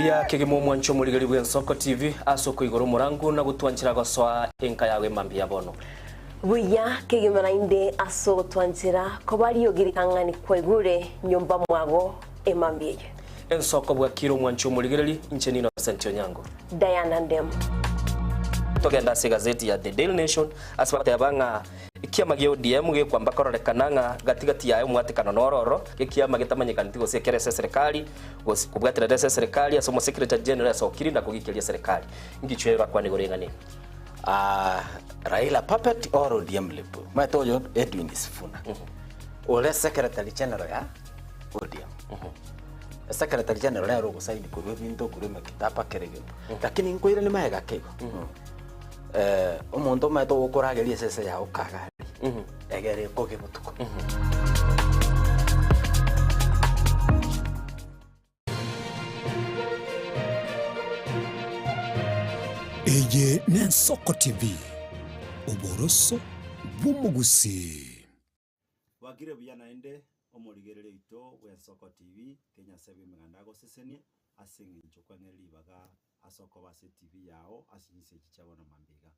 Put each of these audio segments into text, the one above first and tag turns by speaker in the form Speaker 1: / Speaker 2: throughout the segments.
Speaker 1: Buya kegima omwancho omorigeri bw'Ensoko TV ase okoigora omorangu na gotwanchera gosoa enka yago emambia ya bono.
Speaker 2: Buya kegima naende ase ogotwanchera koba riogi ritang'ani kwaigure nyomba mwago emambia eye.
Speaker 1: Ensoko bwakire omwancho omorigereri, inche n'Innocent Onyango.
Speaker 2: Diana Ndemo.
Speaker 1: Togende ase egazeti ya The Daily Nation ase bagoteba ng'a ekiama gia ODM gekwamba kororekana ng'a gati gati yaye omwatekano noro oro, ekiama getamanyekaneti gose ekere ase eserekari gose kobwaterera ase eserekari ase omosecretary general asokiri na kogikeria eserekari. Ngichwe bakwane igoro eng'ana eye.
Speaker 3: Ah, Raila puppet or ODM lip. Omanyete oyo Edwin Sifuna. Ore secretary general ya ODM. Secretary general nere ogosaini korwa ebinto korwa emekitaba kera egento. Lakini nkoirania magega ake igo. Eh, omonto omanyete ogokorageria esese yago kagari. Egere ekoge botuko.
Speaker 4: Eye n'Ensoko TV, oboroso bw'omogusii.
Speaker 5: Bwakire buya naende omorigereria oito bw'Ensoko TV, ke Nyasae bw'Emeganda agosesenie ase eng'encho kwang'ire ribaga ase okoba ase TV yao ase chinsa echi chia bono mambia iga.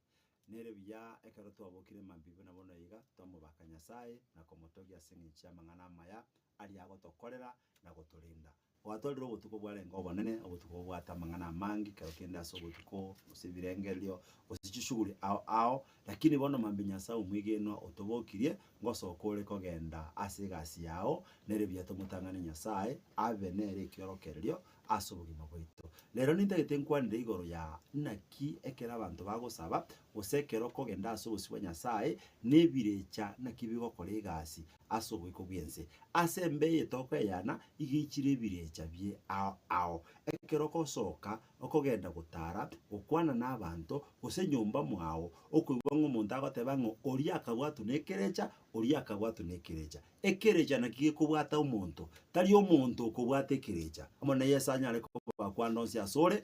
Speaker 5: Nere buya ekero twabokire mambia buna bono iga, twamobaka Nyasae na komotogia ase eng'encho y'amang'ana amaya aria agotokorera na gotorenda. Gwatwarire obotuko bwarenge obonene, obotuko bobwate amang'ana amange, ekero kende ase obotuko, gose ebirengererio, gose chishughuli ao ao, lakini bono mambia Nyasae omwegenwa otobokirie, ngosoka ore kogenda ase egasi yao, nere buya tomotang'ane Nyasae, abe nere ekiorokererio ase obogima bwaito. Rero nintagete nkwanere igoro ya naki ekero abanto bagosaba, gose ekero okogenda ase obosio bwa Nyasae, na ebirecha naki bigokora egasi ase oboiko bw'ense. Ase embe eye tokoeyana, iga eichire ebirecha bie ao ao. Ekero ogosoka, okogenda gotara, gokwana nabanto, gose nyomba mwao, okoigwa ng'a omonto agoteba ng'a oria akabwatwa nekerecha, oria akabwatwa nekerecha. Ekerecha naki gekobwata omonto, tari omonto okobwata ekerecha. Omonene Yeso anyare kobakwana onsi asore,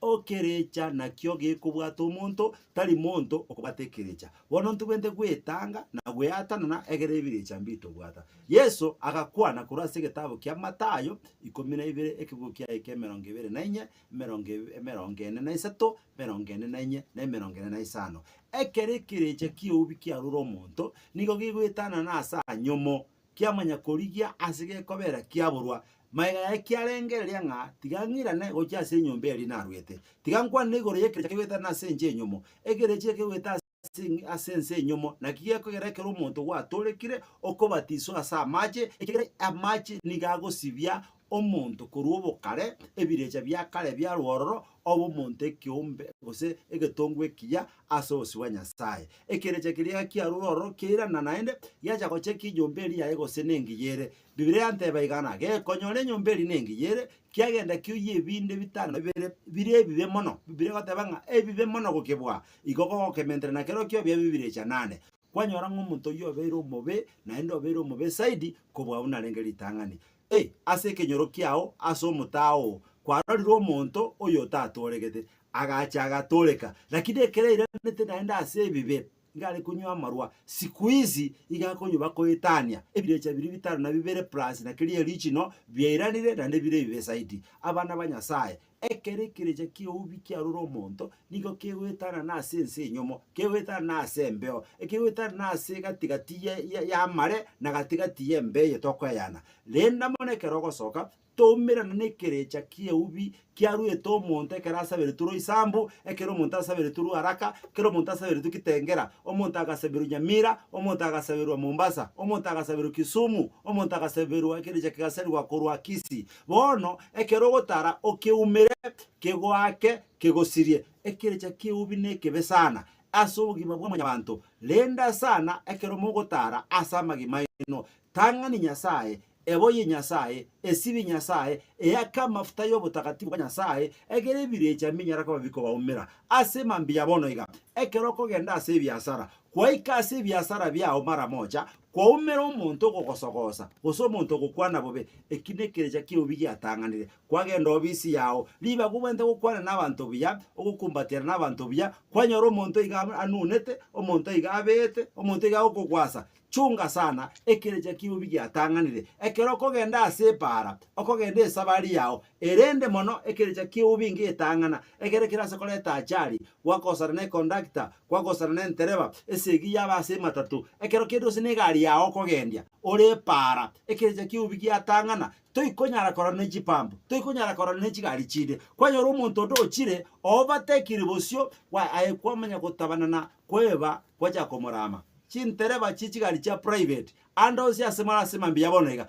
Speaker 5: Okerecha nakio gekobwata omonto, tari monto okobwata ekerecha. Bono ntobwenerete gwetanga na gweatanana egere ebirecha mbitobwata. Yeso agakwana korwa ase egetabu kia Mathayo ikomi na ibere ekebugo kiaye kia emerongo ebere na inye, emerongo emerongo ene na isato, emerongo ene na inye, na emerongo ene na isano. Ekero ekerecha ki'eubi kiarure omonto, nigo gegoetanana ase anyomo, Kiamanya korigia ase gekobera kiaborwa. Magega yaye kiarengereria ng'a tiga ng'irane gochia ase enyomba eria narwete. Tiga nkwane igoro y'ekerecha kegoetana ase ense enyomo. Ekerecha ekegoeta ase ase ense enyomo naki gekogera ekero omonto gwatorekire okobatiswa ase amache, ekiagera amache nigo agosibia omonto korwa obokare, ebirecha bia kare biarwa ororo, obe omonto ekeombe gose egetongwa ekiya ase obosio bwa Nyasae. Ekerecha keria kiarure ororo kiairana naende, giacha gocheka enyomba eria yaye gose nengiya ere. Bibilia yanteba iga ng'a gekonyora enyomba eria nengiya ere, kiagenda kioyia ebinde bitano na bibere bire ebibe mono. Bibilia egoteba ng'a ebibe mono gokebua, igo gogokementera na kerokio biabe ebirecha nane. Kwanyora ng'a omonto oyio obeire omobe, naende obeire omobe zaidi kobua buna arenge ritang'ani. Ee, ase ekenyoro kiao, ase omotaa oo, kwarorire omonto oyo otatooregete, agacha agatooreka, lakini ekero airanete naende ase ebibe, iga are konywa amarwa, siku hizi iga akonywa bakoetania, ebirecha biria bitano na bibere plus na keria erichino, biairanire naende bire ebibe zaidi. Abana ba Nyasaye, ekero ekerecha ki'eubi kiarure omonto, nigo kegoetanana ase ense enyomo, kegoetanana ase embeo, ekegoetanana ase gati gati y'amare na gati gati y'embeo eye tokoeyana. Renda mono ekero ogosoka, toumerana nekerecha ki'eubi kiaruete omonto ekero asaberetwe Roysambu, ekero omonto asaberetwe Ruaraka, ekero omonto asaberetwe Kitengela, omonto agasaberwa Nyamira, omonto agasaberwa Mombasa, omonto agasaberwa Kisumu, omonto agasaberwa ekerecha kegasarigwa korwa Kisii. Bono ekero ogotara okeumere, kegoake, kegosirie. Ekerecha ki'eubi nekebe sana ase obogima bwa mwanyabanto. Renda sana ekero mogotara ase amagima aino. Tang'ani Nyasae, eboyie Nyasae, esibie Nyasae, eake amafuta y'obotakatifu bwa Nyasae, egere ebirecha mbinyare koba bikobaumera. Ase mambia bono iga, ekero okogenda ase ebiasara, kwaika ase ebiasara biao mara mocha, kwaumera omonto ogogosogosa, gose omonto ogokwana bobe, eki nekerecha ki'eubi giatang'anire. Kwagenda obisi yao, ribaga obwenerete gokwana nabanto buya, ogokumbatiana nabanto buya, kwanyora omonto iga anunete, omonto iga abeete, omonto iga agokogwasa. Chunga sana, ekerecha ki'eubi giatang'anire. Ekero okogenda ase epara. epaara, okogenda esabari yao, erende mono ekerecha ki'eubi ngetang'ana, ekere kerase koreta achari, gwakosana ne conductor, gwakosana ne entereba, esegi yaba ase ematatu, ekero kende gose negari yao okogendia, ore epaara, ekerecha ki'eubi giatang'ana, toikonyara korora ne chipampu, toikonyara korora ne chigari chinde. Kwanyora omonto onde ochire, overtakire bosio, gwa aye kwamanya gotabana na kweba gwachaka komorama. Chintereba chie chigari chia private, ande onsi ase more ase mambia bono iga.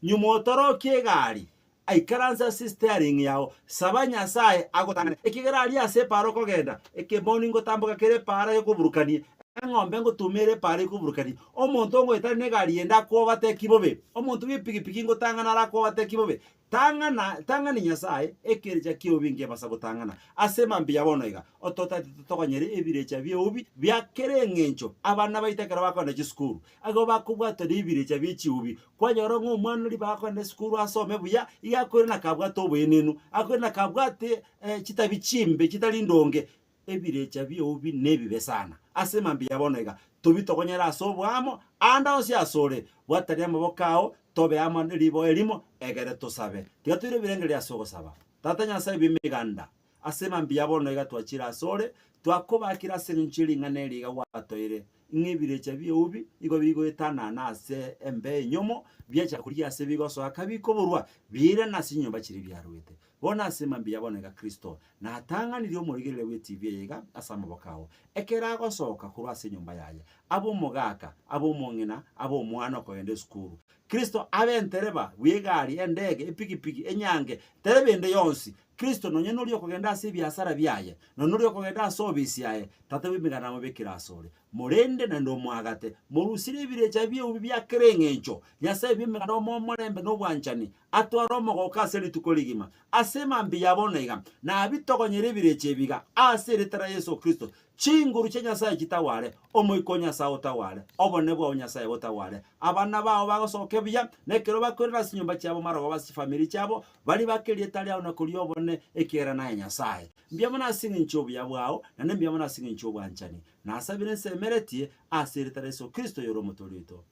Speaker 5: Nyuma otorokie egari, aikaranse ase steering yao, saba Nyasae agotang'ane, ekiagera aria ase epaara okogenda, ekemoni ngotamboka kere epaara gekoburukanie, eng'ombe ngotuma ere epaara ekoburukanie, omonto ongoetania negari ende akobateki bobe, omonto bw'epigipigi ngotang'ana are akobateki bobe. Tang'ana, tang'ani Nyasae, ekerecha ki'eubi nkebasa gotang'ana. Ase mambia bono iga, ototaete totogonyere ebirecha bi'eubi bia kera eng'encho. Abana baito ekero bakogenda chisukuru, igo bakobwatwa nebirecha bie chiubi. Kwanyora ng'a omwana oria bakogenda esukuru asome buya, iga akoirana kabwate oboenenu, akoirana kabwate chitabi chimbe chitari ndonge. Ebirecha bi'eubi nebibe sana. Ase mambia bono iga, tobitogonyere ase oboamo, ande onsi asore, bwatania amaboko ao, tobe amo ne riboa erimo, egere tosabe. Tiga toire ebirengererio ase ogosaba. Tata Nyasae bw'Emeganda, ase mambia bono iga twachire asore, twakobakire ase engencho ye ring'ana eri iga gwatoire, ng'a ebirecha bi'eubi nigo bigoetanana ase embeo enyomo, biacha korigia ase bigosoa kabikoborwa, biirane ase chinyomba chiria biaruete. Bono ase mambia bono iga Kristo natang'anirie omorigereria bw'etibi eye iga ase amaboko ao, ekero agosoka korwa ase enyomba yaye, abe omogaka, abe omong'ina, abe omwana okogenda esukuru. Kristo abe entereba bw'egari, endege, epigipigi, enyange, tereba ende yonsi. Kristo nonye noria okogenda ase ebiasara biaye, nonye noria okogenda ase obisi yaye, Tata bw'Emeganda namobekire asore. Morende naende omoagate, morusirie ebirecha bi'eubi bia kera eng'encho. Nyasae bw'Emeganda omoe omorembe na obwanchani, atware omogoko ase rituko rigima. Ase mambia ya bono iga, nabitogonyere ebirecha ebi iga, ase erieta ria Yeso Kristo, chinguru chia Nyasae chitaware, Omoika o Nyasae otaware, obonene bwao Nyasae botaware. Abana bao bagosoke buya, na ekero bakoirana ase chinyomba chiabo marogoba ase chifamiri chiabo, baria bake erieta riao na koria obonene, ekiagera naye Nyasae. Mbuya mono ase eng'encho y'obuya bwao, naende mbuya mono ase eng'encho y'obwanchani. Nasabire nsemeretie ase erieta ria Yeso Kristo oyore Omotoori oito.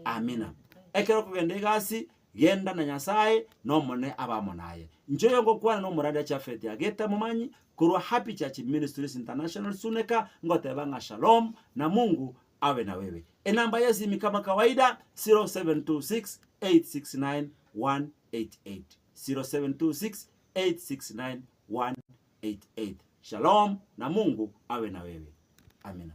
Speaker 5: Amina. Ekero okogenda egasi, genda na Nyasae, na Omonene abe amo naye. Inche oyo ngokwana nomorandi Jafeti Ageta Momanyi, korwa Happy Church Ministries International Suneka, ngoteba ng'a Shalom, na Mungu abe na wewe. Enamba y'esimi kama kawaida, 0726 869 188, 0726 869 188. Shalom, na Mungu awe na wewe. Amina.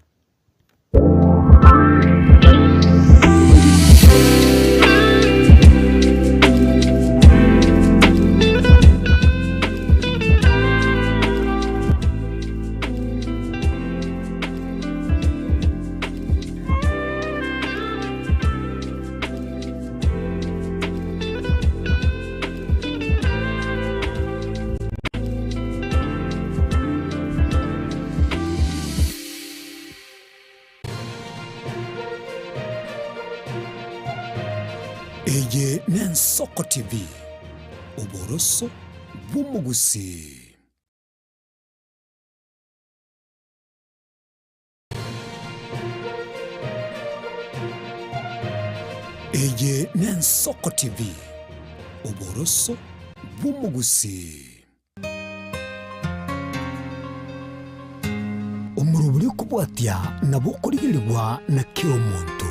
Speaker 4: Eye n'Ensoko TV, oboroso bw'omogusii. Eye n'Ensoko TV, oboroso bw'omogusii. Omorobori okobwatia nabo okorigerigwa na kera omonto.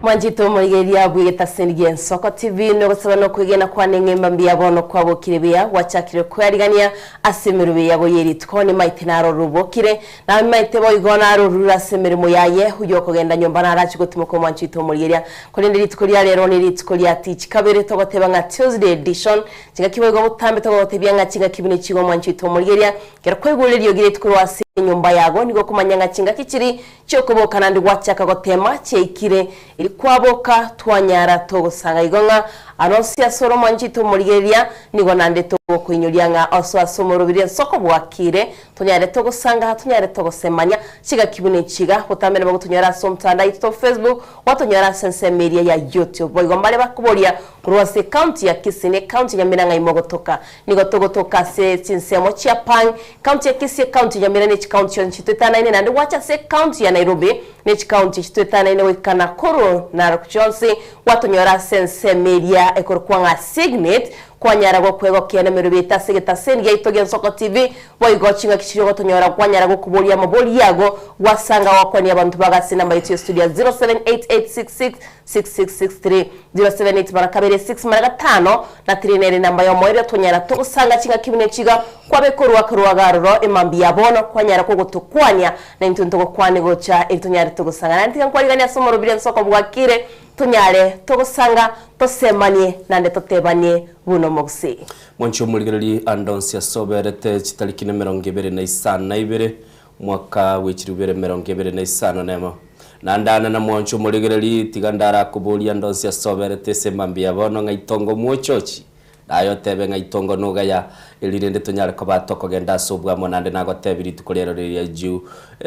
Speaker 2: Mwanchete omorigereria bw'egetaseni gi'Ensoko TV nogosaba nokwegena kwane ng'emba mbuya bono kwabokire buya gwachakire kwearigania ase emerobio yago ye rituko nimaete naro robokire Namaete boigo narorure ase emeremo yaye, oyio okogenda nyomba narache gotimoka omwancho oito omorigeria. Korende rituko ria rero nerituko ria tichi kabere, togoteba ng'a Tuesday edition. Chingaki boigo botambe togogotebia ng'a chingaki buna echigo omwancho oito omorigeria. Ekero kwaigure eriogi riaito korwa ase enyomba yago, nigo okomanya ng'a chingaki chiri chiokoboka naende gwachaka gotema chiaikire. Erio kwaboka, twanyara togosanga igo ng'a aro onsi asore omwancho oito omorigereria, nigo naende. Gokoinyoria ng'a oso ase omorobiri ensoko bwakire, tonyare togosanga, tonyare togosemania, chigaki buna echiga, botambe nabo gotonyora ase omotandao aito to Facebook, gwatonyora ase ensemo eria ya YouTube. Boigo mbare bakoboria korwa ase ecounty ya Kisii na ecounty ya Nyamira ng'a imogotoka. Nigo togotoka ase chinsemo chia Pang, county ya Kisii, ecounty ya Nyamira ne chicounty chionsi chitwetanaine naende gwacha ase ecounty ya Nairobi ne chicounty chitwetanaine goika Nakuru, Narok chionsi gwatonyora ase ensemo eria ekorokwa ng'a Signet. Kwanyara gokwegokera nemerobio yaito ase egetaseni giaito gi'Ensoko TV, boigo ching'aki chiria ogotonyora kwanyara gokoboria amabori ago, gwasanga gokwania abanto bago ase enamba yaito ya studio ya 0788666663, 078 mara kabere 6 mara gatano na 3 nere enamba y'omoerio twanyara togosanga ching'aki buna echiga kwabeka oruaka rwago aroro emambia ya bono kwanyara kogotokwania naintwe ntogokwane gocha eri tonyare togosanga. Naende tiga nkwariganie ase omorobiri Ensoko bwakire. Tonyare togosanga, tosemanie, naende totebanie buna omogusii.
Speaker 1: Mwanche omorigererie ande onsi ase oberete chitariki nemerongo ebere na isano na ibere, omwaka bwe chilifu ibere emerongo ebere na isano nemo. Naende ane na mwanche omorigererie, tiga ndarakoborie ande onsi ase oberete ase emambia ya bono ng'a itongo mwochochi, Naye otebe ng'a itongo nogaya, eri rende tonyare koba tokogenda ase obwamo naende nagotebie rituko riero riria ju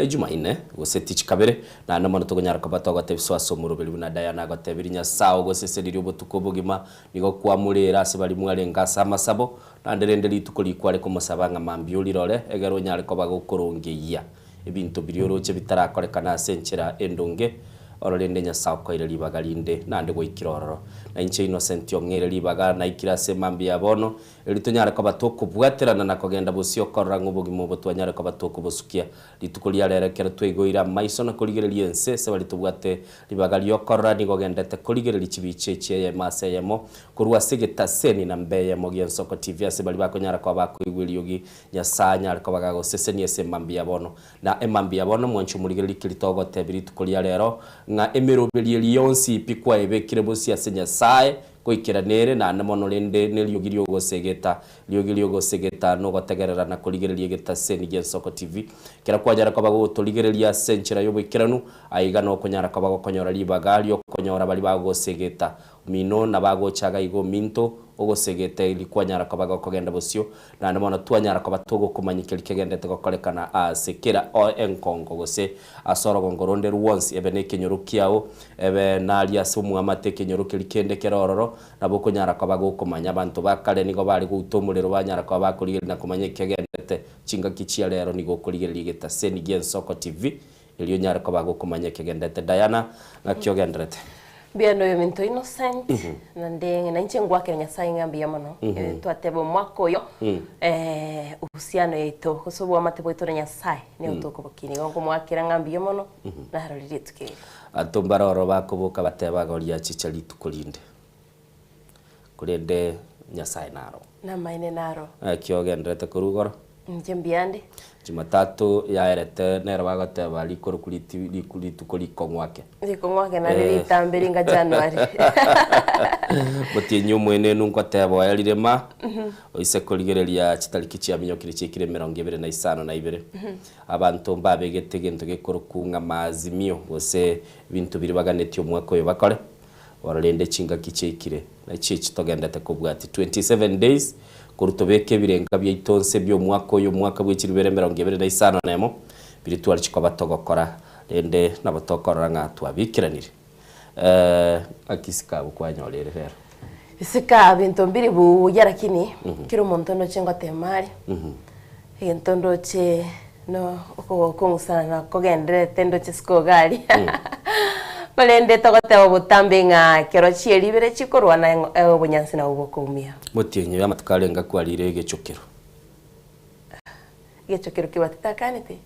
Speaker 1: Jumaine, gose tichi kabere, naende mono tokonyara koba togotebiswa ase omoroberi buna Diana agotebirie Nyasae ogosesenirie obotuko obogima, nigo kwamorera ase baria mwarenge ase amasabo, naende rende rituko rikware komosaba ng'a mambia orirore, egere onyare koba gokorongeyia ebinto biria oroche bitarakorekana ase enchera endonge, oro rende Nyasae okoeire ribaga rinde, naende gwaikire ororo. Na inche Innocent ong'eire ribaga, naikire ase mambia ya bono, erio tonyare koba tokobwaterana na kogenda bosio korora ng'a obogima obo twanyare koba tokobosukia. Rituko ria rero ekero twaigoire amaiso na korigereria ense, ase baria tobwate ribaga ri'okorora nigo ogendete korigereria chibicha echi eyemo ase eyemo, korwa ase egetaseni namba eyemo gi'Ensoko TV ase baria bakonyara koba bakoigwa eriogi Nyasae anyare koba gagosesenia ase emambia ya bono. Na emambia ya bono mwanche omorigererie keri togotebia rituko ria rero, ng'a emeroberio eria yonsi pi kwaebekire bosio ase Nyasae, goikera nere, naende mono rende neriogi ri'ogosegeta, riogi ri'ogosegeta nogotegerera na korigereria egetaseni gi'Ensoko TV. Kera kwanyara koba gogotorigereria ase enchera y'oboikeranu, aiga nokonyara koba gokonyora ribaga ri'okonyora baria bagosegeta Mino nabagocha iga igo ominto, ogosegete eri kwanyara koba gokogenda bosio, naende bono twanyara koba togokomanya keria kegendete gokorekana aase kera enkongo gose ase orogongo ronde rwonsi, ebe nekenyoro kiao, ebe naria ase omwamate ekenyoro keria kende kere ororo, nabo okonyara koba gokomanya. Abanto ba kare nigo bare gouta omorero banyara koba bakorigereria na komanya ekegendete. Chingaki chia rero nigo okorigereria egetaseni gi'Ensoko TV, Erio onyare koba gokomanya ekegenderete. Diana, ng'aki ogenderete?
Speaker 2: Mbuya noyo ominto Innocent, naende nainche ngwakere Nyasaye ng'a mbuya mono. Twateba omwaka oyo, uhusiano yaito gose obwamate bwaito na Nyasaye nigo tokobokinia. Igo nkomoakera ng'a mbuya mono, narorire rituko eri.
Speaker 1: Abanto mbare ororo bakoboka bateba goria chicha rituko rinde, korende Nyasaye naro.
Speaker 2: Namaene naro.
Speaker 1: Ng'aki ogenderete korwa igoro?
Speaker 2: Inche mbuya nde.
Speaker 1: Jumatatu yaerete nero bagoteba rikoroku riti riku rituko rikong'u ake.
Speaker 2: Rikong'u ake naende ritambe ringa January.
Speaker 1: Motienyi omoenenu ngoteba oerire ma, oise korigereria chitariki chiaminyokire chiaikire emerongo ebere na isano na ibere. Abanto mbabegete egento gekoroku ng'a maazimio gose ebinto biria baganetie omwaka oyo bakore. Bono rende chingaki chiaikire, na chiachi togendete kobwatia 27 days, korwa tobeke ebirenga biaito nse bi'omwaka oyo, omwaka bwe chilifu ibere emerongo ebere na isano na emo, biria twarichi koba togokora, rende nabo tokorora ng'a twabiikeranire. Eh, ng'aki isiko abwo kwanyorire rero?
Speaker 2: Isiko aa binto mbiri buya lakini, kera omonto ndoche ngotema are, egento ndoche no okong'usana na kogendererete ndoche isiko iga aria. Korende togoteba botambe ng'a ekero chieri ibere chikorwana obonyansi nabwo bokoumia.
Speaker 1: Motienyi oyo amatuko arenge akwarire egechokero.
Speaker 2: Egechokero kebati takanete?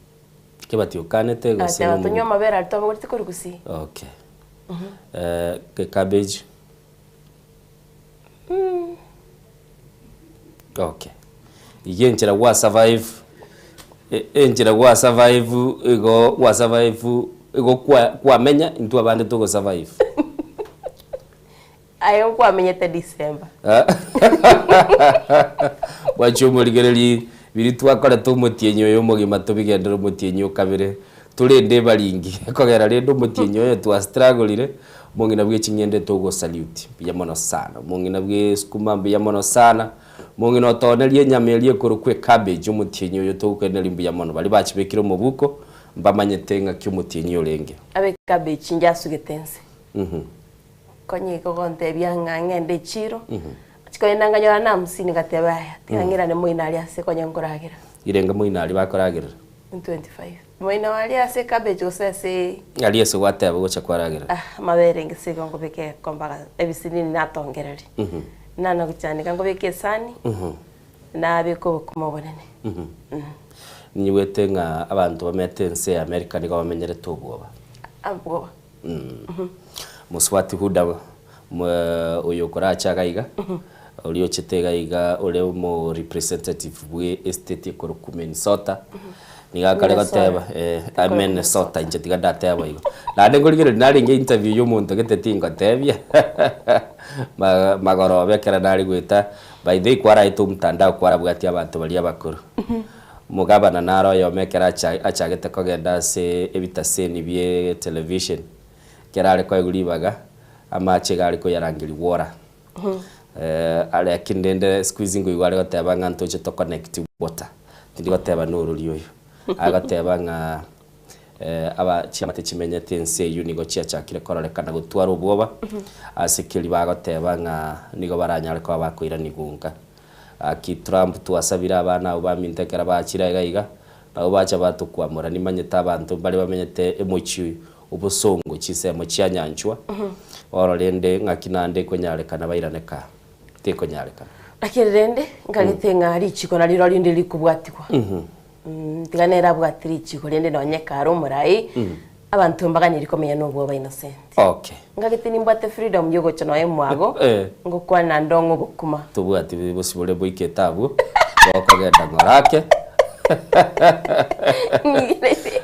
Speaker 1: Kebati okanete gose
Speaker 2: Agateba tonywe amabere aria twabogoreti korwa gusii.
Speaker 1: Okay. Ecabbage. Okay. Iga enchera gwa survive, enchera gwa survive igo gwa survive igo kwa kwamenya intwe abande togo survive.
Speaker 2: Aye nkwamenyete December.
Speaker 1: Bwachia omorigereria biria twakorete omotienyi oyo omogima tobigendere omotienyi o kabere, torende ebaringi ekogera rende omotienyi oyo twa struggle-ire, omong'ina bwe ching'ende togo salute mbuya mono sana, omong'ina bwe esukuma mbuya mono sana. Mong'ina otoonerie enyama eria ekorokwa ecabbage omotienyi oyo togokoiraneria mbuya mono. Baria bachibekire omobuko mbamanyete ng'aki omotienyi orenge.
Speaker 2: Abe ecabbage inche asugete inse. Konya igo gontebia ng'a ng'ende echiro, chikogenda nkanyora na hamsini ngateba yaya, tiga ng'irane moino aria ase konya nkoragera.
Speaker 1: Irenge moino aria bakoragerera?
Speaker 2: 25. Moino aria ase ecabbage gose ase.
Speaker 1: Aria ase gwateba ogocha kwaragerera?
Speaker 2: Ah, amabere ngese igo nkobeka egekombe aka ebisinini natongereria. Nana gochanika nkobeka esani, nabeka obokima obonene.
Speaker 1: Ninyigwete ng'a abanto bamete ense ya America nigo bamenyerete obwoba.
Speaker 2: Obwoba.
Speaker 1: Mosubati Huda oyo okorache iga iga, oria ochete iga iga ore omo representative bwe estate ekorokwa Minnesota, nigo akare goteba eh, Minnesota inche tiga ndateba igo. Naende nkorigereria narenge interview ya omonto gete tingotebia, magoroba ekero nare goeta, by the way kwaraete omtandao kwarabwatia abanto baria abakoro. Omogabana nare oyomo ekero achagete kogenda ase ebitaseni bie television, ekero are koegwa ribaga, amache iga are koyarangeria water. Lakini rende siku hizi nkoigwa are goteba ng'a ntoche to connect water, tindi goteba norori oyo. Agoteba ng'a aba chiamate chimenyete ense eyio nigo chiachakire kororekana gotwara obwoba, ase keria bagoteba ng'a nigo baranyare koba bakoiranigwa nka. Gaki Trump twasabire abana abwo baminto ekero bachire aiga iga, nabo bacha batokwamora. Nimanyete abanto mbare bamenyete emochie obosongo chinsemo chia nyanchwa, bono rende ng'aki naende ekonyarekana bairane kaa? Tekonyarekana.
Speaker 2: Lakini rende nkagete ng'a richiko nario rinde rikobwatigwa. Tiga nere abwate richiko rende nonye kare omorai, abanto mbaganiri komenya nobwoba innocent.
Speaker 1: Okay.
Speaker 2: Ngagete nimbwate freedom yogocha nonya mwago, ngokwana naende ong'e obokima.
Speaker 1: Tobwati bosibore boikete abwo, bokogenda ng'ora ake.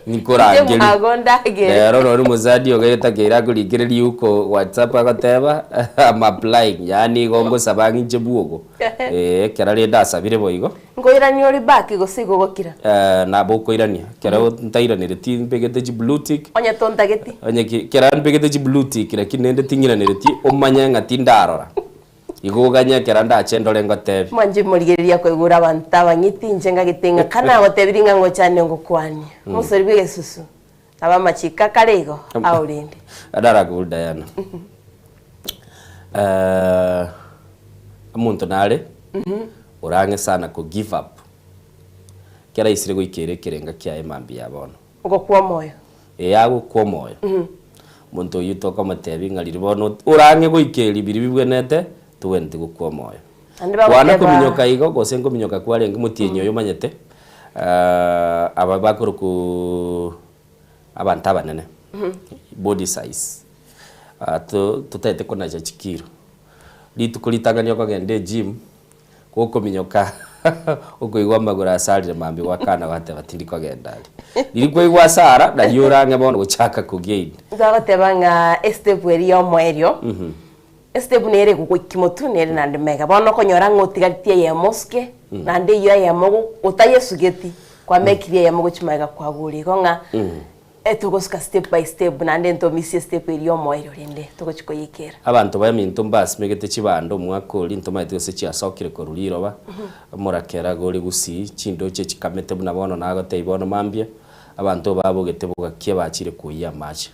Speaker 2: Inche mwago ndagere.
Speaker 1: Rero nonye omosani ogetakeire akorikere riuko whatsapp agoteba I'm applying yaani igo ngosaba ang'e inche bwogo. Eeh ekero rende asabire boigo.
Speaker 2: Nkoirania ore back gose igo ogokira?
Speaker 1: Eh, nabo okoirania. Ekero ntairanereti mbegete chi blue tick.
Speaker 2: Onye tontageti?
Speaker 1: Onye ki, kera mbegete chi blue tick lakini rende ting'iranereti, omanye ng'a tindarora. Igo oganye ekero ndache ndore ngotebie.
Speaker 2: Mwanche morigereria koigura abanto abang'iti, inche ngagete ng'a kanagotebirie ng'a ngochane ngokwanie. Omosori bw'egesusu, nabo amachiko akare igo, aorende.
Speaker 1: Adaragu Diana. Eh, omonto nare orang'e sana ko give up ekero aisire goika ere ekerenga kiaye mambia ya bono.
Speaker 2: Ogokwa omoyo.
Speaker 1: Ee agokwa omoyo. Omonto oyio tokomotebia ng'a riria bono orang'e goika erio biria bibwenerete togwenereti gokwa omoyo.
Speaker 2: Naende
Speaker 1: Kwana
Speaker 2: bagoteba.
Speaker 1: kominyoka igo gose nkominyoka kwarenge motienyi oyo omanyete aba bakorokwa abanto abanene body size totagete konacha chikiro. Rituko ritang'ani okogenda egym, gokominyoka okoigwa amagoro asarire mambia gwakana gwateba tindi kogenda aria. Riria kwaigwa asara nario orang'e bono gochaka ko gain.
Speaker 2: Bagoteba ng'a estep eria ya omoerio, estep nere egogoikia motwe nere naende mega. Bono okonyora ng'a otigaretie eyemo osuke, naende eyio eyemo otayesugeti, kwamekirie eyemo gochia magega kwagure. Igo ng'a Togosuka step by step naende ntomisie step eria y'omoerio rende togochia koyeikera.
Speaker 1: Abanto baminto mbasimegete chibando omwaka oria ntomaeti gose chiasokire korwa riroba, omorakera gore gusii, chindoche chikamete buna bono nagotebia bono mambia, abanto babogete bogakia bachire koyia amache.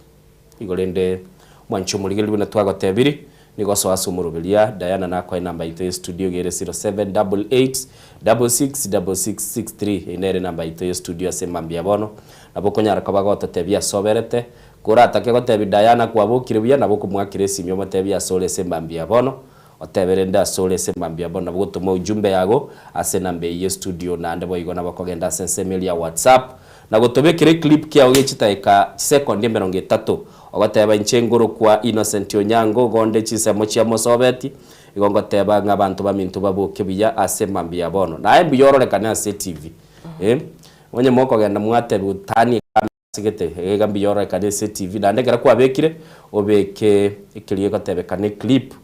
Speaker 1: Igo rende mwanche omorigereria buna twagotebiri, Nigo osoa ase omoroberia, Diana nakoe enamba yaito ye studio iga ere 0788666663. Eye nere enamba yaito ye studio ase emambia ya bono. Nabo okonyara koba gototebia ase oberete. Koratake gotebia Diana kwabokire buya, nabo okomoakera esimi omotebie ase ore ase emambia ya bono. Otebe rende ase ore ase emambia ya bono nabo ogotoma ujumbe yago ase enamba eyio ye studio naende boigo nabo okogenda ase ensemo eria ya WhatsApp na gotobekera eclip kiao gie chidakika chisekondi emerongo etato Ogoteba inche ngorokwa Innocent Onyango, ogonde chinsemo chia Mosobeti, igo ngoteba ng'a abanto baminto baboke buya ase mambia ya bono. Naye mbuya ororekane ase etivi. Eh, onye mokogenda mwatebiwa tani ekamera ase gete, iga mbuya ororekane ase etivi, naende ekero kwabekire, obeke ekeria egotebekana eclip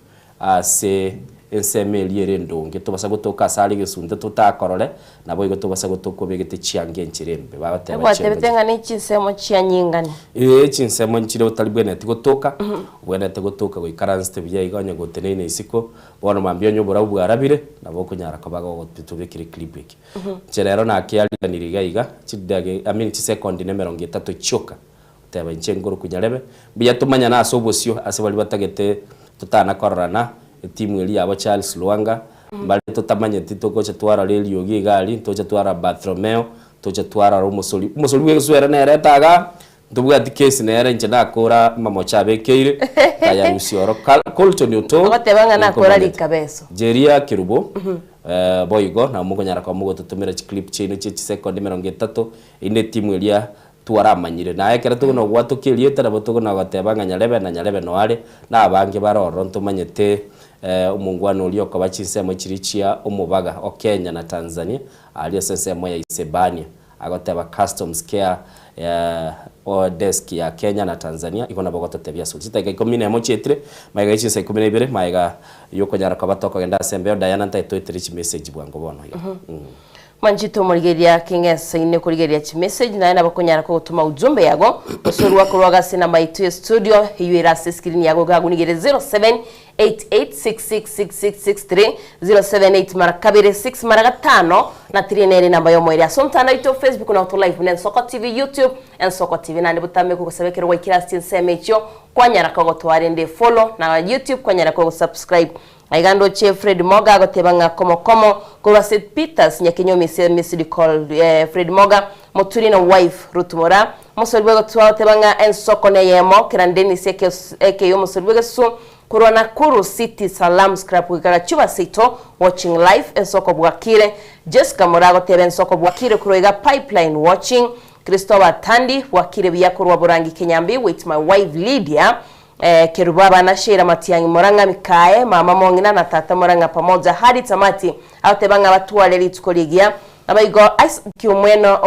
Speaker 1: ase. ensemo eria ere endonge, tobasa gotoka ase are egesunte totakorore, naboigo tobasa gotoka obegete chianga enchera embe. Bagoteba chianga
Speaker 2: Gwatebete ng'a ne chinsemo chia nyingani.
Speaker 1: Ee, chinsemo nchire otari bwenereti gotoka, obwenerete gotoka goikaransete buya iga onye goteneine isiko, bono mambia onye oborabu bwarabire, nabo okonyara koba gogotobekera eclip eke. Inche rero nakeariganirie iga iga, chidagi I mean chisekondi na emerongo etato chioka, goteba inche nkorokwa nyarebe, mbuya tomanyane ase obosio ase baria batagete totana kororana, etimu eria yabo Charles Lwanga, mbare totamanyeti togocha twarora eriogi iga aria, tocha twarora Bartholomeo, tocha twarora omosori, omosori bwa egeswere nere etagaa, ntobwati kesi nere inche nakora amamocho abekeire, nkayarusia oro. Ka Colton Otoo,
Speaker 2: Ogoteba ng'a nakora
Speaker 1: ninkomanyete.
Speaker 2: rikabeso.
Speaker 1: Jeria Kerubo, boigo nabo mokonyara koba mogototomera chiclip chiaino chie chisekondi emerongo etato, eyio netimu eria twaramanyire. Naye ekero tokona gwatokia erieta nabo tokona goteba ng'a nyarebe na nyarebe noyo are, na abange bare ororo ntomanyete omongwana oria okoba chinsemo chiria chia omobaga o Kenya na Tanzania, aria ase ensemo ya Isebania, agoteba Customs Care desk ya Kenya na Tanzania, igo nabo ogototebia ase oria. Chidakika ikomi na emo chietire, magega ye chinsa ikomi na ibere, magega yokonyara koba tokogenda ase embeo, Diana ntaete toetere chimessage bwango bono iga.
Speaker 2: Manchete omorigereria keng'esaine korigereria chimessage naye nabo okonyara kogotoma ujumbe yago gose orwako rwago ase enamba yaito ya studio eywo ere ase escreen yago iga agunigere 0788666663 078 mara kabere 6 mara gatano na 3 nere enamba yomoerio ase omotandao oito Facebook nao to live buna Ensoko TV YouTube Ensoko TV naende botambe kogosaba ekero gwaikire ase chinsemo echio kwanyara kogotoa rende follow na YouTube kwanyara kogosubscribe Aiga ndoche Fred Moga agoteba ng'a komo komo korwa St Peters Nyakinyomi ase Misiri Col Fred Moga Moturi na wife Ruth Mora omosori bw'egotwa agoteba ng'a ensoko neyemo kera Dennis Ekeyo omosori bw'egesusu korwa Nakuru City Salam Scrap goika Gachuba seito watching live ensoko bwakire Jessica Mora agoteba ensoko bwakire korwa iga Pipeline watching Christopher Tandi bwakire buya korwa Borangi Kenyambi with my wife Lydia Kerubo abana Sheila Matiang'i Murang'a Mikae mama mong'ina na tata Murang'a pamoja hadi tamati agoteba ng'a batware rituko rigiya Naboigo Isaac Omweno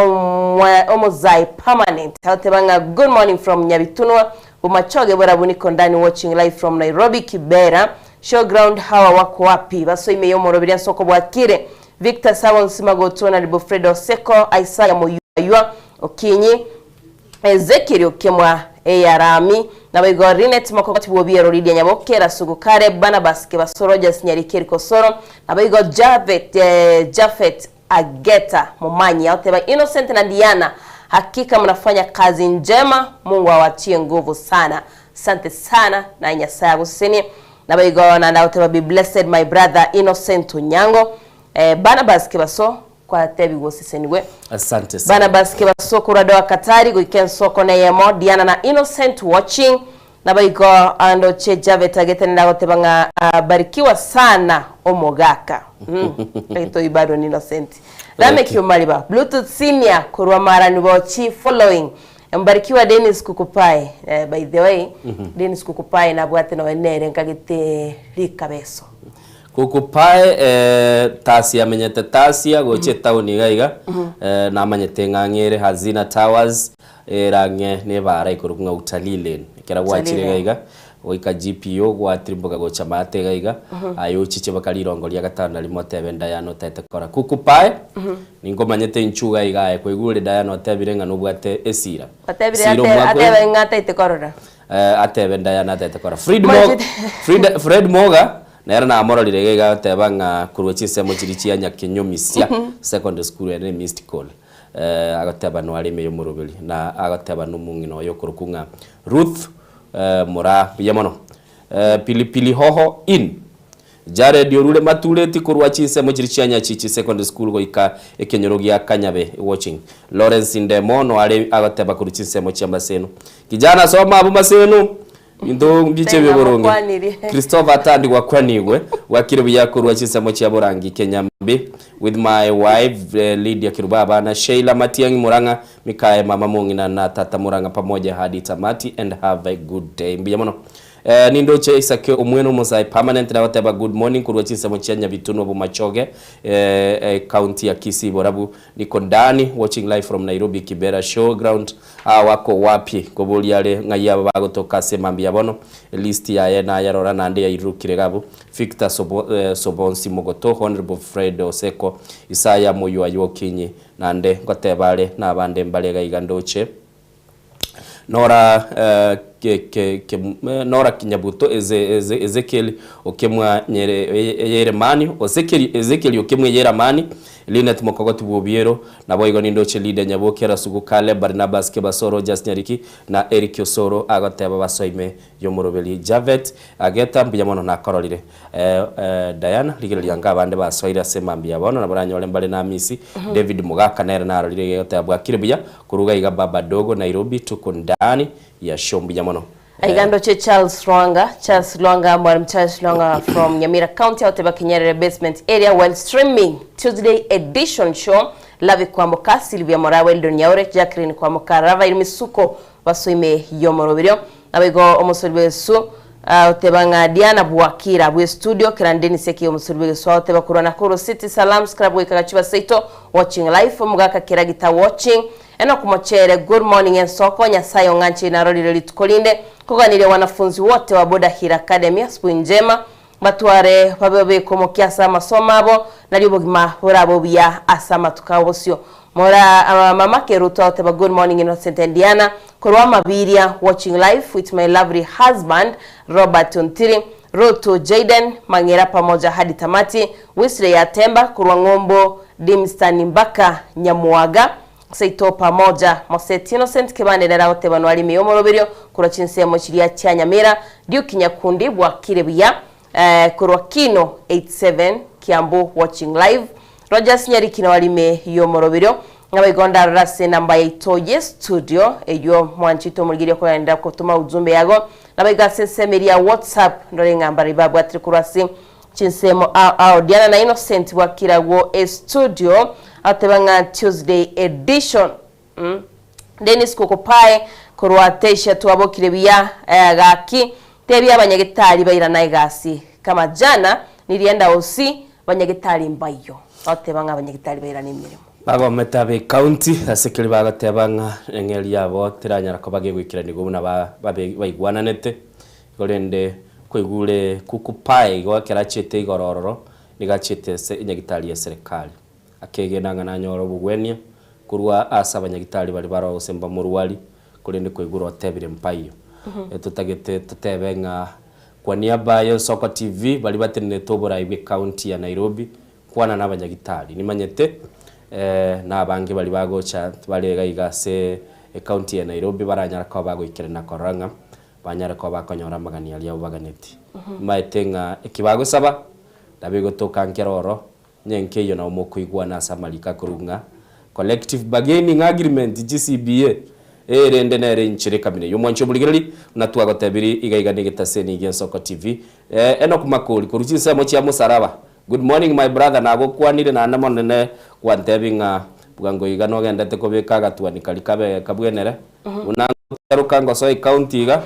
Speaker 2: Omozai permanent agoteba ng'a good morning from Nyabitunwa Bomachoge Borabu niko ndani watching live from Nairobi Kibera Showground hawa wako wapi basoime yomorobiri ase okobwakire Victor Sabo Nsimagoto Honourable Fred Oseko Isaiah Moywa Okinyi Ezekiel Okemwa, Eyarami, naboigo Linet Mokogoti bw'Obiero Lydia Nyaboke, Rasugu Caleb, Barnabas Kebaso, Rogers Nyarikeri Kosoro, naboigo Japhet Japhet Ageta Momanyi agoteba Innocent na Diana hakika mnafanya kazi njema Mungu awatie nguvu sana Asante sana naye Nyasaye agosesenie naboigo naende agoteba be blessed my brother Innocent Onyango Barnabas Kebaso Kwatebigwe osesenigwe.
Speaker 1: Asante sana.
Speaker 2: Barnabas Kebaso korwa Doha Katari goika ensoko neyemo Diana na Innocent watching nabaiko andoche Javet agetenera agoteba ng'a ah, barikiwa sana omogaka mm. Egetoyi bado ni Innocent Lameck Omariba Bluetooth Senior korwa Marani Bochi following Mbarikiwa Dennis Kukupai eh, by the way Dennis Kukupai nabwate noe nere nkagete rikabeso
Speaker 1: Kukupae eh, Tasia amenyete Tasia gochia etaoni iga iga eh, namanyete ng'a ang'e ere Hazina Towers ere ang'e na ebaara ekorokwa ng'a Utalii Lane. Ekero gwachire
Speaker 2: Utalii
Speaker 1: iga iga goika GPO gwatirimboka gocha maate iga iga aye ochiche mpaka rirongo ria gatano na rimo otebe Diana otaete kora. Kukupae ninkomanyete inchuo iga iga aye kwaigure Diana otebire ng'a nobwate esira.
Speaker 2: Otebire
Speaker 1: Esira
Speaker 2: ate
Speaker 1: omwaka oyo.
Speaker 2: atebe ng'a ataete korora.
Speaker 1: Eh, atebe Diana ataete kora. Fred Mo
Speaker 2: Machete.
Speaker 1: Fred Fred Moga Nere namororire iga iga agoteba ng'a korwa chinsemo chiria chia Nyakenyomisia Secondary School ere ne missed call. Agoteba noare ime y'omoroberi na agoteba nomong'ina oye okorokwa ng'a Ruth Moraa. Mbuya mono. Pilipili hoho in. Jared orure matureti korwa chinsemo chiria chia Nyachichi Secondary School goika ekenyoro gia Kanyabe watching. Lawrence Ndemo noare agoteba korwa chinsemo chia Maseno. Kijana soma abwo Maseno. Into mbiche
Speaker 2: Taiga
Speaker 1: ebiboronge.
Speaker 2: mokwanirie.
Speaker 1: Christopher Atandi gwakwanigwe gwakire buya korwa chinsemo chia Borangi Kenyambi with my wife eh, Lydia Kiruba abana Sheila Matiang'i Murang'a Mikae mama mong'ina na tata Murang'a pamoja hadi tamati and have a good day mbuya mono. Eh, nindoche Isaac Omweno omosae permanent nagoteba good morning korwa chinsemo chia Nyabitunwa Bomachoge eh, eh, county ya Kisii Borabu niko ndani watching live from Nairobi Kibera show ground ah, wako wapi koboria are ng'ai aba bagotoka ase mambia bono list yaye nayerora naende yairurukire iga Victor Sobo, eh, Sobonsi Mogoto Honorable Fred Oseko Isaya Moyuayua Okinyi naende ngoteba are nabande mbare iga iga ndoche Nora ke ke ke Nora Kinyabuto Eze Eze Ezekiel Okemwa Nyere Yeremani Osekeri Ezekiel Okemwa Yeramani Linet Mokogoti Bwobiero Naboigo nindoche Lydia Nyaboke Rasugu Caleb Barnabas Kebaso Rogers Nyariki na Eric Osoro agoteba basoime yomoroberi Javet Ageta mbuya mono nakororire Diana rigereria anga abande basoire ase mambia bono nabo oranyore mbare na Amisi David Mogaka nere narorire iga egoteba bwakire buya koruga iga baba dogo Nairobi tuko ndani ya show mbuya mono.
Speaker 2: Aiga ndoche Charles Lwanga, Charles Lwanga, Mwalimu Charles Lwanga from Nyamira County agoteba Kinyerere Basement Area while streaming Tuesday edition show Lavi Kwamboka, Sylvia Moraa, Weldon Nyaure, Jacqueline Kwamboka, Ravail Misuko basoime yomoroberio. Naboigo omosori bw'egesu agoteba ng'a Diana Bwakira bwe studio kera Dennis Ekiya omosori bw'egesu agoteba korwa Nakuru City Salams Club goika Gachuba seito watching live omogaka Keragita watching Enock Mochere good morning ensoko Nyasaye ong'ancheire narorire rituko rinde koganiria wanafunzi wote wa Boda Hill Academy asubuhi njema batware babe babekwe omokia ase amasomo abo nario obogima borabe obuya ase amatuko abo bosio Mora mama Keruto agoteba good morning Innocent and Diana korwa Mabiria watching live with my lovely husband Robert Ontiri Ruto Jayden Mang'era pamoja hadi tamati Wesley Atemba korwa Ng'ombo Dimstan mpaka Nyamwaga Seito pamoja Moseti Innocent Kebande nere agoteba nwari ime y'omoroberio korwa chinsemo chiria chia Nyamira Duke Nyakundi bwakire buya korwa Kino 87 Kiambu watching live Rogers Nyariki nao are ime y'omoroberio Naboigo ndarore ase enamba yaito ye studio eyio mwanchete omorigereria okogenderera gotoma ujumbe yago. Naboigo ase ensemo eria ya WhatsApp ndore ng'a mbarabwo babwatire korwa ase chinsemo ao ao. Diana na Innocent bwakire agwo estudio agoteba ng'a Tuesday edition. Dennis Kokopae korwa Teisha twabokire buya gaki tebia abanyagetari bairane egasi kama jana nirienda osi Abanyagetari mbaiyo bagoteba ng'a abanyagetari bairane emeremo.
Speaker 1: Bagomete ab'ecounty ase keria bagoteba ng'a eng'eria yabo teranyara koba gegoikeranigwa buna baigwananete, korende koigure kuku pae igo ekero achiete igoro ororo nigo achiete ase enyagitari ya serikali. Akegena ng'a nanyore obogwenia korwa ase abanyagitari baria baroo gose mbamorwari, korende koigure otebire mpaiyo. Totagete totebe ng'a Kwa niaba y'Ensoko TV baria batenenete oborai bw'ecounty ya Nairobi kwana nabanyagitari. Nimanyete na abange baria bagocha bare iga iga ase ecounty ya Nairobi baranyare koba bagoikerana korora ng'a banyare koba bakonyora amagani aria abo baganetie. Nimaete ng'a eki bagosaba nabo egotoka nkere oro onye nkeiyo nabo mokoigwana ase amariko akorwa ng'a Collective Bargaining Agreement, GCBA, erende nere inchera ekamina eyio. Omwanchi omorigereria, buna twagotebirie iga iga negetaseni gi'Ensoko TV. Enock Makori, korwa chinsemo chia Mosaraba, Good morning my brother, nagokwanire naende monene gwantebi ng'a bwango iga nogendete kobeka agatuani karia kabe kabwenere, buna ngoteruka ngosoa ecounty iga,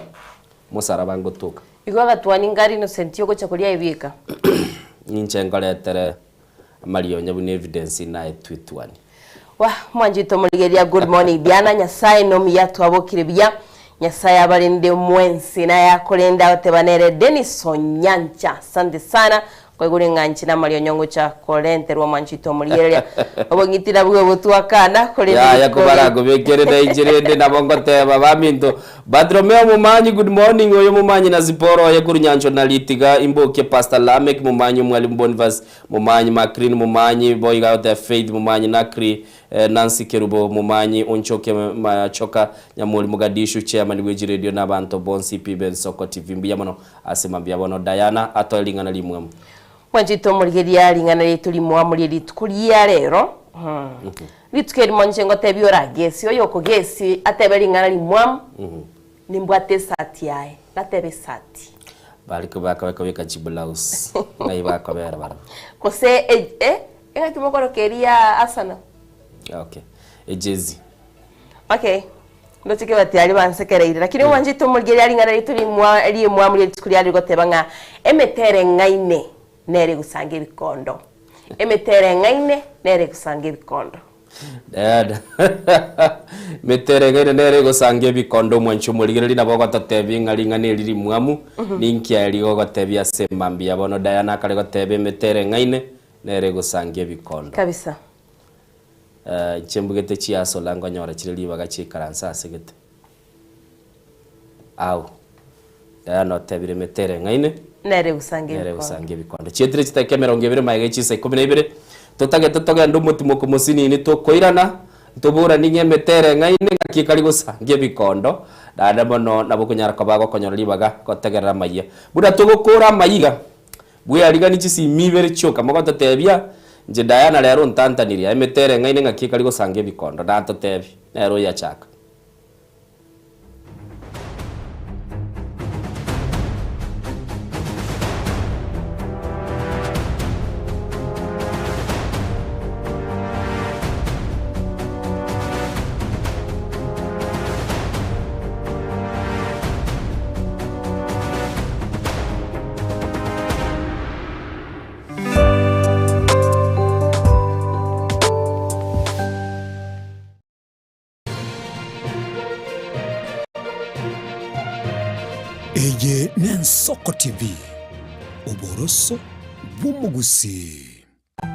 Speaker 1: Mosaraba ngotoka.
Speaker 2: Igo agatuani ngari Innocent ogocha koria aye bweka.
Speaker 1: Ninche nkoretere amarionya buna evidence naetwe etuani.
Speaker 2: Wah mwanchete omorigereria good morning Diana Nyasaye nomuya twabokire buya Nyasaye abarende mwensi naye akorende agoteba nere Dennis Onyancha asante sana koigure ng'a inche namarionya ngocha korenterwa mwanchete omorigereria obong'iti nabwo obotwakana korende
Speaker 1: Yaya
Speaker 2: rituko ri
Speaker 1: kobarakobekere na inche rende nabo ngoteba baminto Bartolomeo Momanyi good morning oyo Momanyi na Zipporah oye korwa Nyanchwa na Ritiga imbokie Pastor Lameck Momanyi Omwalimu Boniface Momanyi Macrine Momanyi boigo agoteba Faith Momanyi Nakri Nancy Kerubo Momanyi Onchoke Machoka Nyamori Mogadishu Chairman bwe chiredio na abanto bonsi pi b'Ensoko TV mbuya mono ase mambia bono Diana atoe ring'ana rimwemu.
Speaker 2: Mwanchete omorigeria ring'ana riaito rimwamu rie rituko ria rero. Rituko erimo inche ngotebia oragesi, oyo okogesi atebe ring'ana rimwamu, nimbwate esati yaye, natebe esati.
Speaker 1: Baria bakobeka chiblouse ng'ai bakobera barabwo.
Speaker 2: Gose e e eng'aki mokoroka eria ya Arsenal?
Speaker 1: Okay, ejezi.
Speaker 2: Okay. Ndoche kebati aria bansekereire, lakini omwanchete omorigereria ring'ana riaito rimwa rimwamu rie rituko riare rigoteba ng'a emete ereng'aine nere egosanga ebikondo. Emete ereng'aine nere egosanga ebikondo.
Speaker 1: Diana, Emete ereng'aine nere egosanga ebikondo omwanchi omorigereria nabo ogototebia ng'a ring'ana eri rimwamu ninki aye rigogotebia ase mambia bono Diana akare goteba emete ereng'aine nere egosanga ebikondo.
Speaker 2: Kabisa.
Speaker 1: Inche mbugete chiasola nkonyora chire ribaga chiaikaransa ase gete. Au. Diana otebire emete ereng'aine.
Speaker 2: Nere gosanga
Speaker 1: Nere
Speaker 2: ebikondo.
Speaker 1: gosanga ebikondo. Chietire chidakika emerongo ebere magega chinsa ikomi na ibere, totagete togende omotimoko mosinini tokoirana, ntoborani ng'a emete ereng'aine ng'aki ekari gosanga ebikondo, naende mono nabo okonyara koba gokonyora ribaga gotegerera amayia. Buna togokora amayiga, Bwearigani chisimi ibere chioka, mogototebia, Inche Diana rero ontantanirie, aye emete ereng'aine ng'aki ekari gosanga ebikondo, natotebi, nere oyachaka.
Speaker 4: Eye n'Ensoko TV, oboroso bw'omogusii.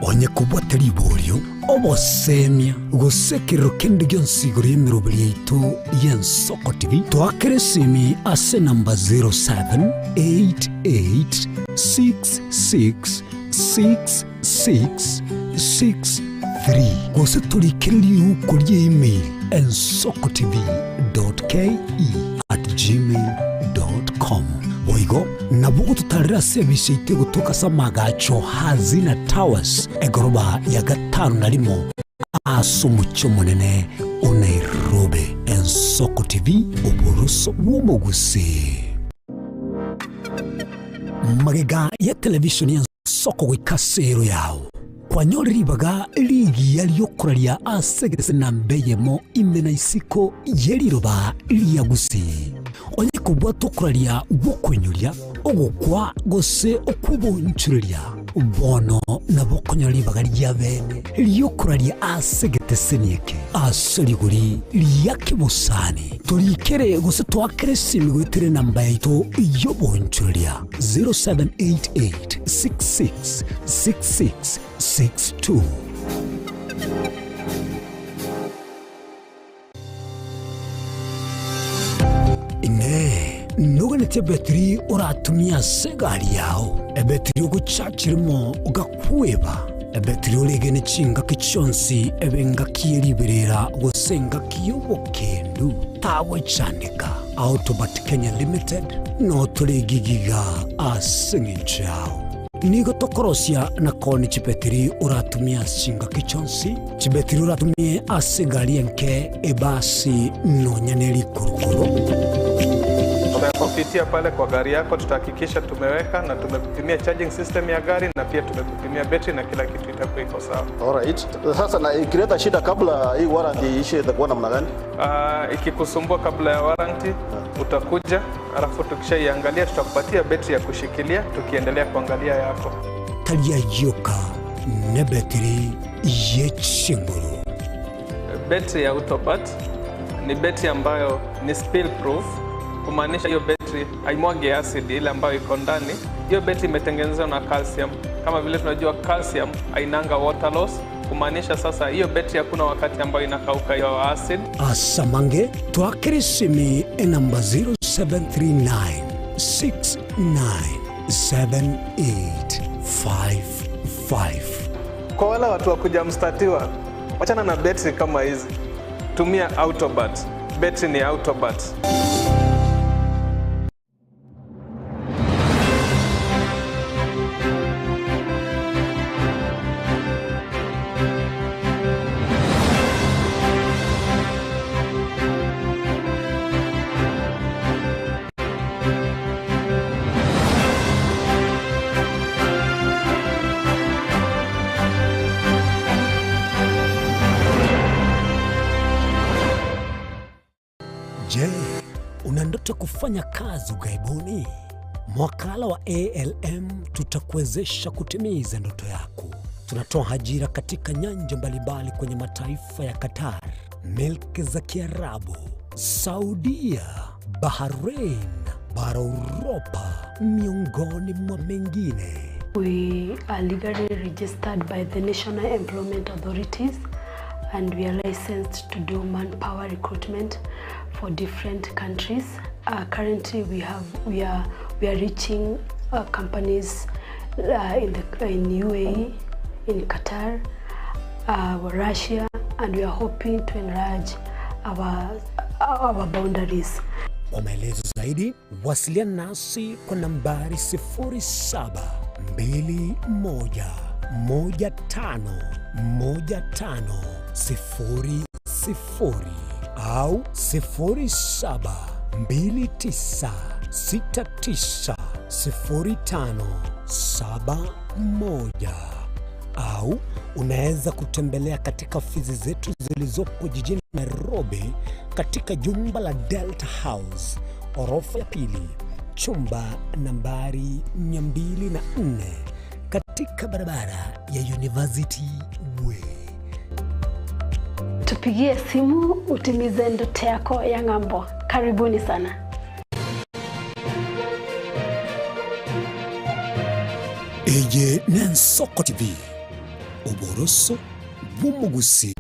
Speaker 4: Onye kobwate riborio, obosemia, gose ekerero kende gionsi igoro y'emeroberi yaito y'Ensoko TV, toakere esimi ase enamba 0788666663 gose torikere riuko rie email ensokotv.ke@gmail.com. Boigo nabo ogototarera ase ebisa yaito egotoka ase amagacho Hazina Towers, egoroba ya gatano na rimo ase omochie omonene o Nairobi. Ensoko TV, oboroso bw'omogusii. Magega ya televishoni y'ensoko goika ase ero yao, kwanyore ribaga rigiya ri'okoraria ase egesenambe eyemo ime na isiko ye riroba ria Gusii. Onye kobwata okoraria gw'okoinyoria, ogokwa, gose okw'obonchoreria, bono nabo okonyora ribaga ri'abeene ri'okoraria ase egeteseni eke ase rigori ria kebosani. Torikere gose toakere esimi goetera enamba yaito y'obonchoreria 0788 66 66 62. Inee! Noganetie ebetiri oratumie ase egari yao, ebetiri ogochachirimo ogakweba, ebetiri oregene chingaki chionsi ebe engaki ye riberera gose engaki y'obokendu? Tagochandeka. Autobat Kenya Limited notore egigiga ase eng'encho yao. Nigo tokorosia na koonia chibetiri oratumie ase chingaki chionsi, chibetiri oratumie ase egari enke, ebasi, nonya ne rikurukuru.
Speaker 6: Kupitia pale kwa gari yako tutahakikisha tumeweka na tumekupimia charging system ya gari na pia tumekupimia betri na kila kitu itakuwa iko sawa.
Speaker 7: Alright. Sasa na ikileta shida kabla hii warranty iishe itakuwa namna gani?
Speaker 6: Ikikusumbua kabla ya warranty utakuja, alafu tukishaiangalia tutakupatia betri ya kushikilia tukiendelea kuangalia yako.
Speaker 4: Tari ayio oka, nebetiri ye chinguru.
Speaker 6: Betri ya Autobat ni betri ambayo ni spill proof, kumaanisha hiyo betri haimwagi acid ile ambayo iko ndani. Hiyo betri imetengenezwa na calcium. Kama vile tunajua calcium hainanga water loss, kumaanisha sasa hiyo betri hakuna wakati ambayo inakauka hiyo acid.
Speaker 4: Asamange twakere esimi enamba 0739 697855.
Speaker 6: Kwa wale watu wa kuja mstatiwa, wachana na betri kama hizi, tumia Autobat. Betri ni Autobat.
Speaker 4: kufanya kazi ughaibuni? Mwakala wa ALM tutakuwezesha kutimiza ndoto yako. Tunatoa ajira katika nyanja mbalimbali kwenye mataifa ya Qatar, milki za Kiarabu, Saudia, Bahrain, bara Uropa, miongoni mwa mengine.
Speaker 8: We are legally registered by the National Employment Authorities and we are licensed to do manpower recruitment for different countries. Uh, currently we have we are we are reaching uh, companies uh, in the in UAE, in Qatar, uh, Russia and we are hoping to enlarge our our boundaries.
Speaker 4: Kwa maelezo zaidi wasiliana nasi kwa nambari 0721151500 au 0729690571 au unaweza kutembelea katika ofisi zetu zilizopo jijini Nairobi katika jumba la Delta House orofa ya pili chumba nambari 204 katika barabara ya University Way.
Speaker 8: Tupigie simu utimize ndoto yako ya ng'ambo. Karibuni sana.
Speaker 4: Eye n'Ensoko TV, oboroso bw'omogusi.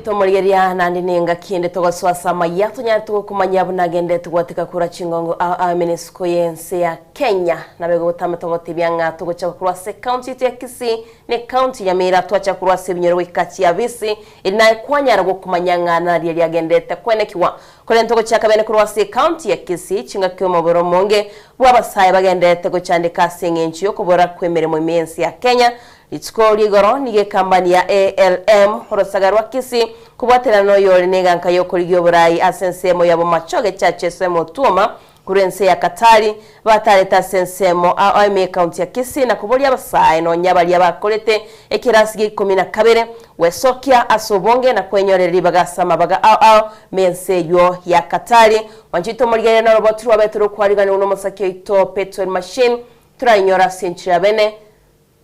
Speaker 2: Tomorigeria nandi ninga kinde togosoa ase amaya tonyare togokomanya buna agendete gwateka kura chingongo amenesiko yense ya Kenya nabego gotame togotebia ng'a togocha korwa ase county yetu ya Kisii ne county ya Nyamira twacha korwa ase ebinyoro goika chiabisi eri naye kwanyara gokomanya ng'a naria riagendete kwenekiwa korende togochaka bene korwa ase county ya Kisii chingaki omobere omonge bwa abasae bagendete gochandeka ase eng'encho yokobora kwa emeremo ime ense ya Kenya rituko rigoro nigo ekambani ya ALM orosaga rwa Kisii kobwaterana na oyore na eganka ya okorigia oborai ase ensemo yabo Machoge Church ase Motuma korwa ense ya Katari batarete ase ensemo ime ekaunti ya Kisii na koboria abasae nonya baria bakorete ekerasi gia ikomi na kabere gwesokia ase obonge na kwenyorera ribaga ase amabaga ao ao me ense eywo ya Katari mwanchete omorigereria na oroboti rwabete rokwariganirwa na omosaki oito Petrol Machine torainyore ase enchera bene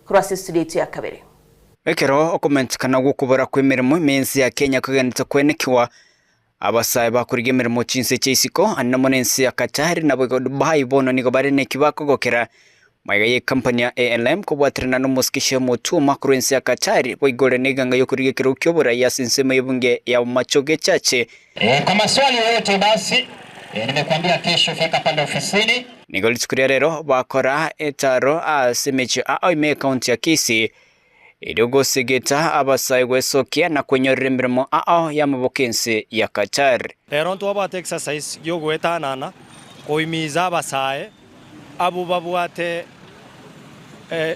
Speaker 2: korwa ase estudio yaito ya kabere.
Speaker 9: Ekero okomentekana gw'okobora kw'emeremo ime ense ya Kenya kogenderete kwenekiwa, abasae bakorigia emeremo chinse chia isiko ande namo nense ya Qatar naboigo Dubai bono nigo bare neki bakogokera magega y'ecompany ya ALM kobwaterana n'omosikisha Mutuma korwa ense ya Qatar boigore neganga y'okorigia ekerogo ki'oborai ase ensemo y'ebunge ya Bomachoge Chache.
Speaker 10: E, kwa maswali yoyote basi e, nimekuambia kesho fika pale ofisini.
Speaker 9: Nigo rituko ria rero bakora etaro ase emechie ao ime ekaunti ya Kisii erio gosegeta abasae gwesokia na kwenyorera emeremo ao y'amaboko ense ya Qatar.
Speaker 11: Rero ntwabwate exercise yogoetanana koimiza abasae abwo babwate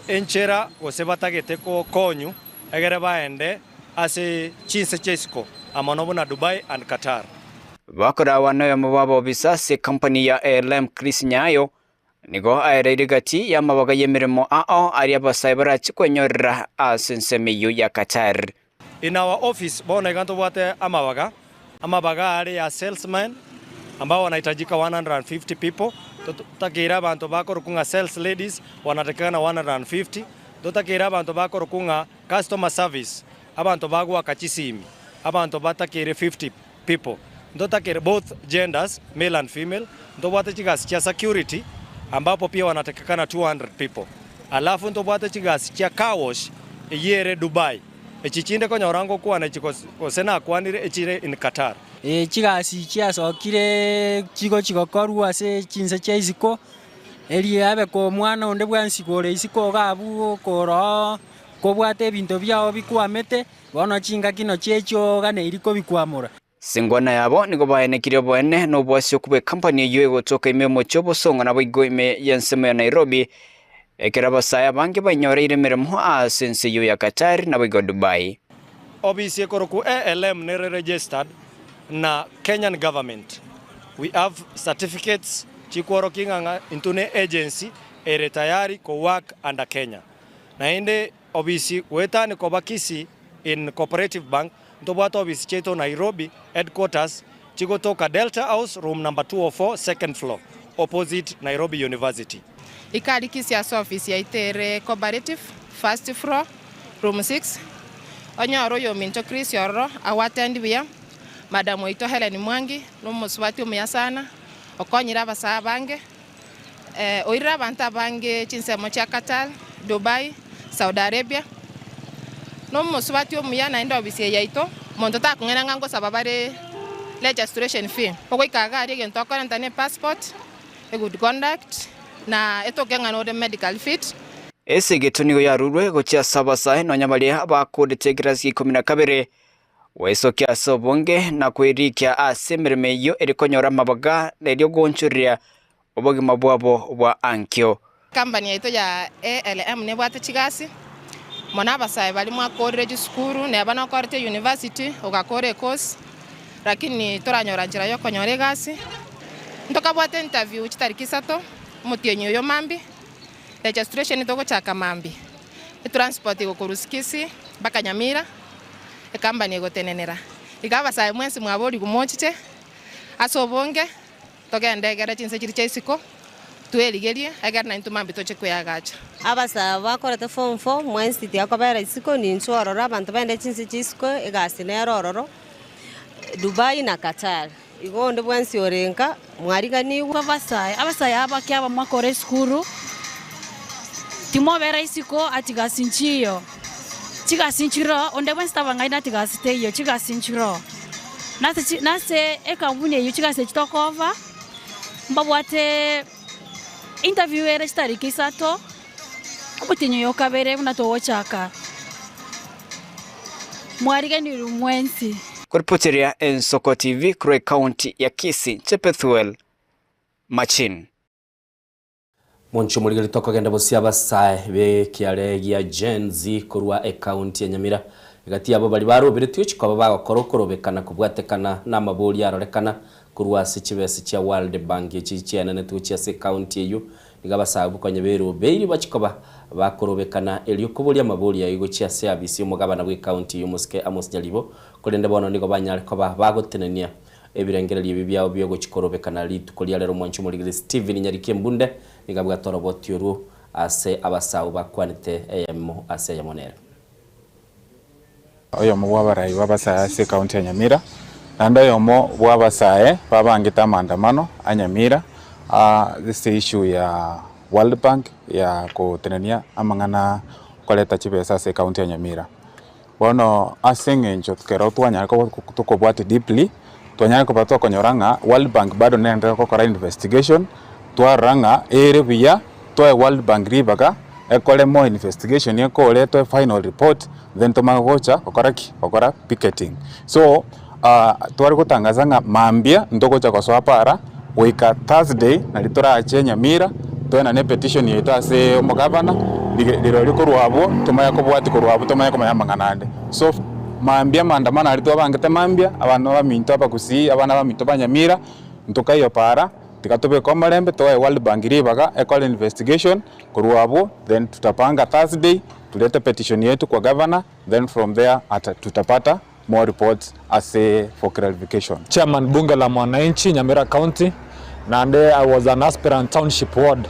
Speaker 11: enchera gose batagete kokonyu egere baende ase chinse chia isiko amo no buna Dubai and Qatar.
Speaker 9: Bakora abana oyomo bw'abobisa ase company ya ALM Chris Nyayo nigo aereire gati y'amabaga y'emeremo ao aria abasae barachi kwenyorera ase ensemo eyio ya Qatar.
Speaker 11: In our office bono iga ntobwate amabaga, amabaga are ya salesman ambao wanahitajika 150 people, totakeire abanto bakorokwa ng'a sales ladies wanatakikana 150, totakeire abanto bakorokwa ng'a customer service, abanto bagoaka chisimi, abanto batakeire 50 people, ntotakeire both genders male and female, ntobwate chigasi chia security ambapo pia wanatakikana 200 people, alafu ntobwate chigasi chia car wash eyio ere Dubai, echi chinde konyora ngokwana echi gose nakwanire echire in Qatar.
Speaker 12: Eh, chigasi chiasokire chigochi gokorwa ase chinse chia isiko, eri abe ko omwana onde bwensi kore isiko iga abwo okoroo kobwate ebinto biago bikwamete, bono chingaki nochi echio oganeiri kobikwamora.
Speaker 9: Singwana yabo nigo baenekirie oboene na obwasio bw'ecompany eyio egotoka ime omochie obosongo naboigo ime y'ensemo ya Nairobi, ekero abasae abange bainyoreire emeremo ase ense eyio ya Qatar naboigo Dubai.
Speaker 11: Obisi ekorokwa ALM nere registered na Kenyan government. We have certificates chikworokia ng'a ng'a intwe ne agency ere tayari ko work under Kenya. Naende obisi goetani koba Kisii in Cooperative Bank, ntobwate obisi chiaito Nairobi headquarters chigotoka Delta House room number 204 second floor opposite Nairobi University.
Speaker 13: Ikari Kisii ase ofisi yaito ere Cooperative, first floor, room 6, onyore oyominto Chris ororo agoatendi buya, madam oito Hellen Mwangi nomosubati omuya sana, okonyire abasae abange, oirire abanto abange chinsemo chia Qatar, Dubai, Saudi Arabia, nomosubati omuya naende ofisi eye yaito, monto takong'aina ng'a ngosaba bare registration fee, ogoika iga aria egento okorenta ne passport, a good conduct, na etoke ng'a nore medically fit.
Speaker 9: Esegeto nigo yarurwe gochia ase abasae nonya baria bakoorete ekerasi gia ikomi na kabere, gwesokia ase obonge na kwerikia ase emeremo eyio ere konyora amabaga na erio goonchoreria obogima bwabo bwa ankio.
Speaker 13: Company yaito ya ALM nebwate chigasi, mono abasae baria mwakorire chisukuru neba nokorete university ogakora ecourse lakini toranyora nchera yokonyora egasi. Ntokabwate interview chitariki isato omotienyi oyo mambia. Registration togochaka mambia, etransport egokorwa Kisii mpaka Nyamira, ecompany egotenenera. Iga abasae mwensi mwaborigwe mochiche ase obonge, togende egere chinse chiria chia isiko, twerigerie egere naintwe mambia toche kweagacha.
Speaker 14: Abasae bakorete form four mwensi tiakobera isiko ninchwe ororo abanto baende chinse chia isiko egasi nere ororo Dubai na Qatar. Igo onde bwensi ore nka mwariganigwe.
Speaker 15: Abasae, abasae abake aba mwakora esukuru, timobera isiko ati gasi nchiyo, chigasi nchiroo, onde bwensi tabang'aini ati gasi teiyo, chigasi nchiroo. Nase chi nase ekampuni eyio chigasi echi tokoba, mbabwate interview ere chitariki isato, omotienyi oyo okabere buna togochaka, mwariganirwe mwensi.
Speaker 9: Koripoteria Ensoko TV korwa ecounty ya Kisii, Chepethuel Machin.
Speaker 1: Monche omorigeri tokogenda bosio abasae b'ekiare gia Gen Z korwa ecounty ya Nyamira. Egati yabo baria baroberetwe chikoba bagokora okorobekana kobwatekana namaboria arorekana korwa ase chibesa chia World Bank echi chiaenanetwe gochia ase ecounty eyio. Nigo abasae abwo konya berobeiri bachikoba bakorobekana erio koboria amaboria ayio gochia ase abisi y'omogabana bw'ecounty eyio omosike Amos Nyaribo Korende bono nigo banyare koba bagotenenia ebirengererio ebi biabo bi'ogochia korobekana rituko ria rero. Omwanchi omorigeri Stephen Nyariki Embunde nigo abwate oroboti orwo ase abasao bakwanete eyemo ase eyemo nere.
Speaker 16: Oyomo bw'abarai b'abasae ase ekaunti ya Nyamira, naende oyomo bw'abasae babangete amaandamano a Nyamira ase issue ya World Bank ya gotenenia amang'ana koreta chibesa ase ekaunti ya Nyamira. Bono ase eng'encho ekero twanyara koba tokobwatia deeply, twanyara koba tokonyora ng'a World Bank bado nende gokora investigation, twarora ng'a ere buya toe World Bank ribaga ekore more investigation ekore etoe final report then tomanye gocha gokora ki? Gokora picketing. So tware gotangaza ng'a mambia ntogocha gosoa para goika Thursday nari torache Nyamira toenane epetition yaito ase omogavana rirorio korwa abwo tomanye kobwatia korwa abwo tomanye komanya amang'ana ande. So mambia maandamano aria twabangete mambia abana baminto abagusii abana baminto ba Nyamira ntokaiyo para tiga tobeke omorembe toe World Bank ribaga ekore investigation korwa abwo then tutapanga Thursday turete petition yetu kwa gavana then from there ata tutapata more reports ase for clarification.
Speaker 17: Chairman Bunge la Mwananchi Nyamira County naende I was an aspirant township ward.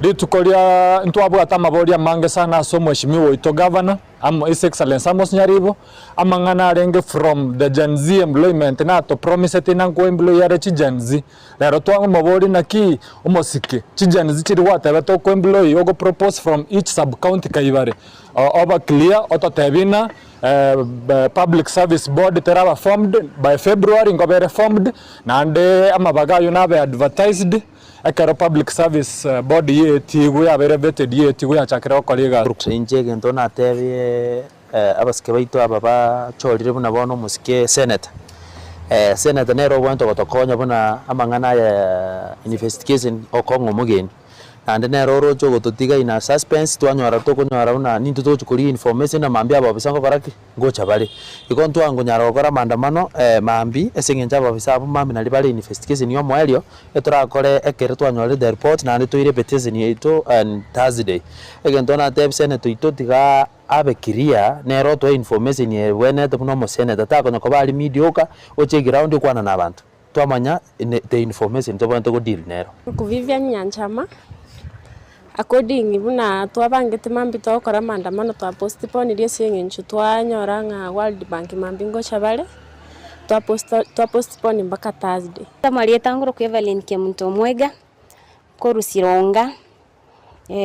Speaker 17: Rituko ria ntwabwate amaborio amange sana ase omweshimiwa oito Governor amo His Excellency Amos Nyaribo, amang'ana arenge from the Gen Z employment nato promiseti na nko employ are chi Gen Z. Rero twamoboria naki omosike chi Gen Z chiri gwatebete oko employ ogo propose from each sub county kaibare oba clear ototebie ng'a Public Service Board teraba formed by February nkoba ere formed, naende amabaga ayio nabe advertised ekero Public Service Board yeetigwe yabeire vetted yeetigwe yachakire gokora egasi.
Speaker 18: Inche egento natebie abasike baito aba bachorire buna bono omosike senator, senator nere obwenerete gotokonya buna amang'ana aya investigation okong'a omogeni. Naende nere oroche ogototiga in a suspense, twanyora tokonyora buna nintwe togochia koria information na mambia abaofisa ngokora ki? Ngocha bare. Igo ntwangonyara gokora maandamano mambia ase eng'encho abaofisa abwo mambia naria bare investigation ya omoerio, etorakore ekero twanyorire the report naende toire petition yaito on Thursday. Egento natebia senator oito tiga abe clear, nere otoe information ebwenerete buna omosenator, takonya koba aria mediocre, oche eground okwana na abanto. Twamanya the information tobwenerete go deal nero.
Speaker 19: Vivian Nyanchama, According buna twabangete mambia togokora maandamano twa postponirie ase eng'encho twanyora ng'a World Bank mambia ngocha bare, twa postpone mpaka Thursday.
Speaker 20: Amarieta ngorokwa Evelyn Kemunto Omwega, korwa Sironga,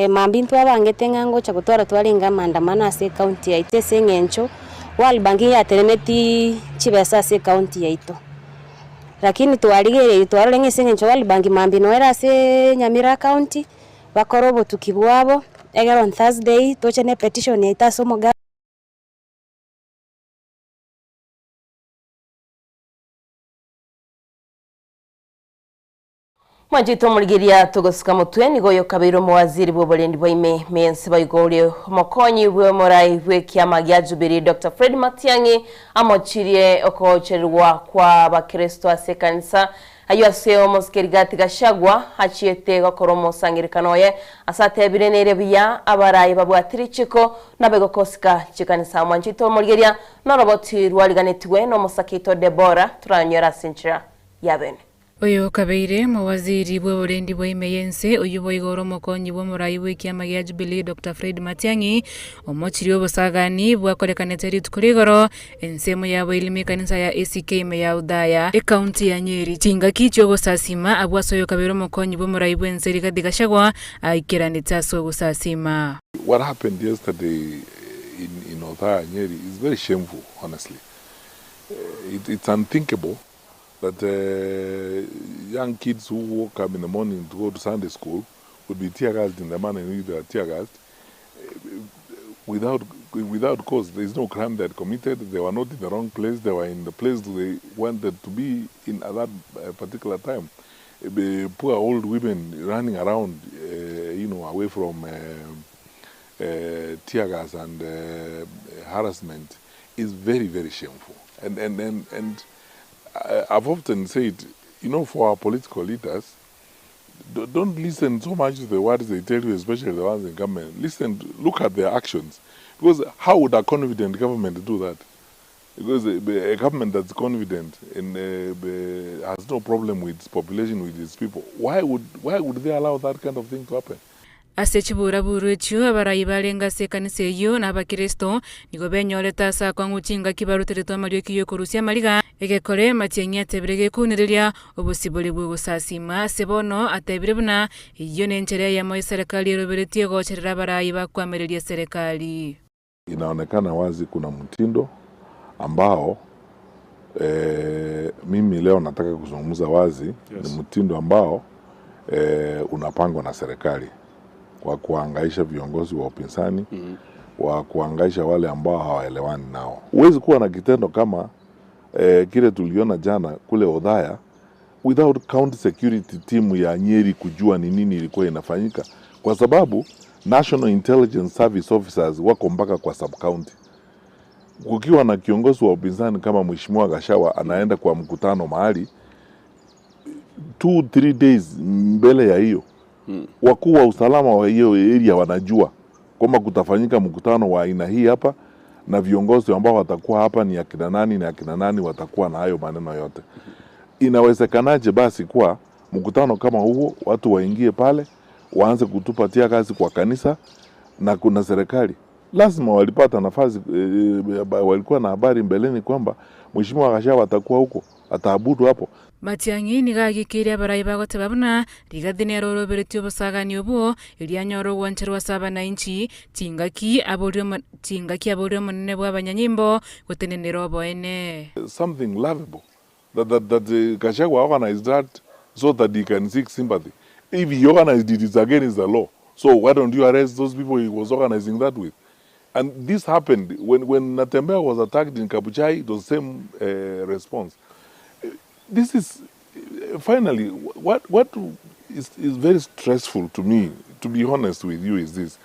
Speaker 20: mambia ntwabangete ng'a ngocha gotwara twarenge amaandamano ase ecounty yaito ase eng'encho, World Bank yatenenetie chibesa ase ecounty yaito. Lakini twarigereiri twarora ng'a ase eng'encho World Bank mambia noyo ere ase Nyamira county, bakore obotuki bwabo, egere on Thursday toche ne petition yaito ase omoga.
Speaker 2: Mwanchete omorigeria togosuka motwe nigo oyo okabeire omowaziri bw'oborendi bwa ime ime y'ense boigo ore omokonyi bw'omorai bw'ekiama gia Jubilee Doctor Fred Matiang'i amochirie okogochererwa kwa abakeresto ase ekanisa ayio ase omosike Rigathi Gachagua achiete gokora omosangererekano oye ase atebire nere buya abarai babwati richiko nabe gokosika chikanisa. Mwanchete omorigeria noroboti rwariganetigwe nomosakito Deborah toranyore ase enchera ya bene.
Speaker 21: Oyo okabeire omowaziri bw'oborendi bwa ime y'ense, oyio boigo ore omokonyi bw'omorai bw'ekiama gia Jubilee Doctor Fred Matiang'i, omochiri obosagani bwakorekanete rituko rigoro ensemo ya boilimi ekanisa ya ACK ime ya Othaya, ekaunti ya Nyeri. Chingaki chi'ogosasima abwo ase oyo okabeire omokonyi bw'omorai bw'ense Rigathi Gachagua aikeranete ase ogosasima.
Speaker 22: What happened yesterday in in Othaya Nyeri is very shameful honestly. It, it's unthinkable that uh, young kids who woke up in the morning to go to Sunday school would be tear gassed in the manner in which they are tear gassed without without cause. There is no crime they had committed. They were not in the wrong place. They were in the place they wanted to be in at that uh, particular time. The poor old women running around, uh, you know, away from uh, uh, tear gas and uh, harassment is very, very shameful. And, and, and, and I've often said, you know, for our political leaders, don't listen so much to the words they tell you, especially the ones in government. Listen, look at their actions. Because how would a confident government do that? Because a, a government that's confident and uh, has no problem with its population, with its people, why would, why would they allow that kind of thing to happen?
Speaker 21: Ase chiburaburu echio abarai barenge ase ekanisa eyio na abakeresto nigo benyorete ase akong'u chingaki baruteretwe amarioki y'okorusia amariga, egekore matiang'i atebire gekunereria obosibore bw'ogosasima. Ase bono atebire buna eyio nenchera eyemo eserekari eroberetie gocherera abarai bakoamereria eserekari.
Speaker 22: Inaonekana wazi kuna mtindo ambao e, mimi leo nataka kuzungumza wazi yes. Ni mtindo ambao e, unapangwa na serikali kwa kuhangaisha viongozi wa upinzani mm -hmm. wa kuhangaisha wale ambao hawaelewani nao. Huwezi kuwa na kitendo kama e, kile tuliona jana kule Othaya without county security team ya Nyeri kujua ni nini ilikuwa inafanyika, kwa sababu National Intelligence Service officers wako mpaka kwa sub county. Kukiwa na kiongozi wa upinzani kama Mheshimiwa Gachagua anaenda kwa mkutano mahali 2 3 days mbele ya hiyo hmm, wakuu wa usalama wa hiyo area wanajua kwamba kutafanyika mkutano wa aina hii hapa na viongozi ambao watakuwa hapa ni akina nani na akina nani watakuwa na hayo maneno yote. Inawezekanaje basi kuwa mkutano kama huo watu waingie pale waanze kutupa tear gas kwa kanisa na kuna serikali lazima walipata nafasi e, walikuwa na habari mbeleni kwamba Mheshimiwa Gachagua atakuwa huko ataabudu hapo.
Speaker 21: Matiang'i nigo agikeire abarai bagoteba buna Rigathi nere oroberetie obosagani obwo erio anyore ogwancherwa ase abananchi chingaki aborie chingaki aborie omonene bwa abanyanyimbo gotenenera oboene.
Speaker 22: Something laughable that, that, that uh, Gachagua organized that so that he can seek sympathy. If he organized it, it's against the law. So why don't you arrest those people he was organizing that with? And this happened when, when Natembeya was attacked in Kabuchai, it was the same uh, response. This is, finally, what, what, is, is very stressful to me, to be honest with you, is this.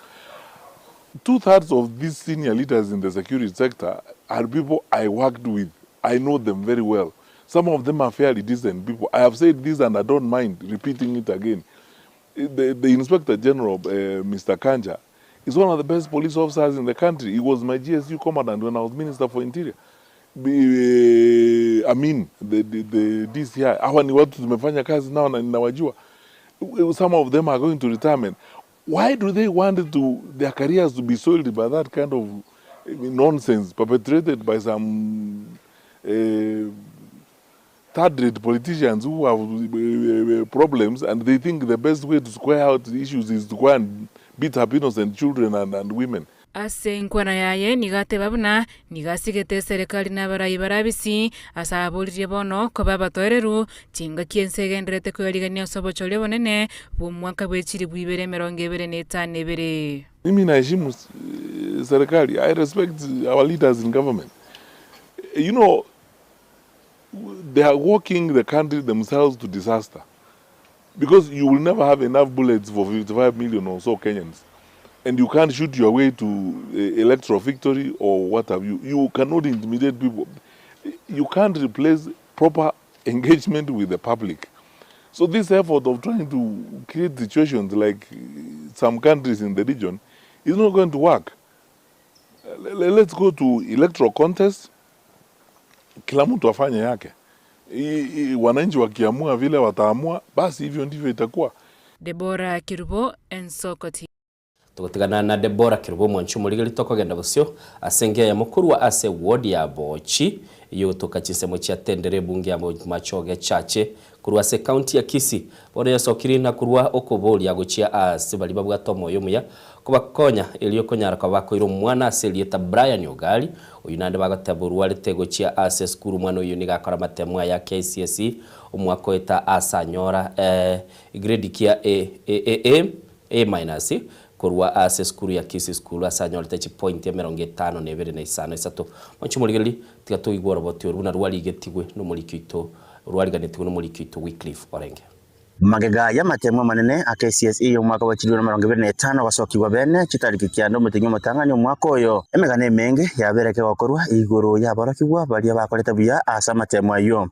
Speaker 22: Two-thirds of these senior leaders in the security sector are people I worked with. I know them very well. Some of them are fairly decent people. I have said this and I don't mind repeating it again. The, the Inspector General, Mr. Kanja, is one of the best police officers in the country. He was my GSU commandant when I was Minister for Interior. Be, I mean, the, the, the DCI. Hawa ni watu tumefanya kazi nao na ninawajua. Some of them are going to retirement. Why do they want to their careers to be soiled by that kind of nonsense perpetrated by some third-rate politicians who have problems and they think the best way to square out the issues is to go and beat up innocent children and, and women.
Speaker 21: Ase enkwana yaye nigo ateba buna nigo asigete eserekari na abarai barabisi, ase aboririe bono koba abatoereru chingaki ense egendererete koyarigania ase obochori obonene bw'omwaka bwe chilifu ibere emerongo ebere na etano ebere.
Speaker 22: Mimi naheshimu serikali. I respect our leaders in government. You know, they are walking the country themselves to disaster because you will never have enough bullets for 55 million or so Kenyans. And you can't shoot your way to electoral victory or what have you. You cannot intimidate people. You can't replace proper engagement with the public. So this effort of trying to create situations like some countries in the region is not going to work. Let's go to electoral contest. Kila mtu afanye yake. Wananchi wakiamua vile wataamua, basi hivyo ndivyo itakuwa.
Speaker 21: Deborah Kirubo, Ensoko TV.
Speaker 1: Tugotigana na Debora Kirubo mwanchi omorigeri tokogenda bosio ase engeya mokorwa ase ward ya Bochi yogotoka chinsemo chia Tendere ebunge ya Machoge Chache korwa ase county ya Kisii bono yasokire na korwa okoboria gochia ase baria babwate omoyo omuya kobakonya erio okonyara koba bakoira omwana ase erieta Brian Ogari oyo naende bagoteba orwarete gochia ase esukuru omwana oyo nigo akora amatemo aya KCSE omwaka oeta ase anyora eh, grade kia A, A, A, A, A minus korwa ase esukuru ya Kisii School ase anyorete chipointi emerongo etano na ebere na isano isato. Mwanche omorigereria, tiga toigwe oroboti oru buna rwarigetigwe nomoriki oito rwariganetigwe nomoriki oito Wycliffe Orenge.
Speaker 3: Magega y'amatemo amanene a KCSE y'omwaka bwa chilifu na emerongo ebere na etano gosokigwa bene chitariki kianda omotenyi omotang'ani omwaka oyo. Emegano emenge yabere kegokorwa igoro y'aborokigwa baria bakorete buya ase amatemo ayio.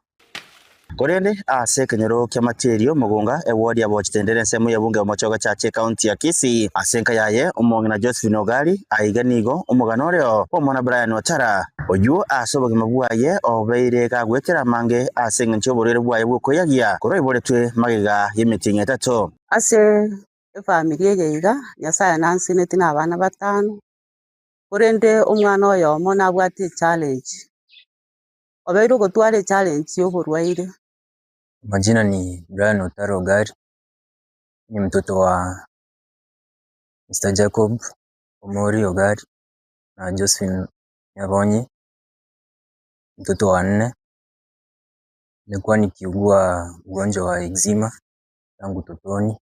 Speaker 3: Korende ase ekenyoro kia Materio Mugunga eward ya Bochitendere ensemo ya bunge omochogo chache county ya Kisii ase enka yaye omong'ina Josephine Ogari aiga nigo omogano oreo omwana Brian Otara oywo ase obogima bwaye obeire gagwetera amange ase eng'encho y'oborwaire bwaye bw'okoyagia korwa aiboretwe magega y'emitingi etato.
Speaker 5: Ase efamiri eye iga, Nyasaye nansineti na abana batano, korende omwana oyomo nabwate echallenge, obeire ogotwara echallenge ya oborwaire.
Speaker 23: Majina ni Brian Otaro Ogari, ni mtoto wa Mr. Jacob Omori Ogari na Josephine Nyabonyi, mtoto wa nne. Nimekuwa nikiugua ugonjwa wa eczema tangu utotoni,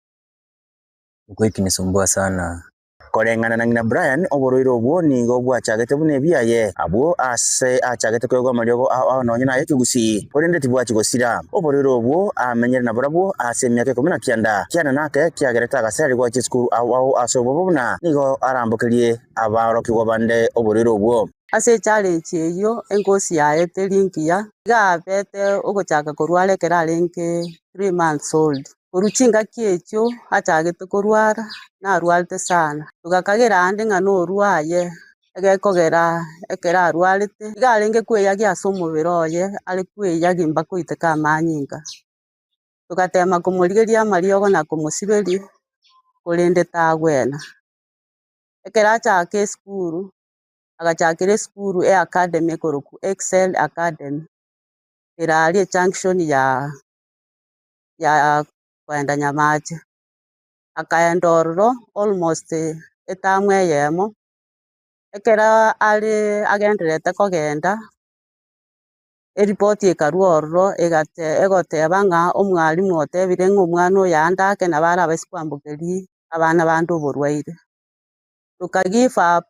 Speaker 23: imekuwa ikinisumbua sana.
Speaker 3: Koreng'ana na ng'ina Brian oborwaire obwo nigo bwachagete buna ebiaye abwo ase achagete koegwa amariogo ao ao nonye naye ekegusii korende tibwachi gosira oborwaire obwo amenyere na borabwo ase emiaka ikumi na kianda kiana nake kiagerete agaseri gwacha esukuru ao ao ase obobo buna nigo arambokerie abarokigwa bande oborwaire obwo.
Speaker 5: Ase echallenge eywo engosi yaye teri ngiya, iga abete ogochaka korwara ekero arenge 3 months old. Korwa chingaki echio achagete korwara, narwarete sana. Togakagera ande ng'a norwaye, egekogera ekero arwarete, iga arenge kweyagia ase omobere oye, are kweyagia mpaka oiteka amanyinga. Togatema komorigeria amariogo na komosiberia, korende tagwena. Ekero achaka esukuru, agachakera esukuru e academy ekorokwa Excel Academy, ere aria ejunction ya ya koenda Nyamache. Akaenda ororo almost etamu eyemo, ekero are agendererete kogenda, eripoti ekarwa ororo egate egoteba ng'a omwalimu otebire ng'a omwana oyo ande ake nabo arabase kwambokeria abana bande oborwaire. Toka give up,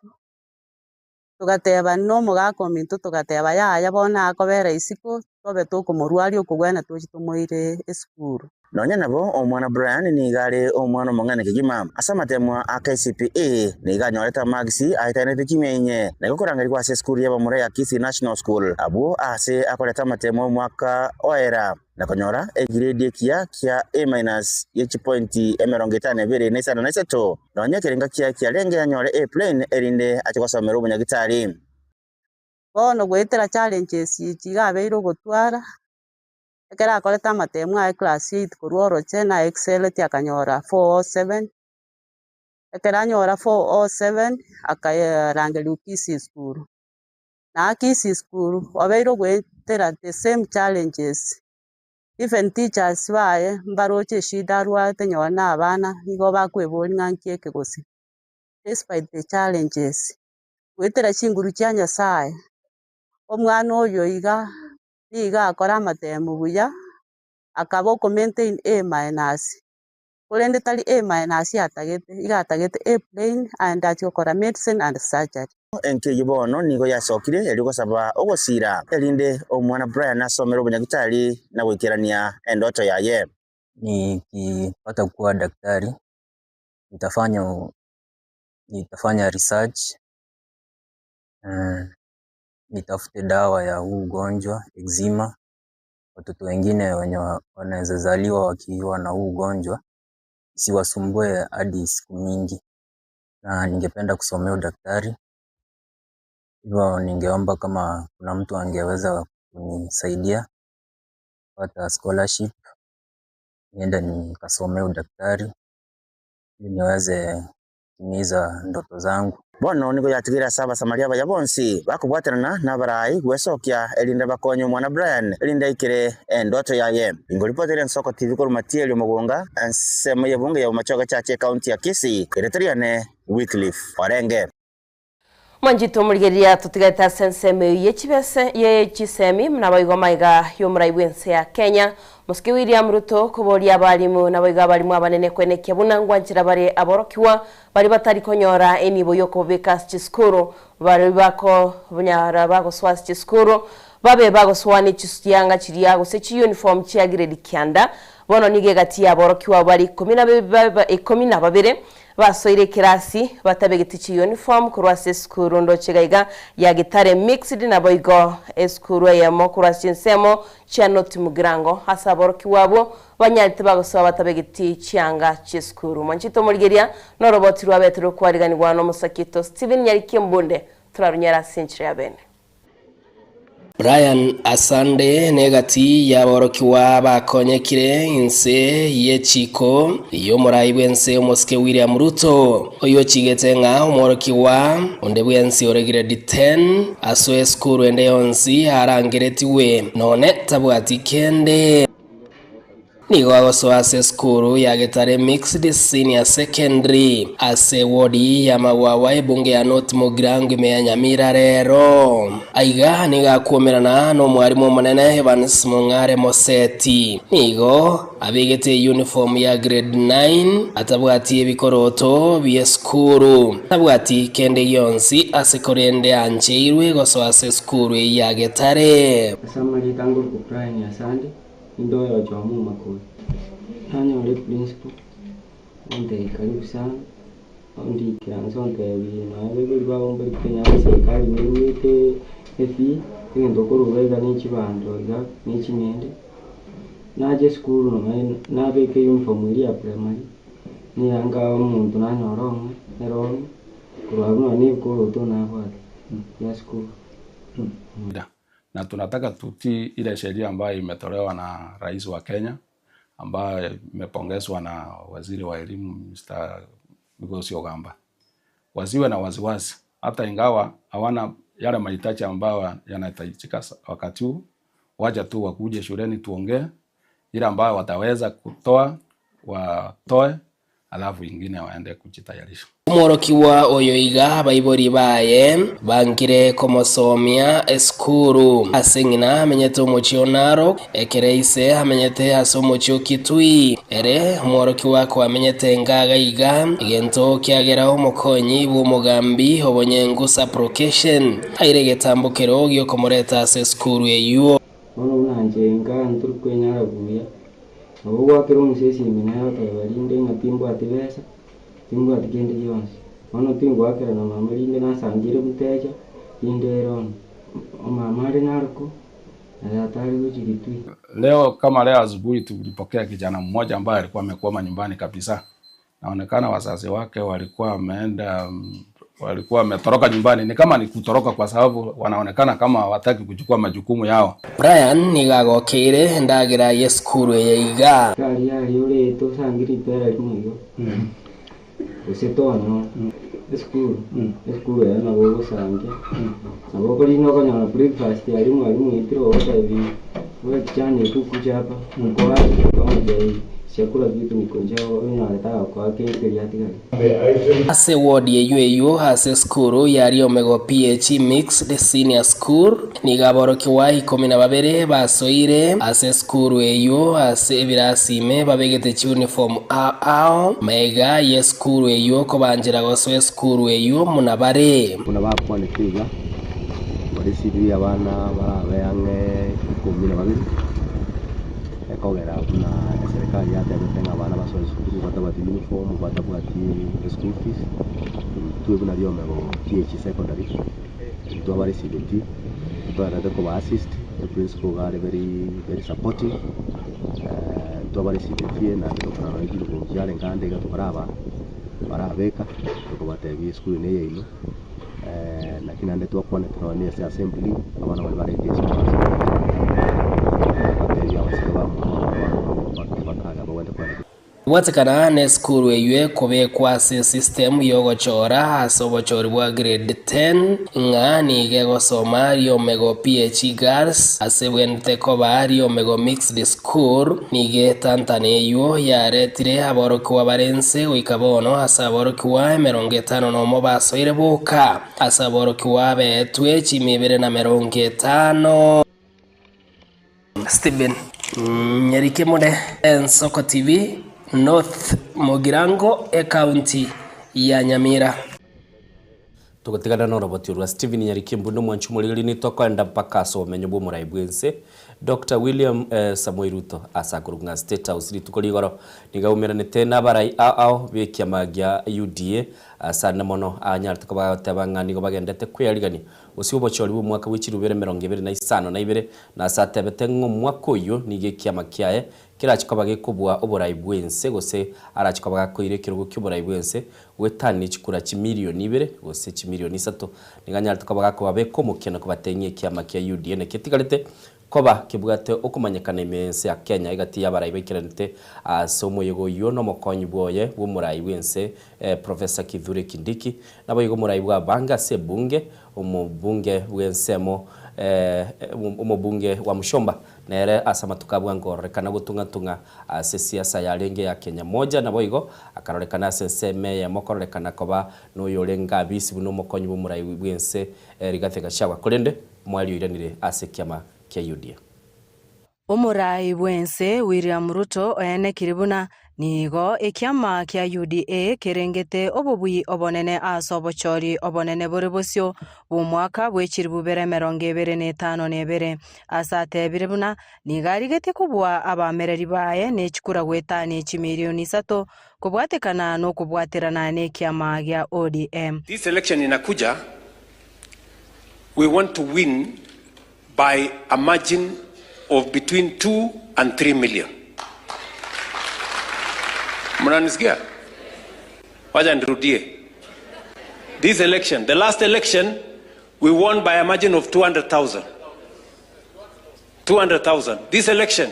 Speaker 5: togateba na omogaka ominto togateba yaya bono akobera isiko. Tobe tokomorwaria okogwena toche tomoire esukuru.
Speaker 3: Nonya nabo, omwana Brian nigo are omwana omong'aini kegima. Ase amatemwa a KCPE, nigo anyorete amagisi aetanete chimia inye, na igo korangerigwa ase esukuru y'abamura ya Kisii National School, abwo aase akorete amatemwa omwaka oera na konyora egiredi ekiya kia A minus ye chipointi 52 na 53, nonya ekerenga kiaye kiarenge anyore A plain erinde ache gosomera obonyagitari.
Speaker 5: Bono goetera challenges echi iga abeire ogotwara, ekero akorete amatemu aye class eight korwa oroche na exceleti akanyora 407, ekero anyora 407 akarangerigwa Kisii school. Na Kisii school obeire ogoetera the same challenges, even teachers baye mbaroche eshida arwarete nonye na abana nigo bakoeboria ng'a nki eke gose, despite the challenges. Goetera chinguru chia Nyasae, omwana oyo iga nigo akora amatemo buya, akaba oko maintain A minus, korende tari A minus atagete, iga atagete A plain aende achie gokora medicine and surgery.
Speaker 3: Enki eyio bono nigo yasokire erio gosaba ogosiira, erinde omwana Brian asomere obonyagitari na goikerania endoto yaye.
Speaker 23: Nikipata kuwa daktari nitafanya nitafanya research nitafute dawa ya huu ugonjwa eczema. Watoto wengine wenye wanaweza zaliwa wakiwa na huu ugonjwa isiwasumbue hadi siku mingi, na ningependa kusomea udaktari, hivyo ningeomba kama kuna mtu angeweza kunisaidia kupata scholarship niende nikasomee udaktari ili niweze kutimiza ndoto zangu.
Speaker 3: Bono nigo yatigeire ase Abasamaria abaya bonsi bakobwaterana nabarai gwesokia, erinde bakonye omwana Brian, erinde aikere endoto yaye. Ingoripotere Ensoko TV korwa Matieri Omogonga, ensemo y'ebunge ya Bomachoge Church ecounty ya Kisii, erieta riane Wycliffe Orenge.
Speaker 2: Mwanchete omorigereria totigarete ase ensemo eyio ye chibese ye chisemi naboigo maiga y'omorai bw'ense ya Kenya Mosike William Ruto koboria abalimu naboigo abalimu abanene kwenekia buna ngwanchera bare aborokigwa baria batari konyora enibo y'okobeka ase chisukuru baria bakonyara bagosoa ase chisukuru babe bagosoa ne chianga chiria gose chiuniform chia grade kianda bono nigo egati y'aborokigwa bare ikomi na babere Basoire ekerasi batabegeti chiyunifomu korwa ase esukuru ndoche iga iga ya Gitare Mixed naboigo esukuru eyemo korwa ase chinsemo chia North Mugirango ase aborokigwa abwo banyarete bagosoa batabegeti chianga chiesukuru. Mwanchete omorigeria noroboti rwabete rokwariganigwa nomosakito Stephen Nyariki Ombunde torarunyare ase enchera ya bene.
Speaker 1: Brian Asande negati y'aborokigwa bakonyekire inse y'echiko y'omorai bw'ense omosike William Ruto, oyio ochigete ng'a omworokigwa onde bwensi ore grade 10 asoe esukuru ende yonsi arangeretigwe none tabwati kende. Nigo agosoa ase esukuru ya Getare Mixed Senior Secondary ase ewodi ya Magwagwa ebunge ya North Mugirango ime ya Nyamira rero. Aiga nigo akuomerana nomwarimu omonene Evans Mong'are Moseti. Nigo abegete eyuniform ya grade 9 atabwati ebikoroto bi'esukuru. Tabwati kende gionsi ase korende ancheirwe gosoa ase esukuru eyio ya Getare.
Speaker 6: Ase amarieta ngorokwa Brian Asande, Ninde oyochoma omakori? Nanyora eprinciple, ontebia karibu sana, ondikera nse ontebia nonya abaibori bago mbari kenya ase eserikari neruete efee, egento okorwa iga iga ne chibando iga, ne ching'ende. Nacha esukuru nonya nabeka euniform eria ya primary, neyanga omonto nanyora ong'e, erongi, korwa abwo nonya na ebikoroto nabwate bia sukuru.
Speaker 7: Na tunataka tutii ile sheria ambayo imetolewa na rais wa Kenya ambayo imepongezwa na waziri wa elimu Mr. Migosi Ogamba. Wasiwe na wasiwasi hata ingawa hawana yale mahitaji ambayo yanahitajika wakati huu, wacha tu wakuje shuleni tuongee, ile ambayo wataweza kutoa watoe, alafu ingine waende kujitayarisha.
Speaker 1: Omworokigwa oyo iga abaibori baye bankire komosomia esukuru ase ng'ina amenyete omochie o Narok, ekere ise amenyete ase omochie o Kitui. Ere omworokigwa kwamenyete engaga iga, egento kiagera omokonyi bw'omogambi obonyengu Supplication aire egetambokero gi'okomoreta ase esukuru eyio.
Speaker 6: Bono buna inche nka ntori kwenyara buya, nabo ogwakera omusa esimi naye ogoteba rinde ng'a timbwati besa, timbwati kende gionsi. Bono tingoakera na mama rinde nasangire mutecha, rinde ere ono. Omama are Naroko, na tata are gochia Kitui.
Speaker 7: Leo kama leo asubuhi tulipokea kijana mmoja ambaye alikuwa amekwama nyumbani kabisa. Naonekana wazazi wake walikuwa wameenda walikuwa wametoroka nyumbani. Ni kama ni kutoroka kwa sababu wanaonekana kama hawataki kuchukua majukumu yao.
Speaker 4: Brian nigo agokeire endagera y'esukuru eye iga.
Speaker 6: Aria aria orete osange ripera rimo igo, gose tonyora. Esukuru, esukuru ero nabo ogosangia, nabo okorina okonyora breakfast aria mwalimu oitire ogotebia we kijana ebu kuja hapa, nkoa chakula vitu niko njaa onyore tagokoa kende keria atigaria.
Speaker 4: Ase ewodi eyio eyio ase esukuru ya Riomego PHE Mixed Senior School nigo aborokigwa ikomi na babere basoire ase esukuru eyio ase ebirasi ime babegete chiuniform ao ao magega y'esukuru eyio kobanchera gosoa esukuru eyio muna bare.
Speaker 8: Buna bakwanete iga, barisirie abana barabe ang'e ikomi na babere, ekogera buna eserekari yatebete ng'a abana basoe esukuru batabwati uniform, batabwati eschool fees, intwe buna riomego PHE Secondary, intwe abarisibetie, ntwaerete koba assist, eprinciple iga are very very supportive, intwe abarisibetie naende tokarora nonye chiniform chiarenge ande iga tokaraba barabeka, tokobatebia esukuru eye neyaino, lakini naende twakwanete nonye na ase assembly, abana baria barenge isiko ase tokabatebia abasike bamwabo bakaga bagwente kwanekera.
Speaker 4: Gwatekana nesukuru eyio ekobekwa ase esystem y'ogochora ase obochori bwa grade 10 ng'a nigo egosoma Riomego PHE Girls ase ebwenerete koba Riomego Mixed School. Nigo etantana eyio yaretire aborokigwa bare inse goika bono ase aborokigwa emerongo etano nomo basoire boka ase aborokigwa beetwe chimi ibere na merongo etano. Stephen Nyarikemore, Ensoko TV, North Mugirango, Ekaunti ya Nyamira.
Speaker 1: Togotigana noroboti orwa Stephen Nyarikembu nomwanchi omorigeri nitokoenda mpaka ase obomenyo bw'omorai bw'ense Doctor William Samoei Ruto ase akorokwa ng'a State House rituko rigoro nigo aumeranete nabarai ao ao b'ekiama gia UDA ase ande mono anyarete koba agoteba ng'a nigo bagendete kweyarigania Gose obochori bw'omwaka bwe chirubere emerongo ebere na isano na ibere, na ase atebete ng'a omwaka oyio nigo ekiama kiaye kerache koba gekobua oborai bw'ense, gose arache koba gakoira ekerogo ki'oborai bw'ense goetania chikura chimilioni ibere gose chimilioni isato. Nigo anyarete koba gakobabeka omokia na kobateng'ia ekiama kia UDA nakio etigarete Koba kebwate okomanyekana ime y'ense ya Kenya egati y'abarai baikeranete ase omoyega oyio nomokonyi bwoye bw'omorai bw'ense Professor Kithure Kindiki, naboigo omorai bw'abange ase ebunge, omobunge bw'ensemo omobunge wa Mushomba nere ase amatuko a bwango ororekana gotung'atung'a ase esiasa yarenge ya Kenya Moja naboigo akarorekana ase ensemo eyemo kororekana koba noyorenge abisi buna omokonyi bw'omorai bw'ense Rigathi Gachagua korende Mwarioiranire ase ekiama kia Yudia.
Speaker 10: Omorai bw'ense William Ruto oenekire buna nigo ekiama kia UDA kerengete obobui obonene ase obochori obonene bore bosio bw'omwaka bwe chilifu bibere emerongo ebere na etano na ebere ase atebire buna nigo arigetie kobua abamereri baye ne chikura goetania chimilioni isato kobwatekana nokobwaterana nekiama gia ODM.
Speaker 24: This election inakuja We want to win by a margin of between 2 and 3 million. Mnanisikia? Wacha nirudie. This election, the last election, we won by a margin of 200,000. 200,000. This election,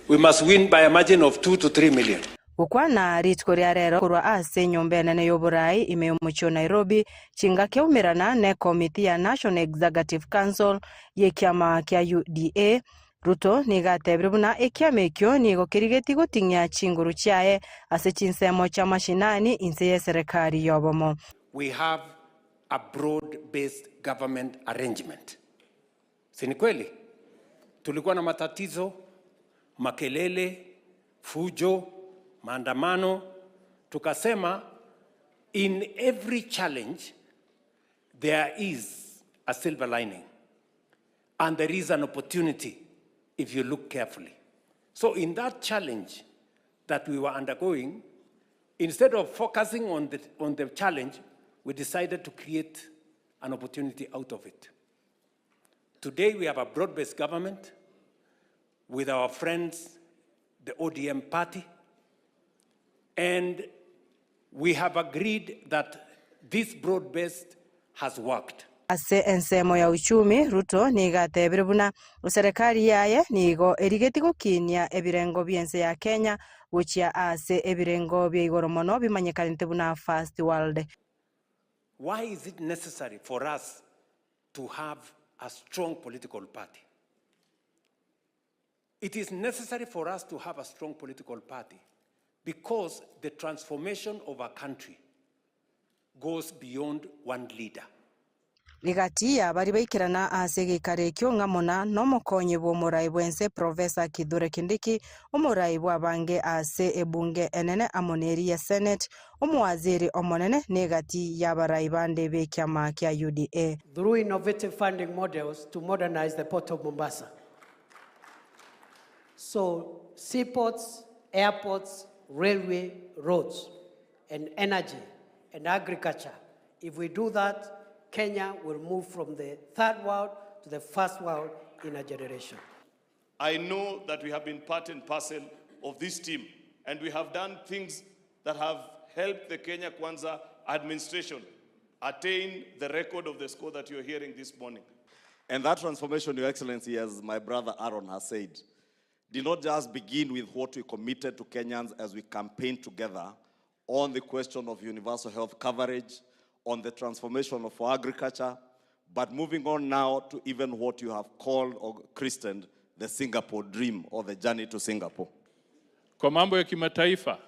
Speaker 24: we must win by a margin of 2 to 3 million.
Speaker 10: Gokwana rituko ria rero korwa ase enyomba enene y'oboraai ime y'omochie o Nairobi, chingaki aumerana nekomiti ya National Executive Council y'ekiama kia UDA, Ruto nigo atebire buna ekiama ekio nigo kerigetie goting'ia chinguru chiaye ase chinsemo chia mashinani inse y'eserekari y'obomo.
Speaker 24: We have a broad based government arrangement. Si ni kweli? Tulikuwa na matatizo, makelele, fujo, maandamano. Tukasema in every challenge there is a silver lining and there is an opportunity. if you look carefully. So in that challenge that we were undergoing, instead of focusing on the, on the challenge, we decided to create an opportunity out of it. Today we have a broad-based government with our friends, the ODM party, and we have agreed that this broad-based has worked.
Speaker 10: Ase ensemo ya uchumi, Ruto nigo atebire buna eserekari yaye nigo erigetie gokinia ebirengo bi'ense ya Kenya gochia ase ebirengo bia igoro mono bimanyekanete buna First World.
Speaker 24: Why is it necessary for us to have a strong political party? It is necessary for us to have a strong political party because the transformation of a country goes beyond one leader.
Speaker 10: Rigati ya baria baikerana ase egeikaro ekio ng'a muna nomokonyi bw'omorai bw'ense Professor Kithure Kindiki, omorai bw'abange ase ebunge enene amo neri ya Senate, omowaziri omonene na egati y'abarai bande b'ekiama kia UDA.
Speaker 11: Through innovative funding models to modernize the Port of Mombasa. So seaports, airports, railway, roads, and energy and agriculture. If we do that, Kenya will move from the third world to the first world in a generation.
Speaker 12: I know that we have been part and parcel of this team, and we have done things that have helped the Kenya Kwanza administration attain the record of the score that you're hearing this morning.
Speaker 13: And that transformation, Your Excellency, as my brother Aaron has said, did not just begin with what we committed to Kenyans as we campaigned together on the question of universal health coverage, on the transformation of agriculture, but moving on now to even what you have called or christened the Singapore dream or the journey to Singapore.
Speaker 14: Kwa mambo ya kimataifa,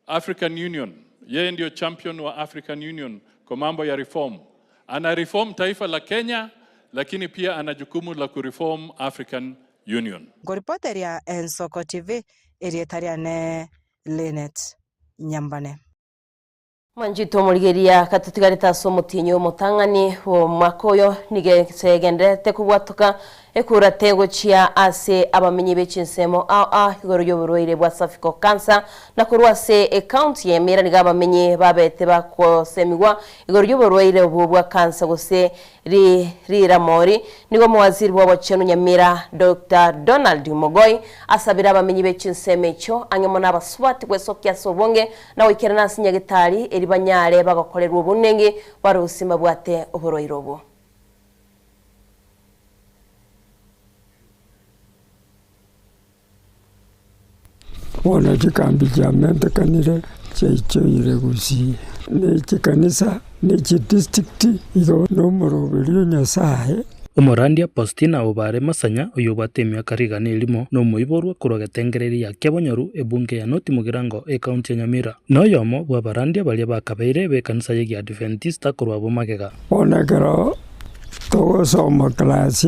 Speaker 14: African Union, yeye ndio champion wa African Union kwa mambo ya reform. Ana reform taifa la Kenya, lakini pia ana jukumu la kureform African Union.
Speaker 10: Nkoripoteria Ensoko TV, erieta riane Linet Nyambane.
Speaker 2: Mwanchete omorigereria katutigarete ase omotienyi omotang'ani bw'omwaka oyo nigo segendererete kobwatoka ekura tegochia ase abamenyi be chinsemo ao ao igoro y'oborwaire bwa cervical cancer na korwa ase ecounty ya Nyamira nigo abamenyi babete bakosemigwa igoro y'oborwaire obwo bwa cancer gose riramori nigo omowaziri bw'obochenu Nyamira Dr. Donald Mogoi asabire abamenyi be chinsemo echio ang'e mono abasubati gwesokia ase obonge na goikerana ase nyagetari eri banyare bagokorerwa obonenge bare gose mbabwate oborwaire obwo.
Speaker 25: Bono chikambi chiamentekanire chiaichoire gusii, ne chikanisa, ne chidistrict, igo nomoroberio o Nyasae.
Speaker 26: Omorandia Faustina Obare Masanya, oyobwate emiaka rigana erimo, nomoiborwa korwa getengereri ya Kiabonyoru, ebunge ya North Mugirango, ecounty ya Nyamira. Noyomo bw'abarandia baria bakabeire b'ekanisa y'Egiadventista korwa abwo magega.
Speaker 25: Bono ekero togosoma class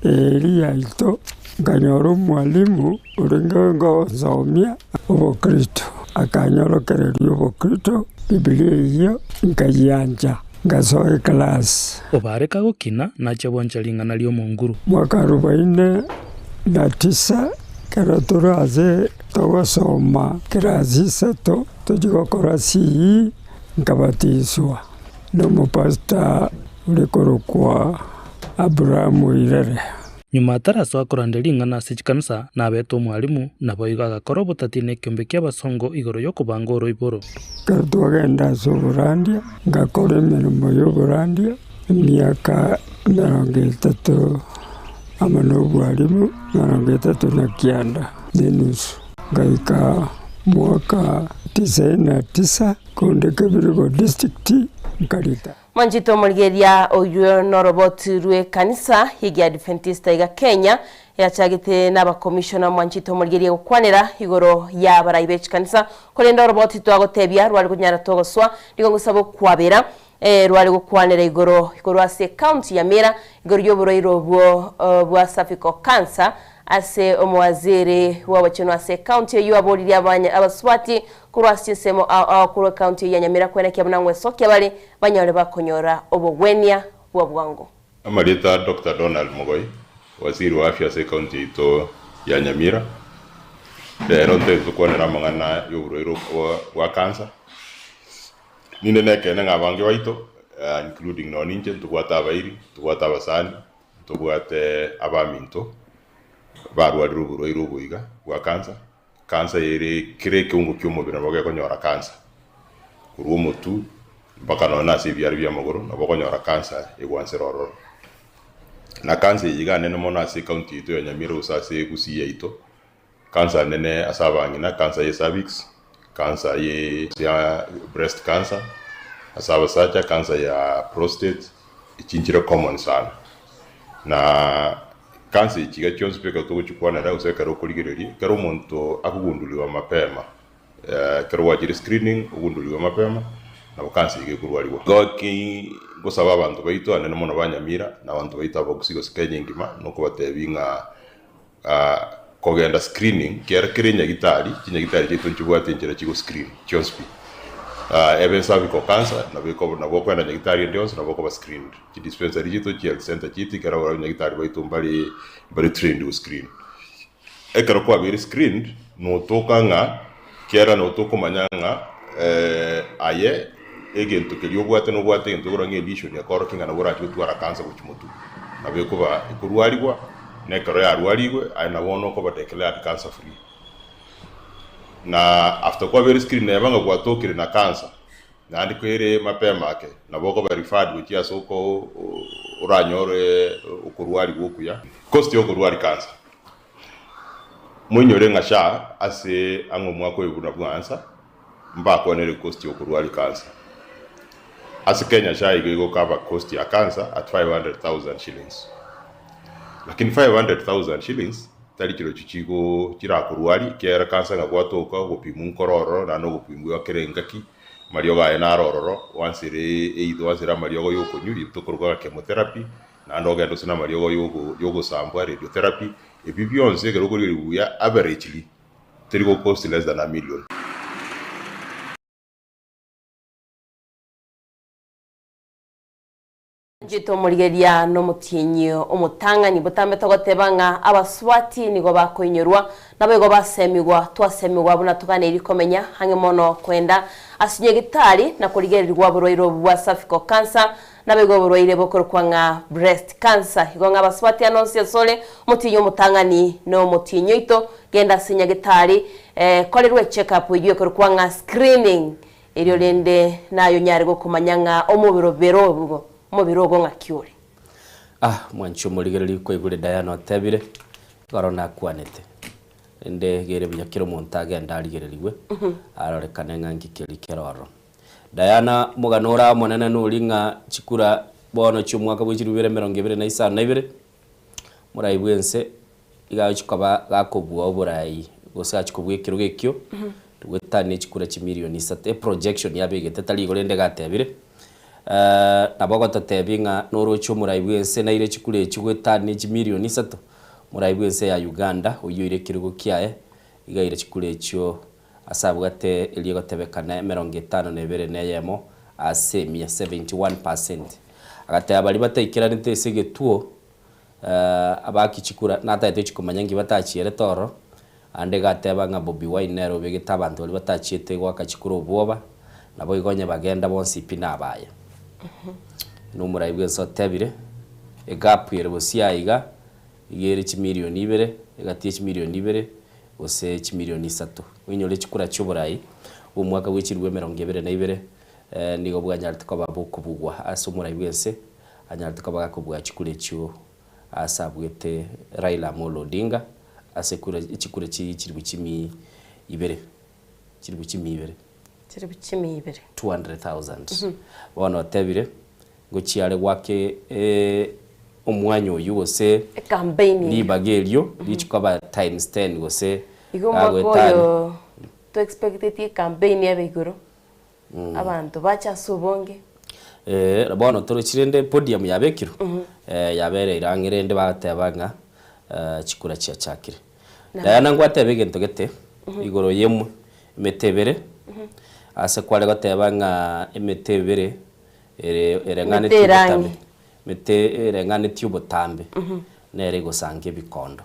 Speaker 25: eria yaito, nkanyora omwalimu orenge ngonsomia obokristo, akanyorokereria obokristo, Bibilia eyio nkayiancha, ngasoa eclass.
Speaker 26: Obare kagokina, nachia bwancha ring'ana ri'Omonguru.
Speaker 25: Mwaka arubaine na tisa, ekero tore ase togosoma class isato, tochia gokora CE, nkabatiswa nomopastor ore korokwa Abraham Irere.
Speaker 26: Nyuma atarasoa korandia ring'ana ase chikanisa, nabete omwalimu, naboigo agakora obotati nekeombe ki'abasongo igoro y'okobanga oroiboro.
Speaker 25: Ekero twagenda ase oborandia, ngakora emeremo y'oborandia emiaka emerongo etato amo nobwalimu emerongo etato na kianda na enusu. Ngaika mwaka tisaini na tisa konde Kebirigo District nkarita.
Speaker 2: Mwanchete omorigereria oyio noroboti rw'ekanisa y'Egiadventista iga Kenya yachagete n'abakomishona mwanchete omorigereria gokwanera igoro y'abarai be chikanisa korende oroboti twagotebia rware konyara togoswa nigo ngosaba okwabera eh, rware gokwanera igoro korwa ase ecounty ya Nyamira igoro y'oborwaire obwo bwa cervical cancer Ase omowaziri bw'obochenu ase ecounty eyio aboririe abanya abasubati korwa ase chinsemo ao ao korwa ecounty eyio ya Nyamira kwenekia buna ngwesokia bare banyore bakonyora obogwenia bwa bwango.
Speaker 27: Amarieta a Doctor Donald Mogoi,
Speaker 9: Waziri wa afya ase ekaunti yaito ya Nyamira. Rero ntagete tokwanere amang'ana ya oborwaire bwa cancer. Ninde nekeene ng'a abange baito including nonye ninche ntobwate abairi, ntobwate abasani, ntobwate abaminto barwarire oborwaire obo iga bwa cancer. Cancer ere kera ekeungo kia omobere nabo gekonyora cancer, korwa omotwe mpaka nonye ase ebiara bia amagoro nabo okonyora cancer egwansera ororo. Na cancer eye iga nene mono ase ecounty yaito ya Nyamira gose ase Gusii yaito, cancer nene ase abang'ina, cancer ye cervix, cancer ye ya breast cancer, ase abasacha cancer ya prostate, echi nchire common sana. Na Kansa echi iga chionsi pi ekero togochikwanera gose ekero okorigereria, ekero omonto akogunduriwa mapema, ekero gwachire screening ogunduriwe mapema, nabo kansa iga ekorwariwa. Igo ki ngosaba abanto baito anene mono ba Nyamira na abanto baito abagusii gose Kenya engima nokobatebia ng'a kogenda screening kera kere nyagitari, chinyagitari chiaito nchibwate enchera chigo screen chionsi pi. Ebe cervical cancer nabo eko nabo okoenda nyagitari ende yonsi nabo okoba screened. Chidispensary chiaito, chihealth center chiaito ekero abanyagitari baito mbare mbare trained go screen. Ekero kwabeire screened, notoka ng'a kera notokomanya ng'a aye egento keria obwate nobwate egento ekorwa ng'a elision ekorokia ng'a nabo orache gotwara cancer gochia motwe. Nabo ekoba ekorwarigwa, na ekero yarwarigwe aye nabo bono okoba declared cancer free. Na after kwabeire screened neba ng'a gwatokire na cancer, Naende kwere mapema ake, nabo okoba referred gochia ase oko oranyore okorwarigwa okuya. Cost yokorwari cancer. Moinyore ng'a SHA ase ang'e omwaka oyo buna bwansa, mbakwanere cost yokorwari cancer. Ase Kenya SHA igo igo cover cost ya cancer at 500,000 shillings. Lakini 500,000 shillings tari chirochio chigo chirakorwari ekiagera cancer ng'a gwatoka ogopimwa nkoro ororo naende ogopimwa kera engaki Amariogo aye naro ororo, oansere either oansere amariogo y'okonywa, ebio tokoroka chemotherapy, naende ogende ase namariogo y'ogosambwa, radiotherapy, ebio bionsi ekero okorigereria buya averagely teri go cost less than a million.
Speaker 2: Inche tomorigereria nomotienyi omotang'ani, botambe togoteba ng'a abasubati nigo bakoinyorwa, naboigo basemigwa, twasemigwa buna toganeiri komenya ang'e mono kwenda ase nyagitari na korigererigwa oborwaire obo bwa cervical cancer, naboigo oborwaire bokorokwa ng'a breast cancer. Igo ng'a abasubati ande onsi asore omotienyi omotang'ani nomotienyi oito, genda ase nyagitari, korerwa echeck up eyio ekorokwa ng'a screening. Erio rende naye onyare gokomanya ng'a omobere ogo, omobere ogo ng'aki ore.
Speaker 1: Ah, mwanche omorigereria kwaigure Diana otebire, igoro nakwanete. Rende gere buya kera omonto agende arigererigwe, arorekane ng'a nki keria kere ororo. Diana, omogano ore omonene nori ng'a chikura bono chi'omwaka bwe chilifu ibere emerongo ebere na isano na ibere, morai bw'ense iga agochia koba gakobua oborai gose achia kobua ekerogo ekio, goetania chikura chimilioni isato, eprojection yabegete tari igo rende gatebire, nabo ogototebia ng'a noroche omorai bw'ense naire chikura echio goetania chimilioni isato, omorai bw'ense ya Uganda oyio oire ekerogo kiaye, iga aire chikura echio ase abwate eria egotebekana emerongo etano na ebere na eyemo ase emia, 71%. Agateba baria bataikeranete ase egetuo Abaaki chikura natagete gochia komanya nki batachierete ororo, ande igateba ng'a Bobi Wine nere obegete abanto baria batachiete goaka chikura obwoba, naboigo onye bagenda bonsi pi nabaye. Na omorai bwense otebire, egap ere bosio aa iga, iga ere chimilioni ibere, egati ye chimilioni ibere, gose chimilioni isato. Oinyore chikura chia oborai, bwa omwaka bwe chilifu emerongo ebere na ibere, nigo bwanyarete koba bokobugwa ase omorai bwense, anyarete koba gakobua chikura echio ase abuete Raila Amolo Odinga ase kura chikura chi chilifu chimi ibere chilifu chimi ibere.
Speaker 2: Chilifu chimi ibere.
Speaker 1: 200,000. Bono otebire ngochia are goaka omwanya oyio gose
Speaker 2: Ecampaign eyio.
Speaker 1: ribaga erio richi koba times ten gose
Speaker 2: Igo omwaka
Speaker 1: gagoetania.
Speaker 2: oyo to expecteti ecampaign ebe igoro. Abanto bache ase obonge.
Speaker 1: Eh, bono torochi rende podium yabekirwe, eh, yabereire ang'e rende bagateba ng'a eh, chikura chiachakire. Diana ngwateba egento gete igoro y'emwe emete ebere, ase kware goteba ng'a emete ebere ere
Speaker 2: Emete
Speaker 1: ereng'anetie
Speaker 2: ere
Speaker 1: obotambe,
Speaker 2: ang'e.
Speaker 1: emete ereng'anetie obotambe. nere egosanga ebikondo.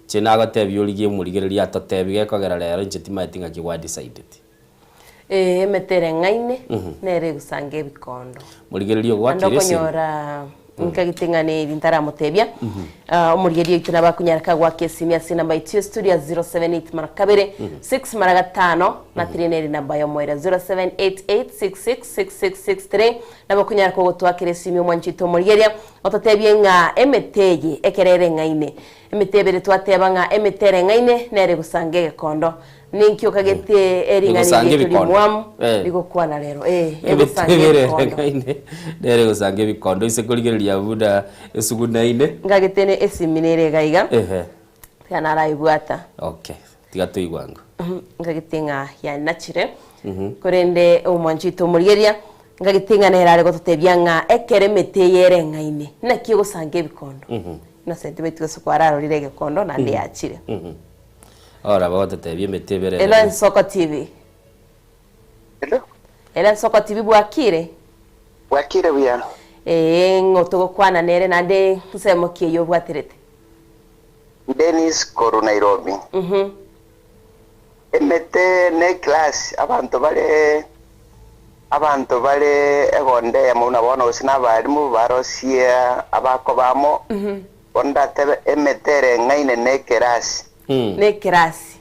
Speaker 1: Inche nagotebia origie omorigereria atotebi gekogera rero inche timaeti ng'aki gwa decideti.
Speaker 2: Ee, emete ereng'aine nere egosanga ebikondo.
Speaker 1: Morigereria
Speaker 2: Naende
Speaker 1: ogwakire esimi.
Speaker 2: okonyora nkagete ng'a neri ntaramotebia, ah, omorigereria oito nabo akonyara kagwaka esimi ase enamba yaito ya studio ya 078 mara kabere, 6 mara gatano, na 3 nere enamba ya omoerio 0788666663 nabo okonyara kogotwakera esimi omwanchi oito omorigereria, ototebie ng'a emete eye ekero ereng'aine, emete ebere twateba ng'a emete ereng'aine nere egosanga egekondo. Ninki okagete ering'ana
Speaker 1: Egosanga
Speaker 2: eri
Speaker 1: ebikondo.
Speaker 2: rimwamu
Speaker 1: Eh.
Speaker 2: rigokwana rero? Eh,
Speaker 1: Emete
Speaker 2: egosanga
Speaker 1: ebere
Speaker 2: ebikondo.
Speaker 1: ereng'aine nere egosanga ebikondo ise korigereria buna esugunaine.
Speaker 2: Ngagete ne esimi nere iga iga,
Speaker 1: Ehe.
Speaker 2: tiga naraebwata.
Speaker 1: Okay, tiga toigwango.
Speaker 2: Mhm, Ngagete ng'a yanachire, korende omwanchi oito omorigereria, ngagete ng'a nere are gototebia ng'a ekero emete eye ereng'aine, naki egosanga ebikondo. Innocent baitu gose kwararorire egekondo naende yachire.
Speaker 1: Ora bagototebia emete ebere
Speaker 2: Elo
Speaker 1: ere.
Speaker 2: Ensoko TV.
Speaker 15: Hello.
Speaker 2: Elo Ensoko TV bwakire?
Speaker 15: Bwakire buya.
Speaker 2: Ee, ng'o togokwana nere naende nsemo ki eyio obwaterete?
Speaker 15: Dennis korwa Nairobi.
Speaker 2: Mhm.
Speaker 15: Emete ne class abanto bare abanto bare egonda eyemo buna bono gose na abalimu barosie abakoba amo Bono ndatebe emete ereng'aine nekerasi.
Speaker 2: Nekerasi.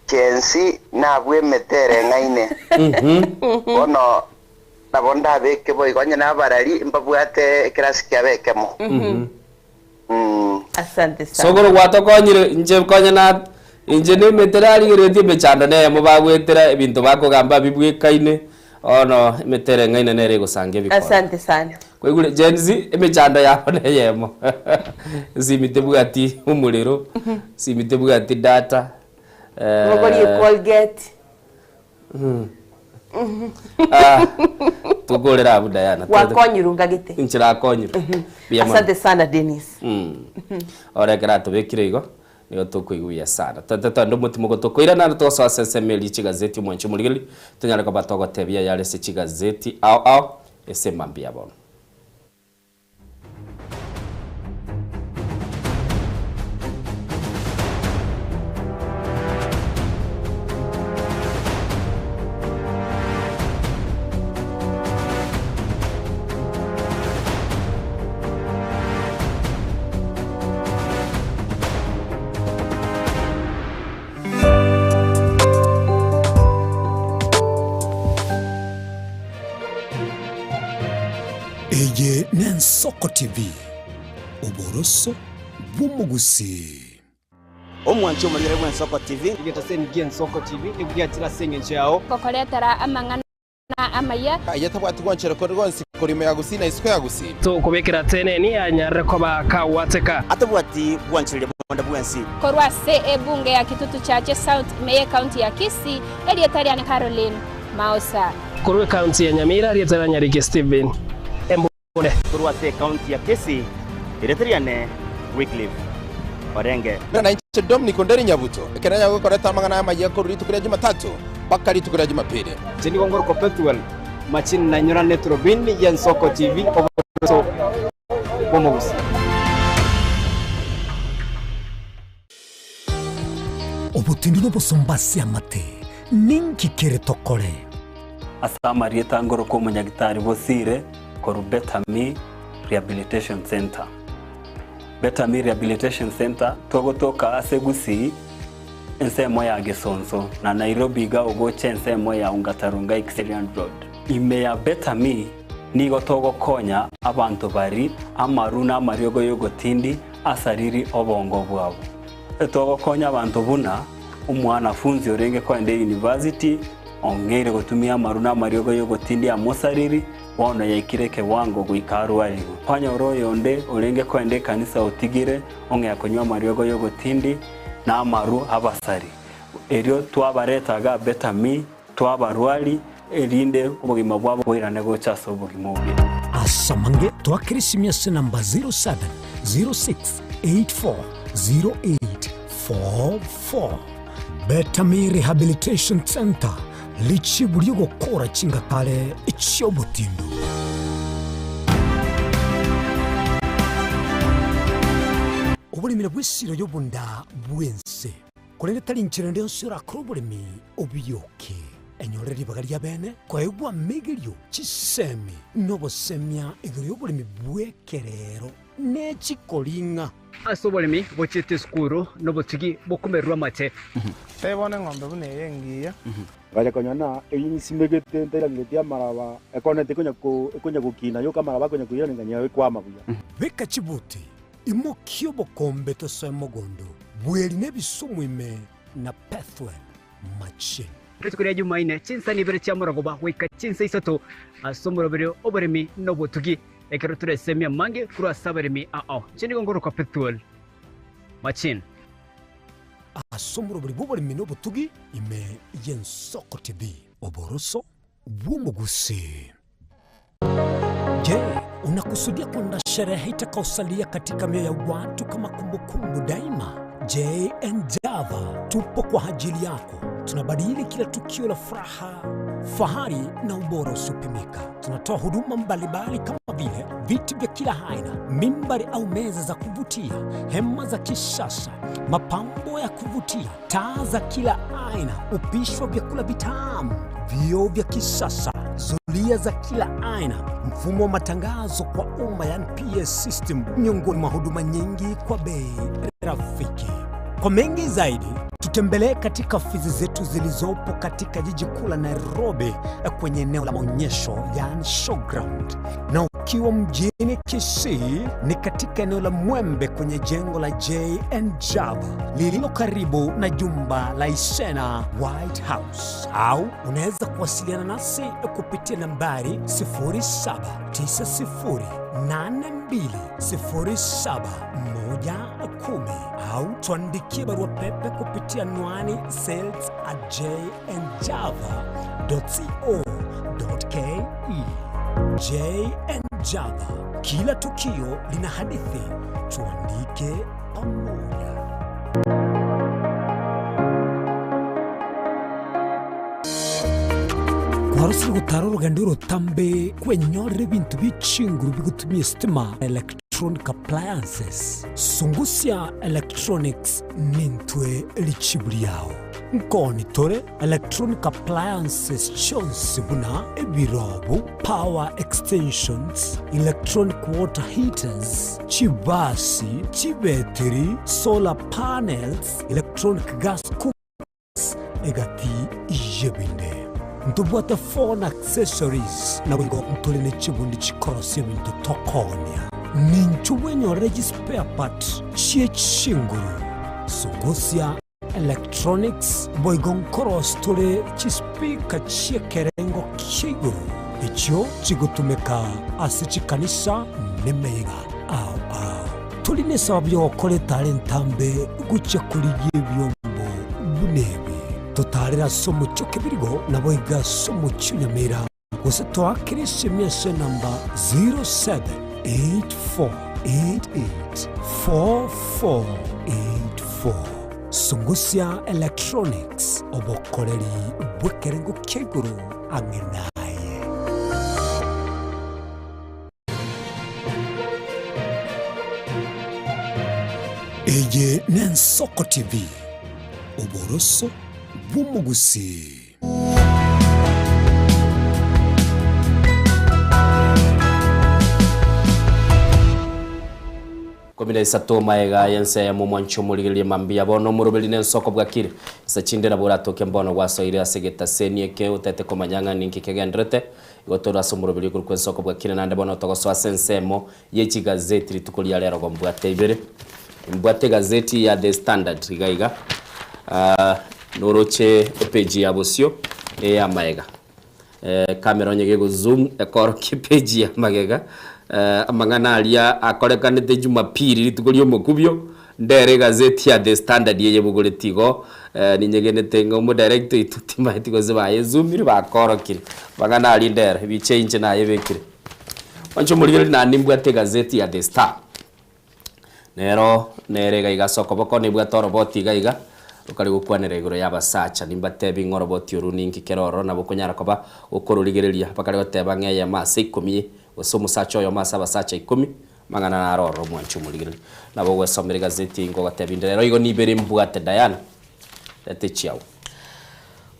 Speaker 15: Chensi nabwo emete ereng'aine. Bono nabo ndabeke boigo, onye nabarari mbabwate ekerasi kiabo ekemo.
Speaker 2: Asante sana.
Speaker 1: Sokoro gwatokonyire inche konya na inche nemete narigereretie emechando neyemo bagwetera ebinto bakogamba bibwekaine bono emete ereng'aine nere egosanga ebikoro.
Speaker 2: Asante sana.
Speaker 1: Kwaigure Gen Z emechando yabo neyemo esimi tebwati omorero, esimi tebwati data
Speaker 2: Mogorie Colgate.
Speaker 1: Ah, tokorera abwo Diana.
Speaker 2: Gwakonyirwe ngagete.
Speaker 1: Inche nakonyirwe. Mbuya mono.
Speaker 2: Asante sana Dennis.
Speaker 1: Ore ekero atobekire igo, nigo tokoigwa buya sana. Totete tonde omotimo gotokoirana naende togosoa ase ensemo eria chigazeti omwanchi omorigereria, tonyare koba togotebia ayare ase chigazeti ao ao ase emambia bono.
Speaker 16: Eye n'Ensoko TV, oboroso bw'omogusii.
Speaker 3: Omwanchi omorigere bw'Ensoko TV.
Speaker 17: Egetaseni gi'Ensoko TV nigo giachire ase engencho yao.
Speaker 18: Gokoretera amang'ana amaya.
Speaker 19: Aye tabwati gwanchera konde gwonsi korwa ime ya Gusii na isiko ya Gusii.
Speaker 4: Tokobekera teneni anyarire koba kagwateka.
Speaker 3: Atabwati gwanchereria bonde bwensi.
Speaker 18: Korwa ase ebunge ya Kitutu Chache South ime y'Ecounty ya Kisii, erieta riane Caroline Maosa.
Speaker 4: Korwa ecounty ya Nyamira, erieta ria Nyariki Stephen Embure.
Speaker 3: Korwa ase ecounty ya Kisii, erieta riane Wycliffe Orenge.
Speaker 19: Na inche Dominic Onderi Nyabuto, ekero nanyare gokoreta amang'ana aya amayia korwa rituko ria Jumatatu mpaka rituko ria Jumapili.
Speaker 17: Inche nigo ngorokwa Pethuel Machini nainyorane Turubini y'Ensoko TV, oboroso bw'omogusii.
Speaker 16: Obotindu nobosomba ase amate, ninki kere tokore?
Speaker 20: Ase amarieta ngorokwa omonyagitari Bosire korwa Better Me Rehabilitation Centre. Better Me Rehabilitation Centre togotoka ase Gusii ensemo ya Gesonso na Nairobi iga ogocha ensemo ya Ongata Rongai Kiserian Road. Ime ya Better Me nigo togokonya abanto bari amaru na amariogo yogotindi asariri obongo bwabo. Togokonya abanto buna omwanafunzi orenge koenda eyunivasiti ong'eire gotumia amaru na amariogo y'ogotindia amosariri, bono yaikire ekewango goika arwarigwe. Kwanyora oyonde orenge koenda ekanisa otigire ong'ea konywa amariogo y'ogotindi na amaru abasari. Erio twabareta iga Betami, twabarwari, erinde obogima bwabo boirane gocha ase obogima obuya.
Speaker 16: Ase amange twakere esimi ase namba 0706840844. Betami Rehabilitation Centre, richibu ri'ogokora chingakare chi'obotindu. Oboremi nabwo esiro y'obonda bw'ense, korende tari inchera ende yonsi orakore oboremi obiyoke. Enyorere ribaga ria bene koegwa amegerio, chisemi, na obosemia igoro y'oboremi bw'ekerero ne chikoring'a.
Speaker 17: Ase oboremi bochiete esukuru nobotugi bokomererwa amache.
Speaker 5: Tebona eng'ombe buna eye engiya.
Speaker 8: Ngacha konyora na eyio nsimegete ntairangeretie amaraba, ekoneti ekonya ko ekonya gokina yoka amaraba akonya koiraneria ekwama buya.
Speaker 16: Beka chibuti, imokia obokombe tosoe mogondo, bweri na ebisumu ime na Pethuel machine.
Speaker 17: Rituko ria Jumaine, chinsa nibere chia morogoba goika chinsa isato, ase omoroberi oboremi na obotugi, ekero toresemie amange korwa ase abaremi ao. Inche nigo ngorokwa Pethuel Machine.
Speaker 16: Ase omoroberi bw'oboremi na obotugi ime y'Ensoko TV, oboroso bw'omogusi. Je, unakusudia kwenda sherehe itakaosalia katika mioyo ya watu kama kumbukumbu daima? JN Java tupo kwa ajili yako. Tunabadili kila tukio la furaha, fahari na ubora usiopimika. Tunatoa huduma mbalimbali kama vile viti vya kila aina, mimbari au meza za kuvutia, hema za kisasa, mapambo ya kuvutia, taa za kila aina, upishi wa vyakula vitamu, vioo vya kisasa, zulia za kila aina, mfumo wa matangazo kwa umma, yani PS system, miongoni mwa huduma nyingi kwa bei rafiki. Kwa mengi zaidi, tutembelee katika ofisi zetu zilizopo katika jiji kuu la Nairobi kwenye eneo la maonyesho yani showground, na ukiwa mjini Kisii ni katika eneo la Mwembe kwenye jengo la JN Java lililo karibu na jumba la Isena White House, au unaweza kuwasiliana nasi kupitia nambari 0790820710 au tuandikie barua pepe kupitia anwani sales at jnjava.co.ke. JN Java, kila tukio lina hadithi, tuandike pamoja. Kwarosire gotara orogendo orotambe kwenyorera ebinto bie chinguru bigotumia esitima, electronic appliances. Sungusia Electronics nintwe richibu riao. Nkoni tore electronic appliances chionsi buna ebirobu, power extensions, electronic water heaters, chibasi, chibetiri, solar panels, electronic gas cookers, egati y'ebinde. Ntobwate phone accessories naboigo ntore ne chibundi chikorosia ebinto tokoonia. Ninchu bwenyorere chispare part chie chinguru. Sungusia Electronics boigo nkorosi tore chispeaker chi'ekerengo kia igoro, echio chigotumeka ase chikanisa nemeyega ao ao. Tori nesababu y'ogokora etara entambe gochia korigia ebiombo buna ebi. Totaarere ase omochie o Kebirigo naboigo ase omochie o Nyamira. Gose toakere esemi ase enamba 0784884484. Sungusia Electronics, obokoreri bw'ekerengo kia igoro ang'e naye. Eye n'Ensoko TV, oboroso bw'omogusii.
Speaker 1: 13 maega y'ense eyemo mwanche omorigererie mambia bono omoroberi nensoko bwakire. Inse chinde nabo oratoke mbono gwasoire ase egetaseni eke otete komanya ng'a ninki kegenderete. Igo tore ase omoroberi okorokwa ensoko bwakire naende bono togosoa ase ensemo ye chigazeti rituko ria rero igo mbwate ibere. Mbwate egazeti ya The Standard iga iga, noroche epage ya bosio na eya magega. Ekamera onye gego zoom ekorokia epage ya magega, amang'ana aria akorekanete Jumapili rituko ria omokubio, ndere egazeti ya The Standard eye ebogoretie igo, ninyegenete ng'a omodirector oito timanyeti gose bayezoomire bakorokirie. Amang'ana aria ndere, ebicha inche nayebekire. Mwanche omorigereria naende nimbwate egazeti ya The Star. Nero nere iga iga ase okoboko nebwate oroboti iga iga, rokare gokwanera igoro y'abasacha. Nimbatebi ng'a oroboti oru ninki kere ororo nabo okonyara koba okororigereria. Bakare goteba ng'a eyemo ase ikomi, gose omosacha oyomo ase abasacha ikomi, Mang'ana naro ororo omwanchi omorigereria. Nabo ogwesomera egazeti eye nkogotebia inde rero igo nibere mbwate Diana. Reta echiao.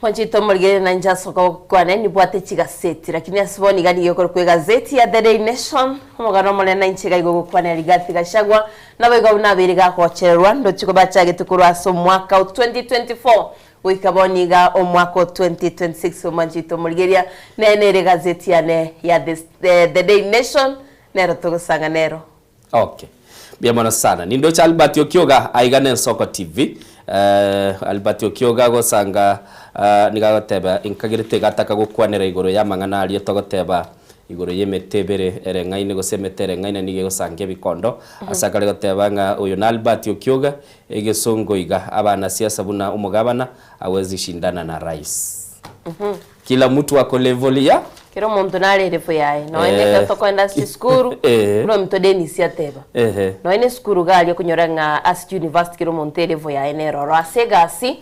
Speaker 2: Mwanchete omorigereria na inche ase okoboko kwane nibwate chigaseti, lakini ase bono iga nigo ekorokwa egazeti ya The Daily Nation, omogano omonene na inche iga igo ogokwanera Rigathi Gachagua, naboigo abwo nabeire gagochererwa ndoche kobachagete korwa ase omwaka o 2024 goika bono iga omwaka o 2026 omwanchete omorigereria nere nere egazeti yane ya The The Daily Nation nero togosanga nero.
Speaker 1: Okay. Mbuya mono sana. Nindoche Albert Okioga aiga ne Nsoko TV. Eh, Albert Okioga gosanga eh, nigo agoteba inkagerete gataka gokwanera igoro y'amang'ana aria togoteba igoro y'emete ebere ereng'aine gose emete ereng'aine nigo egosanga ebikondo. Ase akare goteba ng'a oyo na Albert Okioga egesongo iga abanasiasa buna omogabana hawezi shindana na rais. Kila mtu ako level ya.
Speaker 2: Kera omonto nare elevel yaye. Nonya
Speaker 1: Eh.
Speaker 2: ekero tokoenda ase chisukuru,
Speaker 1: Eh.
Speaker 2: buna ominto Dennis ateba,
Speaker 1: Ehe.
Speaker 2: nonya na esukuru iga aria okonyora ng'a ase chiuniversity kera omonto elevel yaye nere oro. Ase egasi,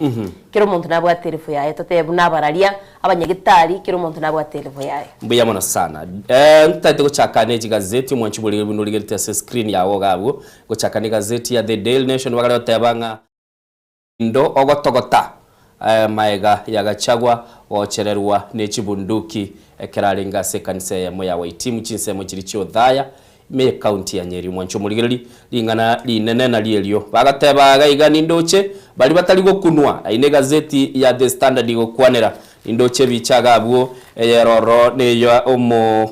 Speaker 2: kera omonto nabwate elevel yaye. Totebe buna abararia, abanyagitari, kera omonto nabwate elevel yaye.
Speaker 1: Mbuya mono sana. Eh, ntagete gochaka ne chigazeti omwanchi bore buna origerete ase screen yago iga abwo. Gochaka ne egazeti ya The Daily Nation bagare goteba ng'a. Ndo ogotogota maega ya Gachagua gochererwa ne chibunduki ekero arenge ase ekanisa eyemo ya Waitimu chinsemo chiria chi'Othaya ime y'ecounty ya Nyeri. Omwancho omorigereri ring'ana rinene nario erio bagateba iga iga nindoche baria batari gokunwa aye negazeti ya The Standard egokwanera nindoche ebicha iga abwo eyeroro neya omo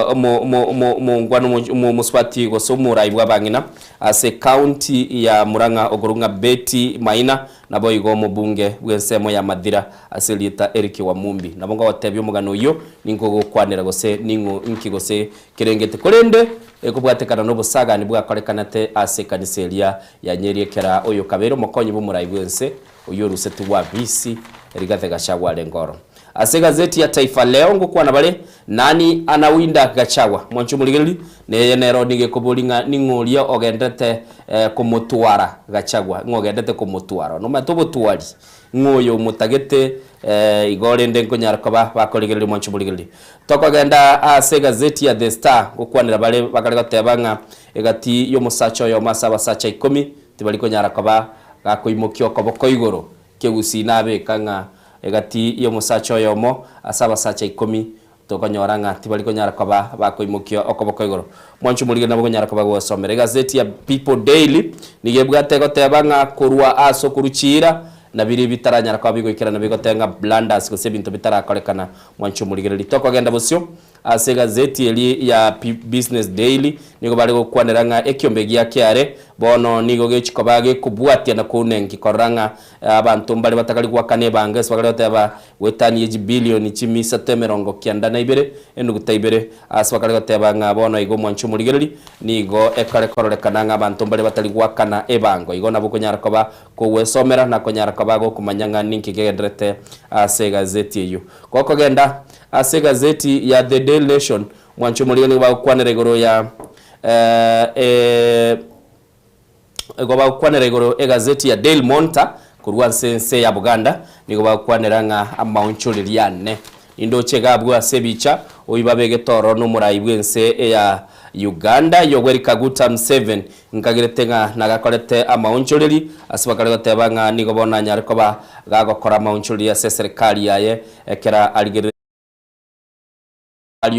Speaker 1: omo omo omo omongwana omo omosubati gose omorai bw'abang'ina Ase County ya Murang'a okorwa ng'a Betty Maina naboigo omobunge bw'ensemo ya Mathira ase erieta Eric Wamumbi. Nabo ngogotebia omogano oyio ninkogokwanera gose ning'o inki gose kerengete korende ekobwatekana nobosagani bwakorekanete ase ekanisa eria ya Nyeri ekera oyo kabeire omokonyi bw'omorai bw'ense oyio orusetigwe abisi Rigathi Gachagua arenge oro. Ase egazeti ya Taifa Leo ngokwana bare, Nani anawinda Gachagua? Mwanche omorigereria, neye nero nigo ekobori ng'a ning'o oria ogenderete komotwara Gachagua, ng'o ogenderete komotwara. Nomanyete obotwari, ng'o oyo omotagete igo rende nkonyara koba bakorigereria mwanche omorigereria. Tokogenda ase egazeti ya The Star ngokwanera bare bakare goteba ng'a egati y'omosacha oyomo ase abasacha ikomi tibari konyara koba gakoimokia okoboko igoro Kegusii nabeka ng'a egati y'omosacha oyomo ase abasacha ikomi, tokonyora ng'a tibari konyara koba bakoimokia okoboko igoro. Mwanche omorigeri nabo okonyara koba gosomera. Egazeti ya People Daily nigo ebwate egoteba ng'a korwa ase okorwa chiira, na biria bitaranyara koba bigoikerana bigoteba ng'a blunders gose ebinto bitarakorekana. Mwanche omorigereri. Tokogenda bosio Ase egazeti eria ya Business Daily nigo bare gokwanera ng'a ekiombe gia kiare bono nigo gechi koba gekobwatia na kounenki korora ng'a abanto mbare batakari goakana ebango ase bakare goteba goetania chibilioni chimisato 92 enuguta ibere ase bakare goteba ng'a bono igo omwancho omorigereri nigo ekare kororekana ng'a abanto mbare batari goakana ebango igo nabo okonyara koba kogwesomera na konyara koba gokomanya ng'a ninki kegendererete ase egazeti eyio. Gokogenda Ase egazeti ya The Daily Nation, mwanche omorigia nigo bagokwanera igoro ya igo bagokwanera igoro egazeti ya Daily Monitor korwa ase ense ya Buganda, nigo bagokwanera ng'a amaonchoreria ane nindoche iga abwo ase ebicha oyio babegete ororo nomorai bw'ense ya Uganda Yoweri Kaguta Museveni Nkagerete ng'a nagakorete amaonchoreri ase bakare goteba ng'a nigo bono anyare koba gagokora amaonchoreri ase eserekari yaye ekero arigereretie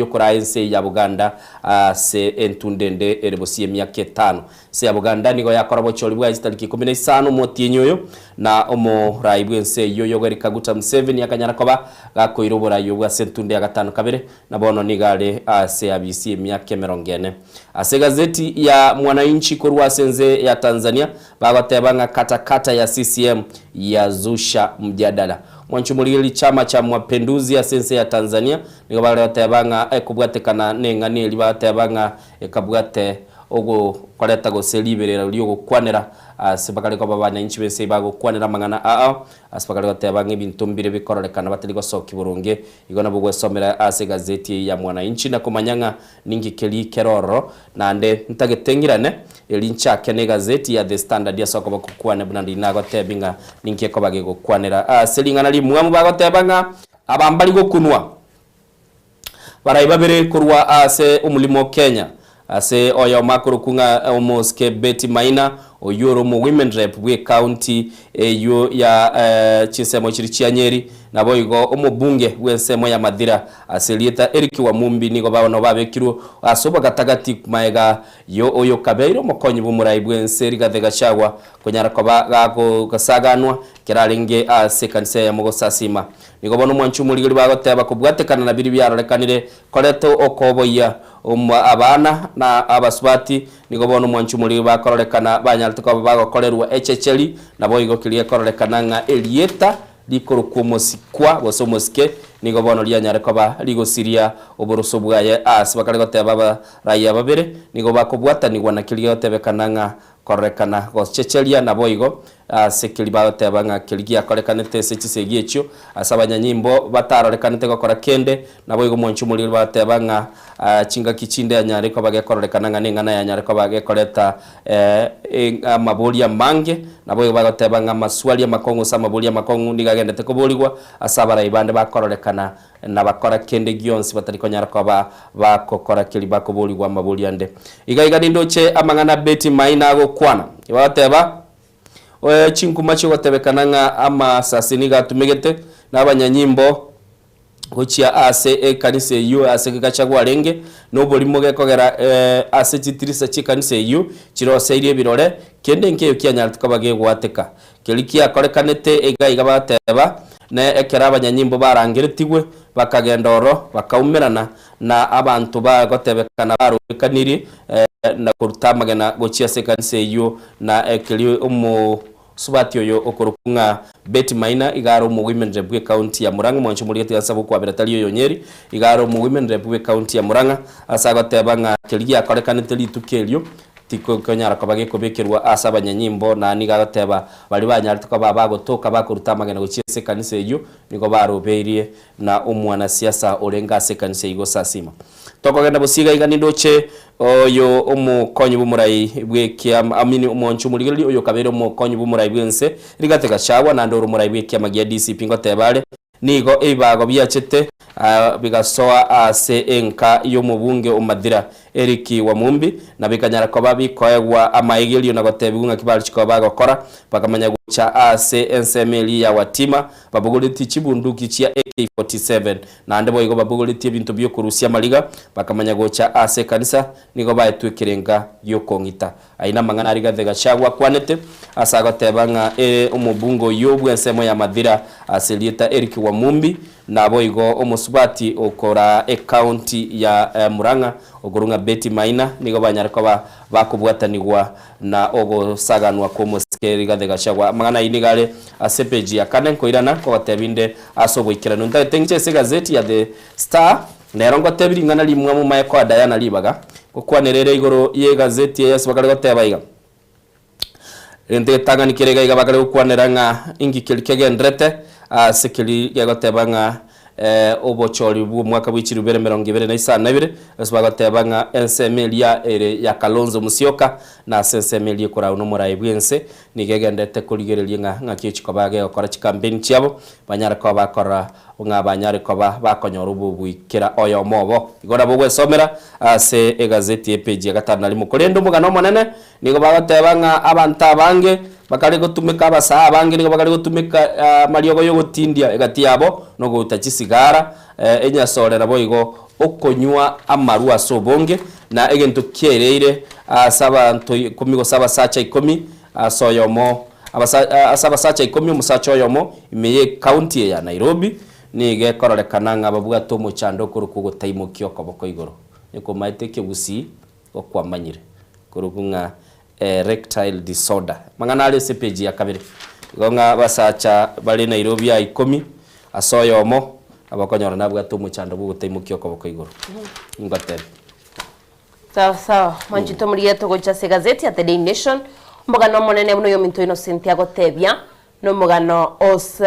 Speaker 1: okoraa ense ya Buganda ase entunda ende ere bosio emiaka etano. Ense ya Buganda nigo yakora obochori bwaye chitariki 15 omotienyi oyo na omorai bw'ense eyio Yoweri Kaguta Museveni akanyara koba gakoira oborai obwo ase entunda ya gatano kabere Na bono nigo are ase abisi emiaka emerongo ene. Ase egazeti ya Mwananchi korwa ase ense ya Tanzania bagoteba ng'a katakata ya CCM yazusha mjadala. Mwanchi omorigereria chama cha Mapinduzi ase ense ya Tanzania nigo bare goteba ng'a ekobwatekana neng'ana eria bagoteba ng'a ekabwate ogokoreta gose riberera ri'ogokwanera ase bakare koba abananchi b'ense bagokwanera amang'ana ao ase bakare goteba ng'a ebinto mbire bikororekana batari gosokia boronge Igo nabo gwesomera ase egazeti eye ya Mwananchi na komanya ng'a ninki keria kere ororo, naende ntagete ng'irane erio nchake na egazeti ya The Standard ase okoboko kwane buna riria nagotebi ng'a ninki ekoba gegokwanera ase ring'ana rimwamu bagoteba ng'a aba mbari gokunwa barai babere korwa ase omolimo o Kenya. Ase oyomo akorokwa ng'a omosike Betty Maina, oyio ore omo-women rep bw'ecounty eyio ya chinsemo chiria chia Nyeri, naboigo omobunge bw'ensemo ya Mathira ase erieta Eric Wamumbi nigo bono babekirwe ase obogatagati maega yo oyokabeire omokonyi bw'omorai bw'ense Rigathi Gachagua konyara koba gagosaganwa ekero arenge ase ekanisa eyemo gosasima. Nigo bono omwanchi omorigeri bagoteba kobwatekana na biria biarorekanire Koreta okoboyia abana na abasubati, nigo bono omwanchi omoriri bakororekana banyarete koba bagokorerwa echecheri, naboigo keria gekororekana ng'a erieta rikorokwa omosikwa gose omosike nigo bono rianyare koba rigosiria oboroso bwaye aase bakare goteba abaraia babere nigo bakobwatanigwa na keria gegotebekana ng'a Kororekana gochecheria naboigo ase keria bagoteba ng'a keria giakorekanete ase chisegi echio, ase abanyanyimbo batarorekanete gokora kende, naboigo mwanche omoriri bagoteba ng'a chingaki chinde anyare koba gekororekana ng'a neng'ana yanyare koba gekoreta amaboria amange, naboigo bagoteba ng'a amaswali amakong'u ase amaboria amakong'u nigo agendete koborigwa ase abarai bande bakororekana Nabakora kende gionsi batari konyara koba bagokora keria bakoborigwa amaborio ande. Iga iga nindoche amang'ana Betty Maina agokwana. Bagoteba, Oe chinkuma chiogotebekana ng'a amasasi nigo atumegete nabanyanyimbo gochia ase ekanisa eyio ase gegachagwa arenge, noborimo gekogera ase chitirisa chi'ekanisa eyio chiroseirie ebirore, kende nkeiyo kianyarete koba gegoateka. Keria kiakorekanete iga iga bagateba, Ne ekero abanyanyimbo barangeretigwe, bakagenda ororo, bakaumerana na abanto bagotebekana barorekanirie na koruta amagena gochia ase ekanisa eyio, na ekeria omosubati oyo okorokwa ng'a Betty Maina iga are omowomen rep bw'ecounty ya Murang'a, mwanche omorigeti gasa bokwabera tari oyo Nyeri, iga are omowomen rep bw'ecounty ya Murang'a, ase agoteba ng'a keria giakorekanete rituko erio Tikonyara koba gekobekerwa ase abanyanyimbo, na nigo agoteba, Baria banyarete koba abagotoka bakoruta amagena gochia ase ekanisa eyio, nigo barobeirie na omwanasiasa orenge ase ekanisa eyio gosasima. Tokogenda bosio iga iga nindoche oyo omokonyi bw'omorai bw'ekiama, I mean omonche omorigereria oyo okabeire omokonyi bw'omorai bw'ense, Rigathi Gachagua, naende ore omorai bw'ekiama gia DCP ngoteba are, Nigo ebibago biachete bigasoa ase enka y'omobunge o Mathira, Eric Wamumbi, na bikanyara koba bikoegwa amaegerio na gotebigwa ng'aki barichi koba bagokora, bakamanya gocha ase ensemo eria ya Watima, babogoretie chibunduki chia AK-47, naende boigo babogoretie ebinto bi'okorusia amariga, bakamanya gocha ase ekanisa, nigo baetwe ekerenga gi'okong'ita. Ayio namang'ana aria Rigathi Gachagua akwanete ase agoteba ng'a ere omobunge oyio bw'ensemo ya Mathira ase erieta Eric Wamumbi naboigo omosubati okoraa ecounty ya Murang'a okorwa ng'a Betty Maina nigo banyare koba bakobwatanigwa na ogosaganwa kw'omosike Rigathi Gachagua. Amang'ana ayio nigo are ase epeji ya kane nkoirana nkogotebia inde ase oboikeranu. Ntagete ng'iche ase egazeti ya The Star Nero ngotebie ring'ana rimwamu mae koa Diana ribaga, gokwanera ere igoro y'egazeti eye ase bakare goteba iga. Egento egetang'ani kere iga iga bakare gokwanera ng'a inki keria kegenderete ase keria gegoteba ng'a obochori bw'omwaka bwe chilifu bibere emerongo ebere na isano na ibere, ase bagoteba ng'a ensemo eria ere ya Kalonzo Musyoka na ase ensemo eria ekoragwa nomorai bw'ense nigo egenderete korigereria ng'a ng'aki echi koba gegokora chikampeni chiabo banyare koba bakora ng'a banyare koba bakonyora obobui kera oyomo obo. Igo nabo ogwesomera ase egazeti y'epeji ya gatano na rimo. Korende omogano omonene nigo bagoteba ng'a abanto abange bakare gotumeka abasaa abange nigo bakare gotumeka amariogo y'ogotindia egati yabo na ogoita chisigara, enyasore naboigo okonywa amarwa ase obonge, na egento kiaereire ase abanto ikomi gose abasacha ikomi ase oyomo Ase abasacha ikomi omosacha oyomo ime y'ecounty eye ya Nairobi nigo ekororekana ng'a babwate omochando okorokwa ogotaimokia okoboko igoro. Ekomaete ekegusii okwamanyire korokwa ng'a erectile disorder. Amang'ana are ase epeji ya kabere igo ng'a abasacha bare Nairobi aa ikomi ase oyomo abakonyora nabwate omochando bwogotaimokia okoboko igoro. Ingotebe.
Speaker 2: Sawa sawa, mwanchete omorigeto gocha ase egazeti ya The Daily Nation, omogano omonene buna oyominto Innocent agotebia, nomogano ose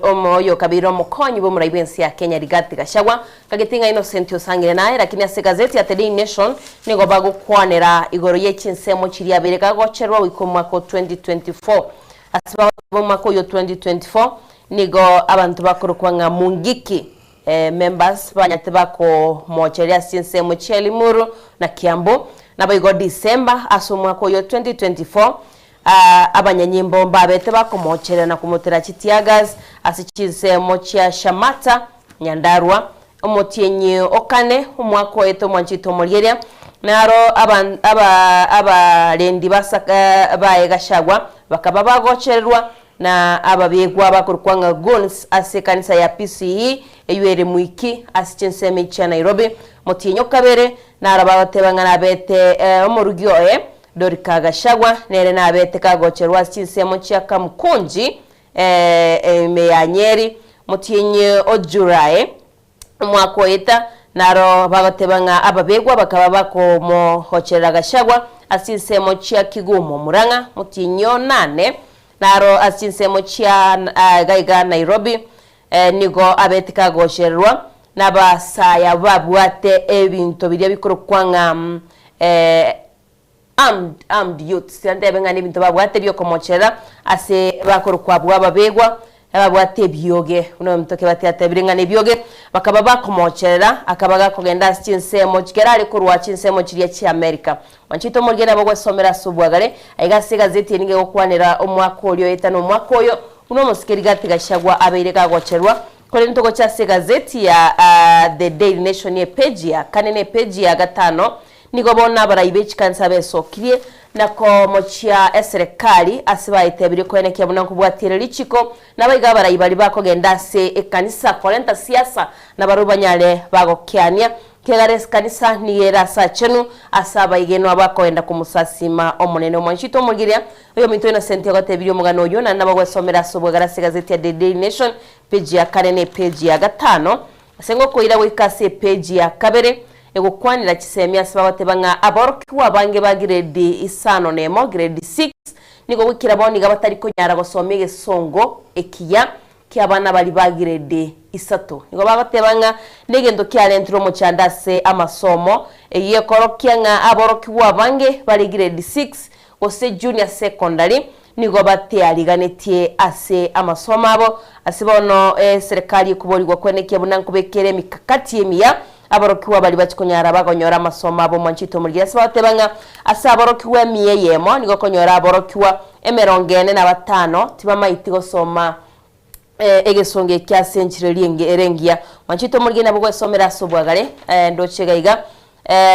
Speaker 2: omoyo okabeire omokonyi bw'omorai bw'ense ya Kenya Rigathi Gachagua, kagete ng'a Innocent osangire naye, lakini ase egazeti ya The Daily Nation nigo bagokwanera igoro ye chinsemo chiria abere gagocherwa goika omwaka o 2024. Ase bagoteba omwaka oyio 2024 nigo abanto bakorokwa ng'a Mungiki. members banyate bakomocheria ase chinsemo chia Limuru na Kiambu. Naboigo December ase omwaka oyo 2024 abanyanyimbo mbabete bakomocherera na komotera chiteargas ase chinsemo chia Shamata, Nyandarua. Omotienyi o kane omwaka oete omwanchete omorieria, naro abarendi baye Gachagua bakaba bagochererwa na ababegwa bakorokwa ng'a goons ase ekanisa ya PCE eywo ere Mwiki ase chinsemo chia Nairobi. Motienyi o kabere naro bagoteba ng'a nabete omorugi oye Dorika Gachagua nere nabete kagocherwa ase chinsemo chia Kamukunji ime ya Nyeri. Motienyi o July omwaka oeta naro bagoteba ng'a ababegwa bakaba bakomogocherera Gachagua ase chinsemo chia Kigumo, Murang'a, motienyi o nane naro ase chinsemo chia gaiga Nairobi nigo abete kagochererwa nabasaya babwate ebinto biria bikorokwa ng'a Armed, armed youths, ntebe ng'a nebinto babwate biokomocherera ase bakorokwa abwo ababegwa, ababwate ebioge, buna omonto Kebati atebire ng'a nebioge, bakaba bakomocherera, akaba gakogenda ase chinsemo chikero are korwa chinsemo chiria chia America. Mwanchete omorigeni nabo gwesomera ase obwagare, aiga ase egazeti eye nigo egokwanera omwaka oria oeta na omwaka oyo, buna omosikeri gati Gachagua abeire gagocherwa. Korende togocha ase egazeti ya The Daily Nation epeji ya kane na epeji ya gatano, Nigo bono abarai be chikanisa besokirie na komochia eserekari ase baetebirie koenekia buna nkobwatiere richiko, nabaiga abarai baria bakogenda ase ekanisa korenta siasa nabarobwo banyare bagokeania, kiagera ekanisa nigo ere ase achenu ase abaigenwa bakogenda komosasima Omonene. Omwanchete omorigereria oyominto Innocent ogotebirie omogano oyio, naende nabo gwesomera ase obwegare ase egazeti ya The Daily Nation, peji ya kane na epeji ya gatano. Ase ngokoira goika ase epeji ya kabere, egokwanera chisemi ase bagoteba ng'a aborokigwa abange ba giredi isano nemo, grade 6, nigo goikera bono iga batari konyara gosoma egesongo ekiya ki'abana baria ba giredi isato. Nigo bagoteba ng'a negento kiarentire omochando ase amasomo, eyio ekorokia ng'a aborokigwa abange bare giredi 6 gose junior secondary nigo bateariganetie ase amasomo abo. Ase bono eserekari ekoborigwa kwenekia buna nkobekere emikakati emiya aborokigwa baria bachia konyara bagonyora amasomo abo mwanchete omorigeri. Ase bagoteba ng'a ase aborokigwa emiya eyemo nigo okonyora aborokigwa emerongo ene na batano tibamaeti gosoma egesongo eke ase enchera eria ere engiya. Mwanchete omorigeri nabo gwesomera ase obwagare ndoche iga iga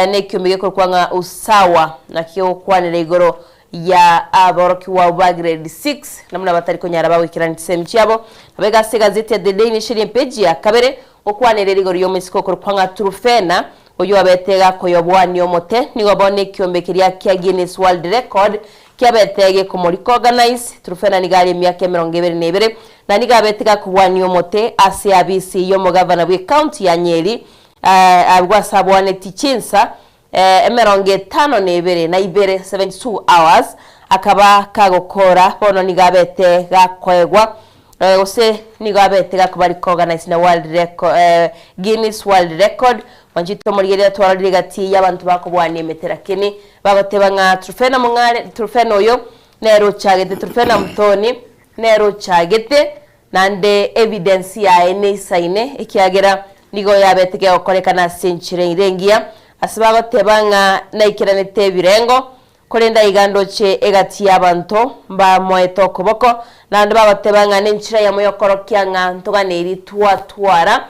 Speaker 2: nekiombe gekorokwa ng'a Usawa nakio gegokwanera igoro ya aborokigwa abwo ba grade 6 na buna batari konyara bagoikerania chisemi chiabo. Nabo iga ase egazeti ya The Daily Nation epeji ya kabere gokwanera ere igoro y'omoiseke okorokwa ng'a Trufena oyio abete gakoyobwania omote nigo bono ekiombe keria kia Guinness World Record kiabete gekomoricoganise. Trufena nigo are emiaka emerongo ebere na ebere na nigo abete gakobwania omote ase abisi y'omogavana bw'ecounty ya Nyeri abwo ase abwaneti chinsa emerongo etano na ebere na ibere, 72 hours, akaba kagokora, bono nigo abete gakoegwa, gose nigo abete gakoba recognized na World Reco Guinness World Record. Mwanchete omorigereria twarorire egati y'abanto bakobwania emete lakini bagoteba ng'a Trufena Mong'are, Trufena oyo nere ochagete, Trufena Muthoni nere ochagete, Naende evidence yaye neisaine, ekiagera nigo yabete gegokorekana ase enchera ere engiya, ase bagoteba ng'a naikeranete ebirengo, korende aiga ndoche egati y'abanto mbamoete okoboko, naende bagoteba ng'a nenchera eyemo y'okorokia ng'a ntoganeiri twatwara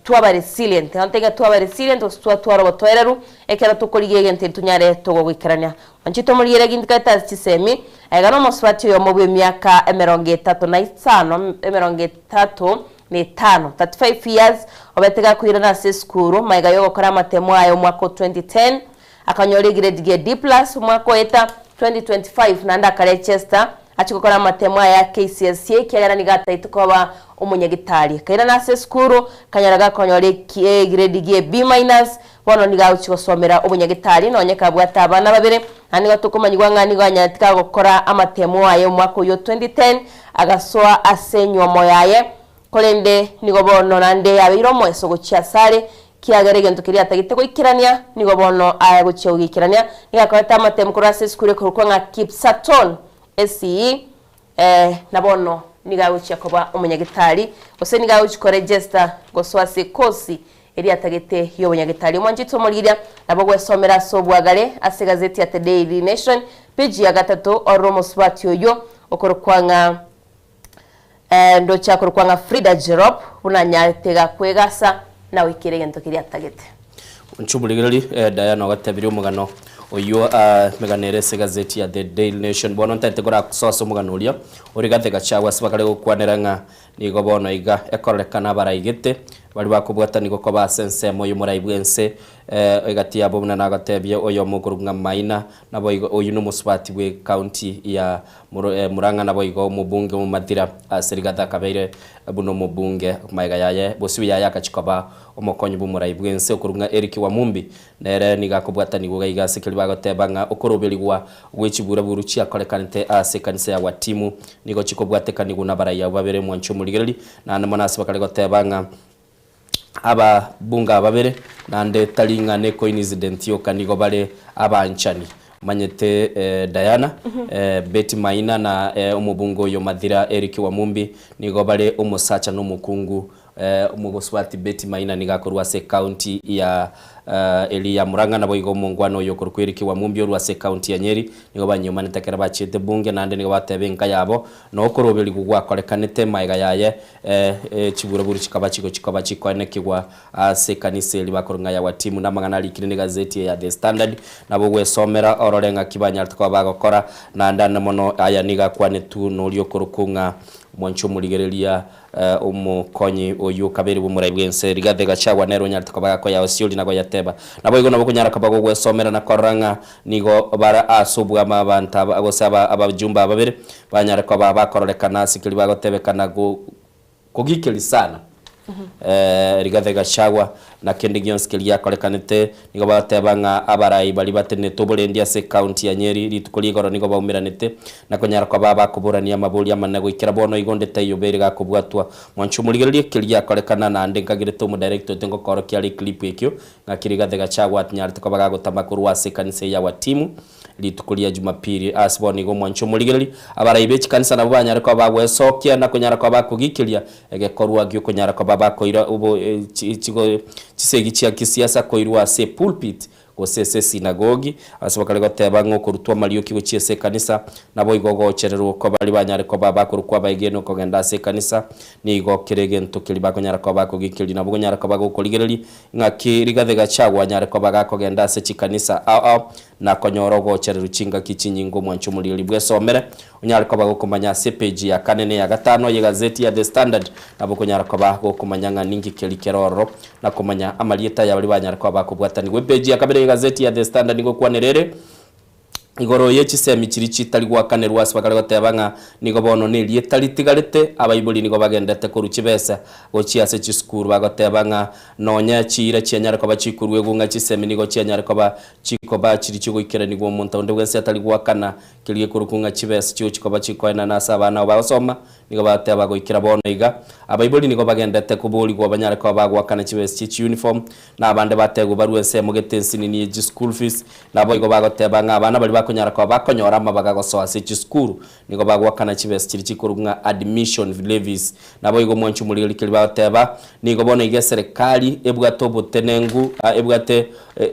Speaker 2: twaba resilient, nabo ntaiga twaba resilient gose twatwara obotoereru, ekero tokorigia egento ntonyare togogoikerania. Inche tomorigereria ginto kare tari chisemi, aiga nomosubati oyomo bw'emiaka emerongo etato na isano, emerongo etato na etano, 35 years, obete gakoirana ase esukuru magega yogokora amatemo aye omwaka o 2010, akanyora egrade gie D plus omwaka oeta 2025 naende akarechester Achia gokora amatemo aye a KCSE ekiagera nigo ataete koba omonyagitari. Akairana ase esukuru, akanyora gakonyora egrade gie B minus, bono nigo agochia gosomera obonyagitari nonye kabwate abana babere, naende nigo tokomanyigwa ng'a nigo anyarete kagokora amatemo aye omwaka oyio 2010, agasoa ase enywomo yaye, korende nigo bono naende yabeire omoeso gochia asare, kiagera egento keria atagete goikerania nigo bono aye gochia gogeikerania. Nigo akorete amatemo korwa ase esukuru ekorokwa ng'a Kipsaton SCE, na bono. nigo agochia koba omonyagetari, gose nigo agochia koregesta gosoa ase ekosi eria atagete y'obonyagetari. Omwanchete omorigereria nabo gwesomera ase obwagare ase egazeti ya The Daily Nation, page ya gatato, orore omosubati oyio okorokwa ng'a ndoche akorokwa ng'a Frida Jerop buna anyarete gakwegasa na goikera egento keria atagete.
Speaker 1: Inche omorigereria, eh, Diana ogatebirie omogano oyio ah, emegano ere ase egazeti ya The Daily Nation. Bono ntaete korasoa ase omogano oria ore gati gachagwa ase bakare gokwanera ng'a nigo bono iga ekororekana abaraigete baria bakobwatani gokoba ase ensemo y'omorai bw'ense eh, egati yabo buna nagatebie oyomo okorokwa ng'a Maina naboigo oyio nomosubati bw'ecounty ya Murang'a naboigo omobunge omomatira ase Rigathi akabeire buna omobunge magega yaye bosio yaye agachia koba omokonyi bw'omorai bw'ense okorwa ng'a Eric Wamumbi nere nigo akobwatanigwa iga iga ase keria bagoteba ng'a okoroberigwa gwe chiburaburu chiakorekanete ase ekanisa ya Watimu nigo chikobwatekanigwa nabarai abwo babere mwanche omorigereri naende mono ase bakare goteba ng'a Ababunge aba babere, naende tari ng'a ne coincident yoka nigo bare abanchani. Omanyete Diana, Betty Maina na omobunge oyo Mathira Eric Wamumbi nigo bare omosacha na omokungu. Omogosubati Betty Maina nigo akorwa ase ecounty ya eria ya Murang'a naboigo omongwana oyo okorokwa Eric Wamumbi orwa ase ecounty ya Nyeri. Nigo banyiomanete ekero bachiete bunge naende nigo bateba enka yabo na okoroberigwa gwakorekanete magega yaye Chiburaburu chikaba chigochikoba chikoenekigwa ase ekanisa eria bakorwa ng'a ya Watimu, na amang'ana arikire negazeti eye ya The Standard. Nabo ogwesomera orore ng'aki banyarete koba bagokora, naende ande mono aya nigo akwanetwe noria okorokwa ng'a omwanchi omorigereria omokonyi oyio okabeire bw'omorai bw'ense Rigathi Gachagua nere onyarete koba gakoyaa Osiori na goyateba. Naboigo nabo okonyara koba gogwesomera na korora ng'a nigo bare ase obwama abanto aba gose abajumbe aba babere Banyare koba bakororekana ase keria bagotebekana kogikeria sana. Rigathi Gachagua na kende gionsi keria giakorekanete nigo bagoteba ng'a abarai baria batenenete oborendi ase ecounty ya Nyeri rituko ria igoro nigo baumeranete na konyara koba bakoborania amaborio amanene goikera bono igo onde taiyo obeire gakobwatwa. Mwanche omorigererie keria giakorekana naende nkagerete omodirector oito ngokorokia are eclip ekio ng'aki Rigathi Gachagua atinyarete koba gagotama korwa ase ekanisa eye ya Watimu Rituko ria Jumapili. Ase bono igo omwanche omorigereria, abarai be chikanisa nabwo banyare koba bagwesokia na konyara koba bakogikeria egekorwa gi'okonyara koba bakoira obo chigo chisegi chia kisiasa koirwa ase epulpit gose ase esinagogi, ase bakare goteba ng'a okorutwa amarioki gochia ase ekanisa naboigo ogochererwa kwa baria banyare koba bakorokwa abaegenwa kogenda ase ekanisa nigo kere egento keria bakonyara koba bakogikeria. Nabo konyara koba gokorigereria ng'aki Rigathi Gachagua anyare koba gakogenda ase chikanisa ao ao na konyora ogochererwa chingaki chinyinge omwanche omorigereria bwesomere, onyare koba gokomanya ase epeji ya kane na eya gatano y'egazeti ya The Standard, nabo okonyara koba gokomanya ng'a ninki keria kere ororo, na komanya amarieta ya baria banyare koba bakobwatanigwa. Epeji ya kabere y'egazeti ya The Standard nigo ekwanera ere igoro ye chisemi chiria chitari goakanerwa ase bakare goteba ng'a nigo bono nerieta ritigarete, abaibori nigo bagendete korwa chibesa gochia ase chisukuru bagoteba ng'a nonya chiira chianyare koba chikoruegwa ng'a chisemi nigo chianyare koba Chikoba chiria chigoikeranigwa omonto onde bwensi atari goakana, keria gekorokwa ng'a chibesa chigochia koba chikoenana ase abana abo bagosoma, nigo bagoteba goikera bono iga. Abaibori nigo bagendete koborigwa banyare koba bagoakana chibesa chie chiuniform, na abande bategwe barue ensemo gete ensinini ye chischool fees. Naboigo bagoteba ng'a abana baria bakonyara koba bakonyora amabaga gosoa ase chisukuru, nigo bagoakana chibesa chiria chikorokwa ng'a admission levies. Naboigo omwanchi omorigereria keria bagoteba, nigo bono iga eserekari ebwate obotenengu, ebwate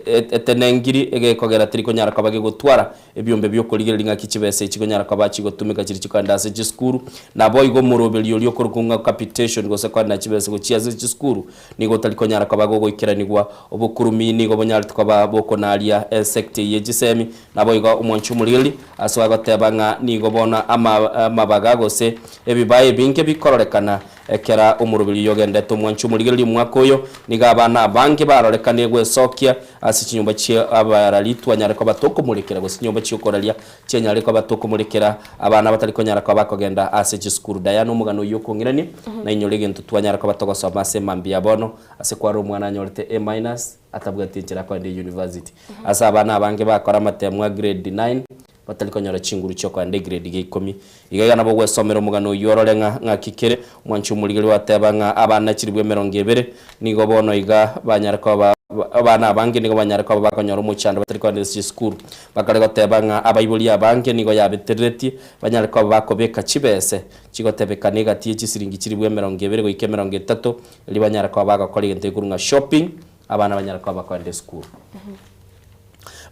Speaker 1: etenengiri egekogera teri konyara koba gegotwara ebiombe bi'okorigereria ng'aki chibesa echi chikonyara koba chigotumeka chiria chikoenda ase chisukuru. Naboigo omoroberio oria okorokwa ng'a capitation gose koenda chibesa gochia ase chisukuru nigo otari konyara koba gogoikeranigwa. Obokurumi nigo bonyarete koba bokonaria esecta eye ye chisemi. Naboigo omwanchi omorigereria ase agoteba ng'a nigo bono amabaga gose ebibae ebinge bikororekana ekera omoroberio oyo ogendete. Omwanchi omorigereria omwaka oyo nigo abana abange barorekane gwesokia ase chinyomba chia abarari twanyare koba tokomorekera gose chinyomba chiokoraria chianyare koba tokomorekera abana batari konyara koba bakogenda ase chisukuru. Diana omogano oyio okong'irania nainyore egento twanyara koba togosoma ase mambia ya bono ase kwarora omwana anyorete A minus atabwati enchera akoenda eyunivasiti. Ase abana abange bakora amatemu a grade nine, batari konyora chinguru chi'okoenda egrade gia ikomi. Iga iga nabo ogwesomera omogano oyio orore ng'a ng'aki kere. Omwanchi omorigereria gwateba ng'a abana chilifu emerongo ebere nigo bono iga banyare koba. Abana abange nigo banyare koba bakonyora omochando batari kogenda ase chisukuru. Bakare goteba ng'a abaibori abange nigo yabetereretie banyare koba bakobeka chibese chigotebekana egati ye chisiringi chilifu 20 goika 30 erio banyare koba bagokora egento gekorwa ng'a shopping, abana banyare koba bakogenda esukuru.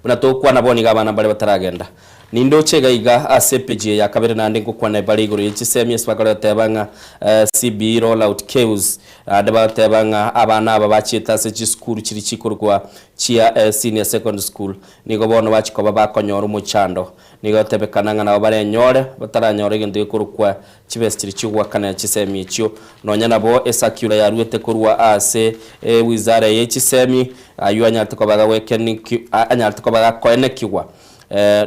Speaker 1: Buna togokwana bono iga abana mbare bataragenda. Nindoche iga iga ase epeji eye ya kabere naende ngokwana ebare igoro ye chisemi ase bakore goteba ng'a CBE roll out chaos naende bagoteba ng'a abana aba bachiete ase chisukuru chiria chikorokwa chia senior secondary school nigo bono bachia koba bakonyora omochando. Nigo egotebekana ng'a nabo barenyore bataranyora egento gekorokwa chibesa chiria chiogoakanera chisemi echio. Nonya nabo esakura yaruete korwa ase ewizara ye chisemi ayio anyarete koba anyarete koba gakoenekigwa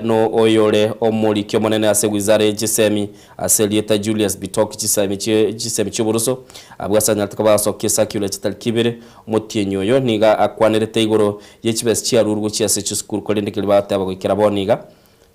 Speaker 1: no oyore omoriki omonene ase ewizara ye chisemi ase erieta Julius Bitok chisemi chisemi chi'oboroso abwo ase anyarete koba agasokia esakura chitariki ibere. Omotienyi oyo nigo akwanerete igoro ye chibesa chiarurwe gochia ase chisukuru korende keria bagoteba goikera bono iga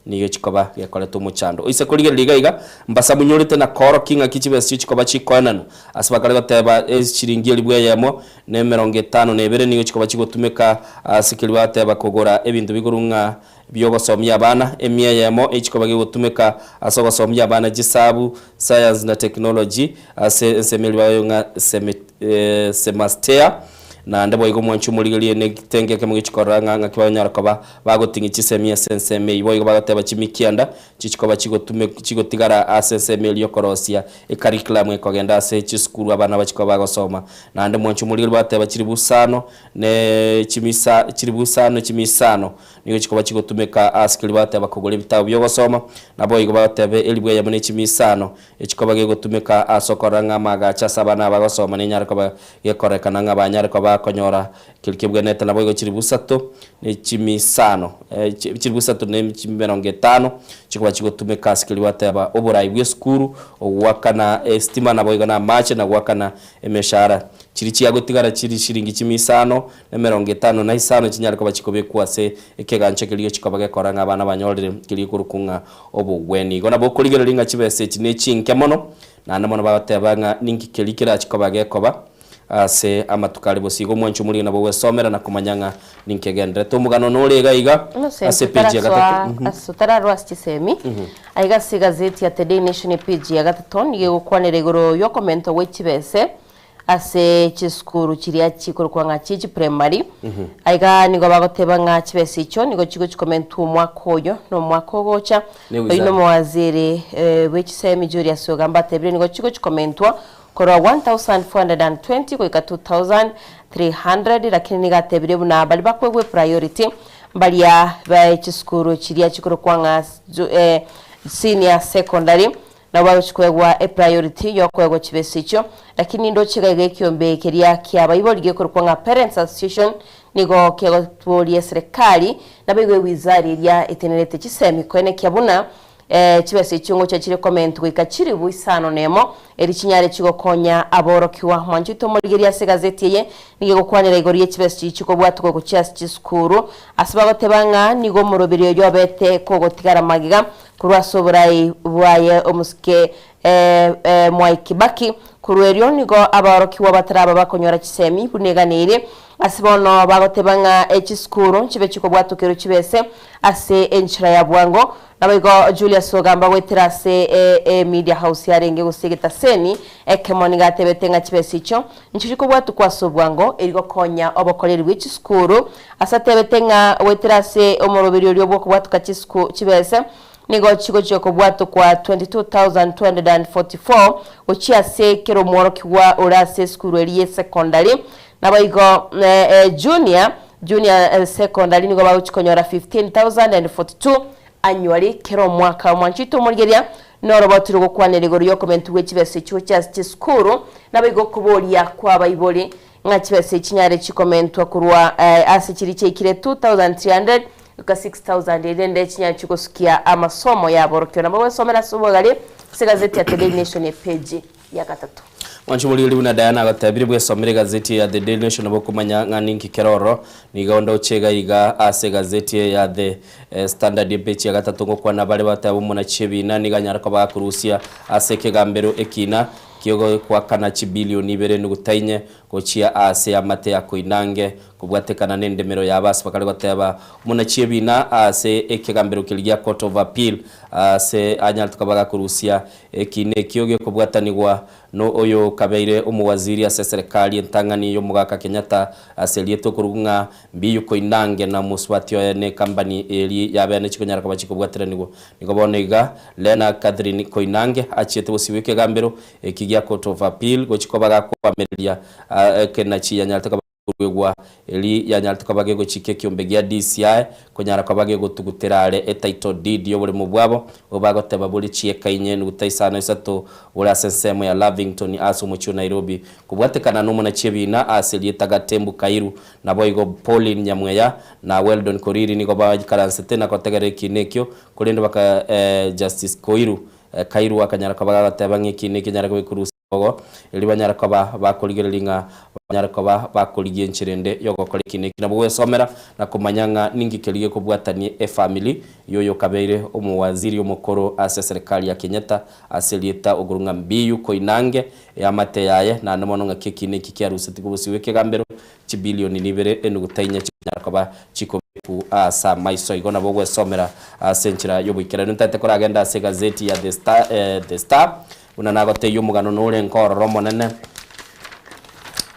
Speaker 1: nigo chikoba gekoreta omochando. Oise korigereria iga iga, mbasamunyorete na koorokia ng'aki chibesa echio chikoba chikoenanwa. Ase bakare goteba eshilingi elifu eyemo na 52 nigo chikoba chigotumeka ase keria bagoteba kogora ebinto bikorwa ng'a bi'ogosomia abana, emia eyemo echikoba gegotumeka ase ogosomia abana chisabu, science na technology ase ensemo eria bayoyo ng'a semastea. Naende boigo mwanche omorigererie negetenge ekemo gechikorora ng'a ng'aki banyare koba bagoting'ia chisemi ase ensemo eyio. Boigo bagoteba chimikianda chichikoba chigotume chigotigara ase ensemo eria okorosia ecurriculum ekogenda ase chisukuru abana bachikoba bagosoma. Naende mwanche omorigererie bagoteba chiribu isano ne chimisa chiribu isano chimisano nigo chikoba chigotumeka ase keria bagoteba kogora ebitabu biogosoma. Naboigo bagoteba eribu eyemo ne chimisano Echikoba gegotumeka ase okorora ng'a amaagacho ase abana abagosoma nenyare koba gekorekana ng'a banyare koba bakonyora keria kebwenerete naboigo chilifu isato ne chimisano chilifu isato ne 50 chikoba chigotumeka ase keria gwateba oborai bw'esukuru, ogoakana estima naboigo na amache na goakana emeshahara. Chiria chiagotigara chiri shilingi chimisano na 55 chinyare koba chikobekwa ase ekegancha keria chikoba gekora ng'a abana banyorire keria gekorokwa ng'a obogwenia. Igo nabo okorigereria ng'a chibesa echi nechinke mono, naende mono bagoteba ng'a ninki keria kerachi koba gekoba ase amatuko are bosio. Igo omwanchi omorige nabo ogwesomera na komanya ng'a ninki egendererete. Omogano nore iga iga
Speaker 2: Innocent,
Speaker 1: ase epeji ya gatato.
Speaker 2: otarasoa ase otararwa ase chisemi, aiga ase egazeti ya The Daily Nation epeji ya gatato nigo egokwanera igoro y'okomentwa gwe chibese Ase chisukuru chiria chikorokwa ng'a chie chipremari, aiga nigo bagoteba ng'a chibesa echio nigo chigochi komentwa omwaka oyo na omwaka ogocha.
Speaker 1: Ne
Speaker 2: Oyio
Speaker 1: wizara.
Speaker 2: nomowaziri bwe chisemi Julius Ogamba atebire nigo chigochi komentwa korwa 1420 goika 2300 lakini nigo atebire buna baria bakoegwa epriority mbaria be chisukuru chiria chikorokwa ng'a senior secondary. Nabo bagochia koegwa epriority yokoegwa chibesa echio, lakini ndoche iga iga ekiombe keria kia abaibori gekorokwa ng'a Parents Association nigo kegoboria eserekari naboigo ewizara eria etenerete chisemi koenekia buna chibesa echio ngochia chire komentwa goika chilifu isano nemo eri chinyare chigokonya aborokigwa. Mwancha oito omorigereria ase egazeti eye nigo egokwanera igoro ye chibesa chiria chikobwatwa gochia ase chisukuru ase bagoteba ng'a nigo omoroberi oyo obete kogotigara magega Korwa ase oborai bwaye omosike Mwai Kibaki, korwa erio nigo abaorokigwa bataraba bakonyora chisemi buna eganeire. Ase bono bagoteba ng'a chisukuru nchibe chikobwatokerwa chibese ase enchera ya bwango. Naboigo Julius Ogamba goetera ase e media house yarenge gose egetaseni ekemo nigo atebete ng'a chibesa echio nchiri kobwatukwa ase obwango eri gokonya obokoreri bwe chisukuru. Ase atebete ng'a goetera ase omoroberio oria bw'okobwatoka chisuku chibese nigo chigochia kobwatokwa 22,244 gochia ase kera omworokigwa ore ase esukuru eria y'esecondary. Naboigo junior junior secondary nigo bagochia konyora 15,042 annually kera omwaka. Omwancho oito omorigereria noroboti rogokwanera igoro y'okomentwa gwe chibesa echio gochia ase chisukuru naboigo okoboria kw'abaibori Ng'a chibesa echi chinyare chikomentwa korwa ase chiria chiaikire 2300 goika 6000 erinde chinyare chigosukia amasomo y'aborokigwa. Nabo gwesomera ase obogare ase egazeti ya The Daily Nation epeji ya gatato.
Speaker 1: Mwanche omorigereria buna Diana agotebire bwesomere egazeti ya The Daily Nation nabo okomanya ng'a ninki kere ororo. Nigo ndoche iga iga ase egazeti eye ya The Standard epeji ya gatato ngokwana bare bateba omonachi ebina nigo anyare koba gakorusia ase ekegambero ekina Ki'ogokwakana chibilioni ibere nugutainye gochia aase amate ya Koinange. Kobwatekana nendemero yabo ase bakare goteba buna chiebina ase ekegambero keria gia Court of Appeal ase anyarete koba gakorusia ekiina ekio gekobwatanigwa no oyo kabeire omowaziri ase eserekari entang'ani y'omogaka Kenyatta ase erieta okorugwa ng'a Mbiyu Koinange na omosubati oye ne ekambani eri yabene chikonyara koba chikobwateranigwa. Nigo bono iga Lena Catherine Koinange achiete bosio bw'ekegambero eki gia Court of Appeal gochia koba gakoamereria ekenachi yanyarete koba Koruegwa eri yanyarete koba gegochika ekiombe gia DCI konyara koba gegotugutera are etitle deed y'oboremo bwabo obo bagoteba bore chieka inye nuguta isano isato bore ase ensemo ya Lavington ase omochie o Nairobi kobwatekana nomonachi ebina ase erieta Gatembu Kairu naboigo Pauline Nyamweya na Weldon Koriri nigo baikaransete na gotegerera ekiina ekio korende baka Justice Koiru Kairu akanyara koba gagoteba ng'a ekiina ekio nyare koba Ogo, erio banyare koba bakorigereria ng'a banyare koba bakorigia enchera ende y'ogokora eki na eki. Nabo gwesomera na komanya ng'a ninki keria gekobwatania efamiri y'oyokabeire omowaziri omokoro ase eserekari ya Kenyatta ase erieta okorwa ng'a Mbiyu Koinange eamate yaye naende mono ng'aki eki na eki kiarusetigwe bosio bw'ekegambero chibilioni nibere enuguta inye chikonyara koba chikobeku ase amaiso. Igo nabo ogwesomera ase enchera y'oboikeranu. Ntaete koragende ase egazeti ya The Star, The Star. Buna nagotebia omogano norenge ororo Omonene,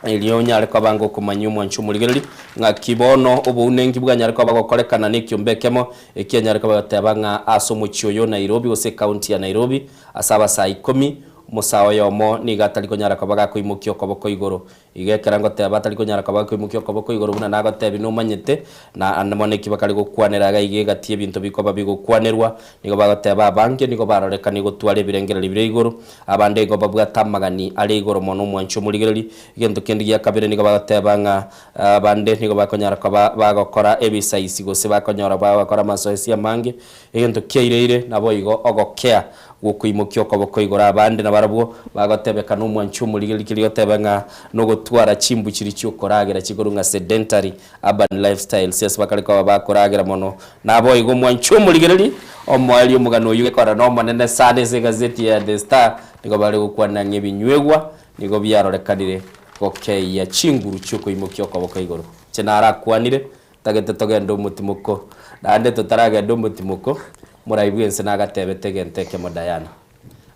Speaker 1: erio onyare koba ngokomanyia omwancho omorigereria, ng'aki bono obounenki bwanyare koba gokorekana nekiombe ekemo, ekianyare koba goteba ng'a ase omochie oyo o Nairobi gose ecounty ya Nairobi, ase abasae ikomi, omosae oyomo nigo atari konyara koba gakoimokia okoboko igoro. Igo ekero ngoteba atari konyara koba gakoimokia okoboko igoro buna nagotebia nomanyete, na ande mono eki bakare gokwanera iga iga egati y'ebinto bikoba bigokwanerwa, nigo bagoteba abange nigo barorekanie gotwara ebirengererio bire igoro, abande igo babwate amagani are igoro mono omwancho omorigereria. Egento kende gia kabere nigo bagoteba ng'a abande nigo bakonyara koba bagokora ebisaisi gose bakonyora bagokora amasoesi amange, egento kiaireire naboigo ogokea Gokoimokia okoboko igoro abande nabarabwo bagotebekana omwancho omorigereria keria goteba ng'a nogotwara chimbu chiria chiokoragera chikorwa ng'a sedentary urban lifestyles ase bakare koba bakoragera mono. Naboigo omwancho omorigereria omoerio omogano oyio gekora nomonene sana ase egazeti ya The Star nigo bare gokwana ng'a ebinywegwa nigo biarorekanire gokeyia chinguru chiokoimokia okoboko igoro. Inche narakwanire Tagete togende omotimoko, naende totaragenda omotimoko, morai bw'ense nagatebete egento ekemo Diana.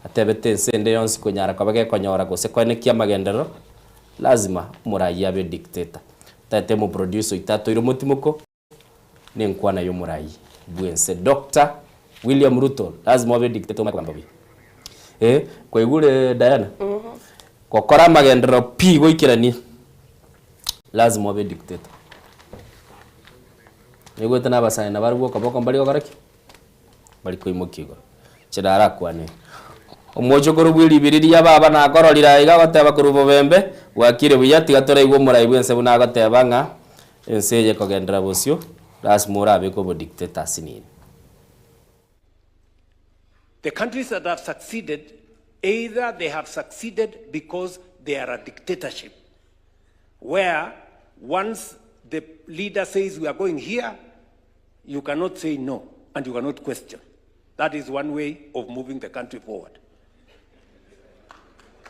Speaker 1: Atebete ense ende yonsi konyara koba gekonyora gose koenekia amagenderero, lazima omorai abe dictator. Tagete omoproducer oito toire omotimoko, nenkwana yomorai bw'ense Doctor William Ruto, lazima obe dictator omanye kogamba buya. Eh, kwaigure Diana? Gokora amagenderero pi goikeranie. Lazima obe dictator. Naigwete na abasae nabarabwo okoboko mbari gokora ki? Mbari koimokia igoro. Inche narakwane. Omochokoro bwe ribiri ria baba nakororire aiga agoteba korwa bobembe, bwakire buya tiga toraigwe omorai bwense buna agoteba ng'a ense eye ekogenderera bosio, lasima orabeke obodictator asinini.
Speaker 6: The countries that have succeeded, either they have succeeded because they are a dictatorship, where once the leader says we are going here, you cannot say no and you cannot question. That is one way of moving the country forward.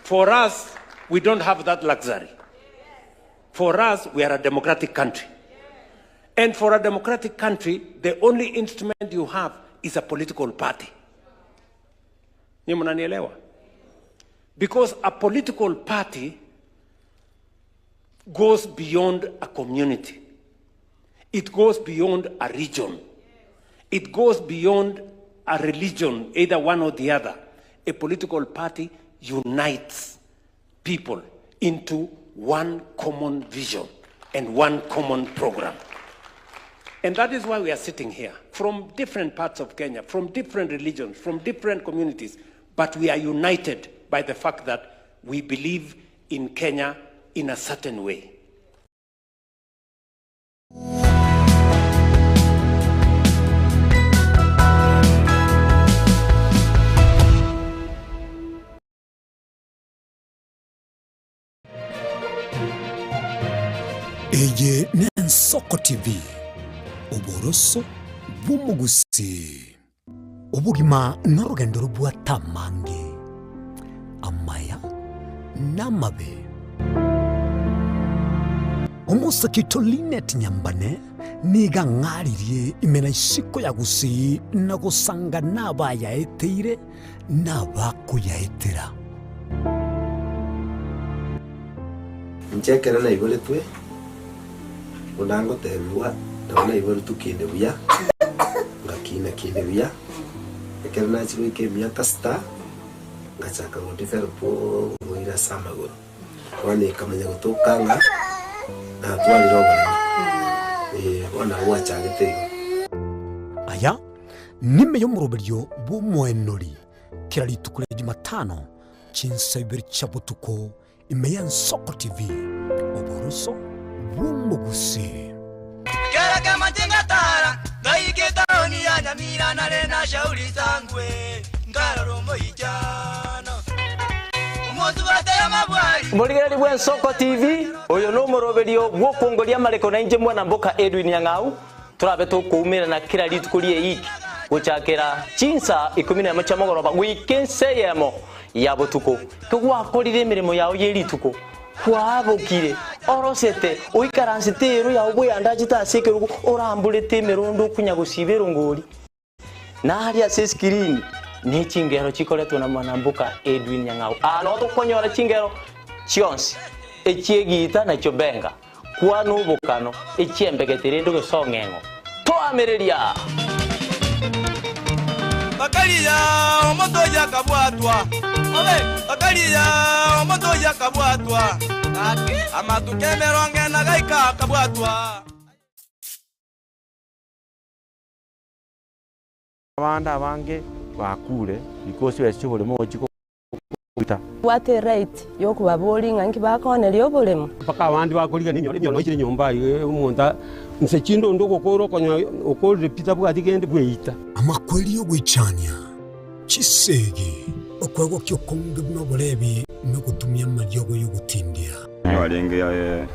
Speaker 6: For us, we don't have that luxury. For us, we are a democratic country. And for a democratic country, the only instrument you have is a political party. Ni mnanielewa? Because a political party goes beyond a community. It goes beyond a region. It goes beyond a religion, either one or the other. A political party unites people into one common vision and one common program. And that is why we are sitting here from different parts of Kenya, from different religions, from different communities, but we are united by the fact that we believe in Kenya in a certain way.
Speaker 16: Eye n'Ensoko TV, oboroso bw'omogusii. Obogima norogendo robwate amange, amaya na amabe. Omosake oito Linet Nyambane nigo ang'aririe ime na isiko ya Gusii na gosanga nabayaeteire na abakoyaetera.
Speaker 8: Inche ekero naiboretwe, buna ngotebigwa, nabo naiboretwe kinde buya, ngakina kinde buya, ekero nachia goika emiaka sita, ngachaka go develop oborwaire ase amagoro. Bono ekamanya gotoka ng'a natwarire oboremo, eh, bono nabo gwachagete igo.
Speaker 16: Aya nime y'omoroberio bw'omoenori kera rituko ria Jumatano chinsa ibere chia botuko ime y'Ensoko TV, oboroso bw'omogusii.
Speaker 7: Kera kemache ngatara, ngaika etaoni ya Nyamira nare na Shauri Sangwe, nkarora omoichano. Omosubati amabwari.
Speaker 11: Morigereria bw'Ensoko TV, oyo nomoroberio bw'okwongoria amareko na inche mwana mboka Edwin Nyang'au, torabe tokoumerana kera rituko ri'eiki gochakera chinsa ikomi nemo chia mogoroba goika ensa eyemo ya botuko. Kegwakorire emeremo yao ye rituko, Kwabokire, orosete, oikaransete eero yao bweyandachete ase ekerogo, oramborete emerondo okunya gosiba erongori. Na aria ase esikirini ne chingero chikoretwe na mwanamboka Edwin Nyang'au. Aa noo tokonyora chingero chionsi, echi'egiita na chiobenga, kwana obokano, echi'embegete rende ogesong'eng'o. Toamereria!
Speaker 7: Bakaria omonto oyio akabwatwa, bakaria omonto oyio akabwatwa, amatuko emerongo ena gaika akabwatwa.
Speaker 21: Abande abange bakure because chibesa chi'oboremo gochia goita.
Speaker 22: Bwate right yokobaboria ng'a inki bakooneria oboremo.
Speaker 23: Mpaka abande bakorigania emioro emioro ichire nyomba aye omonto inse chinde onde ogokora okonya okorire pi tabwati kende bweita.
Speaker 16: Amakweri y'ogoichania, chisegi, okwegokia okonge buna oborebi na ogotumia amariogo y'ogotindia.
Speaker 9: Nigo arenge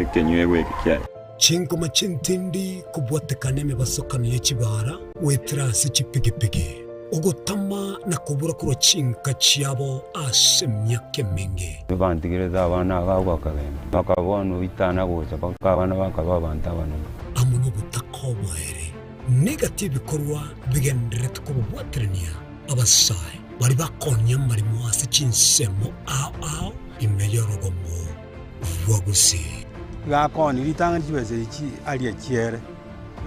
Speaker 9: ekenyuegwa eke kiaye.
Speaker 16: Chingoma ch'entindi kobwatekana emebasokano ye chibaara goetera ase chipigipigi, ogotama na kobura korwa chinka chiabo ase emiaka emenge.
Speaker 24: Bantigerete abana aba agwo bakagenda, bakaba bono oitana gocha mpaka abana bakaba abanto abanene.
Speaker 16: Amo nobotaka oboere, negati ebikorwa bigendererete kobabwaterania abasae baria bakonya amaremo ase chinsemo ao ao ime y'orogongo rwa Gusii.
Speaker 23: Gakoni ritang'ani chibesa echi aria chiere,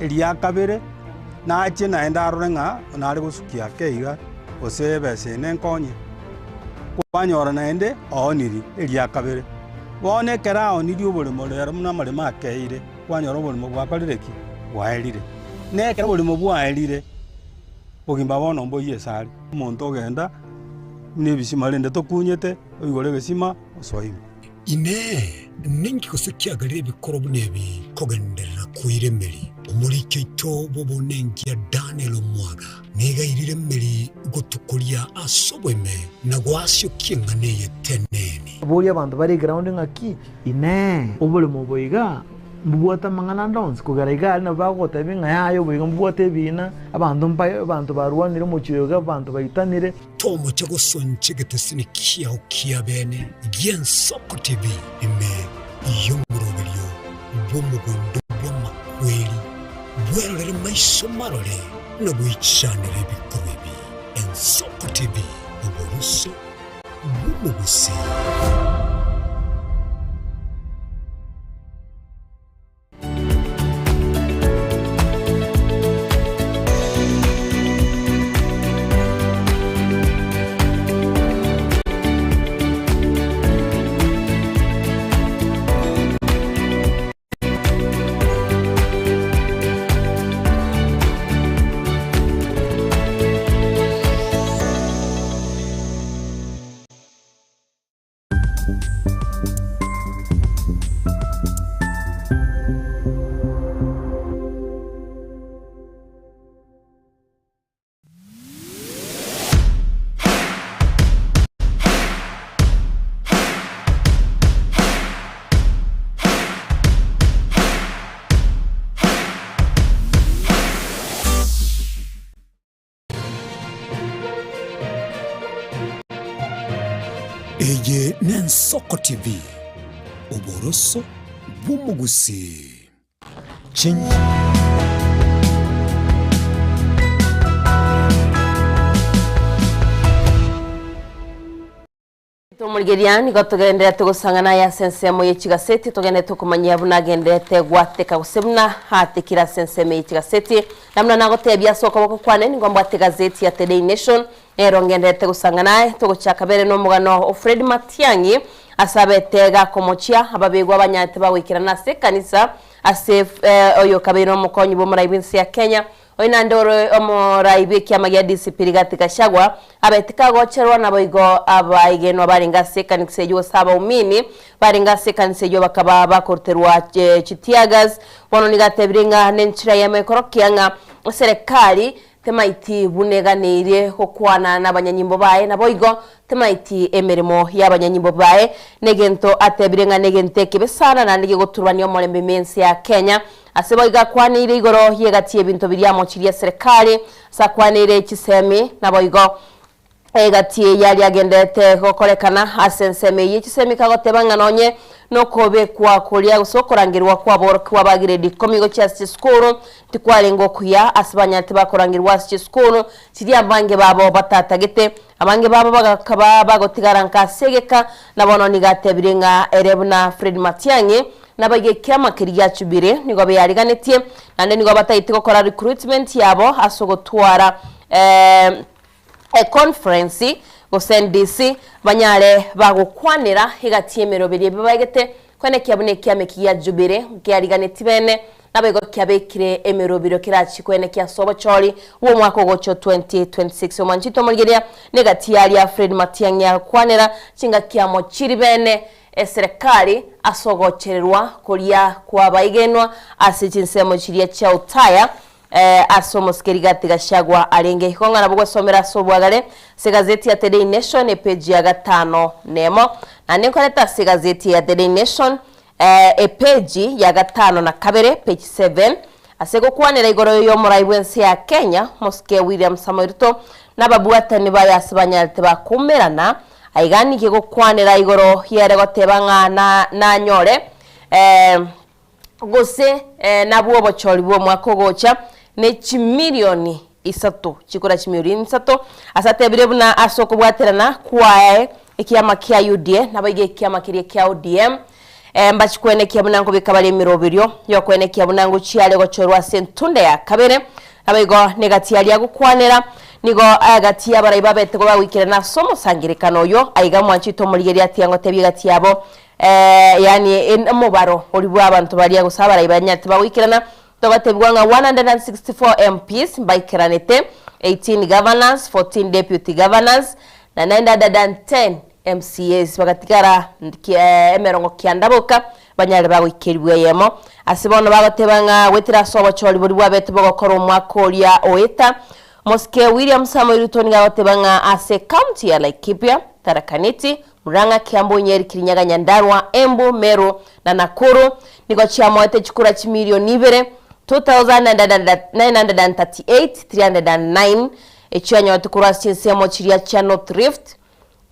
Speaker 23: eria kabere nachie naende arore ng'a nare gosukia ake iga, gose ebesa eye nenkonye. Kwanyora naende ooniri eria kabere. Bono ekero aonirie oboremo rero buna amaremo akeire, kwanyora oboremo bwakorire ki? Bwaerire. Na ekero oboremo bwaerire, bogima bono mboiyo ase are. Omonto ogenda buna ebisima rende tokunyete, oigore egesima osoe ime.
Speaker 16: Inee! Ninki gose kiagerire ebikoro buna ebi kogenderera koira emeri? Omoriki oito bw'obonenkia Daniel Omwaga nigo airire emeri gotukoria ase oboime na goasiokia eng'ana eye teneni.
Speaker 27: Boria abanto bare eground ng'aki, Inee! Oboremo obo iga mbobwate amang'ana ande onsi? Kogera iga aria nabo bagogotebia ng'a yaya obo iga mbobwate ebiina, abanto mbaye abanto barwanire omochie oyo iga, abanto baitanire.
Speaker 16: Tomocha gosoncha egetesini kiao kia bene gi'Ensoko TV ime y'omoroberio bw'omogondo bw'amakweri, bwerorere maiso marore na goichanera ebikorwa ebi. Ensoko TV, oboroso bw'omogusii. Eye n'Ensoko TV, oboroso. bw'omogusii. Chin.
Speaker 2: Tomorigeria nigo togenderete gosang'ana aye ase ensemo ye chigaseti, togenderete okomanyia buna agenderete gwateka gose buna aatekire ase ensemo ye chigaseti. Na buna nagotebia ase okoboko kwane nigo mbwate egazeti ya The Daily Nation, nero ngenderete gosang'ana aye. Togochaka bere nomogano o Fred Matiang'i ase abete gakomochia ababegwa abanyarete bagoikerana ase ekanisa ase oyo okabeire omokonyi bw'omorai bw'ense ya Kenya Oyo naende ore omorai bw'ekiama gia DCP Rigathi Gachagua abete kagocherwa naboigo abaegenwa barenge ase ekanisa eyio gose abaumini barenge ase ekanisa eyio bakaba bakoruterwa chiteargas. Bono nigo atebire ng'a nenchera eyemo ekorokia ng'a eserekari temaiti buna eganeirie gokwana nabanyanyimbo baye naboigo temaiti emeremo y'abanyanyimbo baye negento atebire ng'a negento ekebe sana naende gegoturwania omorembe ime ense ya Kenya. Ase boigo akwaneire igoro y'egati y'ebinto biria amochirie eserekari, ase akwaneire chisemi, naboigo egati yaria agenderete gokorekana ase ensemo eyio. Chisemi kagoteba ng'a nonye nokobekwa koria gose okorangerigwa kw'aborokigwa ba grade ikomi gochia ase chisukuru tikwarenge okuya ase banyarete bakorangerigwa ase chisukuru chiria abange babo batatagete. Abange babo bagakaba bagotigara nka ase egeka, na bono nigo atebire ng'a ere buna Fred Matiang'i Naboigo ekiama keria gia Jubili nigo beariganetie, naende nigo bataeti gokora recruitment yabo ase ogotwara econference gose NDC banyare bagokwanera egati y'emeroberi ebio baegete koenekia buna ekiama eki gia Jubili nkeariganeti bene naboigo kiabekire emerobiro kerachie koenekia ase obochori bw'omwaka ogocha o 2026. Omwanchete omorigereria negati yaria Fred Matiang'i agokwanera chingaki amo chiri bene Eserekari ase ogochererwa koria kw'abaigenwa ase chinsemo chiria chia Utaya, ase omosike Rigathi Gachagua arenge. Igo ng'a nabo gwesomera ase obwagare ase egazeti ya The Daily Nation epeji ya gatano nemo. Naende nkorete ase egazeti ya The Daily Nation epeji ya gatano na kabere, page 7, ase gokwanera igoro y'omorai bw'ense ya Kenya, omosike William Samoei Ruto, na ababwatani baye ase banyarete bakoumerana Aiga ninki gokwanera igoro y'ere goteba ng'a nanyore, gose nabue obochori bw'omwaka ogocha, ne chimilioni isato, chikura chimilioni isato, ase atebire buna ase okobwaterana kwaye ekiama kia UDA, naboigo ekiama keria kia ODM, mbachikwenekia buna nkobeka bare emeroberio y'okwenekia buna ngochia are gochorwa ase entunda ya kabere, Naboigo negati aria agokwanera, nigo egati y'abarai babete bagoikerana ase omosangererekano oyo, aiga mwanchete omorigereria atiga ngotebie egati yabo, yaani omobaro oria bw'abanto baria gose abarai banyarete bagoikerana, togatebigwa ng'a 164 MPs mbaikeranete, 18 governors, 14 deputy governors, na 910 MCAs bagatigara emerongo kianda boka Banyare bagoikerigwa eyemo. Ase bono bagoteba ng'a goetera ase obochori boria bwabete bogokora omwaka oria oeta, Mosike William Samoei Ruto nigo agoteba ng'a ase ecounty ya Laikipia, Tharaka Nithi, Murang'a, Kiambu, Nyeri, Kirinyaga, Nyandarua, Embu, Meru na Nakuru nigo chiamoete chikura chimilioni ibere, 2,938,309 echio anyorete korwa ase chinsemo chiria chia North Rift,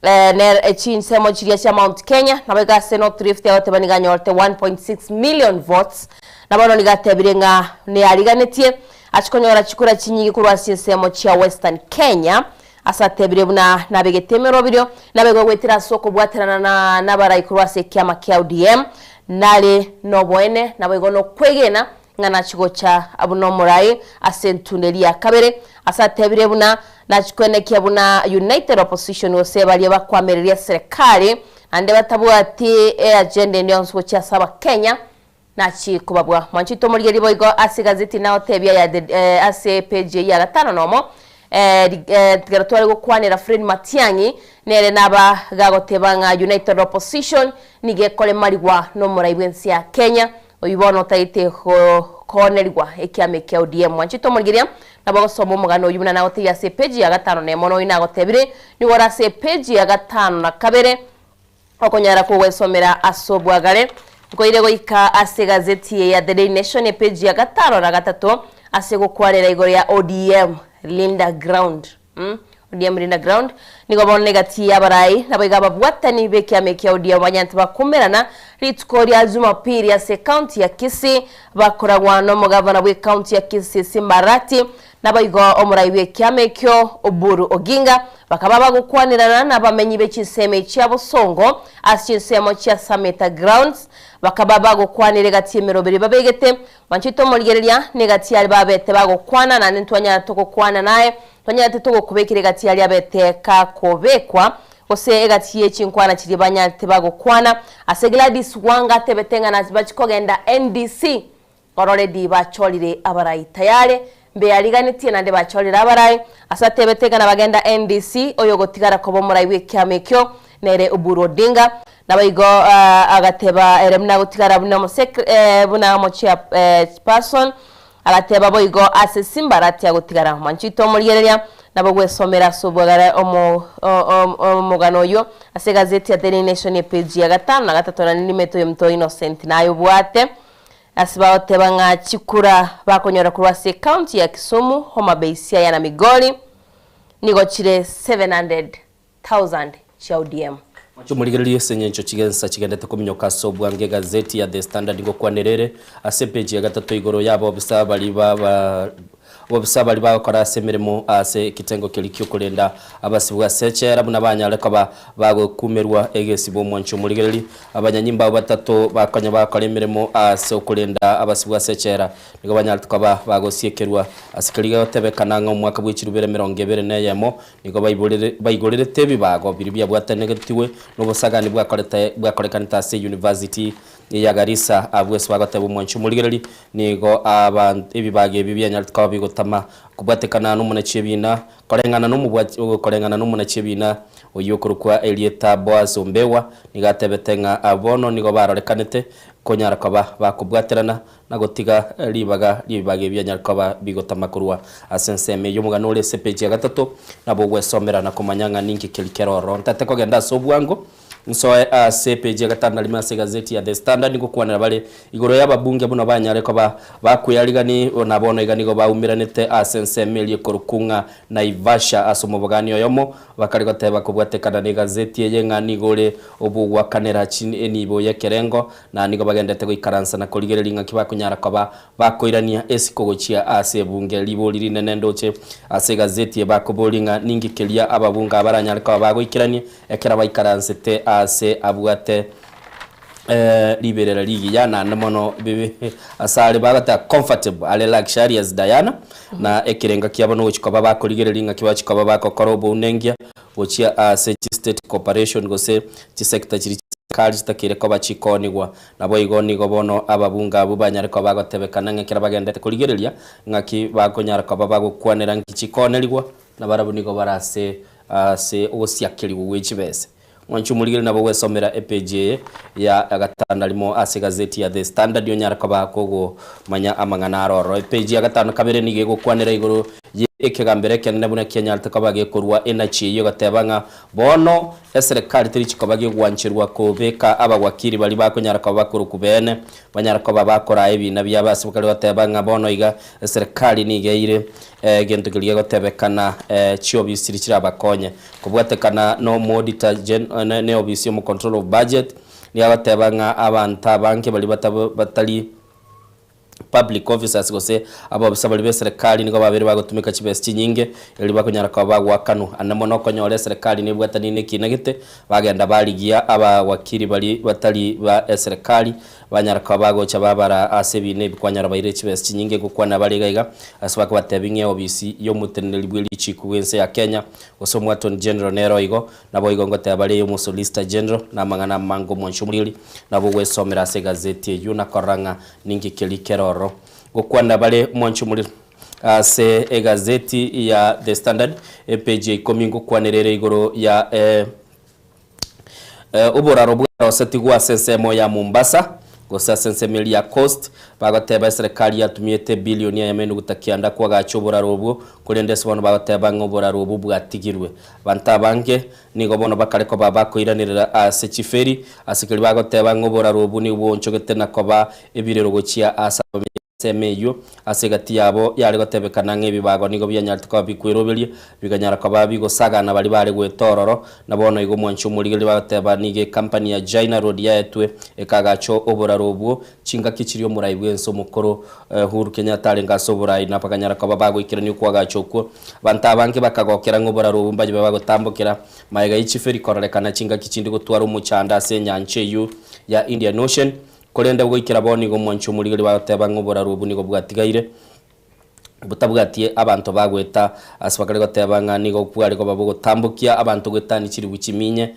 Speaker 2: Ne chinsemo chiria chia Mount Kenya, naboigo ase North Rift agoteba nigo anyorete 1.6 million votes, na bono nigo atebire ng'a neariganetie ache konyora chikura chinyinge korwa ase chinsemo chia Western Kenya, ase atebire buna nabegete emeroberio naboigo goetera ase okobwaterana na nabarai korwa ase ekiama kia ODM nare noboene naboigo nokwegena ng'a nachie gocha buna omorai ase entunda eria ya kabere, ase atebire buna nachie kwenekia buna United Opposition gose baria bakwamereria eserekari naende batabwati eagenda ende yonsi gochia ase abakenya nachie kobabua. Mwanche tomorigererie boigo ase egazeti nagotebia ya the ase epage eyio ya gatano nomo ekero tware gokwanera Fred Matiang'i nere naba gagoteba ng'a United Opposition nigo ekoremarigwa nomorai bwense ya Kenya Oyio bono otagete koonerigwa ekiama ekia ODM. Mwanchete omorigereria, nabo ogosoma omogano oyio buna nagotebia ase epeji ya gatano na emo, na oyio nagotebire nigo ore ase epeji ya gatano na kabere, okonyara kogwesomera ase obwagare. Nkoire goika ase egazeti eye ya The Daily Nation epeji ya gatano na gatato ase gokwanera igoro ya ODM Linda Ground. ODM Linda Ground, nigo bono egati y'abarai naboigo ababwatani b'ekiama ekia ODM banyarete bakumerana rituko ria Jumapili ase ekaunti ya Kisii bakoragwa nomogavana bw'ekaunti ya Kisii Simba Arati naboigo omorai bw'ekiama ekio Oburu Oginga bakaba bagokwanerana nabamenyi be chinsemo echia Bosongo ase chinsemo chia Sameta Grounds bakaba bagokwanera egati y'emeroberi babegete Mwanchete omorigereria, negati aria babete bagokwana, naende ntwanyarete gokwana naye, twanyarete togokobekera egati aria abete kakobekwa, gose egati ye chinkwana chiria banyarete bagokwana. Ase Gladys Wanga atebete ng'a nasi bachie kogenda NDC, already bachorire abarai tayari, mbeariganetie naende bachorire abarai. Ase atebete ng'a nabagenda NDC, oyogotigara koba omorai bw'ekiama ekio nere Oburu Odinga. Naboigo agateba ere buna agotigara buna omosek buna omochairperson, agateba boigo ase Simbarati agotigara. Mwanchete omorigereria, nabo gwesomera ase obwagare omo omogano oyio ase egazeti ya Daily Nation epeji ya gatano na gatato na nimeto y'omonto Innocent naye obwate ase bagoteba ng'a chikura bakonyora korwa ase ecounty ya Kisumu, Homa Bay, Siaya na Migori nigo chire 700,000 chia ODM.
Speaker 1: Mwanche omorigererie ase engencho chigensa chigendete kominyoka ase obwange egazeti ya The Standard ngokwanera ere ase epeji ya gatato igoro y'abobisa baria ba abobisa baria bagokora ase emeremo ase ekitengo keria kiokorenda abasibwa ase echela buna banyare koba bagokumerwa egesibo Omwanche omorigererie abanyanyimbo abwo batato bakonya bagokora emeremo ase okorenda abasibwa ase echela nigo banyarete koba bagosiekerwa ase keria gegotebekana ng'a omwaka bw'echirubere 21 Nigo baigorerete ebibago biria biabwatanegetigwe nobosagani bwakorete bwakorekanete ase University ya Garissa. Abwo ase bagoteba omwanchi omorigereri, nigo abanto ebibago ebi bianyarete koba bigotama kobwatekana nomonachi ebina koreng'ana nomobwati koreng'ana nomonachi ebina oyio okorokwa erieta Boaz Ombewa nigo atebete ng'a bono nigo barorekanete konyara koba bakobwaterana na gotiga ribaga ri'ebibaga ebi bianyare koba bigotama korwa ase ensemo eyio. Omogano ore ase epeji ya gatato nabo ogwesomera na komanya ng'a ninki keria kere ororo. Ntete kogenda ase obwango, nsoe ase epeji ya gatano na rimo ase egazeti ya The Standard ngokwanera bare igoro y'ababunge buna banyare koba bakwearigani na bono iga nigo baumeranete ase ensemo eria ekorokwa ng'a Naivasha ase omobogani oyomo bakare goteba kobwatekana negazeti eye ng'a nigo ore obwogoakanera enibo y'ekerengo Na nigo bagenderete goikaransa na korigereria ng'aki bakonyara koba bakoirania esiko gochia ase ebunge. Ribori rinene ndoche ase egazeti eye bakoboria ng'a ninki keria ababunge aba baranyare koba bagoikerania ekero baikaransete aase abwate riberera rigiya naende mono ase are bagoteba comfortable are luxurious Diana na ekerenga kiabo nogochia koba bakorigereria ng'aki bachia koba bagokora obounengia gochia ase chi state corporation gose chisector chiria chi'eserikari chitakeire koba chikoonigwa. Naboigo nigo bono ababunge abwo banyare koba bagotebekana ng'a ekero bagenderete korigereria ng'aki bakonyara koba bagokwanera nki chikoonerigwa, nabarabwo nigo bare ase ase ogosiakerigwa gwe chibese. Mwanche omorigereria nabo gwesomera epeji eye ya gatano na rimo ase egazeti ya The Standard onyare koba kogomanya amang'ana aro ororo. Epeji ya gatano kabere nigo egokwanera igoro ye ekegambero ekenene buna kianyarete koba gekorua enachi eyio egoteba ng'a bono eserekari terichi koba gegwancherwa kobeka abawakiri baria bakonyara koba bakorokwa beene banyare koba bakoraa ebina biabo ase bakare goteba ng'a bono iga eserekari nigo eire egento keria gegotebekana chiobisi chiria chirabakonye kobwatekana na omoauditor gen ne obisi ya omocontroller of budget nigo agoteba ng'a abanto abange baria batari public officers gose abobisa baria b'eserekari nigo babeire bagotumeka chibesa chinyinge erio bakonyara koba bagoakanwa. Ande mono okonyora eserekari nebwatani nekina gete, bagenda barigia abawakiri baria batari ba eserekari banyara koba bagocha babara ase ebina ebi kwanyora bairire chibesa chinyinge gokwana bare iga iga ase bakobatebia ng'a eobisi y'omoteneneri bwe richiko bw'ense ya Kenya gose Omoattorney General nero igo Naboigo ngoteba bare y'Omosolicitor General na amang'ana amange omwancho omorigereria, nabo ogwesomera ase egazeti eyio na korora ng'a ninki keria kere ororo. Gokwana bare omwancho omorigereria ase egazeti ya The Standard, epeji ya ikomi ngokwanera ere igoro ya oboraro bwarosetigwe ase ensemo ya Mombasa, gose ase ensemo eria ya Coast, bagoteba eserekari yatumiete ebilioni eyemo enuguta kianda koagacha oboraro obwo, korende ase bono bagoteba ng'a oboraro obwo bwatigirwe. Abanto abange nigo bono bakare koba bakoiranerera ase chiferi, ase keria bagoteba ng'a oboraro obwo nigo bwoonchogete na koba ebirero gochia ase abamenyi. Ensemo eyio ase egati yabo yare gotebekana ng'a ebibago nigo bianyarete koba bikweroberia, bikanyara koba bigosagana baria bare goeta ororo. Na bono igo omwanchi omorigereria bagoteba nigo ekampani ya Jaina Road yaetwe ekagacha oboraro obwo chingaki chiria omorai bw'ense omokoro Uhuru Kenyatta arenge ase oborai na bakanyara koba bagoikerania okoagacha okwo. Abanto abange bakagokera ng'a oboraro obwo mbaye bagotambokera magega ye chiferi kororekana chingaki chinde gotwara omochando ase enyancha eyio ya Indian Ocean. Korende goikera bono nigo omwanchi omorigereria bagoteba ng'a oboraro obwo nigo bwatigaire botabwatie abanto bagoeta ase bakare goteba ng'a nigo bware koba bogotambokia abanto goetania chiribu chiminye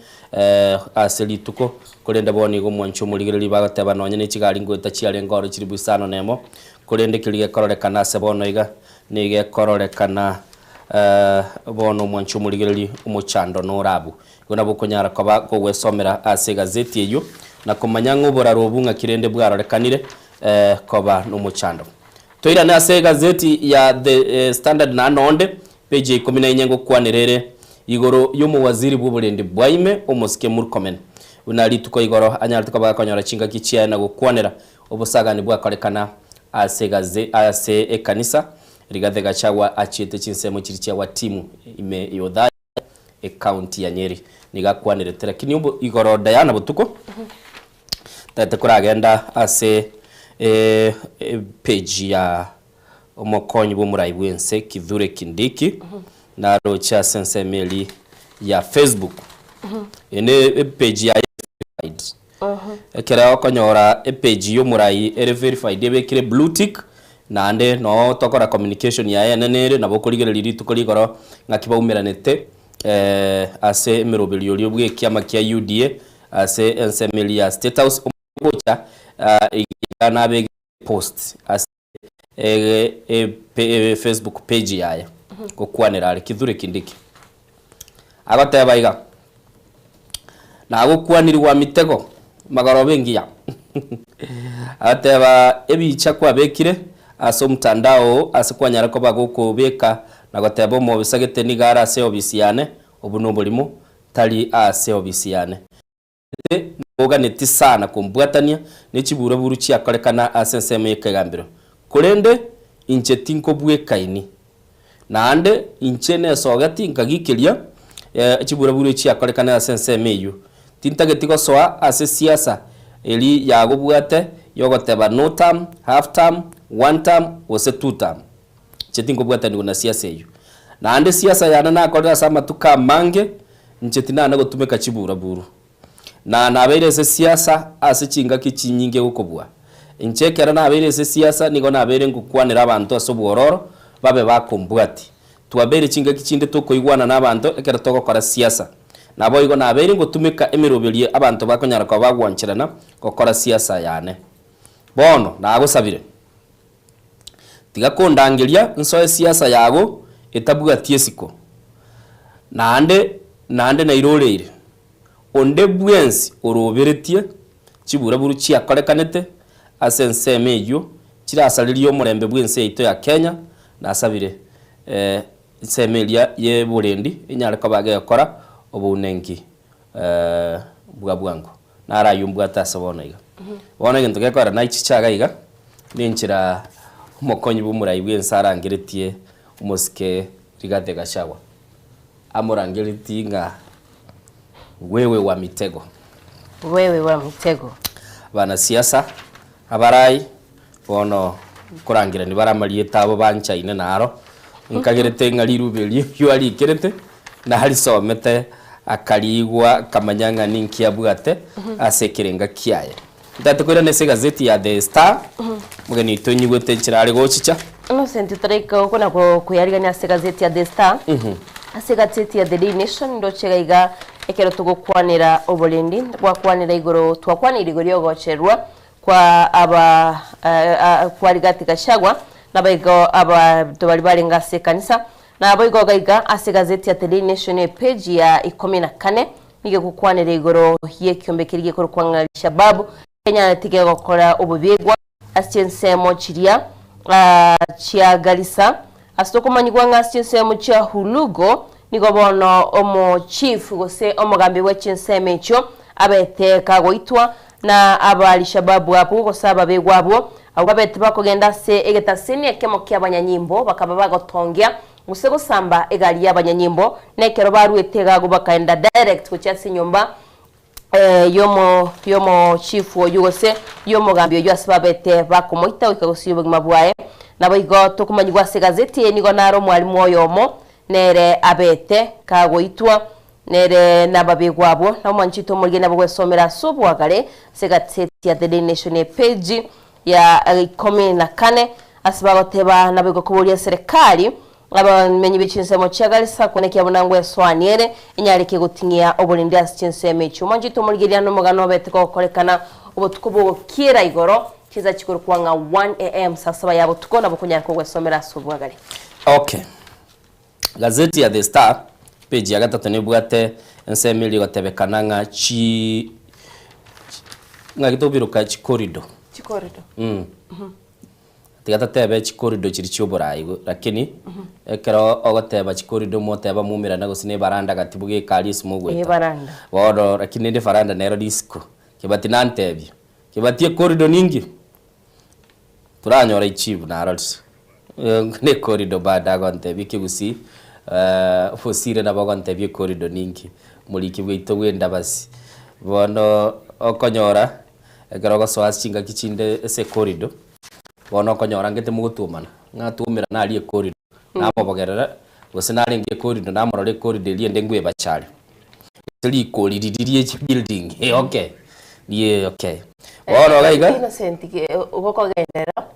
Speaker 1: ase rituko. Korende bono nigo omwanchi omorigereria bagoteba nonye ne chigari ngoeta chiarenge oro chiribu isano na emo, korende keria gekororekana ase bono iga nigo ekororekana bono omwanchi omorigereria omochando norabwo. Igo nabo okonyara koba kogwesomera ase egazeti eyio na komanya ng'a oboraro obwo ng'aki rende bwarorekanire koba nomochando. Toirane ase egazeti ya The Standard naende onde, page ya ikomi na inye ngokwanera ere igoro y'omowaziri bw'oborendi bwaime omosike Murkomen buna rituko igoro anyarete koba gakonyora chingaki chiaye na gokwanera obosagani bwakorekana ase egaze ase ekanisa Rigathi Gachagua achiete chinsemo chiria chia Watimu ime y'Othaya Ecounty ya Nyeri. Nigo akwanerete lakini obo igoro Diana botuko tagete koragenda ase epage ya omokonyi bw'omorai bw'ense Kithure Kindiki naroche ase ensemo eria ya Facebook. Eye ne epage yaye verified. Ekero okonyora epage y'omorai ere verified ebekire blue tick naende noo tokora communication yaye enene ere nabo okorigereria rituko rigoro ng'aki baumeranete ase emeroberio oria bw'ekiama kia UDA ase ensemo eria ya State House omogocha iga nabegete post ase Facebook page yaye gokwanera are Kithure Kindiki. Agoteba iga, Nagokwaniri gwa mitego magoroba engiya. Agateba ebicha kwabekire ase omtandao oo ase kwanyara koba gokobeka na goteba omobisa gete nigo are ase eobisi yane, obwo noborimo, tari ase eobisi yane. Ere noganeti sana kombwatania ne chiburaburu chiakorekana ase ensemo y'ekegambero, korende inche tinkobwekaini. Naende inche nesogeti nkagikeria chiburaburu echiakorekana ase ensemo eyio. Tintageti gosoa ase siasa eri yagobwate yogoteba no term, half term, one term gose two term. Inche tinkobwatanigwa na siasa eyio. Naende siasa yane nakorire ase amatuko amange, inche tinana gotumeka chiburaburu. Na nabeire ase siasa ase chingaki chinyinge gokobua. Inche ekero nabeire ase siasa nigo nabeire ngokwanera abanto ase obwororo babe bakombwatia. Twabeire chingaki chinde tokoigwana nabanto ekero togokora siasa. Naboigo nabeire ngotumeka emeroberio abanto bakonyara koba bagwancherana gokora siasa yane. Bono nagosabire. Tiga kondangeria nsoe siasa yago etabwati esiko, naende naende nairoreire. Onde bwensi oroberetie chiburaburu chiakorekanete ase ensemo eyio chirasarerie omorembe bw'ense yaito ya Kenya, nasabire ensemo eria y'oborendi enyare koba gegokora obounenki bwa bwango. Naro ayio mbwate ase bono iga. Bono egento gekorera naichiche iga iga, nenchera omokonyi bw'omorai bw'ense arangeretie omosike Rigathi Gachagua. Amorangeretie ng'a wewe wa mitego.
Speaker 2: Wewe wa mitego.
Speaker 1: Abanasiasa, abarai, bono nkorangerania bare amarieta abo banchaine naro, nkagerete ng'a riruba erio oyio arikerete, narisomete akariigwa akamanya ng'a ninki abwate ase ekerenga kiaye. Ntagete koirana ase egazeti ya The Star, omogeni oito onyigwete enchera are gochicha.
Speaker 2: Innocent taraika okona koyarigania ase egazeti ya The Star, ase egazeti ya The Daily Nation ndoche iga iga ekero togokwanera oborendi, gwakwanera igoro twakwaneire igoro yogocherwa kwa aba kwa Rigathi Gachagua nabaigo abanto baria barenge ase ekanisa. Naboigo iga iga ase egazeti ya The Daily Nation epage ya ikomi na kane nigo egokwanera igoro y'ekiombe keria gekorokwa ng'a Al-Shabaab kenyarete gegokora obobegwa ase chinsemo chiria chia Garissa. Ase tokomanyigwa ng'a ase chinsemo chia Hulugo nigo bono omochief gose omogambi bwe chinsemo echio abete kagoitwa na aba Al-Shabaab abwo gose ababegwa abwo. Abwo babete bakogenda ase egetaseni ekemo ki'abanyanyimbo, bakaba bagotongia, gose gosamba egari y'abanyanyimbo, na ekero baruete iga agwo bakaenda direct gochia ase enyomba yomo yomochifu oyio gose yomogambi oyio ase babete bakomoita goika gosiria obogima bwaye. Naboigo tokomanyigwa ase egazeti eye nigo nare omwalimu oyomo nere abete kagoitwa nere nababegwa abwo na omwanchete omorigia nabo gwesomera ase obwagare ase egazeti ya The Daily Nation epeji ya 14 ase bagoteba naboigo koboria serikali Abamenyi be chinsemo chia Garissa kwane kiabo nangwesoanie ere, enyareke goting'ia oborendi ase chinsemo echio. Mwanchete omorigereria nomogano obete gokorekana obotuko bogokiera igoro, chinsa chikorokwa ng'a 1 am, saa saba ya botuko, nabo okonyara kogwesomera ase obwagare.
Speaker 1: Okay. Gazeti ya The Star, page ya gatato nebwate ensemo eria egotebekana ng'a chi ng'aki tobiroka chicorridor.
Speaker 2: Chicorridor.
Speaker 1: Tiga totebe chicorridor chiria chioborai lakini ekero ogoteba chicorridor moteba moumerane gose na ebaranda gati boga ekari ase mogoeta.
Speaker 2: Ebaranda.
Speaker 1: Bono lakini rende efaranda nero risiko. Kebati nantebia, Kebati ecorridor ninki? Toranyora echibu narorire. Ne ecorridor bado agontebia ekegusii Bosire nabo ogontebia ecorridor ninki? Omoriki bwaito bwa endabasi. Bono okonyora. Ekero ogosoa ase chingaki chinde ase ecorridor, bono okonyora ngete mogotwomana, ng'a twomera aria ecorridor, namobogerera, gose narenge ecorridor namorora ecorridor eria ende ngwebachare. Gose rikori riria rie chibuilding, eh okay, rie okay. Bono iga iga.
Speaker 2: Innocent ge gokogenderera,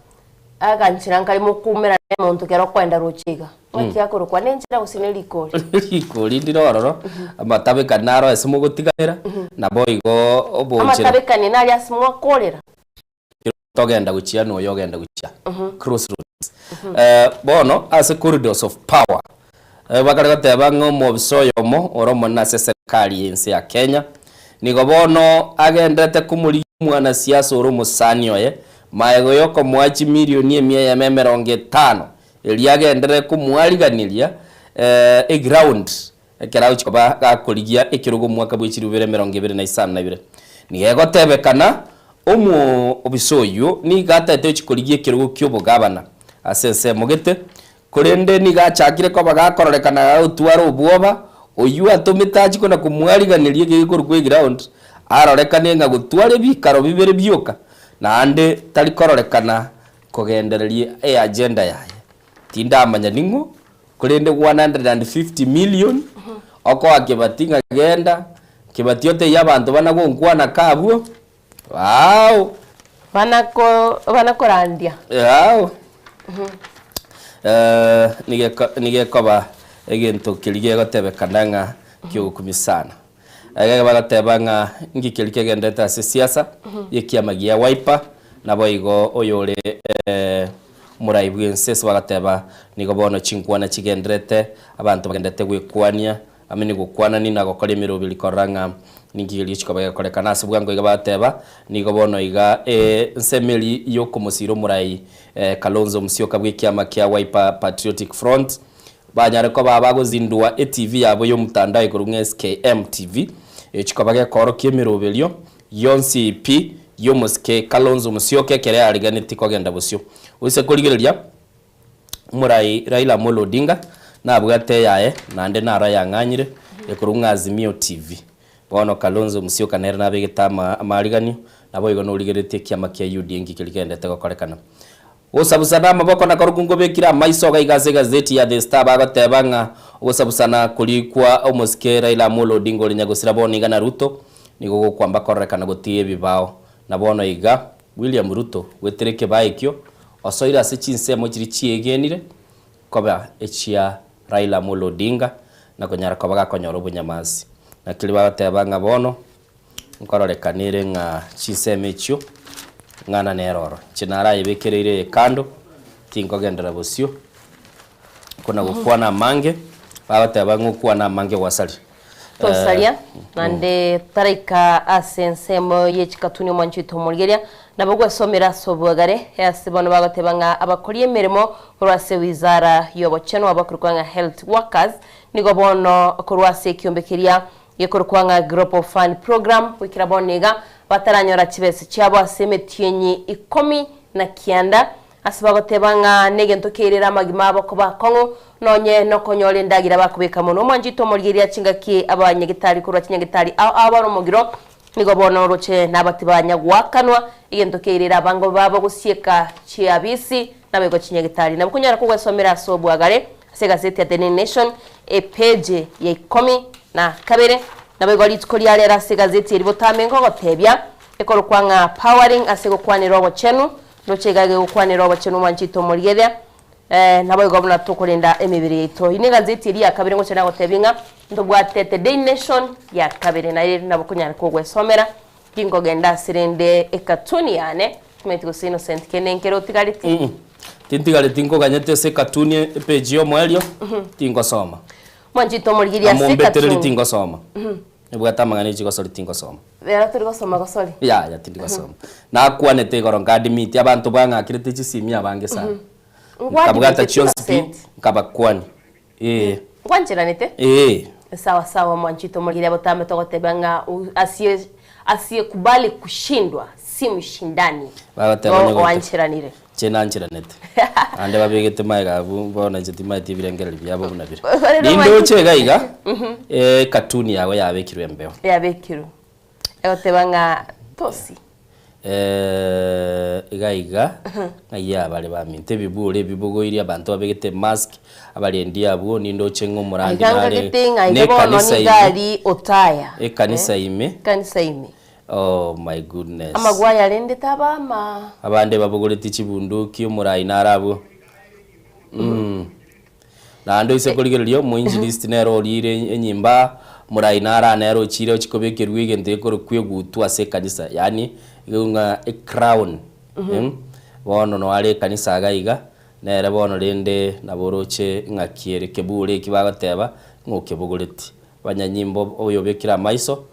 Speaker 2: aganchera nkare mokoumera na omonto kero okoenda roche iga. Ng'aki akorokwa nenchera gose ne rikori?
Speaker 1: Rikori ndire ororo, amatabekani naro ase mogotiganera, naboigo obonchera.
Speaker 2: Amatabekani nari ase mwakorera?
Speaker 1: Togenda gochia na oyo ogenda gochia. Crossroads. Bono ase corridors of power, bakare goteba ng'a omobisa oyomo ore omonene ase eserikari y'ense ya Kenya, nigo bono agenderete komorigia omwanasiasa ore omosani oye, magega yokomoa chimilioni emia eyemo emerongo etano Erio agenderere komoariganeria eground ekero agochia koba gakorigia ekerogo omwaka bwe chilifu bibere emerongo ebere na isano na ibere. Nigo egotebekana omoobisa oyio nigo atagete gochia korigia ekerogo ki'obogabana ase ensemo gete, korende nigo achakire koba gakororekana gagotwara obwoba, oyio atomete achie kona komoariganeria egekorokwa eground, arorekane ng'a gotwara ebikaro bibere bioka, naende tari kororekana Kogendereria eagenda yaye. Tindamanya ning'o, korende 150 million, okoa Kibati ng'a genda, Kibati otebie abanto bana gonkwana ka abwo, wow!
Speaker 2: Bana ko bana korandia.
Speaker 1: Wow! Nigo nigo ekoba egento keria gegotebekana ng'a kiogokumia sana. Iga bagateba ng'a inki keria kegenderete ase esiasa y'ekiama gia Wiper, naboigo oyore omorai bw'ense ase bagateba nigo bono chinkwana chigenderete, abanto bagenderete gwekwania amo nigokwanani na gokora emeroberi korora ng'a ninki keria chikoba gekorekana. Ase bwango iga bagateba nigo bono iga ensemo eria y'okomosira omorai Kalonzo Musyoka bw'ekiama kia Wiper Patriotic Front, Banyare koba abagozindua eTV yabo y'omotandao igoro ng'a SKM TV, echi koba gekoorokia emeroberio yonsi pi y'omosike Kalonzo Musyoka ekero yariganetie kogenda bosio. Oise korigereria omorai Raila Amolo Odinga nabwate eyaye naende naro ayang'anyire ekorwa ng'a Azimio TV. Bono Kalonzo Musyoka nere nabegete ama amariganio naboigo norigereretie ekiama kia UDA nki keria kegenderete gokorekana. Gosabusana amaboko nakorokwo nkobekire amaiso iga iga ase egazeti ya The Star bagoteba ng'a ogosabusana koria kwa omosike Raila Amolo Odinga ore nyagosira bono iga na Ruto nigo gokwamba kororekana gotiga ebibao na bono iga William Ruto goetera ekebao ekio osoire ase chinsemo chiria chiegenire koba echia Raila Amolo Odinga na konyara koba gakonyora obonyamasi. Nakeri bagoteba ng'a bono Nkororekana ere ng'a chinsemo echio ng'ana nere oro. Inche narayebekereire eye kando, tinkogenderera bosio, kona gokwana amange, bagoteba ng'a okwane amange gwasaria.
Speaker 2: Tosaria, naende taraika ase ensemo ye chikatuni omwancho oito omorigereria, nabo gwesomera ase obwagare, ase bono bagoteba ng'a abakori emeremo korwa ase wizara y'obochenu abakorokwa ng'a health workers, nigo bono korwa ase ekiombe keria Gekorokwa ng'a Global Fund Program, goikera bono iga bataranyora chibesa chiabo ase emetienyi ikomi na kianda, ase bagoteba ng'a negento keirere amagima abo koba akong'u, nonye nokonyora endagera bakobeka mono. Omwanchete omorigereria chingaki abanyagetari korwa chinyagetari ao ao bare omogiro, nigo bono oroche nabati banya goakanwa, egento keirere abango babo gosieka chiabisi naboigo chinyagetari. Nabo konyara kogwesomera ase obwagare ase egazeti ya The New Nation epeji ya ikomi na kabere. Naboigo rituko ria rero ase egazeti eri botambe nkogotebia ekorokwa ng'a Powering ase gokwanera obochenu, ndoche iga gegokwanera obochenu omwanchete omorigereria, naboigo buna tokorenda emebere yaito. Eye negazeti eria ya kabere ngocha nagotebia ng'a ntobwate The Daily Nation ya kabere naye nabo okonyara kogwesomera Tinkogenda ase rende ekatuni yane, timanyeti gose Innocent kende nkere otigareti.
Speaker 1: Mm tintigareti nkoganyete ase ekatuni epeji y'omoerio tingosoma.
Speaker 2: Mwanchete omorigereria ase
Speaker 1: Amombetereri
Speaker 2: ekatuni.
Speaker 1: tingosoma. Ebwate amang'ana echigosori tingosoma.
Speaker 2: Rero tori gosoma gosori.
Speaker 1: Yaya tindi gosoma. Nakwanete igoro nkadmit abanto bang'akerete chisimi abange sana. Nkabwata
Speaker 2: Ngwadmiteti
Speaker 1: chionsi pi
Speaker 2: Innocent.
Speaker 1: nkabakwani. Ee.
Speaker 2: Ngwancheranete?
Speaker 1: Ee.
Speaker 2: Sawa sawa mwanchete omorigereria botambe togoteba ng'a asie asiyekubali kushindwa si mshindani.
Speaker 1: Bagoteba
Speaker 2: Igo
Speaker 1: onye gote.
Speaker 2: oancheranire.
Speaker 1: Inche nancheranete. Naende babegete magega abwo bono inche timaeti ebirengererio biabo buna bire.
Speaker 2: Rero
Speaker 1: Ninde
Speaker 2: mwanchi-
Speaker 1: oche iga iga, ekatuni yago yabekirwe embeo.
Speaker 2: Yabekirwe. Egoteba ng'a tosi.
Speaker 1: Iga iga, ng'ai abare baminto ebiburi ebibogoirie abanto babegete emask, abarendi abwo nindoche ng'a omorandi
Speaker 2: Aiga
Speaker 1: nare
Speaker 2: ngagete ng'a iga bono
Speaker 1: nekanisa
Speaker 2: nigo
Speaker 1: ime,
Speaker 2: ari otaya.
Speaker 1: ekanisa ime,
Speaker 2: Ekanisa ime.
Speaker 1: oh my goodness.
Speaker 2: Amagwa aya rende taba ama.
Speaker 1: Abande babogoretie chibunduki omorai nare abwo Naende oise korigereria omoinjilisti nere oriire enyimba, omorai nare aa nere ochiire ochia kobekerwa egento gekorokwa egutwa ase ekanisa, yaani iga ng'a ecrown Bono noyo are ekanisa iga iga, nere bono rende nabo oroche ng'aki ere kebure eki bagoteba ng'a okebogoreti. Abanyanyimbo oyobekire amaiso,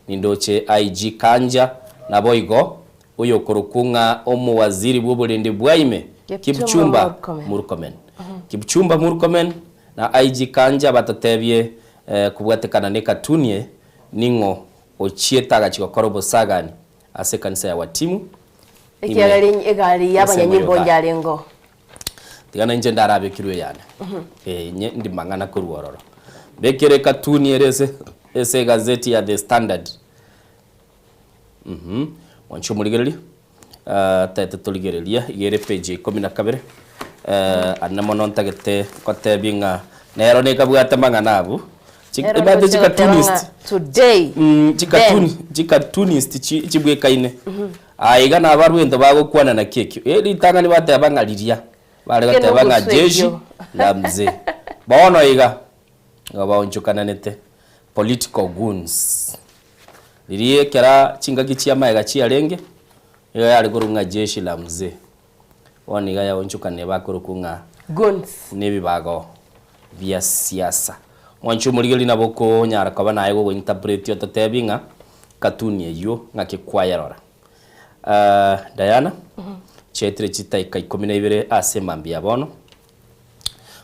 Speaker 1: nindoche IG Kanja, naboigo oyokorokwa ng'a omowaziri bw'oborendi bwa ime, Kipchumba Murkomen. Kipchumba Murkomen na IG Kanja batotebie kobwatekana n'ekatuni eye, ning'o ochiete agachia gokora obosagani ase ekanisa ya Watimu ime
Speaker 2: Ekiagera egari
Speaker 1: ensemo
Speaker 2: y'abanyanyimbo
Speaker 1: y'Othaya.
Speaker 2: njarengeo.
Speaker 1: Tiga nainche ndarabekirwe eyane, eh, inye ndi mang'ana korwa ororo. Mbekere ekatuni ere ase ase egazeti ya The Standard. Mh, mwanche omorigereria, tete torigereria iga ere page ya ikomi na kabere, ande mono ntagete ngotebie ng'a nero nekabwate amang'ana abwo, chi
Speaker 2: Nero
Speaker 1: ebate
Speaker 2: ndoche goteba ng'a
Speaker 1: chicartoonist
Speaker 2: today,
Speaker 1: chicartoon
Speaker 2: then.
Speaker 1: chicartoonist chi chibwekaine. Aye iga nabarwa ento bagokwana naki ekio, eh ritang'ani bateba ng'a riria, bare
Speaker 2: Ekio
Speaker 1: goteba ng'a
Speaker 2: nogoswa
Speaker 1: jeshi
Speaker 2: ekio.
Speaker 1: la mzee. Bono iga, nigo baonchokananete, political goons. Riria ekera chingaki chi'amaega chiarenge, nigo yare korokwa ng'a jeshi la mzee. Bono iga yaonchokanire bakorokwa ng'a
Speaker 2: Goons.
Speaker 1: nebibago bia siasa. Mwanche omorigereria nabo okonyara koba naye gogointerpreti ototebi ng'a cartoon eyio ng'aki kwayerora. Diana, chiaetire chidaika ikomi na ibere ase emambia ya bono,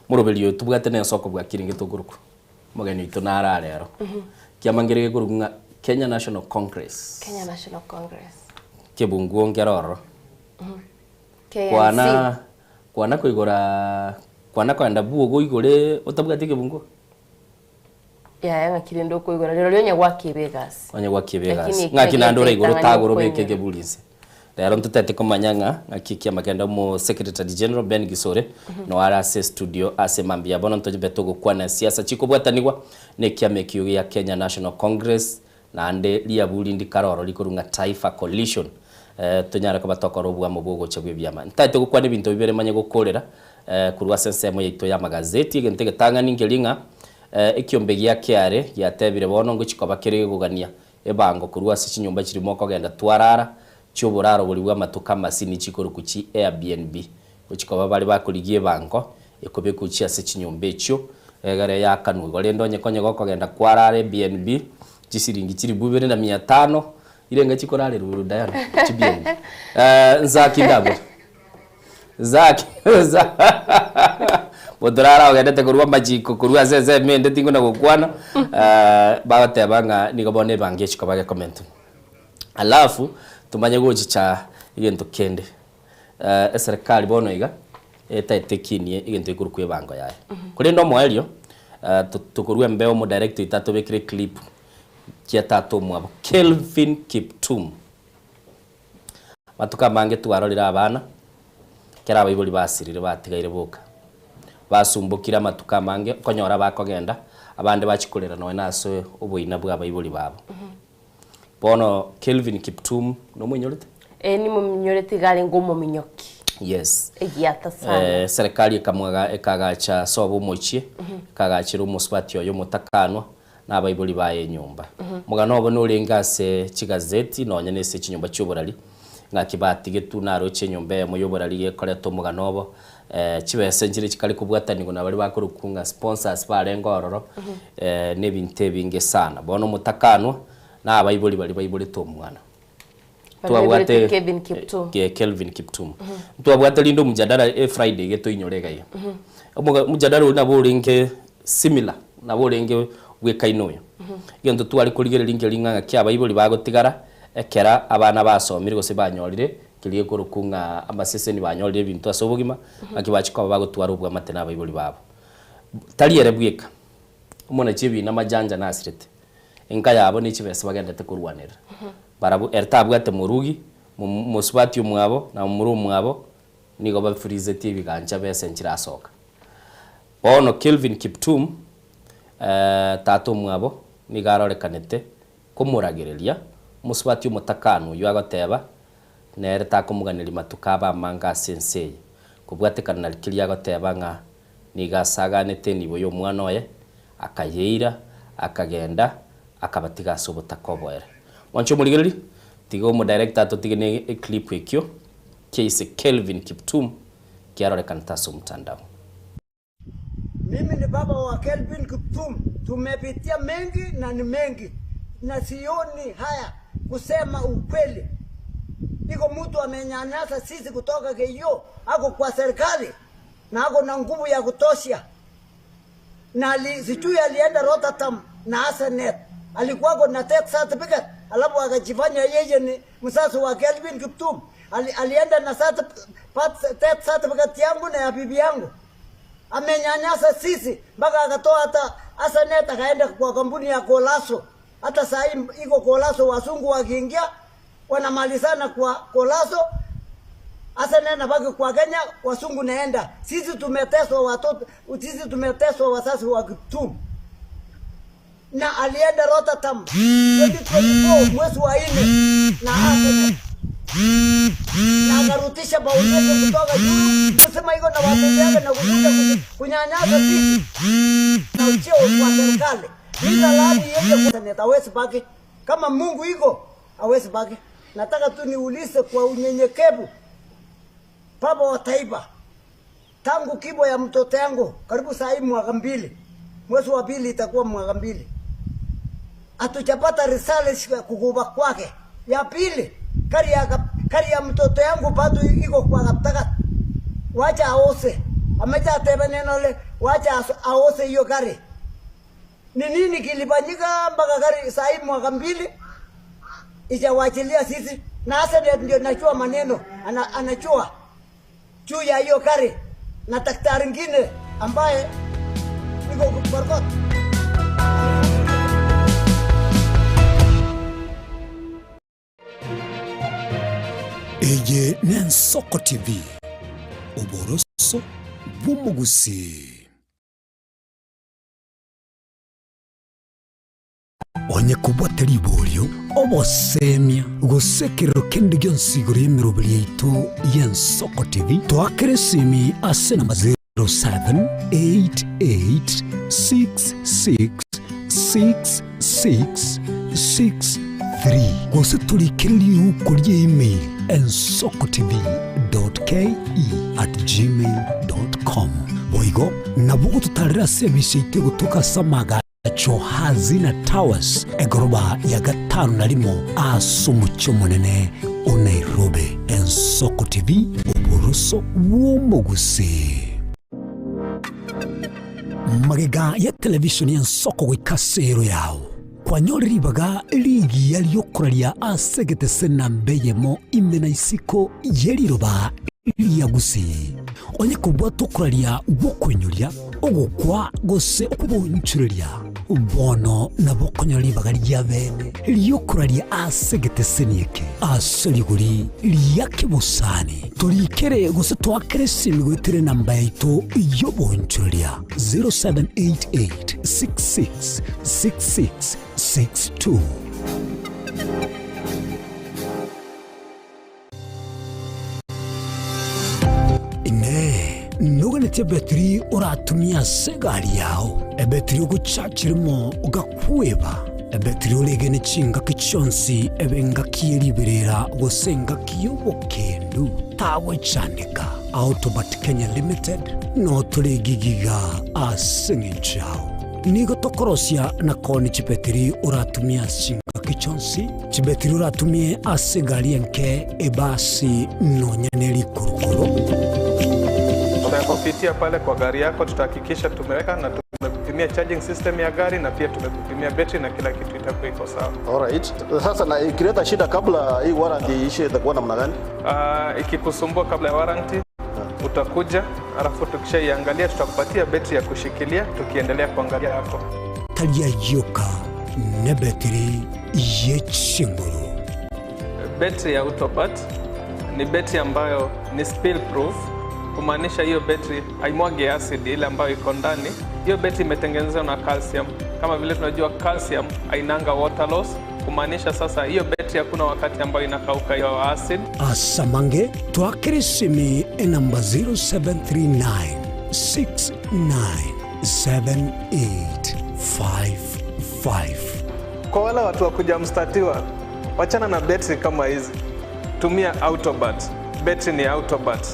Speaker 1: moroberi oyo tobwate nense okobua kiringe tokorokwa. Omogeni oito nare aa rero. Kiama nkere gekorokwa ng'a Kenya National Congress.
Speaker 2: Kenya National Congress.
Speaker 1: Kebunguo nkere ororo.
Speaker 2: KNC.
Speaker 1: Kwana kwana koigora kwana koenda bwogo oigore otabwati ekebunguo?
Speaker 2: Yaya ng'aki rende okoigora rirorio onye gwakiba egasi.
Speaker 1: Onye gwakiba
Speaker 2: Lakini
Speaker 1: egasi.
Speaker 2: ekio
Speaker 1: Ng'aki naende oraigore
Speaker 2: egento
Speaker 1: otagore obeke
Speaker 2: okoinyora.
Speaker 1: ekeburi inse. Rero ntotete komanya ng'a ng'aki ekiama kende omo secretary general Ben Gisore no are ase estudio ase mambia bono ntobe togokwana siasa chikobwatanigwa na ekiama ekio gia Kenya National Congress naende riaburi ndikare oro rikorwa ng'a Taifa Coalition tonyare koba tokora oboamo bwogocha bwebiama. Ntagete gokwana ebinto bibere manye gokorera korwa ase ensemo yaito ya amagazeti egento egetang'ani nkeri ng'a ekiombe gia KRA giatebire bono ngochi koba kere gekogania Ebango korwa ase chinyomba chiria mokogenda twarara, chi'oboraro boria bw'amatuko amasini chikorokwa chi Airbnb. Gochia koba bare bakorigia ebango ekobekwa gochia ase chinyomba echio, egere yakanwe. Igo rende onye konya gokogenda kwarara Airbnb, chisiringi chilifu ibere na mia tano, irenge chikorarerwa Diana chi BNB. Nzaki ndabore. Zaki Motorara ogendete korwa amachiko korwa ase ensemo ende tingona gokwana bagoteba ng'a nigo bono ebango echi koba gekomentwa. Alafu tomanye gochicha egento kende. Eserekari bono iga etaete ekinie egento gekorokwa ebango yaye. Korende omoerio, tokorua embeo omodirect oito atobekere eclip chia tata omwabo Kelvin Kiptum. Amatuko amange twarorire abana, ekero abaibori basirire batigaire boka, basumbokire amatuko amange okonyora bakogenda, abande bachia korera nonya na ase oboina bwa abaibori babo. Bono Kelvin Kiptum nomoinyorete?
Speaker 2: Ee nimominyorete iga arenge omominyoki.
Speaker 1: Yes.
Speaker 2: Egiata sana.
Speaker 1: Eh, serikali ekamwaga ekagacha sobo omochie, ekagachera omosubati oye omotakanwa na abaibori baye enyomba. Omogano obo norenge ase chigazeti nonya na ase chinyomba chi'oborari, ng'aki batigetwe naroche enyomba eyemo y'oborari gekoreta omogano obo, chibesa nchire chikare kobwatanigwa na baria bakorokwa ng'a sponsors barenge ororo, na ebinto ebinge sana. Bono omotakanwa na abaibori baria baiborete omwana.
Speaker 2: Twabwate Kevin Kiptum.
Speaker 1: Kelvin Kiptum. Ntwabwate rinde omujadala e Friday iga toinyore iga iga. Omojadala oria nabo orenge similar, nabo orenge bwekaine oyo. Egento tware korigereria nkeri ng'a ng'aki abaibori bagotigara ekera abana basomire gose banyorire keria gekorokwa ng'a amaseseni banyorire ebinto ase obogima, ng'aki bachia koba bagotwara obwamate na abaibori babo. Tari ere bweka, omonachi ebina amajanja nasirete. Enka yabo ne chibesa bagenderete korwanerera. Barabwo, ere tabwate morugi, mosubati omwabo, na momura omwabo, nigo bafirizetie ebigancha besa nchirasoka. Bono Kelvin Kiptum, tata omwabo, nigo arorekanete komoragereria omosubati omotakanu oyio agoteba nere takomoganeria matuko abe amange ase ense eye, kobwatekana na rikiria agoteba ng'a Nigo asaganete enibo y'omwana oye, akayeira, akagenda, akabatiga ase obotaka oboere. Mwanche omorigereria, tiga omodirector atotige ne eclip ekio kia ise Kelvin Kiptum kiarorekanete ase omotandao.
Speaker 10: Mimi ni baba wa Kelvin Kiptum, tumepitia mengi na ni mengi na sioni haya kusema ukweli. Iko mtu amenyanyasa sisi kutoka KU ako kwa serikali na ako na nguvu ya kutosha na ali, sijui alienda Rotterdam na Arsenal alikuwako na death certificate, alafu akajifanya yeye ni mzazi wa Kelvin Kiptum. Ali, alienda na death certificate yangu na ya bibi yangu. Amenyanyasa sisi mpaka akatoa hata Arsenal akaenda kwa kampuni ya Golazo. Hata saa hii iko Golazo, wazungu wakiingia wanamalizana kwa Golazo. Arsenal nabaki kwa Kenya, wasungu naenda. Sisi tumeteswa watoto, sisi tumeteswa wazazi wa Kiptum. Na alienda Rotterdam 2024 mwezi wa nne na Arsenal. Na akarutisha bauli yake kutoka juu kusema iko na watoto yake na kukuja kunyanyasa sisi na cheo kwa serikali. Bila laani yeye kwa hawezi baki. Kama Mungu iko hawezi baki. Nataka tu niulize kwa unyenyekevu, baba wa taifa, tangu kifo ya mtoto yangu karibu saa hii mwaka mbili, mwezi wa pili itakuwa mwaka mbili, hatujapata risali kukuba kwake. Ya pili, kari ya, kari ya mtoto yangu bado iko kwa Kaptagat, wacha aose. Ameja tebe neno le, wacha aose hiyo gari. Ni nini kilifanyika mpaka gari saa hii mwaka mbili ijawachilia sisi? Na hasa ndio najua maneno ana, anajua juu ya hiyo gari na daktari ngine ambaye iko Pokot.
Speaker 16: Eye n'Ensoko TV, oboroso bw'omogusii. Onye kobwate riborio, obosemia, gose ekerero kende gionsi igoro y'emeroberi yaito y'Ensoko TV, toakere esimi ase enamba 0788666663 gose torikere riuko rie email ensokotv.ke@gmail.com. Boigo nabo ogototarera ase ebisi yaito egotoka ase amaagacho Hazina Towers, egoroba ya gatano na rimo ase omochie omonene o Nairobi. Ensoko TV, oboroso bw'omogusii. Magega ya televishoni y'ensoko goika ase ero yao, kwanyorire ribaga rigiya ri'okoraria ase egetese namba eyemo ime na isiko ye riroba. Ria gusii, onye kobwate okoraria gw'okoinyoria, ogokwa, gose okw'oboonchoreria, bono nabo okonyora ribaga ri'abeene ri'okoraria ase egeteseni eke ase rigori ria kebosani. Torikere gose toakere esimi goetera enamba yaito y'oboonchoreria 0788 66 66 62. Inee! Noganetie ebetiri oratumie ase egari yao, ebetiri ogochachiremo ogakweba, ebetiri oregene chingaki chionsi ebe engaki ye riberera gose engaki y'obokendu? Tagochandeka. Autobat Kenya Limited noo tore egigiga ase eng'encho yao. Nigo tokorosia na koonia chibetiri oratumie ase chingaki chionsi. Chibetiri oratumie ase egari enke, ebasi, nonya ne rikurukuru.
Speaker 5: Tutakupitia pale kwa gari yako, tutahakikisha tumeweka na tumekupimia charging system ya gari na pia tumekupimia betri na kila kitu itakuwa iko sawa.
Speaker 12: Alright. Sasa na ikileta shida kabla hii warranty iishe itakuwa namna gani?
Speaker 5: Ikikusumbua kabla ya warranty utakuja, alafu tukishaiangalia tutakupatia betri ya kushikilia tukiendelea kuangalia yako.
Speaker 16: Tari ayio oka, nebetiri ye chinguru.
Speaker 5: Betri ya Autobat ni betri ambayo ni spill proof, kumaanisha hiyo betri haimwagi acid ile ambayo iko ndani. Hiyo betri imetengenezwa na calcium. Kama vile tunajua calcium hainanga water loss, kumaanisha sasa hiyo betri hakuna wakati ambayo inakauka hiyo acid.
Speaker 16: Asamange twakere esimi enamba 0739 697855.
Speaker 5: Kwa wale watu wa kuja mstatiwa, wachana na betri kama hizi, tumia Autobat. Betri ni Autobat.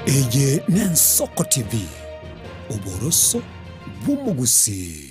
Speaker 16: Eye n'Ensoko TV, oboroso bw'omogusii.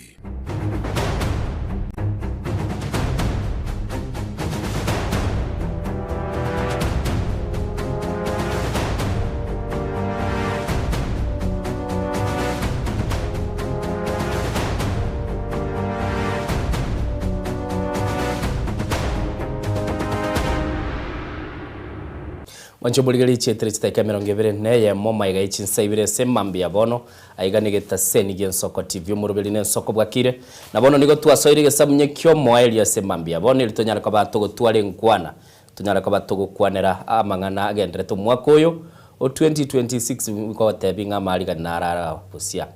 Speaker 1: Mwanche omorigererie chietire chidakika emerongo ebere na eyemo maiga ye chinsa ibere ase mambia bono Aiga negetaseni gi'ensoko TV omoroberi nensoko bwakire. Na bono nigo twasoire egesamunye ki'omoerio ase mambia. Bono erio tonyare koba togotwara enkwana, tonyare koba togokwanera amang'ana agenderete omwaka oyo o 2026 nkogotebia ng'a amarigani naro ara bosia.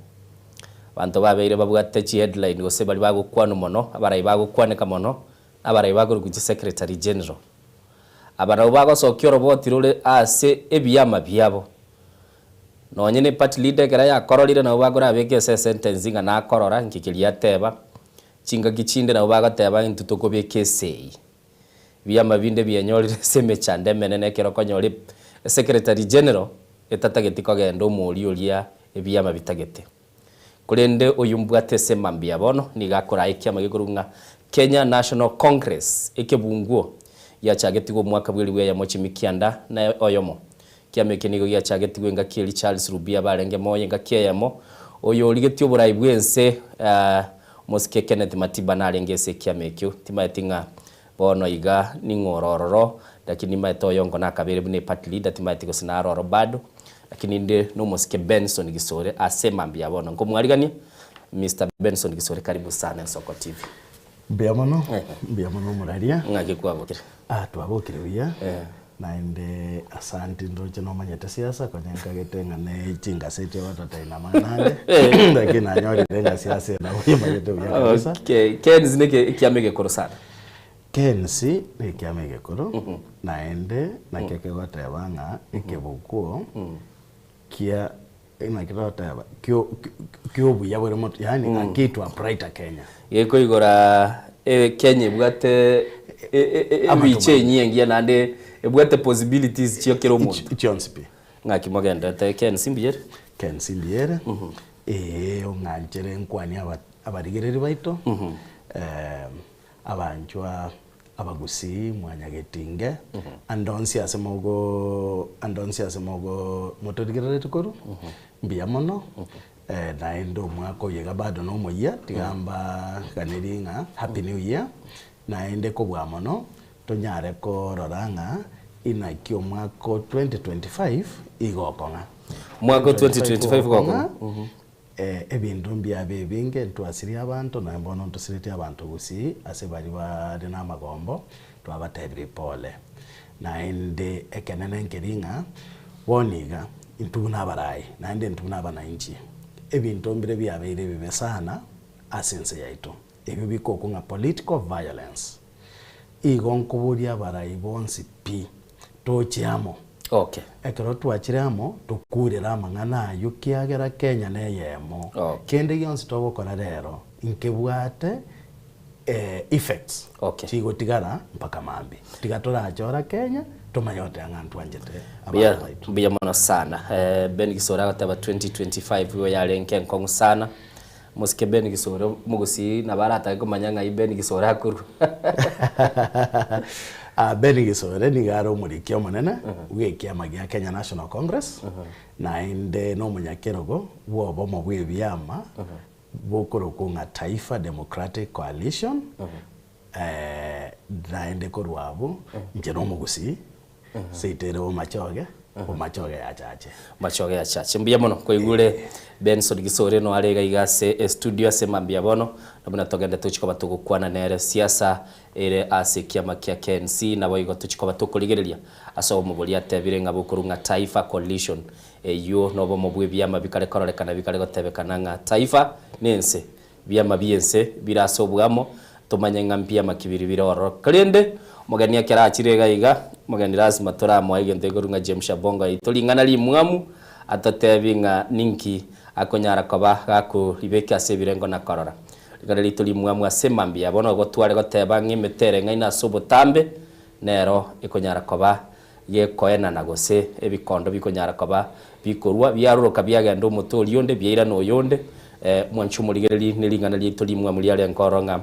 Speaker 1: Abanto babeire babwate chiheadline gose baria bagokwanwa mono, abarai bagokwaneka mono, na abarai bakorokwa chisecretary general. Aba nabwo bagosokia oroboti rore ase ebiama biabo. Nonye ne party leader ekero yakororire nabo bakorabeke ase esentence ng'a nakorora inki keria ateba, chingaki chinde nabo bagoteba intwe tokobeka esei. Ebiama binde bienyorire ase emechando emenene ekero okonyora esecretary general etatageti kogenda omoria oria ebiama bitagete. Korende oyio mbwate ase mambia bono nigo akoraa ekiama gekorwa ng'a Kenya National Congress, ekebunguo giachagetigwe omwaka bw'elifu eyemo chimi kianda na oyomo. Ekiama eke nigo giachagetigwe engaki eria Charles Rubia barenge moyo engaki eyemo, oyo origetie oborai bw'ense omosike Kenneth Matiba narenge ase ekiama ekio. Timaeti ng'a bono iga ning'o ore ororo, lakini nimaete oyongo nakabeire buna eparty leader timaeti gose naro oro bado. Lakini inde nomosike Benson Gisore ase mambia bono nkomwarigania Mister Benson Gisore karibu sana Ensoko TV.
Speaker 13: Mbuya mono, mbuya mono omoraria.
Speaker 1: Ng'aki kwabokire?
Speaker 13: Ah, twabokire buya. Naende asanti ndoche nomanyete siasa konya nkagete ng'a ne chingaseti ogototebia namang'ana ande lakini nanyorire ng'a siasa eye nabo oyemanyete buya kabisa.
Speaker 1: Okay, Kenz neke ekiama egekoro sana.
Speaker 13: Kenz nekiama egekoro naende nakio kegoteba ng'a ekebokwo kia naki togoteba kio kiobuya bore moto yaani a key to a brighter Kenya.
Speaker 1: Gekoigora Kenya ebwate ebicha enyia engiya naende Ebwate possibilities chia kera omonto.
Speaker 13: Chionsi pi.
Speaker 1: Ng'aki mogenderete Kensi mbuyere?
Speaker 13: Kensi mbuyere, eeh ong'anchere nkwanie aba abarigereri baito, abanchwa abagusii mwanyagetinge, ande onsi ase mogo ande onsi ase mogo motorigerereti korwa, mbuya mono, naende omwaka oyo iga bado na omoyia, tiga mbaganerie ng'a happy new year, naende kobua mono, Tonyare korora ng'a inaki omwaka o 2025 iga okong'a.
Speaker 1: Omwaka o 2025 iga okong'a.
Speaker 13: Ebinto mbiabe ebinge, ntwasirie abanto, naye bono ntosiretie abanto gusii ase baria bare namagombo, twabatebirie pole. Naende ekenene nkeri ng'a bono iga, intwe buna abarai, naende intwe buna abanainchi, ebinto mbire biabeire ebibe sana ase ense yaito, ebio bikokong'a political violence. Igo nkoboria abarai bonsi pi, toche amo.
Speaker 1: Okay.
Speaker 13: Ekero twachire amo, tokurere amang'ana ayio kiagera Kenya neyemo.
Speaker 1: Okay.
Speaker 13: Kende gionsi togokora rero, nkebwate effects
Speaker 1: Okay.
Speaker 13: chigotigara mpaka mambia. Tiga torachora Kenya, tomanye goteba ng'a ntwanchete
Speaker 1: Mbuya
Speaker 13: abanto baito.
Speaker 1: mbuya mono sana. Ben Gisore agoteba 2025 igo yarenge enkong'u sana. Mosike Ben Gisore omogusii nabo aratake komanya ng'ai Ben Gisore akorwa.
Speaker 13: Ah, Ben Gisore nigo are omoriki omonene bw'ekiama gia Kenya National Congress, naende na omonyakerogo bw'obomo bw'ebiama bokorokwa ng'a Taifa Democratic Coalition, naende korwa abwo inche na omogusii, Seito ere Bomachoge, Bomachoge ya Chache.
Speaker 1: Machoge ya Chache. Mbuya mono kwaigure Benson Gisore no are iga iga ase estudio ase mambia bono na buna togende tochi koba togokwana nere siasa ere ase ekiama kia KNC naboigo tochi koba tokorigereria ase obomo boria atebire ng'a bokorwa ng'a Taifa Coalition eywo nobomo bwa ebiama bikare kororekana bikare gotebekana ng'a Taifa nense Biama bi'ense bire ase oboamo, tomanye ng'a mbiama ki biria bire ororo. Korende omogeni ekero achire iga iga, omogeni lasima toramoe egento gekorwa ng'a chemsha bongo yaito ring'ana rimwamu, atotebi ng'a ninki akonyara koba gakoribeka ase ebirengo na korora. Ring'ana riaito rimwamu ase mambia bono igo tware goteba ng'a emete ereng'aine ase obotambe nero ekonyara koba gekoenana gose ebikondo bikonyara koba bikorua, biaroroka biagenda omote oria onde, biairana oyonde. Mwanche omorigererie ne ring'ana riaito rimwamu riarenge ororo ng'a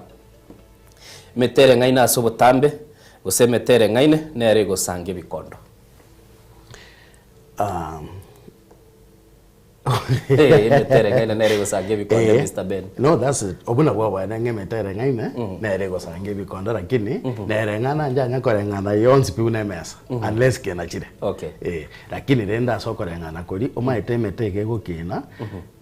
Speaker 1: emete ereng'aine ase obotambe, gose emete ereng'aine nero egosanga ebikondo. Emete ereng'aine nere egosanga ebikondo Mister Ben.
Speaker 13: No that's it. Obwo nabwo obwene ng'a emete ereng'aine nere egosanga ebikondo lakini nereng'ana njanya koreng'ana yonsi pi buna emesa unless kenachire.
Speaker 1: Okay.
Speaker 13: Eh, lakini rende ase okoreng'ana koria omanyete emete iga egokina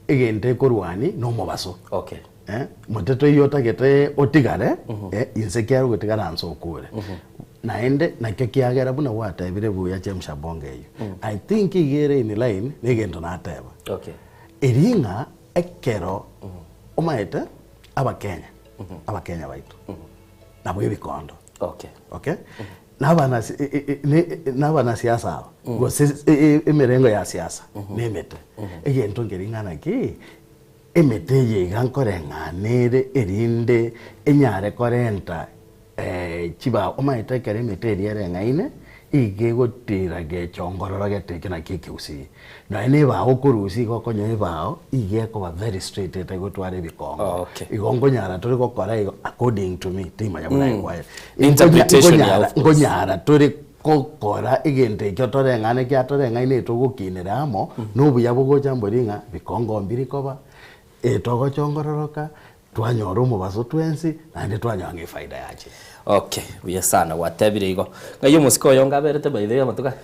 Speaker 13: egento ekorwani na omobaso.
Speaker 1: Okay.
Speaker 13: Eh, mote toiyo otagete otigare eh, inse kiare ogotigara nse okure. Naende nakio kiagera buna gwatebire buya chemsha bongo eyio. I think iga ere in line na egento nateba.
Speaker 1: Okay.
Speaker 13: Eri ng'a ekero omanyete abakenya, abakenya baito nabwo ebikondo.
Speaker 1: Okay.
Speaker 13: Okay? Na abana na abanasiasa aba gose emerengo ya siasa na emete. Egento nkeri ng'a naki, emete eye iga nkoreng'ana ere erinde enyare korenta Chibao, omanyete ekero emete eria ereng'aine, iga egotira gechongororo gete ekio nakio ekegusii. Nonya na ebao okorusia iga okonyoa ebao, iga ekoba very straight etari gotwara ebikongo.
Speaker 1: Okay.
Speaker 13: Igo nkonyara tore gokora igo according to me, timanya buna ekwaye.
Speaker 1: Interpretation yago of course.
Speaker 13: Nkonyara tore gokora egento ekio toreng'ane ekiatoreng'aine togokinera amo, na obuya bogocha mbori ng'a bikongo mbiri koba, togochongororoka, Twanyora omobaso twensi, naende twanyora ng'a efaida yachire.
Speaker 1: Okay, buya sana gwatebire igo. Ng'ai omosike oyongo aberete by the way amatuko aya?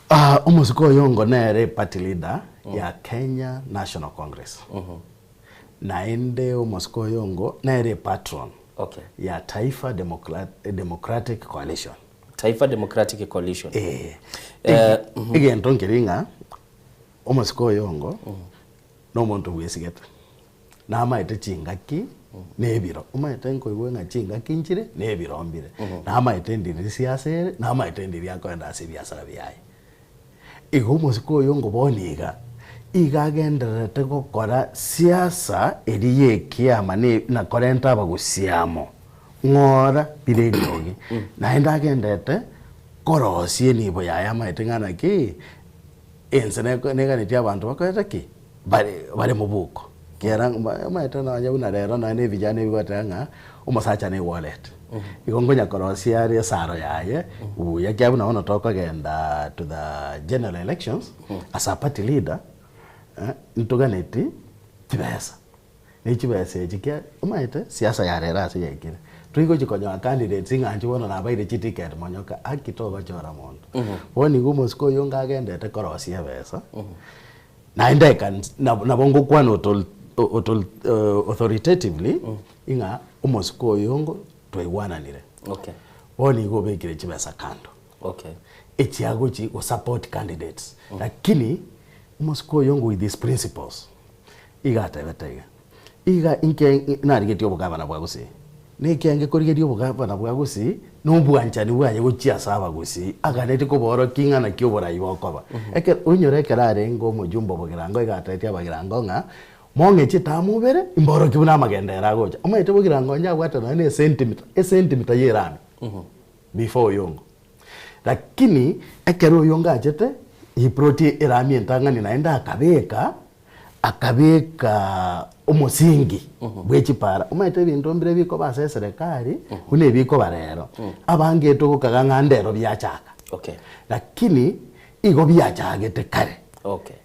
Speaker 13: Ah, omosike oyongo nere party leader ya Kenya National Congress. Naende omosike oyongo nere patron
Speaker 1: Okay.
Speaker 13: ya Taifa Democratic Coalition.
Speaker 1: Taifa Democratic Coalition.
Speaker 13: Eh.
Speaker 1: Eh,
Speaker 13: Egento nkeri ng'a omosike oyongo Nomonto bwesigete, namaete chingaki na ebiro. Omanyete nkoigwa ng'a chingaki nchire na ebiro mbire. Namaete ndiri siasa ere, namaete ndiri akoenda ase ebiasara biaye. Igo omosike oyo ngobono iga, iga agendererete gokora siasa eria ya ekiama ne na korenta abagusia amo, ng'ora bire eriogi. Naende agendererete. korosia enibo yaye amaete ng'a naki, ense neko neganetie abanto bakorete ki? Bare bare mobuko. Kiagera omanyete nonye buna rero nonye na ebijana ebi goteba ng'a omosacha ne wallet. Igo nkonya korosia are esaro yaye buya ekiagera buna bono tokogenda to the general elections as a party leader, ntoganeti chibesa. Ne chibesa echi kia omanyete siasa ya rero ase yaikire. Toigochi konyora candidates ng'a inche bono nabaire chiticket monyoka haki togochora monto. Bono igo omosike oyo onga agendete korosia ebesa, naende I can nabo ngokwana authoritatively ng'a omosike oyo ongo twaigwananire.
Speaker 1: Okay.
Speaker 13: Bono igo obekire chibesa kando.
Speaker 1: Okay.
Speaker 13: Echiagochi go support candidates. Lakini omosike oyo ongo with his principles. Iga atebete iga, Iga inke narigetie obogabana bwa gusii, nekiange korigeria obogabana bwa gusii na obwanchani bwaye gochia ase abagusii, aganetie kobaorokia ing'ana ki oborai bokoba. Ekero oinyore ekero arenge omojumbe obogirango iga atebetie abagirango ng'a mong'e chitamu ibere imborokie buna amagendo ere agocha. Omanyete bogirango onye abwate nonya na esentimeter, esentimeter ya erami before oyongo. Lakini ekero oyongo achete, he brought erami entang'ani naende akabeka Akabeka omosingi bwe chipara. Omanyete ebinto mbire bikoba ase eserekari buna ebikoba rero. Abange togokaga ng'a ndero biachaka.
Speaker 1: Okay.
Speaker 13: Lakini igo biachagete kare.
Speaker 1: Okay.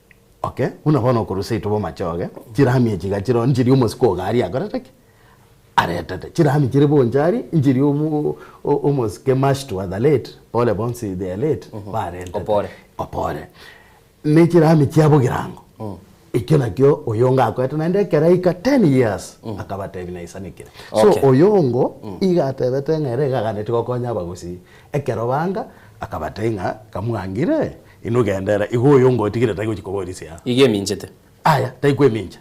Speaker 13: Okay, buna bono okorwa seito bomachoge, chirami echi iga chiroo nchiria omosike ogo aria akorete ki? Aretete. Chirami chire bonchari, nchiria omo omosike Mashtwa the late, pole bonsi they are late, barentete.
Speaker 1: Opore.
Speaker 13: Opore. Ne chirami chia bogirango, ekio nakio oyongo akoete naende ekero aika 10 years akabatebia naisanekire. So
Speaker 1: Okay.
Speaker 13: oyongo iga atebete ng'a ere iga aganetie gokonya abagusii, ekero banga akabatebia ng'a kamwangire inwe genda ere, igo oyongo otigire tari gochia koboria siasa.
Speaker 1: Iga eminchete.
Speaker 13: Aya tari kwemincha.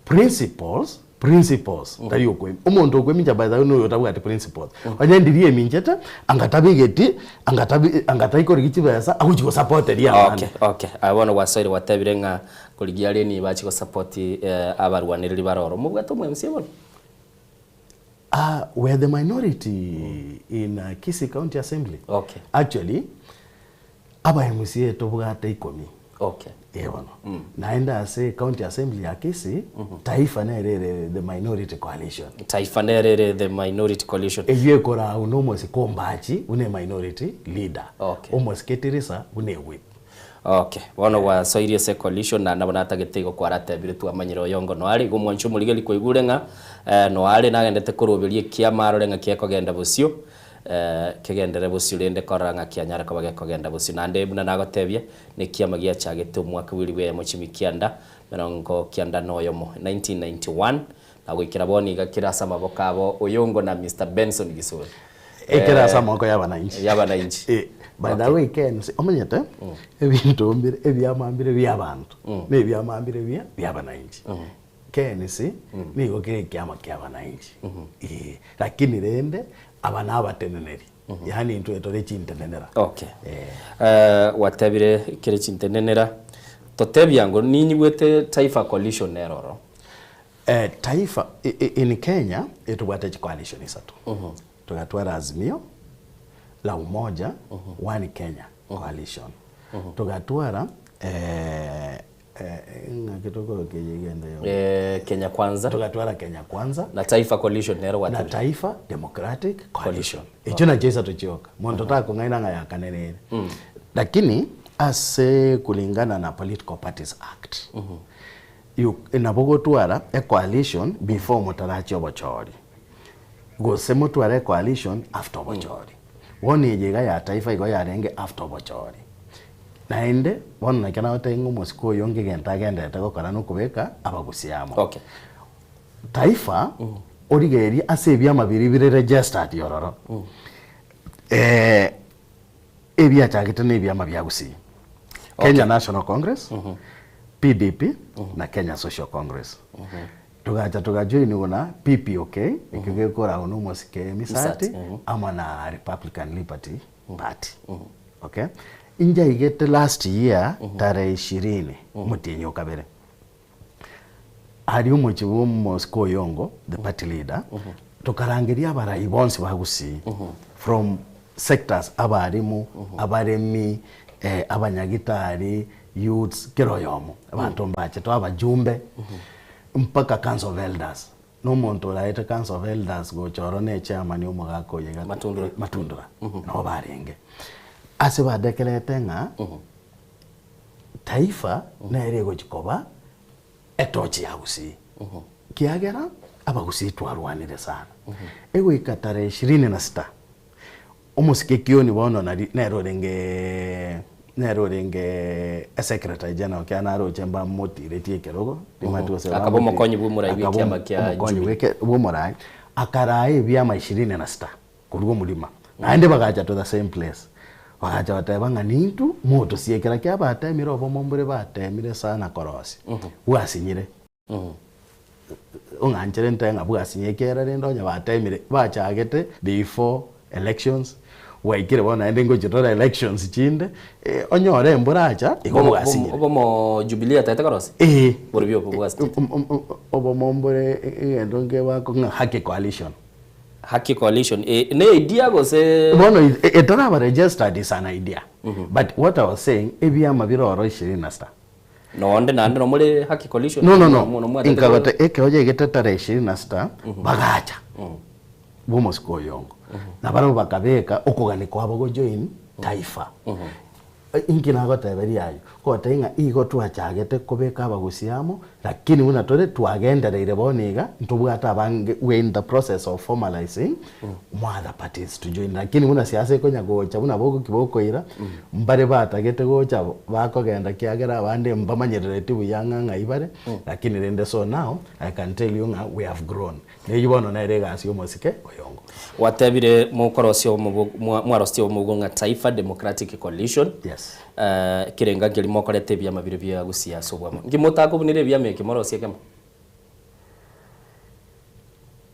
Speaker 13: Principles Principles, tari okwemi omonto okwemincha by the way noyo otabwati principles. Onye ndiri eminchete, anga tabegeti, anga tabi anga taikorigia chibesa, agochi gosapoteria abande.
Speaker 1: Okay, okay. Aye bono gwasoire gwatebire ng'a korigia are nigo bachi gosupport abarwanereri bare oro. Mobwate omo MCA bono?
Speaker 13: Ah, we are the minority in Kisii County Assembly.
Speaker 1: Okay.
Speaker 13: Actually, Aba MCA tobwate ikomi.
Speaker 1: Okay.
Speaker 13: Ee bono. Naende ase county assembly ya Kisii, Taifa nere ere the minority coalition.
Speaker 1: Taifa nere ere the minority coalition.
Speaker 13: Eyio ekorau na omosike Ombachi buna eminority leader.
Speaker 1: Okay.
Speaker 13: Omosike Tirisa buna ewhip.
Speaker 1: Okay. Bono gwasoirie ase ecoalition naende nabo natagete igo kwaratebire twamanyire oyongo noare igo omwanchi omorigeri kwaigure ng'a noare nagendete koroberia ekiama arore ng'a kiekogenda bosio. Kegenderere bosio rende korora ng'a kianyare koba gekogenda bosio. Naende buna nagotebia, nekiama giachagete omwaka bw'elifu eyemo chimi kianda, merongo kianda na oyomo, 1991, na goikera bono iga kere ase amaboko abo Oyongo na Mister Benson Gisore.
Speaker 13: Ekere ase amaboko y'abananchi.
Speaker 1: Y'abananchi.
Speaker 13: Eh, by the way Ken, omanyete, ebinto mbire ebiama mbire bi'abanto, na ebiama mbire bia bi'abananchi. KNC nigo kere ekiama ki'abananchi, ee, lakini rende aba nabateneneri, yaani intwe tore chintenenera.
Speaker 1: Okay. Eh, gwatebire kere chintenenera, totebia ango ninyigwete Taifa Coalition nere oro.
Speaker 13: Eh, Taifa, in Kenya, etobwate chicoalition isato. Togatwara Azimio la Umoja, One Kenya Coalition. Togatwara eh, Ng'aki tokoroka eye egento ya
Speaker 1: Eh, Kenya Kwanza.
Speaker 13: Togatwara Kenya Kwanza.
Speaker 1: Na Taifa Coalition nero
Speaker 13: Na
Speaker 1: gwatebire.
Speaker 13: Taifa Democratic Coalition. Echio nachio isato chioka. Monto takong'aina ng'a ya kane nere. Lakini ase kulingana na Political Parties Act, you nabo gotwara ecoalition before motarachia obochori. Gose motware ecoalition after obochori. Bono eye iga ya Taifa igo yarenge after obochori. Naende bono nakio nagotebia ng'a omosike oyo ngegento agenderete gokora nokobeka abagusia amo.
Speaker 1: Okay.
Speaker 13: Taifa origererie ase ebiama biria bire registered ororo, ebiachagete na ebiama bia Gusii, Kenya National Congress, PDP na Kenya Social Congress. Togacha togajoinigwa na PPOK, ekio gekoragwa na omosike Misati amo na Republican Liberty Party. Okay, injaigete last year tarehe ishirini omotienyi o kabere, aria omochie bwa omosike Oyongo, the party leader, tokarangeria abarai bonsi ba Gusii from. sectors abarimu, abaremi, abanyagitari, youths, kera oyomo, abanto mbachete abajumbe, mpaka council of elders. Na omonto oraete council of elders gocha oro ne echairman omogaka oyo iga
Speaker 1: Matundura.
Speaker 13: Matundura, nabo barenge. Ase badekerete ng'a Taifa nere egochi koba etochi ya Gusii. Kiagera abagusii twarwanire sana. Egoika tarehe ishirini na sita, omosike Kioni bono nari nere orenge nere orenge esecretary general kiagera naroche mbamotiretie ekerogo, timanyeti gose
Speaker 1: Akaba
Speaker 13: bamoti-
Speaker 1: omokonyi bw'omorai
Speaker 13: akaba
Speaker 1: bw'ekiama kia
Speaker 13: omokonyi
Speaker 1: Jubilee.
Speaker 13: bw'eke bw'omorai, akaraa ebiama ishirini na sita korwa omorima, naende bagacha to the same place, bagacha goteba ng'a nintwe motosiekera ki abatemire obomo mbore batemire sana korosia, bwasinyire. Ong'anchere nte ng'a bwasinyire ekiagera rende onye batemire bachagete before elections, bwaikire bono naende ngochia tore elections chinde, onyore emboracha igo
Speaker 1: Obomo-
Speaker 13: bwasinyire.
Speaker 1: Obomo Jubilee atagete korosia?
Speaker 13: Ee.
Speaker 1: Borobio obo bwasinyete.
Speaker 13: Obomo mbore egento nkebako ng'a haki coalition.
Speaker 1: Haki coalition eh, ne idea gose
Speaker 13: Bono etaraba registered is an idea but what I was saying ebiama bire oro ishirini na sita.
Speaker 1: Nonde naende nomore Haki coalition
Speaker 13: No no no
Speaker 1: Mono mwatete
Speaker 13: inkagote ekero yaigete tarehe ishirini na sita bagacha bw'omosike oyongo nabarabwo bakabeka okogania kwabo go join Taifa. Inki nagoteberia ayio? Gotebia ng'a igo twachagete kobeka abagusia amo, lakini buna tore twagendereire bono iga, ntobwate abange, we are in the process of formalising more other parties to join, lakini buna siasa ekonya gocha buna bogoki bokoira, mbare batagete gocha bakogenda kiagera abande mbamanyerereti buya ng'a ng'ai bare, lakini rende so now, I can tell you ng'a we have grown. Neyio bono nere egasi y'omosike oyongo.
Speaker 1: Gwatebire mokorosia omobo mwarosetie omobugo ng'a Taifa Democratic Coalition.
Speaker 13: Yes.
Speaker 1: Ekerenga nkeria mokorete ebiama biria bia Gusii ase obwamo. Nki motakobunera ebiama eke morosie ekemo?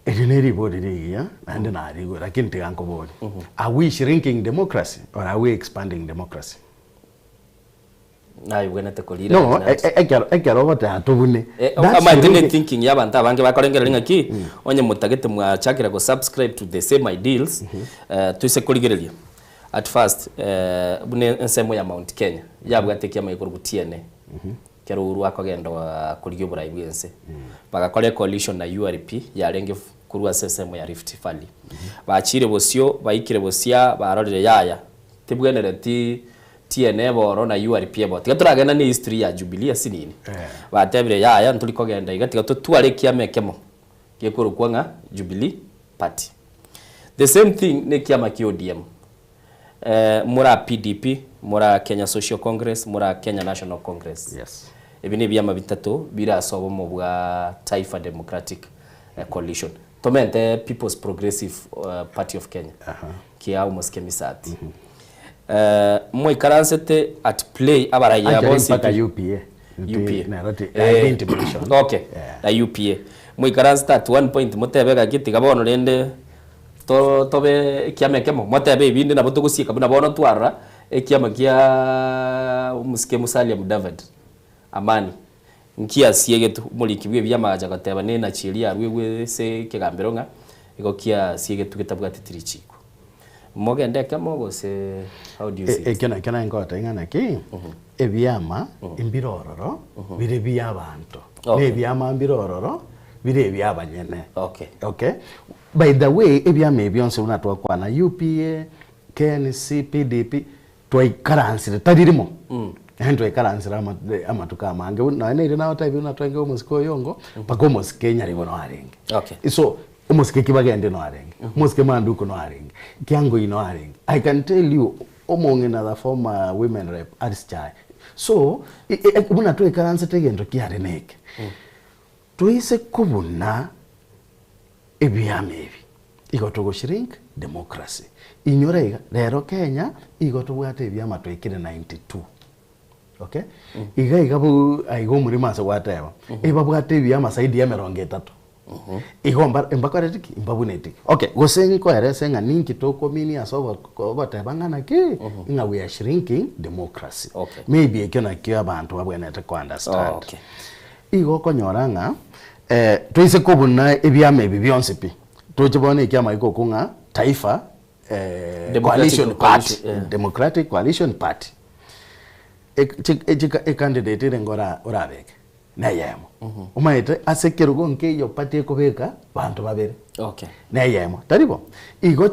Speaker 13: Eri ne ribori rigiya naende narigwe lakini tiga nkoborie. Are we shrinking democracy or are we expanding democracy?
Speaker 1: Naigwenete korira
Speaker 13: No,
Speaker 1: ati nati.
Speaker 13: ekero ekero ogoteba tobune.
Speaker 1: Eh,
Speaker 13: That's
Speaker 1: amaete ne
Speaker 13: shrinking.
Speaker 1: thinking ya abanto abange bakorengereria ng'aki onye motagete mwachakire go subscribe to the same ideals eh, toise korigereria at first eh, buna ensemo ya Mount Kenya yabwate ekiama gekorokwa TNA kero Uhuru akogenda korigia oborai bwa ense bagakora ecoalition na URP yarenge korwa ase ensemo ya Rift Valley bachire bosio baikire bosia barorire yaya tebwenereti TNA eboro na URP eboro. Tiga toragenda ne history ya Jubilee asinini. Batebire yaya ntori kogenda iga tiga totware ekiama ekemo gekorokwa ng'a Jubilee Party. The same thing ne ekiama kia ODM. Eh, mora PDP, mora Kenya Social Congress, mora Kenya National Congress.
Speaker 13: Yes.
Speaker 1: Ebi ne ebiama bitato bire ase obomo bwa Taifa Democratic Coalition. Tomente People's Progressive Party of Kenya kia Omosike Misati. Moikaransete at play abaraiya
Speaker 13: Actually
Speaker 1: bonsi
Speaker 13: mpaka
Speaker 1: pi.
Speaker 13: UPA.
Speaker 1: UPA.
Speaker 13: Nero ti
Speaker 1: Eh,
Speaker 13: identity mission.
Speaker 1: Okay, na UPA. Moikaransete at one point motebe gaki tiga bono rende to tobe ekiama ekemo motebe ebinde nabo togosieka buna bono twarora ekiama kia omosike Musalia Mudavadi Amani. Nkiasiegetwe, omoriki bw'ebiama agacha goteba nenachi eria aruegwe ase ekegambero ng'a igo kiasiegetwe getabwateti richiiko. Mogende ekemo gose how do you see it?
Speaker 13: Ekio nakio naye nkogotebia ng'a naki, ebiama mbire ororo bire bi'abanto, na ebiama mbire ororo bire ebi'abanyene.
Speaker 1: Okay.
Speaker 13: Okay? By the way, ebiama ebi bionsi buna twakwana, UPA, KNC, PDP, Twaikaransire, tari rimo, yaani twaikaransire ama amatuko amange, buna nonya nere nagotebiwa buna twenge omosike oyongo, mpaka omosike nyaribo no arenge.
Speaker 1: Okay.
Speaker 13: So, omosike Kibagende no arenge, omosike Manduku no arenge, Kiangoi no arenge. I can tell you, omong'ina the former women rep, Alice Chai. So, i- i- buna twaikaransete egento kiare neke, toise kobuna Ebiama ebi igo togo shrink democracy. Inyora iga, rero Kenya igo tobwate ebiama twaikire 92. Okay? Iga iga bo aiga omorimo ase gwateba, ebabwate ebiama zaidi ya emerongo etato. Igo mba mbakoreti ki? Mbabuneti ki? Okay, gose nkoerese ng'a ninki tokominia ase ogo ogoteba ng'a naki? Ng'a we are shrinking democracy.
Speaker 1: Okay.
Speaker 13: Maybe ekio nakio abanto babwenerete ko understand.
Speaker 1: Okay.
Speaker 13: Igo okonyora ng'a Toise kobuna ebiama ebi bionsi pi, toche bono ekiama gikokwa ng'a Taifa eh,
Speaker 1: Democratic
Speaker 13: coalition party
Speaker 1: Coalition, yeah.
Speaker 13: Democratic Coalition Party ecandidate ere ngora orabeke neyemo omanyete ase ekerogo nkeiyo party ekobeka banto babere
Speaker 1: Okay.
Speaker 13: neyemo taribo igo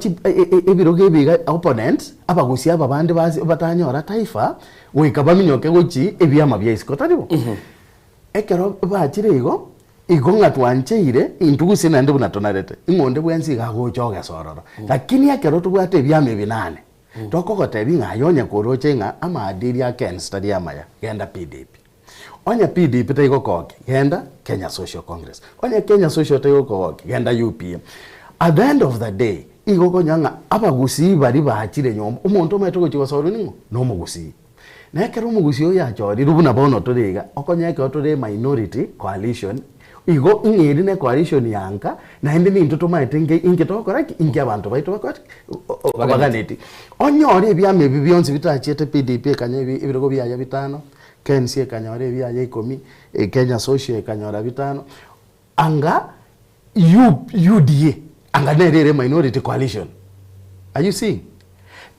Speaker 13: ebirogo ebi iga opponents abagusia aba bande base batanyora taifa goika baminyoke gochi ebiama bia isiko taribo ekero bachire igo igo ng'a twancheire intwe gose naende buna tonarete ing'o onde bwensi iga agocha ogesa ororo lakini ekero tobwate ebiama ebi nane Tokogotebia ng'a aye onye koroche ng'a amaadili a Kens tari amaya, genda PDP. Onye PDP taigokogokia, genda Kenya Social Congress. Onye Kenya Social taigokogokia, genda UPA. At the end of the day, igo okonyora ng'a abagusii baria bachire nyomba, omonto omanyete ogochia gosorwa ning'o? Nomogusii. Na ekero omogusii oyo achorirwe buna bono tore iga, okonyora ekero tore eminority coalition, igo ng'a eri ne coalition ya nka, naende nintwe tomaete inke inki togokora ki? Inki abanto baito bakora ki? Baganeti. Onyore ebiama ebi bionsi bitachiete PDP ekanyora ebi ebirogo biaye bitano, KNC ekanyora ebiaye ikomi, Kenya Social ekanyora bitano, anga U UDA anga nere ere minority coalition. Are you seeing?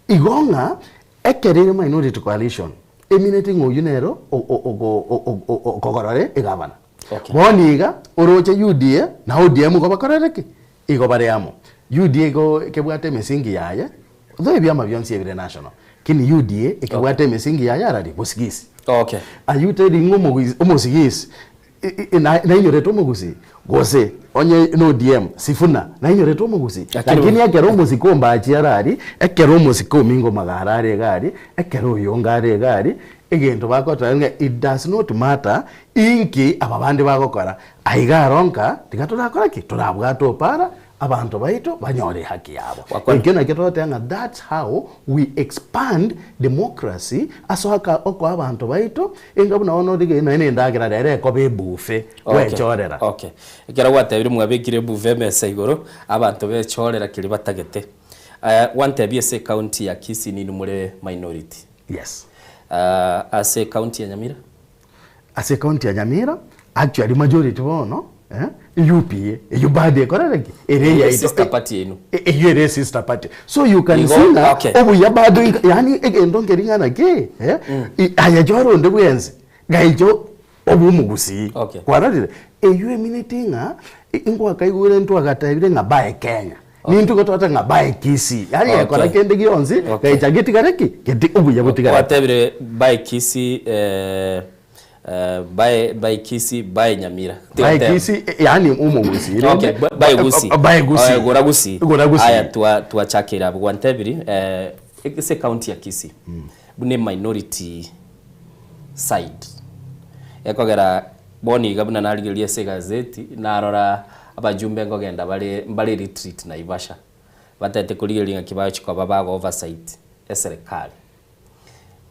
Speaker 13: Igo ng'a Ekero ere minority coalition, emineti ng'a oyio nere okogorora egavana. Bono iga, oroche UDA na ODM igo bakorere ki? Igo bare amo. UDA igo ekebwate emisingi yaye, though ebiama bionsi ebire national, lakini UDA ekebwate emisingi yaye arari bosigisi. Are you telling ng'a omosigisi Nainyorete omogusii, gose onye n'ODM, Sifuna, nainyorete omogusii. Lakini ekero omosike ombachi are aria, ekero omosike omingo magara are iga aria, ekero oyonga are iga aria, egento bagoteba ng'a it does not matter inki aba bande bagokora, aiga aro nka tiga torakora ki? Torabwate opara Abanto baito banyore ehaki yabo. Ekio nakio togoteba ng'a that's how we expand democracy ase okoa abanto baito enga buna bono origereria nonya na endagera rero ekoba ebufe gwechorera.
Speaker 1: Okay. Ekero gwatebire mwabekire ebufe emesa igoro, abanto bechorera keria batagete. Gwantebia ase ecounty ya Kisii ninwe more minority.
Speaker 13: Yes.
Speaker 1: Ase ecounty ya Nyamira?
Speaker 13: Ase ecounty ya Nyamira, actually majority bono eh, UPA, eyio bado ekorere ki? Ere
Speaker 1: Eyio
Speaker 13: eyaito.
Speaker 1: sister party yaino.
Speaker 13: Eyio ere sister party. So you can
Speaker 1: Igo,
Speaker 13: see ng'a
Speaker 1: okay.
Speaker 13: obuya bado inga yaani egento nkeri ng'a naki eh, aye chora onde bwensi, gaicho obe omogusii.
Speaker 1: Okay.
Speaker 13: Kwarorire? Eyio emineti ng'a ingwakaigure ntwagatebire ng'a bae Kenya. Nintwe igo twateba ng'a bae Kisii. Yaani
Speaker 1: Okay.
Speaker 13: ekora kende gionsi,
Speaker 1: Okay.
Speaker 13: gaicha getigare ki? Geti obuya botigare.
Speaker 1: Gwatebire bae Kisii eh, eh, bae bae Kisii bae Nyamira.
Speaker 13: Bae Kisii, yaani omogusii rende.
Speaker 1: Okay, bae Gusii.
Speaker 13: Bae Gusii.
Speaker 1: Eh, gora Gusii.
Speaker 13: Gora Gusii.
Speaker 1: Aya twa twachakire abwo gwantebiri eh, ase ecounty ya Kisii buna eminority side ekogera Bono iga buna narigereria ase egazeti, narora abajumbe nkogenda bare mbare retreat Naivasha, batete korigereria ng'aki bagochia koba bago oversight eserekari.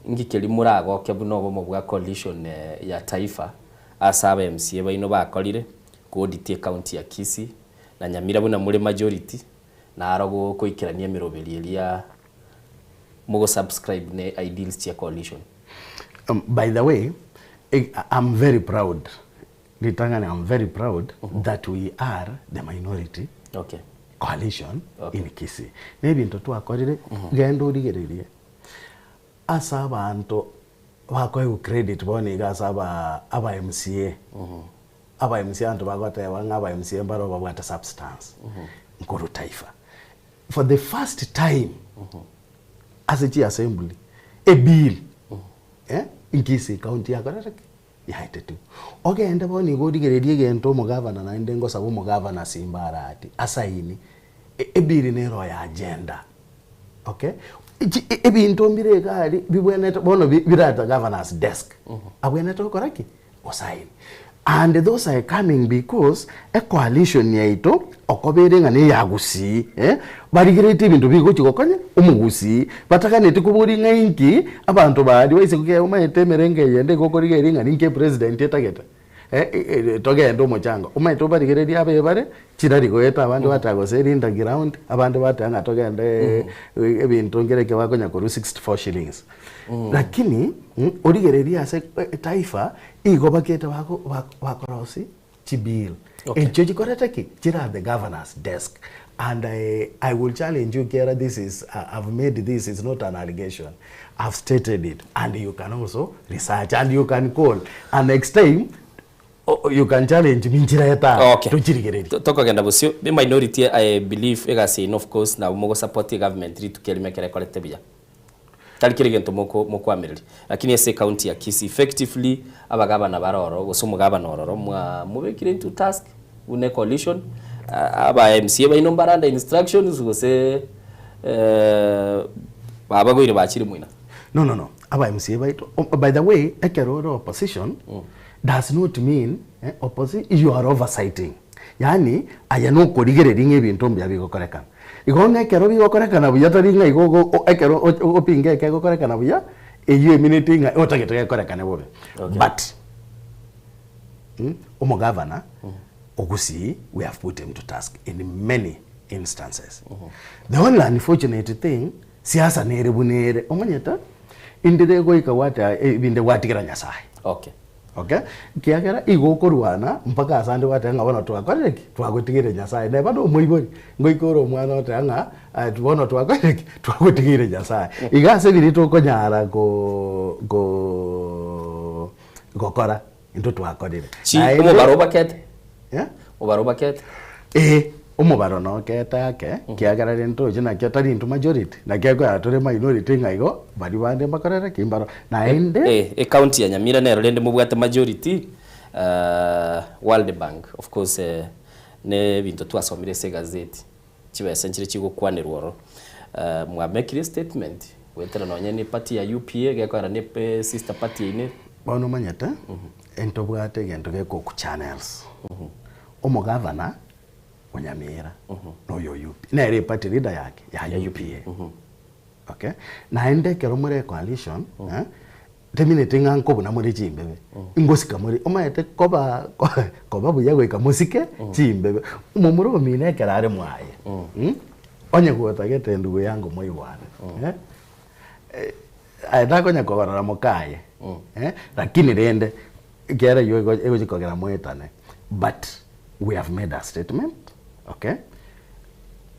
Speaker 1: Nki keria moragoke buna obomo bwa coalition ya Taifa ase aba MCA baino bakorire koaudit ecounty ya Kisii na Nyamira buna more majority, naro goikerania emeroberi eria mogo subscribe ne ideals chia coalition.
Speaker 13: By the way, I'm very proud, ritang'ani I'm very proud that we are the minority
Speaker 1: Okay.
Speaker 13: coalition in Kisii. Na ebinto twakorire, genda origererie ase abanto bakoegwa credit bono iga ase aba aba MCA, aba MCA abanto bagoteba ng'a aba MCA mbaro babwate substance, nkorwa Taifa. For the first time ase chiassembly, ebill eh, Kisii county yakorete ki? Yaetetigwe. Ogende bono igo origererie egento omogavana naende ngosaba omogavana Simba Arati asaini, ebill nero ya agenda, okay. Chi ebinto mbire iga aria bibwenerete bono bire at the governor's desk, abwenerete gokora ki? Gosaini. And those are coming because ecoalition yaito okoba ere ng'a neya Gusii eh, barigeretie ebinto bigochi gokonya omogusii, bataganeti koboria ng'a inki abanto baria baise kogenda omanyete emerenge eyende igo okorigereria ng'a ninki epresident etagete eh, togende omochango, omanyete obarigererie abe bare chirari goeta abande bateba gose rinda ground, abande bateba ng'a togende ebinto nkere eke bakonya korwa 64 shillings. Lakini origererie ase etaifa igo bakete bako bakorosia chibill echio chikorete ki? Chire at the governor's desk. And I, I will challenge you kiara this is, I've made this, it's not an allegation. I've stated it and you can also research and you can call and next time you can challenge me nchireta
Speaker 1: Okay.
Speaker 13: tochirigererie.
Speaker 1: Tokogenda bosio, be minority I believe egasi yaino of course nabo mogo support egovernment rituko erimo ekero ekorete buya. Tari kera egento moko mokoamereria. Lakini ase ecounty ya Kisii effectively abagabana bare ororo gose omogabana ororo mwa mobekire into task buna ecoalition aba MCA baino mbare under instructions gose babagoire bachire moina.
Speaker 13: No no no, aba MCA baito, by the way ekero ore opposition does not mean opposi you are oversighting yaani aye nokorigereria ng'a ebinto mbuya bigokorekana. Igo ng'a ekero bigokorekana buya tari ng'a igo ogo ekero opinga ekegokorekana buya, eyio emineti ng'a otagete gekorekane bobe. But omogavana o Gusii we have put him to task in many instances. The only unfortunate thing, siasa nere buna ere, omanyete, indire goika gwateba ebinde gwatigera Nyasaye.
Speaker 1: Okay.
Speaker 13: Okay, ekiagera igo okorwana mpaka ase ande gwateba ng'a bono twakorire ki? Twagotigeire Nyasaye. Neba na omoibori, ngoika ore omwana oteba ng'a bono twakorire ki? Twagotigeire Nyasaye. Iga ase riria tokonyara ko ko gokora intwe twakorire.
Speaker 1: Chi
Speaker 13: Naende
Speaker 1: omobaro obakete?
Speaker 13: Eh?
Speaker 1: Omobaro obakete?
Speaker 13: Ee, omobaro nokete ake, ekiagera rende toche nakio tari intwe majority, naki ekogera tore minority ng'a igo baria bande mbakorere ki? Mbaro. Naende.
Speaker 1: Eh, ecounty ya Nyamira nero rende mobwate majority, World Bank of course ne ebinto twasomire ase egazeti, chibesa nchire chigokwanerwa ororo. Mwamekire estatement goetera nonye ne eparty ya UPA gekogera ne sister party yaino ere.
Speaker 13: Bono omanyete, ntobwate egento gekoku channels. Omogavana o Nyamira noyo o UPA, nere eparty leader yake ya UPA. Okay, naende ekero more ecoalition eh, temineti ng'a nkobuna more chimbebe, ngosika more, omanyete koba koba buya goika mosike chimbebe. Omomura omino ekero are mwaye onye gotagete endugu yango moigwane eh, aye takonya kobarora mokaye eh, lakini rende Ekiagera eyio ego egochia kogera moetane but we have made a statement okay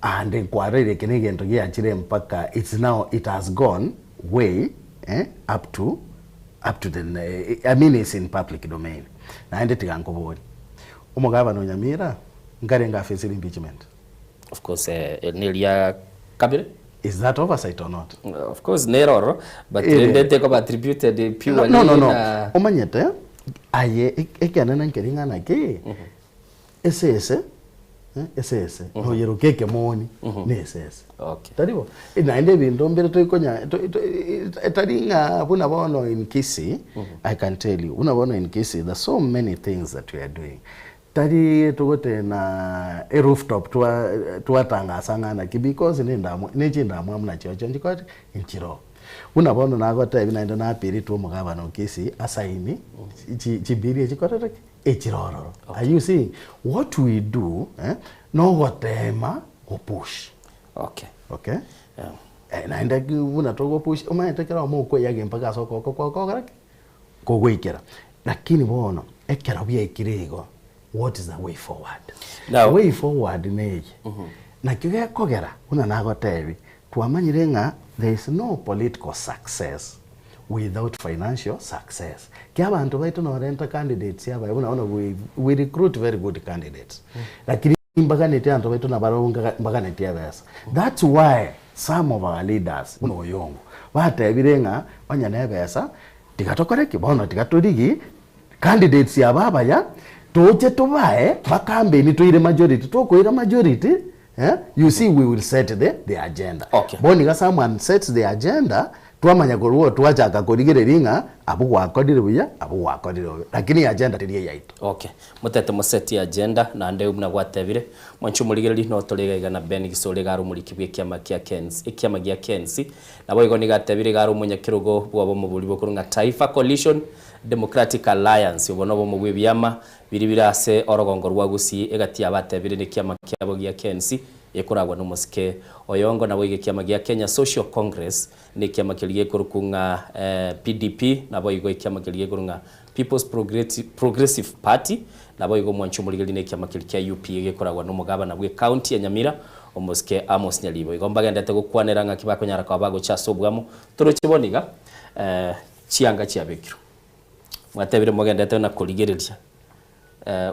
Speaker 13: and nkwarorire eke na egento giachire mpaka it's now it has gone way eh up to up to the I mean it's in public domain. Naende tiga nkoborie, omogabana o Nyamira nkarenge afacire impeachment?
Speaker 1: Of course eri neria kabere.
Speaker 13: Is that oversight or not?
Speaker 1: Of course nere ororo but
Speaker 13: Ere.
Speaker 1: rende tekoba attributed purely
Speaker 13: No, no, no.
Speaker 1: na
Speaker 13: Omanyete aye ekenene nkeri ng'a naki esese eh, esese noyeroka ekemoni na esese.
Speaker 1: Okay.
Speaker 13: Tari bo? Naende ebinto mbire toikonya tari ng'a buna bono in Kisii, I can tell you, buna bono in Kisii there's so many things that we are doing. Tari togotena e rooftop twa twatangasa ng'a naki because nendamwa ne chindamwamu nachiochio nchikore ki? Nchiroo. Buna bono nagotebia naende napiritwe omogabana o Kisii asaini chi chibiri echikorete ki? Echire ororo. Are you seeing? What we do eh, nogotema gopush.
Speaker 1: Okay.
Speaker 13: Okay? Eh, naende buna togopush, omanyete ekero omo okoeyagia mpaka ase okoboko kwao kogokora ki? Kogoikera. Lakini bono, ekero biaikire igo, what is the way forward?
Speaker 1: Now-
Speaker 13: Way forward neye, nakio gekogera buna nagotebia, twamanyire ng'a there is no political success without financial success. Ki abanto baito norenta candidates abaye buna bono we, we recruit very good candidates. Lakini mbaganeti abanto baito nabarabwo mbaganeti ebesa. That's why some of our leaders buna Oyongo, batebire ng'a onye na ebesa Tiga tokore ki bono? Tiga torigie candidates aba abaya, toche tobae ba campaign toire majority, tokoira majority eh, you see we will set the, the agenda.
Speaker 1: Okay.
Speaker 13: Bono iga someone sets the agenda, twamanya korwa oo twachaka korigereria ng'a abwo gwakorire buya, abwo gwakorire bobe, lakini agenda teri eyaito.
Speaker 1: Okay. Motete mosetie agenda, naende buna gwatebire, mwanche omorigereria notore iga iga na Ben Gisore iga are omoriki bw'ekiama kia Kensi, ekiama gia Kensi. Naboigo nigo atebire iga are omonyakerogo bw'obomo boria bokorwa ng'a Taifa Coalition Democratic Alliance, obo nobomo bw'ebiama biria bire ase orogongo rwa Gusii egati yabo atebire nekiama kiabo gia Kensi ekoragwa nomosike Oyongo naboigo ekiama gia Kenya Social Congress nekiama keria gekorokwa ng'a PDP naboigo ekiama keria gekorokwa ng'a People's Progressive Party naboigo omwanchi omorigereria nekiama keria kia UPA gekoragwa nomogabana bw'ecounty ya Nyamira. Omosike Amos Nyaribo. Igo mbagendete gokwanera ng'aki bakonyara koba bagocha ase obwamo. Toroche bono iga chianga chiabekirwe. Mwatebire mogendete na korigereria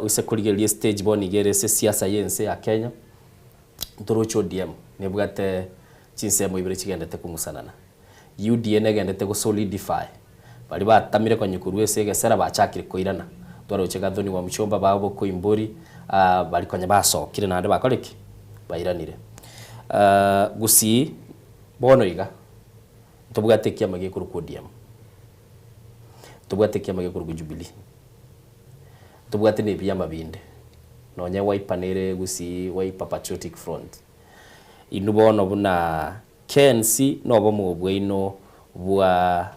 Speaker 1: oise korigereria estage bono iga ere ase esiasa ya ense ya Kenya, ntoroche ODM nebwate chinsemo ibere chigendete kong'usanana. UDA negendete go solidify baria batamire konya korwa ase egesera bachakire koirana. Twaroche Gathoni Wamuchomba bao bokoimbori baria konya basokire naende bakore ki? Bairanire. Gusii bono iga ntobwate ekiama gekorokwa ODM, ntobwate ekiama gekorokwa Jubilee, ntobwate na ebiama binde nonye Wiper nere Gusii Wiper Patriotic Front. Inwe bono buna Kensi nobomo bwaino bwa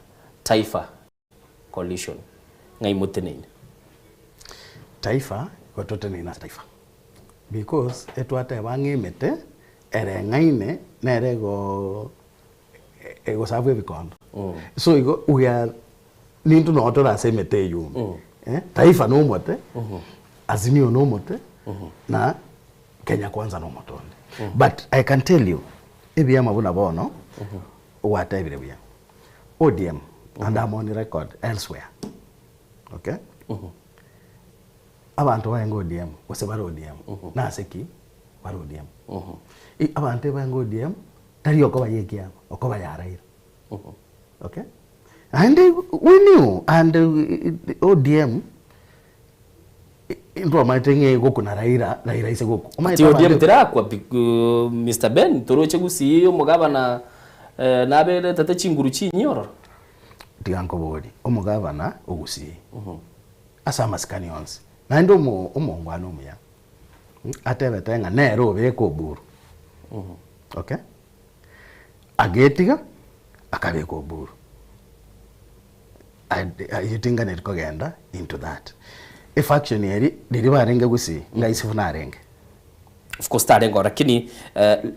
Speaker 1: Taifa Coalition, ng'ai moteneine?
Speaker 13: Taifa, igo toteneine ase Taifa because etwateba ng'a emete ereng'aine nere igo egosabwa ebikondo. So igo we are nintwe noo tore ase emete eywo ime. Taifa nomote, Azimio nomote, na Kenya Kwanza nomote onde. But I can tell you, ebiama buna bono, gwatebire buya, ODM, and I'm on record elsewhere, okay, abanto barenge ODM, gose bare ODM, nase ki bare ODM? Abanto ebarenge ODM, tari okoba ya ekiama, okoba ya Raila, okay. Naende we knew and ODM Ntwamaete ng'a egoku na Raila, Raila ise goku.
Speaker 1: Ati ODM terakwa pi Mister Ben toroche gusii omogabana naberetete chinguru chinyi ororo.
Speaker 13: Tiga nkoborie, omogabana o Gusii ase amasikani onsi, naende omo omongwana omuya, atebete ng'a nere obeke Oburu, okay, agetiga akabeka Oburu. Ayio tinganeti kogenda into that. Efaction eri riria barenge gusii ng'a Yusufu narenge.
Speaker 1: Of course tarenge ororo lakini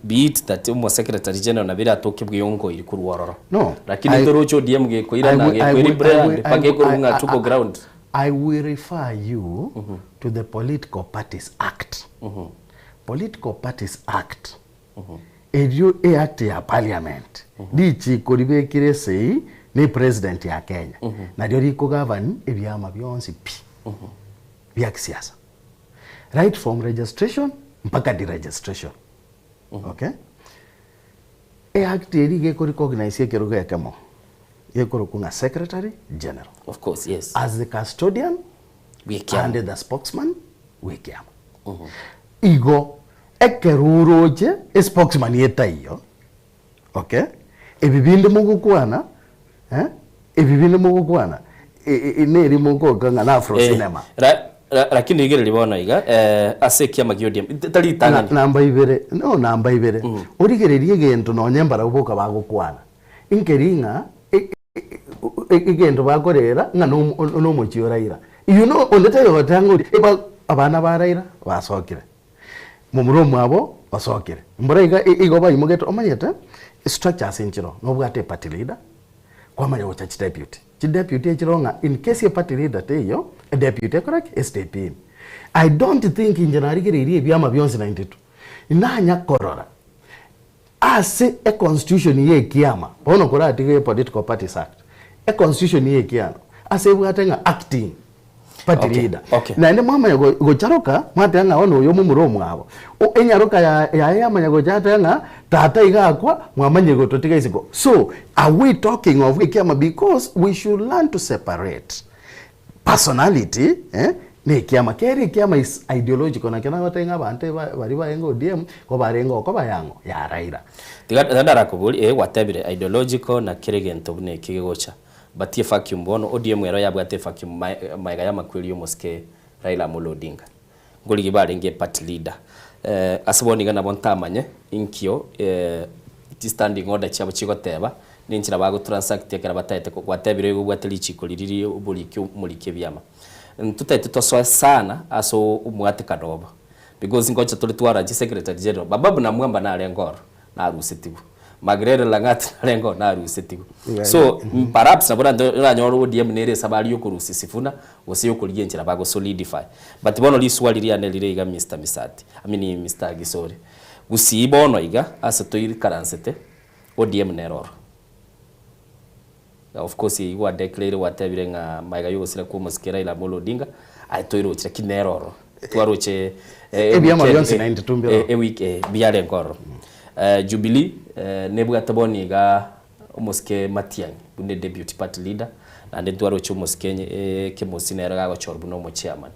Speaker 1: be it that omo secretary general nabo ere atoke bweyongoiri korwa ororo.
Speaker 13: No.
Speaker 1: Lakini
Speaker 13: I-
Speaker 1: toroche ODM gekoirana
Speaker 13: I will- I
Speaker 1: gekoiri
Speaker 13: will- I
Speaker 1: brand
Speaker 13: will-
Speaker 1: mpaka
Speaker 13: I will-
Speaker 1: ekorwa ng'a
Speaker 13: I-
Speaker 1: tuko
Speaker 13: I-
Speaker 1: ground.
Speaker 13: I will refer you to the Political Parties Act. Political Parties Act Erio eact ya parliament richiko ribekire esegi ne president ya Kenya nario riko govern ebiama bionsi pi bia kisiasa right from registration mpaka deregistration okay. Eact eria iga eko recognize ekerogo ekemo gekorokwa ng'a secretary general
Speaker 1: Of course, yes.
Speaker 13: as the custodian
Speaker 1: Bw'ekiama.
Speaker 13: and the spokesman bw'ekiama. Igo ekero oroche espokesman etaiyo, okay, ebi binde mogokwana eh, ebi binde mogokwana neri mogoka ng'a na Afro
Speaker 1: Eh,
Speaker 13: Cinema.
Speaker 1: ra- ra- lakini rigereria bono iga eh, ase ekiama gia ODM tari ritang'ani.
Speaker 13: Namba ibere, no namba ibere, origererie egento nonye mbarabwo boka bagokwana, inkeri ng'a egento bakorera ng'a nomochie o Raila. You know onde taiyo ogoteba ng'a oria abana ba Raila basokire, momura omwabo osokire, mbora iga igo baimogete omanyete structures nchiroo, nobwate eparty leader, kwamanya gocha chideputy, chideputy echiroo ng'a in case eparty leader teiyo, edeputy ekore ki? Estep in. I don't think inche narigereirie ebiama bionsi 92, nanya korora Ase econstitution y'ekiama, bono koratige Political Parties Act, econstitution y'ekiama ase ebwate ng'a acting party
Speaker 1: Okay,
Speaker 13: leader.
Speaker 1: okay.
Speaker 13: Naende mwamanya go- gocharoka, mwateba ng'a bono oyo momura omwabo. O- Enyaroka ya- yaye yamanya gocha yateba ng'a tata iga akwa, mwamanyire gototiga isiko. So, are we talking of ekiama because we should learn to separate Personality eh, na ekiama. Kera ekiama is ideological nakio nagotebia ng'a abanto eba baria barenge ODM nigo barenge okoba yang'o? Ya Raila.
Speaker 1: Tiga tiga ndarakoborie, eh gwatebire ideological na kera egento buna eki gegocha. But evacuum bono ODM ero yabwate evacuum mae maega y'amakweri y'omosike Raila Amolo Odinga. Nkorigia barenge eparty leader. Ase bono iga nabo ntamanye inkio chistanding order chiabo chigoteba, nenchera bagotransact ekero bataete gwatebire igo obwate richiko riria ria oboriki omoriki ebiama. Ntotaete tosoe sana ase omwatekano obo because ngocha tore twara chisecretary general, Bababu Namwamba narenge ororo. narusetigwe. Magrere Lang'at narenge oo narusetigwe. So perhaps nabo oranyore ODM nere esabari yokorusia Sifuna gose yokorigia enchera bago solidify. But bono riswali riane rire iga Mister Misati, I mean Mister Gisore. Gusii bono iga ase toikaransete ODM nere oro. Of course eyio gwa declare gwatebire ng'a magega yogosira kwa omosike Raila Amolo Odinga aye toiroche lakini nere ororo. Twaroche
Speaker 13: Ebiama bionsi 92 mbire ororo.
Speaker 1: Ewiki eh biarenge ororo. Jubilee nebwate bono iga omosike Matiang'i buna deputy party leader naende ntwaroche omosike Kemosi nere gagochorwa buna omochairman.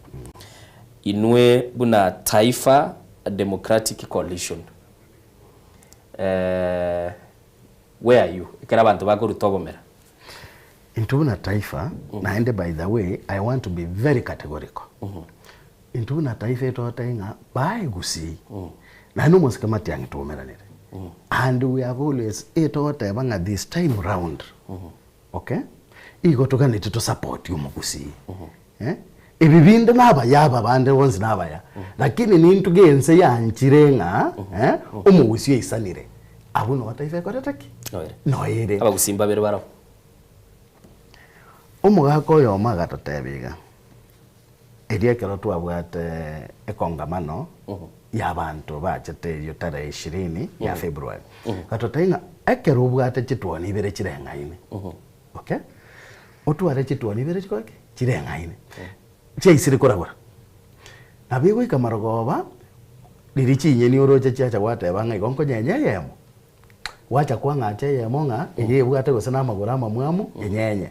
Speaker 1: Inwe buna Taifa Democratic Coalition where are you ekero abanto bakoruta obomera?
Speaker 13: Intwe buna Taifa, naende by the way I want to be very categorical, intwe buna Taifa etotebie ng'a bae Gusii, naende omosike Matiang'i twaumeranire, and we have always etogoteba ng'a this time round, okay, igo toganetie to support omogusii, eh, ebi binde nabaya aba bande bonsi nabaya, lakini nintwe gense yanchire ng'a eh, omogusii oisanire, abwo noo Taifa ekorete ki?
Speaker 1: Noere.
Speaker 13: Noere.
Speaker 1: Abagusii mbabere barabwo.
Speaker 13: Omogaka oyomo agatotebia iga, erio ekero twabwate ekongamano y'abanto bachete erio tarehe ishirini ya February, agatotebia ng'a ekero obwate chituoni ibere chireng'aine, okay, otware chituoni ibere chikore ki? Chireng'aine, chiaisire koragora. Nabo egoika marogoba, riria chinyeni oroche chiacha gwateba ng'a igo nkonyenya eyemo, Gwacha kwang'acha eyemo ng'a eye ebwate gose namagoro amamwamu enyenye,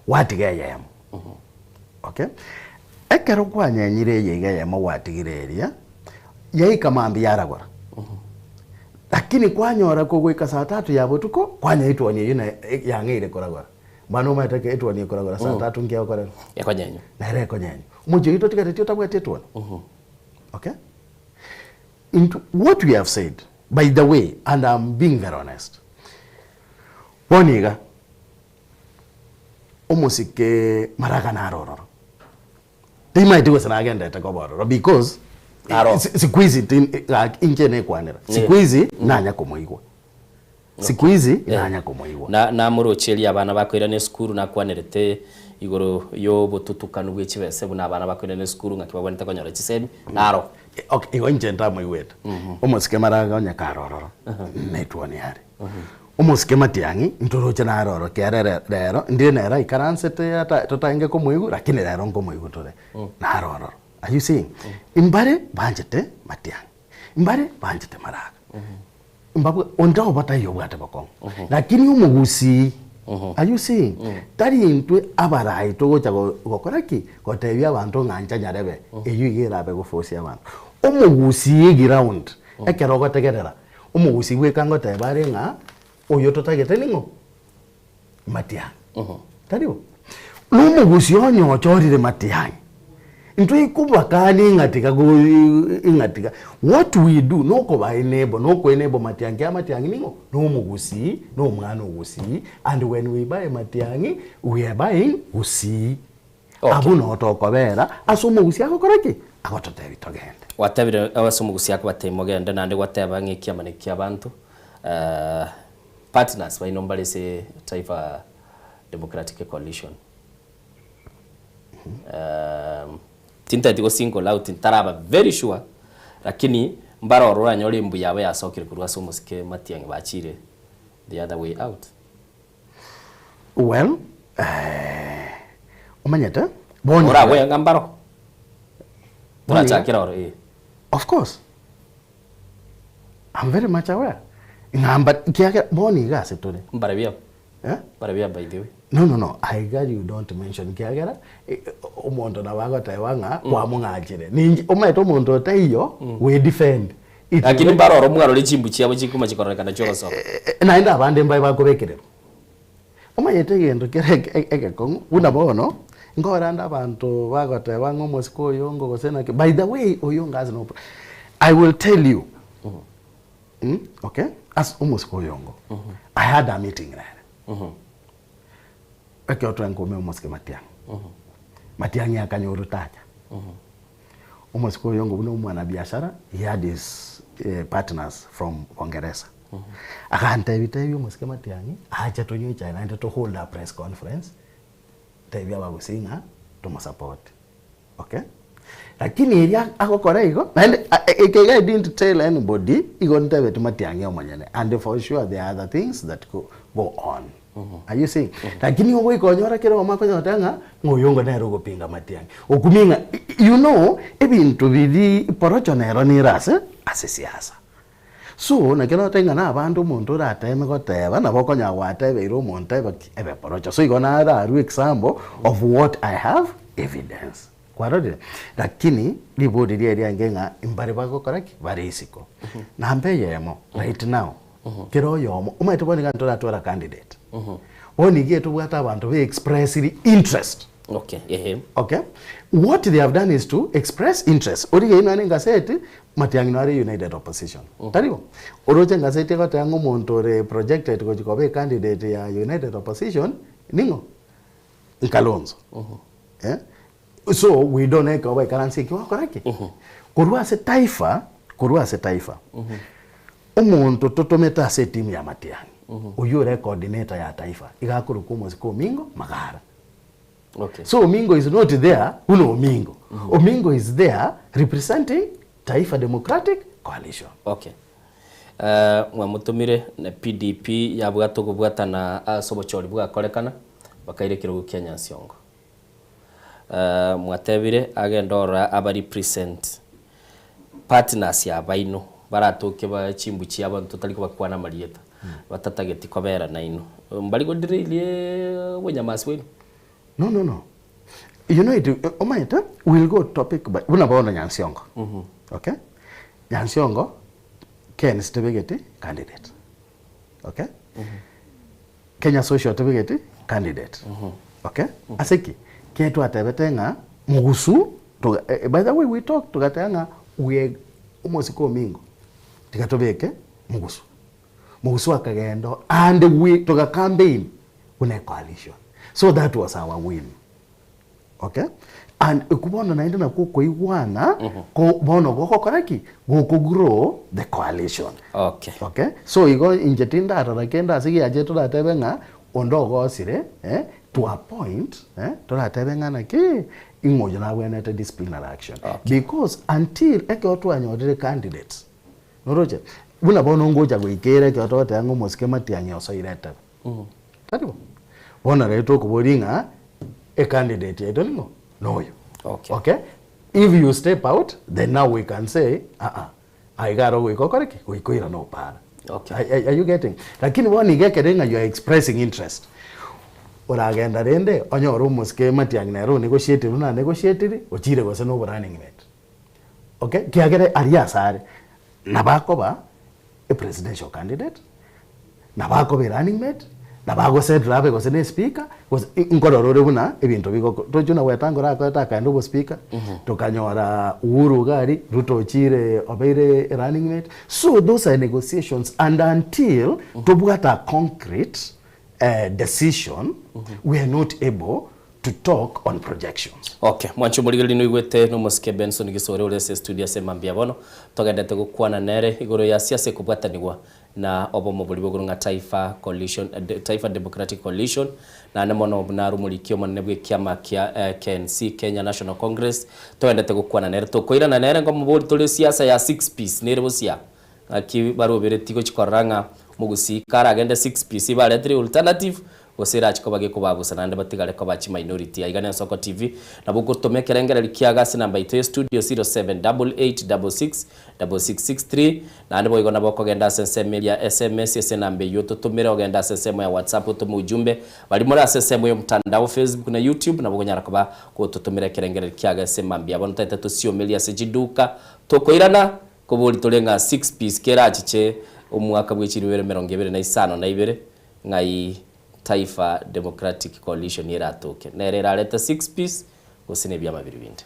Speaker 13: gwatiga eyemo. Okay? Ekero kwanyenyire eye iga eyemo gwatigire eria, yaika mambia yaragora. Lakini kwanyora kogoika saa tatu ya botuko, kwanyora etwoni eyio naye yang'eire koragora. Mani omanyete ekero etwoni ekoragora saa tatu nki egokorerwa?
Speaker 1: Ekonyenywa.
Speaker 13: Nere ekonyenywa. Omochie oyio totigareti otabwati etwoni. Okay? Intwe what we have said, by the way and am being very honest, bono iga omosike Maraga naro ororo, timaeti gose nagenderete koba ororo because
Speaker 1: Naro.
Speaker 13: siku hizi gaki inche nekwanera, siku hizi nanya komoigwa, siku hizi nanya komoigwa.
Speaker 1: Na namorocherie abana bakoirana esukuru nakwanerete igoro y'obotutukanu bwe chibese buna abana bakoirana esukuru ng'aki babwenerete konyora chisemi, naro.
Speaker 13: Okay, igo inche ntamoigwete. Omosike Maraga onye kare ororo, netwoni are. Omosike Matiang'i ntoroche nare ororo kiagera ere rero ndire nere aikaransete ata totaenge komoigwa lakini rero nkomoigwa tore, nare ororo. Are you seeing? Mbare banchete Matiang'i, mbare banchete Maraga. Mbabwe onde obo taiyo obwate bokong'u lakini omogusii are you seeing tari intwe abarai togocha gokora ki gotebia abanto ng'a ncha nyarebe eyio iga erabe goforce abanto omogusii eground ekero ogotegerera omogusii bweka ngoteba are ng'a oyo totagete ning'o Matiang'i. Tari bo? Na omogusii onye ochorire Matiang'i, intwe ikobakania ing'a tiga go ing'a tiga. What we do nokoba enable, noko enable Matiang'i kiagera Matiang'i ning'o? Na omogusii, na omwana o Gusii, and when we buy Matiang'i, we are buying Gusii. Abwo noo tokobera ase omogusii agokora ki? Agototebia togende.
Speaker 1: Gwatebire ase omogusii akobatebia mogende, naende gwateba ng'a ekiama neki ki'abanto. Partners baino mbare ase Taifa Democratic Coalition. Tintageti go single out ntaraba very sure lakini mbare ororo oranyore embu yabo yasokire korwa ase omosike Matiang'i bachire the other way out.
Speaker 13: Well, omanyete bono
Speaker 1: Oragwe ng'a mbaro? Torachakera oro eh.
Speaker 13: Of course. I'm very much aware. Ng'a mba kiagera bono iga ase tore.
Speaker 1: Mbare buya.
Speaker 13: Eh?
Speaker 1: Mbare buya by the way.
Speaker 13: No no no, aiga you don't mention kiagera omonto nabo agoteba ng'a kwamong'achire. Ninche omanyete omonto otaiyo we defend. It
Speaker 1: Lakini mbare oro mwarore chimbu chiabo chikuma chikororekana chi'ogosoka.
Speaker 13: Naende abande mbae bakobekererwa. Omanyete egento kere egekong'u buna bono, nkorande abanto bagoteba ng'a omosike oyo ongo gose naki, by the way oyo ongo has no I will tell you okay, ase omosike oyo ongo, I had a meeting nere. Ekero twenkomia omosike Matiang'i, Matiang'i akanyora otacha. Omosike oyo ongo buna omwanabiashara, he had his partners from Bongeresa. Agantebia tebia omosike Matiang'i ache tonywe echae naende to hold a press conference, tebia abagusii ng'a tomosupport. Okay? Lakini eria agokora igo, naende eke iga I didn't tell anybody, igo ntebeti Matiang'i omonyene and for sure there are other things that go go on. Are you seeing? Lakini ogoika onyore kera oyomo akonyora goteba ng'a ng'a oyongo nere ogopinga Matiang'i. Okumia ng'a you know ebinto biria porocho nero nere ase ase siasa. So, naki notebe ng'a nabande omonto orateme goteba, nabo okonyara gwatebeire omonto ebe ki? Ebe porocho. So igo nararue example of what I have evidence. Kwarorire? Lakini ribori riaye riange ng'a mbare bagokora ki? Bare isiko. Namba eyemo, right now, kera oyomo, omanyete bono iga ntoratwara candidate. Bono iga etobwate abanto be expressiri interest.
Speaker 1: Okay, ehe.
Speaker 13: Okay? What they have done is to express interest. Origereria nonya na engaseti, Matiang'i naro United Opposition. Tari bo? Oroche engaseti egoteba ng'a omonto ore projected gochia koba ecandidate ya United Opposition, ning'o? Nkalonzo. Eh? So, we don't know ekero baikaranse ekio bagokora ki? Korwa ase Taifa, korwa ase Taifa, omonto totomete ase etimu ya Matiang'i, oyio ore ecoordinator ya Taifa, iga akorokwa omosike Omingo Magara.
Speaker 1: Okay.
Speaker 13: So Omingo is not there buna Omingo. Omingo is there representing Taifa Democratic Coalition.
Speaker 1: Okay. Eh, mwamotomire na PDP yabwate okobwatana ase obochori bwakorekana bakaira ekerogo kia Nyansiongo. Eh, mwatebire agende ororo aba represent partners abaino baratoke ba chimbu chiabo totari kobakwana amarieta batatageti kobera nainwe. Mbari goderail obonyamasi bwaino?
Speaker 13: No, no, no. You know it, omanyete, we'll go topic by, buna bono Nyansiongo. Okay? Nyansiongo, Ken tebegeti candidate. Okay? Kenya Social tebegeti candidate. Okay? Ase ki? Kere twatebete ng'a mogusu, toga, eh, by the way we talk togateba ng'a we omosike omingo tiga tobeke mogusu. Mogusu akagenda oo and we toga campaign buna ecoalition. So that was our win. Okay? And ekwo bono naende nakwo okoigwana ko bono gogokora ki? Goko grow the coalition.
Speaker 1: Okay.
Speaker 13: Okay? So igo inche tindarora kende ase giacha toratebe ng'a onde ogosire eh, to a point eh, toratebe ng'a naki ing'o oyo nabwenerete disciplinary action. Because until ekero twanyorire candidates, noroche? Buna bono ngocha goikera ekero togoteba ng'a omosike Matiang'i osoire etebe. Tari bo? Bono rero tokoboria ng'a ecandidate yaito ning'o? Noyo.
Speaker 1: Okay.
Speaker 13: Okay? If you step out, then now we can say, aa, aiga aro goika okore ki? Goika oirane opara.
Speaker 1: Okay.
Speaker 13: Are, are, are you getting? Lakini bono iga ekere ng'a you are expressing interest. Oragenda rende, onyore omosike Matiang'i nere onegotiatire buna anegotiatire, ochire gose na oborunning mate. Okay? Kiagera aria ase are, nabo akoba epresidential candidate, nabo akoba erunning mate, nabo agosettle abe gose na espeaker, gose nkorora ore buna ebinto bigoko tochia buna Wetangula akorete akaenda obospeaker, tokanyora Uhuru iga aria, Ruto ochire obeire erunning mate, so those are negotiations and until tobwate a concrete decision, we are not able to talk on projections.
Speaker 1: Okay, mwanche omorigereria noigwete nomosike Benson Gisore ore ase estudio ase mambia bono, togendete gokwana nere igoro ya siasa ekobwatanigwa na obomo boria bogoro ng'a Taifa Coalition, Taifa Democratic Coalition, naende mono buna are omoriki omonene bw'ekiama kia KNC, Kenya National Congress, togendete gokwana nere. Tokoirana nere nkomobori tore siasa ya six piece nere bosia Naki baroberetie gochia korora ng'a omogusii karagende six piece ibaretire alternative gose erachi koba gekobabusa naende batigare koba chiminority. Aiga n'Ensoko TV nabo ogotoma ekerengererio kiago ase enamba yaito ya studio 0788666663 naende boigo nabo okogenda ase ensemo eria ya sms ase enamba eyio ototomere ogende ase ensemo ya WhatsApp otome ujumbe. Baria more ase ensemo y'omotandao Facebook na YouTube nabo okonyara koba gototomera ekerengererio kiago ase mambia. Bono totagete tosiomerie ase chiduka tokoirana Kobori tore ng'a six piece kerachiche omwaka bwe chilifu bibere emerongo ebere na isano na ibere, ng'ai Taifa Democratic Coalition eratoke? Nere erarete six piece gose nebiama biria binde?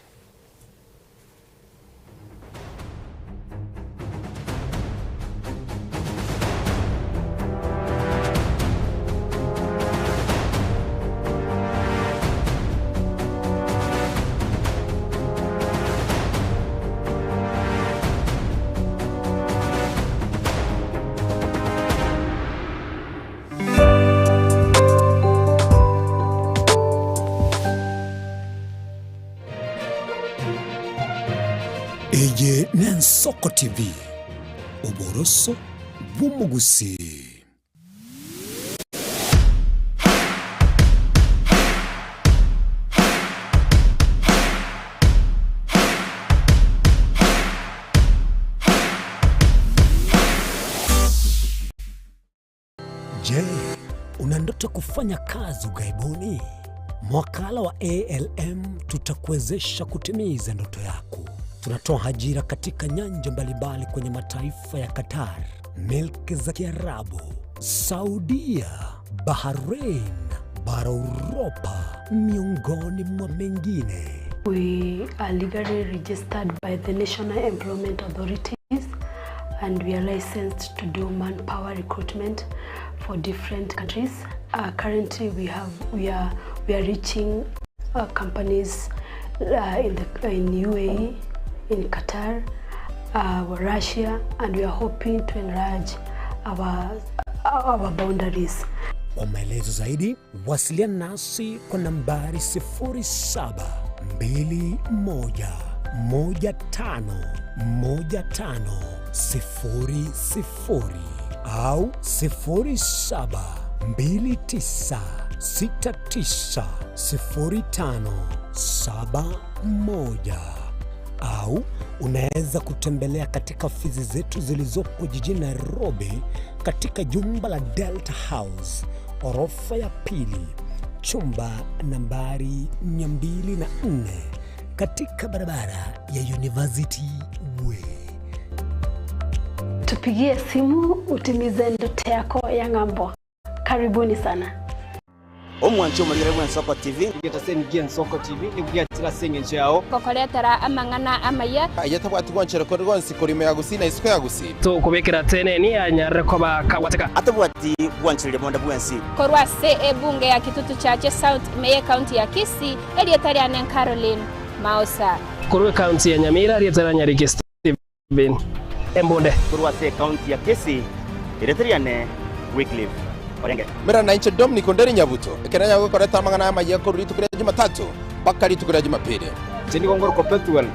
Speaker 16: Ensoko TV, oboroso bw'omogusii. Je, una ndoto kufanya kazi ughaibuni? Mwakala wa ALM tutakuwezesha kutimiza ndoto yako. Tunatoa ajira katika nyanja mbalimbali kwenye mataifa ya Qatar, milki za Kiarabu, Saudia, Bahrain, bara Uropa, miongoni mwa mengine.
Speaker 3: We are legally registered by the National Employment Authorities and we are licensed to do manpower recruitment for different countries. Uh, currently we have we are we are reaching uh, companies uh, in the in UAE, in Qatar, uh, Russia and we are hoping to enlarge our our boundaries.
Speaker 16: Kwa maelezo zaidi wasiliana nasi kwa nambari 0721151500 au 0729690571 au unaweza kutembelea katika ofisi zetu zilizopo jijini Nairobi katika jumba la Delta House orofa ya pili chumba nambari 204 katika barabara ya University Way.
Speaker 3: Tupigie simu utimize ndoto yako ya ng'ambo. Karibuni sana.
Speaker 4: Omwanchi omorigere bwa Ensoko TV.
Speaker 17: Getasengia Ensoko TV nigugiachira ase eng'encho yao.
Speaker 14: Gokoretera amang'ana amaya.
Speaker 19: Aye tabwati gwanchera kori gonsi korima ya gusii na isiko ya gusii.
Speaker 17: Tokobekera teneni anyarire koba kagwateka.
Speaker 4: Atabwati gwanchereria bonde bwensi.
Speaker 14: Korwa ase ebunge ya Kitutu Chache South meye county ya Kisii erieta riane Caroline Mausa.
Speaker 17: Korwa county ya Nyamira rieta ria Nyariki Stephen Embunde.
Speaker 4: Korwa ase county ya Kisii erieta riane Wycliffe Orenge.
Speaker 19: Mera na inche Dominic Onderi Nyabuto ekero nyagokoreta amang'ana amaya korwa rituko ria Jumatatu mpaka rituko ria Jumapili.
Speaker 17: Inche nigo ngorokwa Pethuel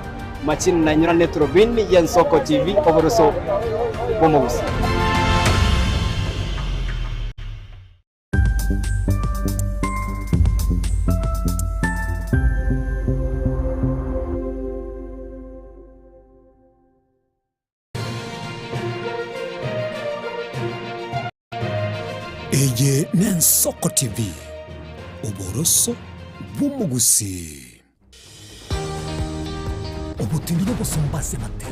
Speaker 17: Machini na inyora neturubini ya Ensoko TV oboroso bw'omogusii.
Speaker 16: Eye n'Ensoko TV, oboroso bw'omogusii. Obotindi n'obosomba ase amate.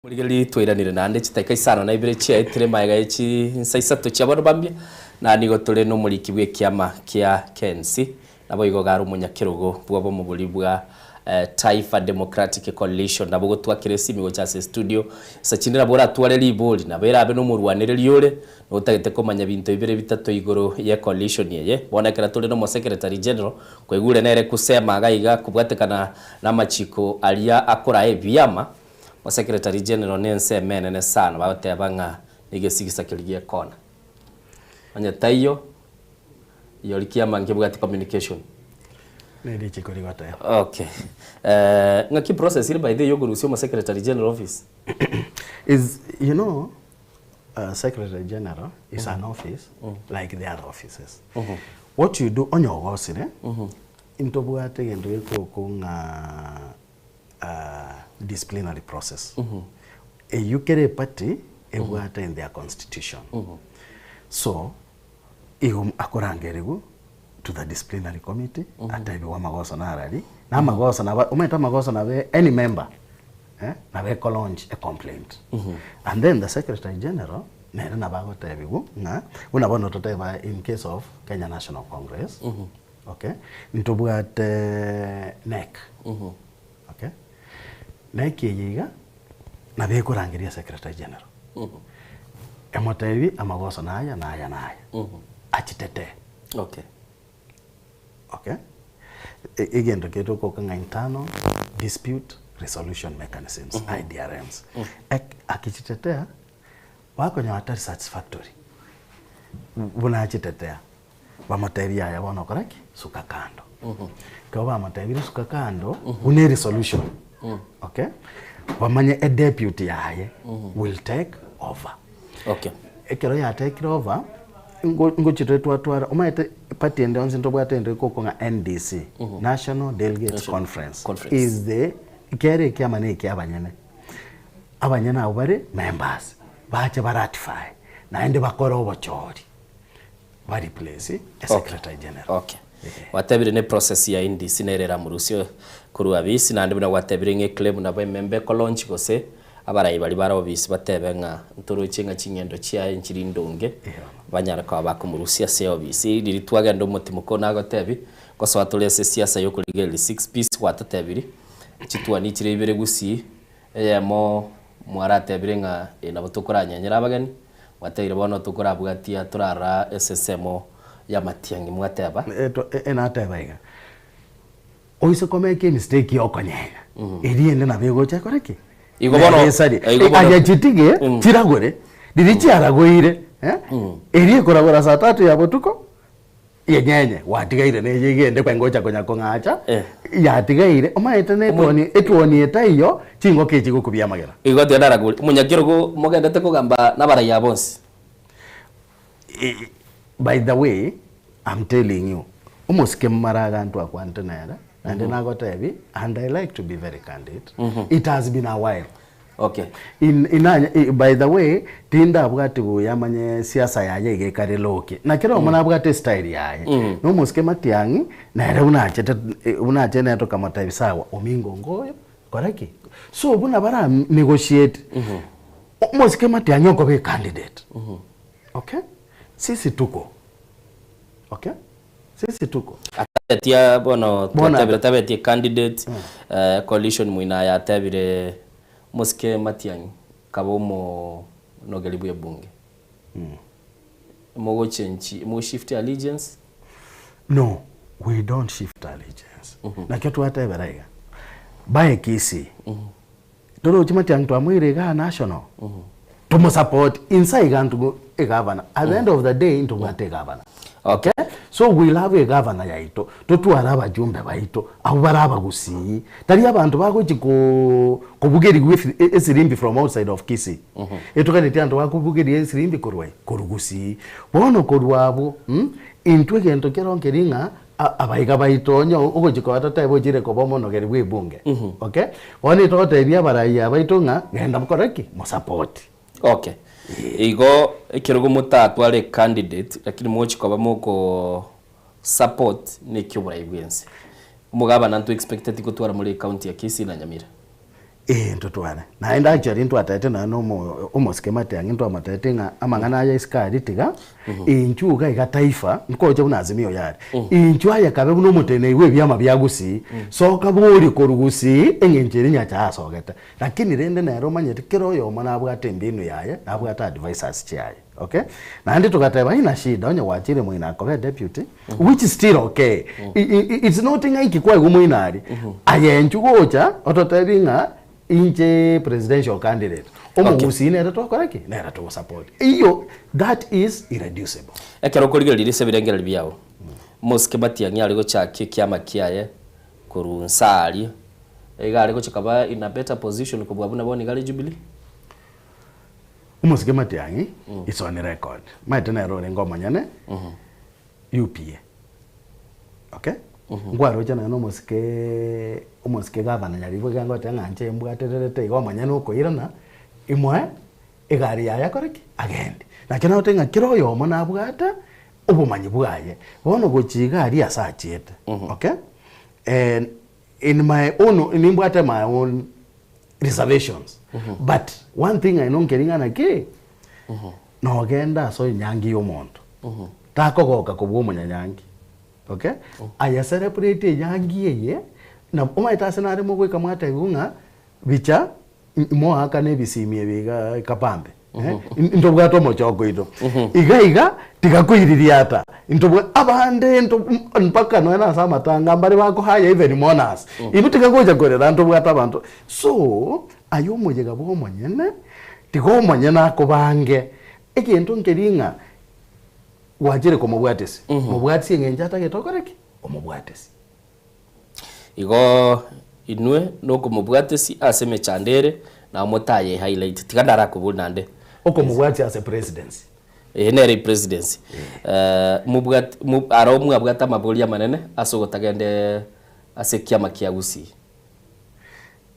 Speaker 1: Morigereria twairanire naende chidakika isano na ibere chiaetire magega ye chinsa isato chia bono bambia, na nigo tore nomoriki bw'ekiama kia KNC, naboigo iga are omonyakerogo bw'obomobori bwa Taifa Democratic Coalition. Nabo gotwakera esimi gocha ase estudio, ase chinde nabo oratware ribori, nabo erabe nomorwanereria ore, notagete komanya binto bibere bitato igoro ye coalition eye. Bono ekero tore nomo secretary general, kwaigure nere kusema iga iga kobwatekana namachiko aria akoraa ebiama, Mo secretary general nensemo enene sana bagoteba ng'a negesigisa keria giekona. Onye taiyo, iyori kiama nkebwati communication.
Speaker 13: Ne richiko rigoteba.
Speaker 1: Okay. Eh, ng'aki process ere by the way yokorusia omo secretary general office?
Speaker 13: Is you know uh, secretary general is an office like the other offices. What you do onye ogosire intobwate egento gekorokwa ng'a uh, disciplinary process. Eyio kera eparty ebwate in their constitution. So igo akorangerigwa to the disciplinary committee atebiwe amagoso narari na amagoso nabo omanyete amagoso nabe any member eh, nabo eko launch a complaint. And then the secretary general nere nabo agotebigwa ng'a buna bono toteba in case of Kenya National Congress okay, ntobwate NEC okay, NEC eye iga nabo ekorangeria secretary general emotebie amagoso naya naya naya achitetee.
Speaker 1: Okay.
Speaker 13: Okay. Egento keria togoka ng'a internal dispute resolution mechanisms, IDRMs. Ek akichitetea, bakonyora tari satisfactory, buna achitetea, bamotebie yaya bono okore ki? Suka kando. Ekero bamotebirie suka kando, buna eresolution, okay, bamanye eduputy yaye will take over.
Speaker 1: Okay.
Speaker 13: Ekero yatekire over, ngo- ngochi tore twatwara, omanyete party ende yonsi ntobwate ende ekokwa ng'a NDC, National Delegates
Speaker 1: National
Speaker 13: Conference,
Speaker 1: Conference.
Speaker 13: is the kere ekiama na ekia abanyene. Abanyene abwo bare members, bache ba ratify, naende bakore obochori, ba replace e secretary general.
Speaker 1: Okay. Gwatebire ne process ya NDC nere eramorusie korwa abisi naende buna gwatebire ng'a eclaim nabo emember eko launch gose abarai baria bare obisi batebe ng'a ntoroche ng'a ching'endo chiaye nchiri ndonge banyare koba bakomorusia ase obisi. Riria twagenda omotimoko nagotebi gosoa tore ase esiasa ya okorigereria six piece gwatotebiri chitwani chire ibere gusii Eyemo mwaratebire ng'a ee nabo tokoranyenyera abageni, mwateire bono tokorabwatia torara ase ensemo y'amatiang'i mwateba.
Speaker 13: Enateba iga, Oise komeka emistake ya okonyenya, eria ende nabo egocha ekore ki?
Speaker 1: Igo bono-
Speaker 13: Nere esarie.
Speaker 1: igo bono-
Speaker 13: Aria chitige chiragore, riria chiaragoire, eria ekoragora saa tatu ya botuko, Yenyenye, gwatigaire neye egende kwengocha konya kong'acha, yatigaire, omanyete na etwoni, etwoni etaiyo, chingoko echi gokubia amagena.
Speaker 1: Igo tiga naragore, omonyakerogo mogendete kogamba nabaraiyo aba bonsi.
Speaker 13: By the way, I'm telling you, omosike maraga ntwakwanete nere, naende nagotebi, and I like to be very candid, it has been a while.
Speaker 1: Okay.
Speaker 13: In, inanye, i, by the way, tindabwati buya manye siasa yaye iga ekare loki. Na kera omo nabwate estyle yaye. Na omosike Matiang'i, nere buna achete, eh, buna achete nere tokamotebia sawa, omingo ngoyo, kora ki? So buna bara negotiate, omosike Matiang'i okoba ecandidate. Okay? Sisi tuko. Okay? Sisi tuko.
Speaker 1: Atabetia bono
Speaker 13: Bono
Speaker 1: twatebire tabetie candidate eh, coalition moino yatebire mosike Matiang'i kaba omonogeri bwe ebunge. Mogochenchi mogoshift allegiance?
Speaker 13: No, we don't shift allegiance. Nakio twatebera iga, bae Kisii, torochi Matiang'i twamoire igaa national, tomosupport inse iga ntugo egavana, at the end of the day ntobwate egavana.
Speaker 1: Okay.
Speaker 13: So we'll have a governor yaito, totware abajumbe baito, abwo bare abagusii, tari abanto bagochi ko kobugerigwa efi esirimbi from outside of Kisii. Etoganeti abanto bakobugeria esirimbi korwa i? Korwa Gusii. Bono korwa abwo intwe egento kero nkeri ng'a abaiga baito onye ogochi koba totebe ochire koba omonogeri bwa ebunge, okay? Bono etogotebia abarai abaito ng'a genda mokore ki? Mosapoti.
Speaker 1: Okay. Igo ekerogo motatware ecandidate lakini mogochi koba moko support neki oborai bwense. Omogabana nto expecteti gotwara more ecounty ya Kisii na Nyamira.
Speaker 13: Ee ntotware. Naende actually ntwatebete nonya na omo omosike Matiang'i ntwamotebeti ng'a amang'ana aya isiko aria tiga, inchuo iga iga taifa, nkocha buna Azimio yare, inchuo aye kabe buna omoteneneri bwa ebiama bia Gusii, soka borie korwa Gusii eng'encho eria Nyachae asogete. Lakini rende nere omanyete kera oyomo nabwate embinu yaye, nabwate advisers chiaye, okay. Naende togateba haina shida onye gwachire moino akobe deputy, which is still okay, it's not ng'a inki kwaigwa moino aria, aye inchuo gocha ototebie ng'a inche presidential candidate, omogusii nere twakora ki? Nere togosupport. Eyio that is irreducible.
Speaker 1: Ekero okorigereria ase ebirengererio biao, omosike Matiang'i are gochakia ekiama kiaye korwa nsa aria, Iga are gochia koba in a better position kobua buna bono iga are Jubilee.
Speaker 13: Omosike Matiang'i is on record. Maete nere orenge omonyene UPA. Okay? Nkwaroche nonya na omosike omosike gavana Nyaribo iga ngoteba ng'a inche mbwatererete iga omonyene okoirana imoe egari yaye akore ki? Agende. Nakio nagoteba ng'a kera oyomo nabwate obomanyi bwaye. Bono gochia iga aria ase achiete. Okay? In my own nimbwate my own reservations but one thing I know nkeri ng'a naki nogenda ase enyangi ya omonto takogoka kobua omonyanyangi okay aye celebrate enyangi eye na omanyete ase nare mogoika mwatebiwa ng'a bicha moakane ebisimi ebi igaa kabambe. Eh, ntobwate omochoko oito iga iga tigakoiririata ntobwa abande nto mpaka nonya na ase amatanga mbare bakohaya even mourners intwe tigagocha korera ntobwate abanto so aye omoyega bwa omonyene tiga omonyene akobange egento nkeri ng'a gwachire komobwatisia mobwatisie eng'encho atagete okore ki? Omobwatisi.
Speaker 1: Igo inwe nokomobwatisia ase emechando ere, nao motaye highlight. Tiga ndarakobori naende.
Speaker 13: Okomobwatia ase presidency.
Speaker 1: Eye nere presidency. Mobwati aro mwabwate amabori amanene ase ogotagenda ase ekiama kia Gusii.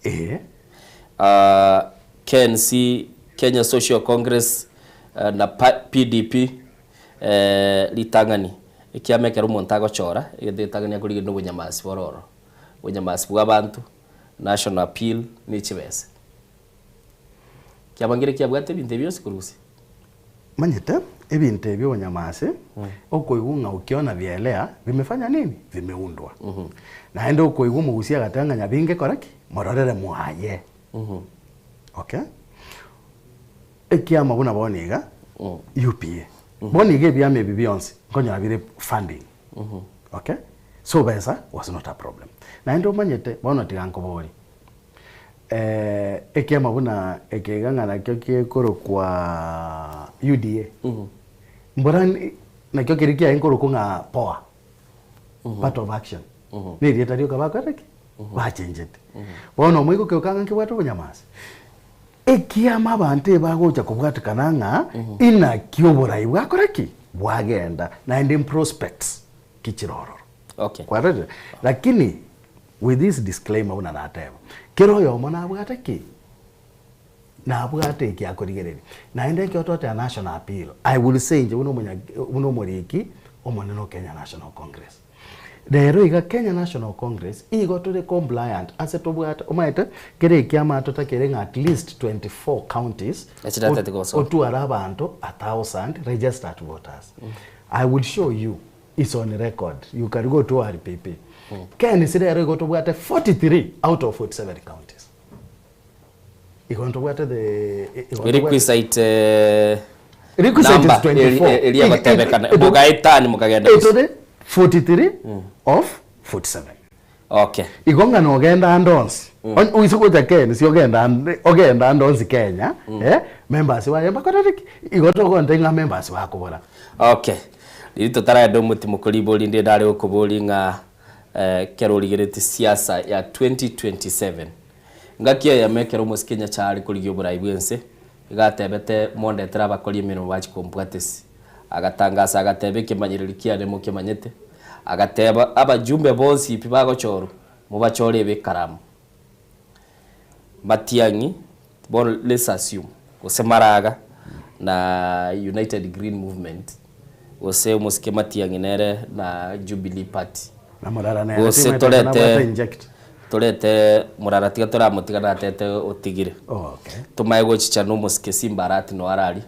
Speaker 13: Ee.
Speaker 1: KNC, Kenya Social Congress, na PDP, Ritang'ani, ekiama ekero omonto agochora, egento getang'ani akorigereria nobonyamasi bore ororo. Obonyamasi bwa abanto, national appeal, ne chibesa. Kiama nkere kiabwate ebinto ebi bionsi korwa gose?
Speaker 13: Omanyete, ebinto ebi obonyamasi, okoigwa ng'a ukiona vielea vimefanya nini? Vimeundwa. Naende okoigwa omogusia agateba ng'a nyabinge kora ki? Mororere mwaye. Okay? Ekiama buna bono iga, UPA. Bono iga ebiama ebi bionsi nkonyora bire funding. Okay? So besa was not a problem. Naende omanyete, bono tiga nkoborie, ekiama buna eke iga ng'a nakio gekorokwa UDA, mbora nakio keria kiaye nkorokwa ng'a POA, Part of Action, na erieta rioka bakorete ki? Bachenchete. Bono omoika oke ng'a nkebwate obonyamasi. Ekiama abanto ebagocha kobwatekana ng'a inaki oborai bwakora ki? Bwagenda, naende mprospects ki chire ororo.
Speaker 1: Okay.
Speaker 13: Kwarorire? Lakini with this disclaimer buna nateba, kera oyomo nabwate ki? Nabwate eki akorigereria. Naende ekero twateba national appeal, I will say inche buna omonya buna omoriki omonene o Kenya National Congress. Rero iga Kenya National Congress igo tore compliant ase tobwate omanyete kera ekiama totakere ng'a at least 24 counties
Speaker 1: Echidateti gosoa.
Speaker 13: otware abanto a thousand registered voters. I will show you it's on record you can go to ORPP. KNC rero igo tobwate 43 out of 47 counties. Igo ntobwate the igo ntobwate
Speaker 1: Requisite eh,
Speaker 13: Requisite is
Speaker 1: number
Speaker 13: 24.
Speaker 1: eri egotebekana mogaetani mokagenda gose.
Speaker 13: Etore 43 of 47.
Speaker 1: Okay.
Speaker 13: Igo ng'a nogenda ande onsi Onye oise gocha Kenya si ogenda ande ogenda ande onsi Kenya eh, members baye mbakorete ki? Igo togonte ng'a members bakobora.
Speaker 1: Okay. Riria totaragenda omotimo koribori ndire nare gokobori ng'a eh, ekero origeretie siasa ya 2027 Engaki eyemo ekero omosike Nyachae are korigia oborai bw'ense, iga atebete, Mondetere abakori emeremo bachie kombwatisia. Agatangasa agateba, Ekemanyererio kiane mokemanyete. Agateba, Abajumbe bonsi pi bagochorwa, mobachore ebe ekaramu. Matiang'i, bono let's assume, gose Maraga na United Green Movement, gose omosike Matiang'i nere na Jubilee Party.
Speaker 13: Na Morara nere
Speaker 1: Gose
Speaker 13: timanyete nabwate
Speaker 1: torete
Speaker 13: inject.
Speaker 1: torete Morara tiga toramotiga natete otigire.
Speaker 13: Oh, okay.
Speaker 1: Tomaye gochicha na omosike Simba Arati noyo arari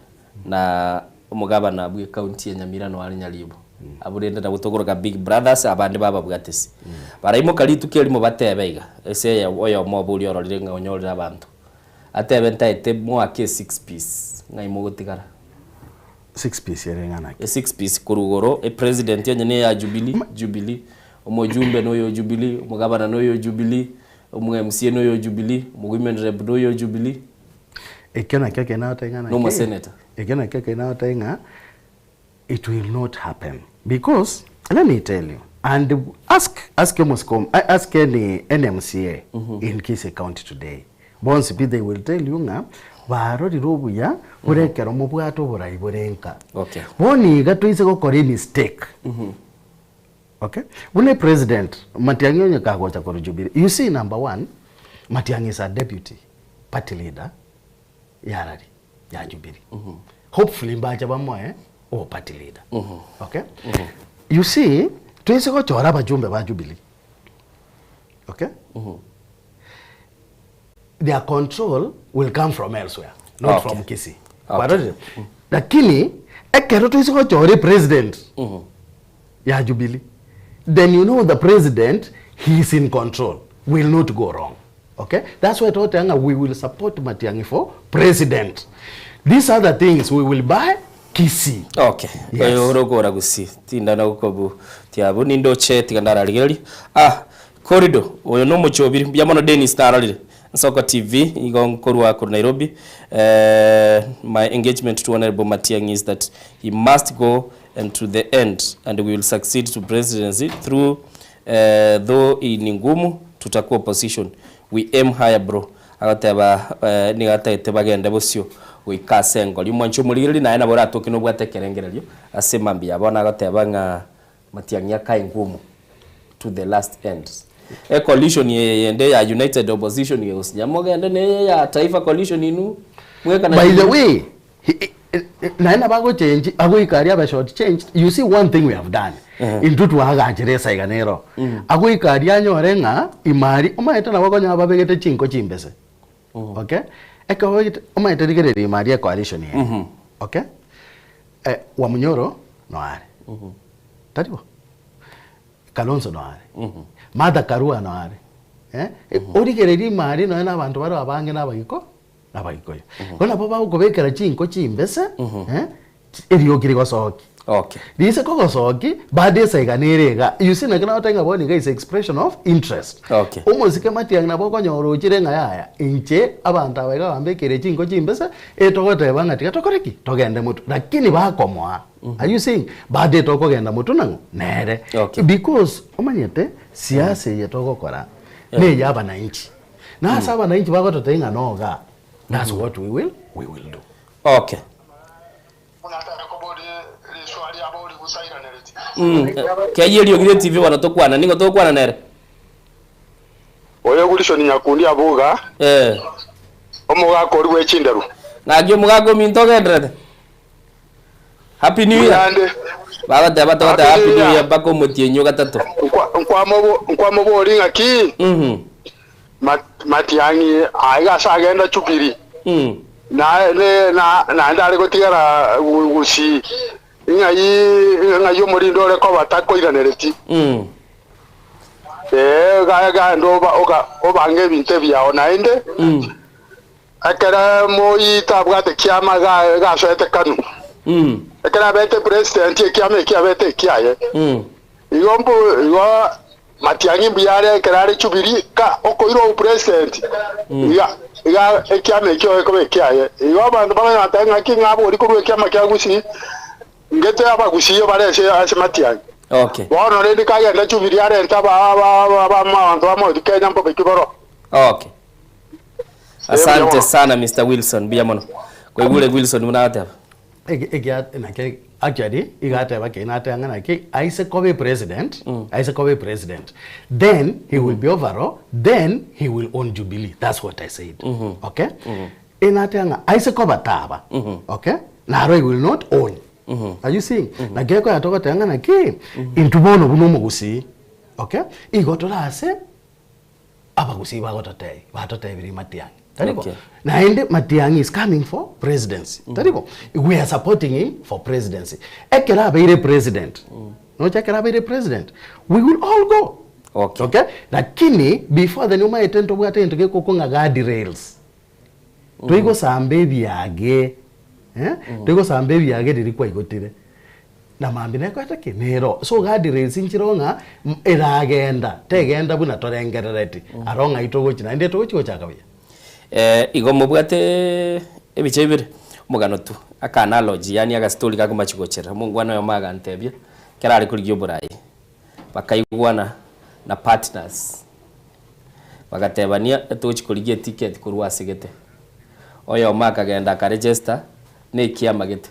Speaker 1: na omogabana bwe county ya Nyamira noyo are Nyaribo. Abwo rende nabwo tokoroka big brothers abande bababwatisi. Baraimoka rituko erimo batebe iga ase eye oyomo obo oria ororire ng'a onyorire abanto. Atebe ntaete moake esix piece ng'ai mogotigara.
Speaker 13: Six piece ere ng'ana ki?
Speaker 1: Esix piece korwa igoro, epresident onye neya Jubilee, Jubilee, omojumbe noyo Jubilee, omogabana noyo Jubilee, omo MCA noyo Jubilee, omo women rep noyo Jubilee.
Speaker 13: Ekio nakio ekero nagotebia ng'a
Speaker 1: Na
Speaker 13: naki?
Speaker 1: omosenator.
Speaker 13: Ekio nakio ekero nagotebia ng'a it will not happen because let me tell you and ask ask omosike ask any any MCA in Kisii county today Bonsi pi they will tell you ng'a barorire obuya bore ekero mobwate oborai bore nka.
Speaker 1: Okay.
Speaker 13: Bono iga toise gokora emistake. Okay? Buna epresident Matiang'i onye kagocha korwa Jubilee, you see number one, Matiang'i is a deputy party leader ya rari ya Jubilee. Hopefully mbache bamoe obo party leader. Okay? You see, toise gochora abajumbe ba Jubilee. Okay? Their control will come from elsewhere, not
Speaker 1: Okay.
Speaker 13: from Kisii.
Speaker 1: Okay.
Speaker 13: Kwarorire? Lakini ekero toise gochora epresident ya Jubilee, then you know the president he is in control, will not go wrong. Okay? That's why togoteba ng'a we will support Matiang'i for president. These other things we will buy Kisii.
Speaker 1: Okay.
Speaker 13: Yes.
Speaker 1: Oyo ore okora Gusii. Tindana gokobu tiabu nindoche tiga ndararigereria. Ah, corridor oyo nomochobiri. Mbuya mono Dennis narorire. Nsoko TV igo nkorwa korwa Nairobi. Eh, my engagement to Honorable Matiang'i is that he must go and to the end and we will succeed to presidency through eh, though ni ngumu tutakuwa opposition. We aim higher bro. Agoteba eh, nigo atagete bagende bosio goika ase engori. Omwanchi omorigereria naye nabo oratoke nobwate ekerengererio ase mambia ya bono agoteba ng'a Matiang'i akae ngumu to the last end. E coalition eye yende ya United Opposition gegosinya mogende na eye ya Taifa Coalition inwe mwekana
Speaker 13: By the
Speaker 1: Jubilee.
Speaker 13: way, naye nabo agochenji agoika aria abe short changed you see one thing we have done intwe twagachire esaiga nero agoika aria anyore ng'a imari omanyete nabo okonyora babegete chinko chimbese okay ekero babegete omanyete rigereria imari ecoalition eye okay Wamunyoro noare tari bo Kalonzo noare Martha Karua noare eh origererie imari nonya na abanto bare abange na abagiko Abagikoyo. Bono nabo bagokobekera chinko chimbese, eh, erioki rigosoki.
Speaker 1: Okay.
Speaker 13: Rise kogosoki, bado esaiga nere iga. You see naki nagoteba ng'a bono iga is expression of interest.
Speaker 1: Okay.
Speaker 13: Omosike matiang'i nabo okonyora ochire ng'a yaya, inche abanto aba iga bambekeire chinko chimbese, etogoteba ng'a tiga tokore ki? Togende motwe. Lakini bakomoa, are you seeing? Bado etokogenda motwe nang'o? Nere.
Speaker 1: Okay.
Speaker 13: Because omanyete, siasa eye togokora, neye abananchi. Na ase abananchi bagototebia ng'a noga, that's what we will, we will do.
Speaker 1: Okay. Mm, keyia eriogi ria TV bono tokwana, nigo togokwana nere?
Speaker 6: Oyo Wilson Nyakundi Abuga,
Speaker 1: Eh.
Speaker 6: omogaka oria bwe chinderu.
Speaker 1: Ng'aki omogaka ominto ogenderete? Happy New Year.
Speaker 6: Mbuyande.
Speaker 1: Bagoteba togoteba
Speaker 6: Happy
Speaker 1: Happy
Speaker 6: New
Speaker 1: New
Speaker 6: Year.
Speaker 1: Year mpaka omotienyi o gatato.
Speaker 6: Nkwa- nkwamobo- Nkwamobori ng'aki
Speaker 1: Mhm.
Speaker 6: Mat- Matiang'i aiga ase agenda Jubilee
Speaker 1: Mm.
Speaker 6: na ne na naende are gotigara gu- Gusii ing'ai ng'ai omorinde ore koba takoiranereti
Speaker 1: Mm.
Speaker 6: ee ga- genda oba oga obange ebinto ebiao naende
Speaker 1: Mm.
Speaker 6: Ekero moi tabwate kiama gasoete kanu, ekero abete president ekiama ekio abete ekiaye. Igo mbu igo Matiang'i mbuya are ekero are Jubilee ka okoirwa obupresident iga iga ekiama ekio gekoba ekiaye. Igo abanto bakonyara goteba ng'aki ng'a abori korwa ekiama kia Gusii ngete abagusii bare ase ase Matiang'i.
Speaker 1: Okay.
Speaker 6: Bono rende kagenda Jubilee arente aba aba aba abanto ba Mount Kenya mbobe ki boroo.
Speaker 1: Okay. Asante sana Mister Wilson, mbuya mono. Kwaigure Wilson buna agoteba?
Speaker 13: Eki- ekia naki actually iga ateba ki nateba ng'a naki aise koba epresident aise koba epresident then he will be overall then he will own Jubilee that's what I said okay enateba ng'a aise koba taba okay naro he will not own are you seeing naki ekonya togoteba ng'a naki intwe bono buna omogusii okay igo tore ase Abagusii bagototebia, batotebirie Matiang'i, tari bo?
Speaker 1: Okay.
Speaker 13: Naende Matiang'i is coming for presidency, tari bo? We are supporting him for presidency. Ekero abeire president, noche ekero abeire president, we will all go.
Speaker 1: Okay.
Speaker 13: Okay? Lakini before then omanyete ntobwate egento gekokwa ng'a guard rails. Toigosamba ebiage, eh? Toigosamba ebiage riria kwaigotire. Na mambia nekoete ki? Nero. So guardrails nchiroo ng'a eragenda, tegenda buna torengerereti. Aro ng'ai togochia naende togochia gochaka buya.
Speaker 1: Eh, igo mobwate ebicha bibere, omogano tu, aka analogy yaani agastori gakomachi gocherera. Omongwana oyomo agantebia, ekero are korigia oborai, bakaigwana na partners, bagatebania etochi korigia eticket korwa ase gete. Oyomo akagenda akaregister na ekiama gete.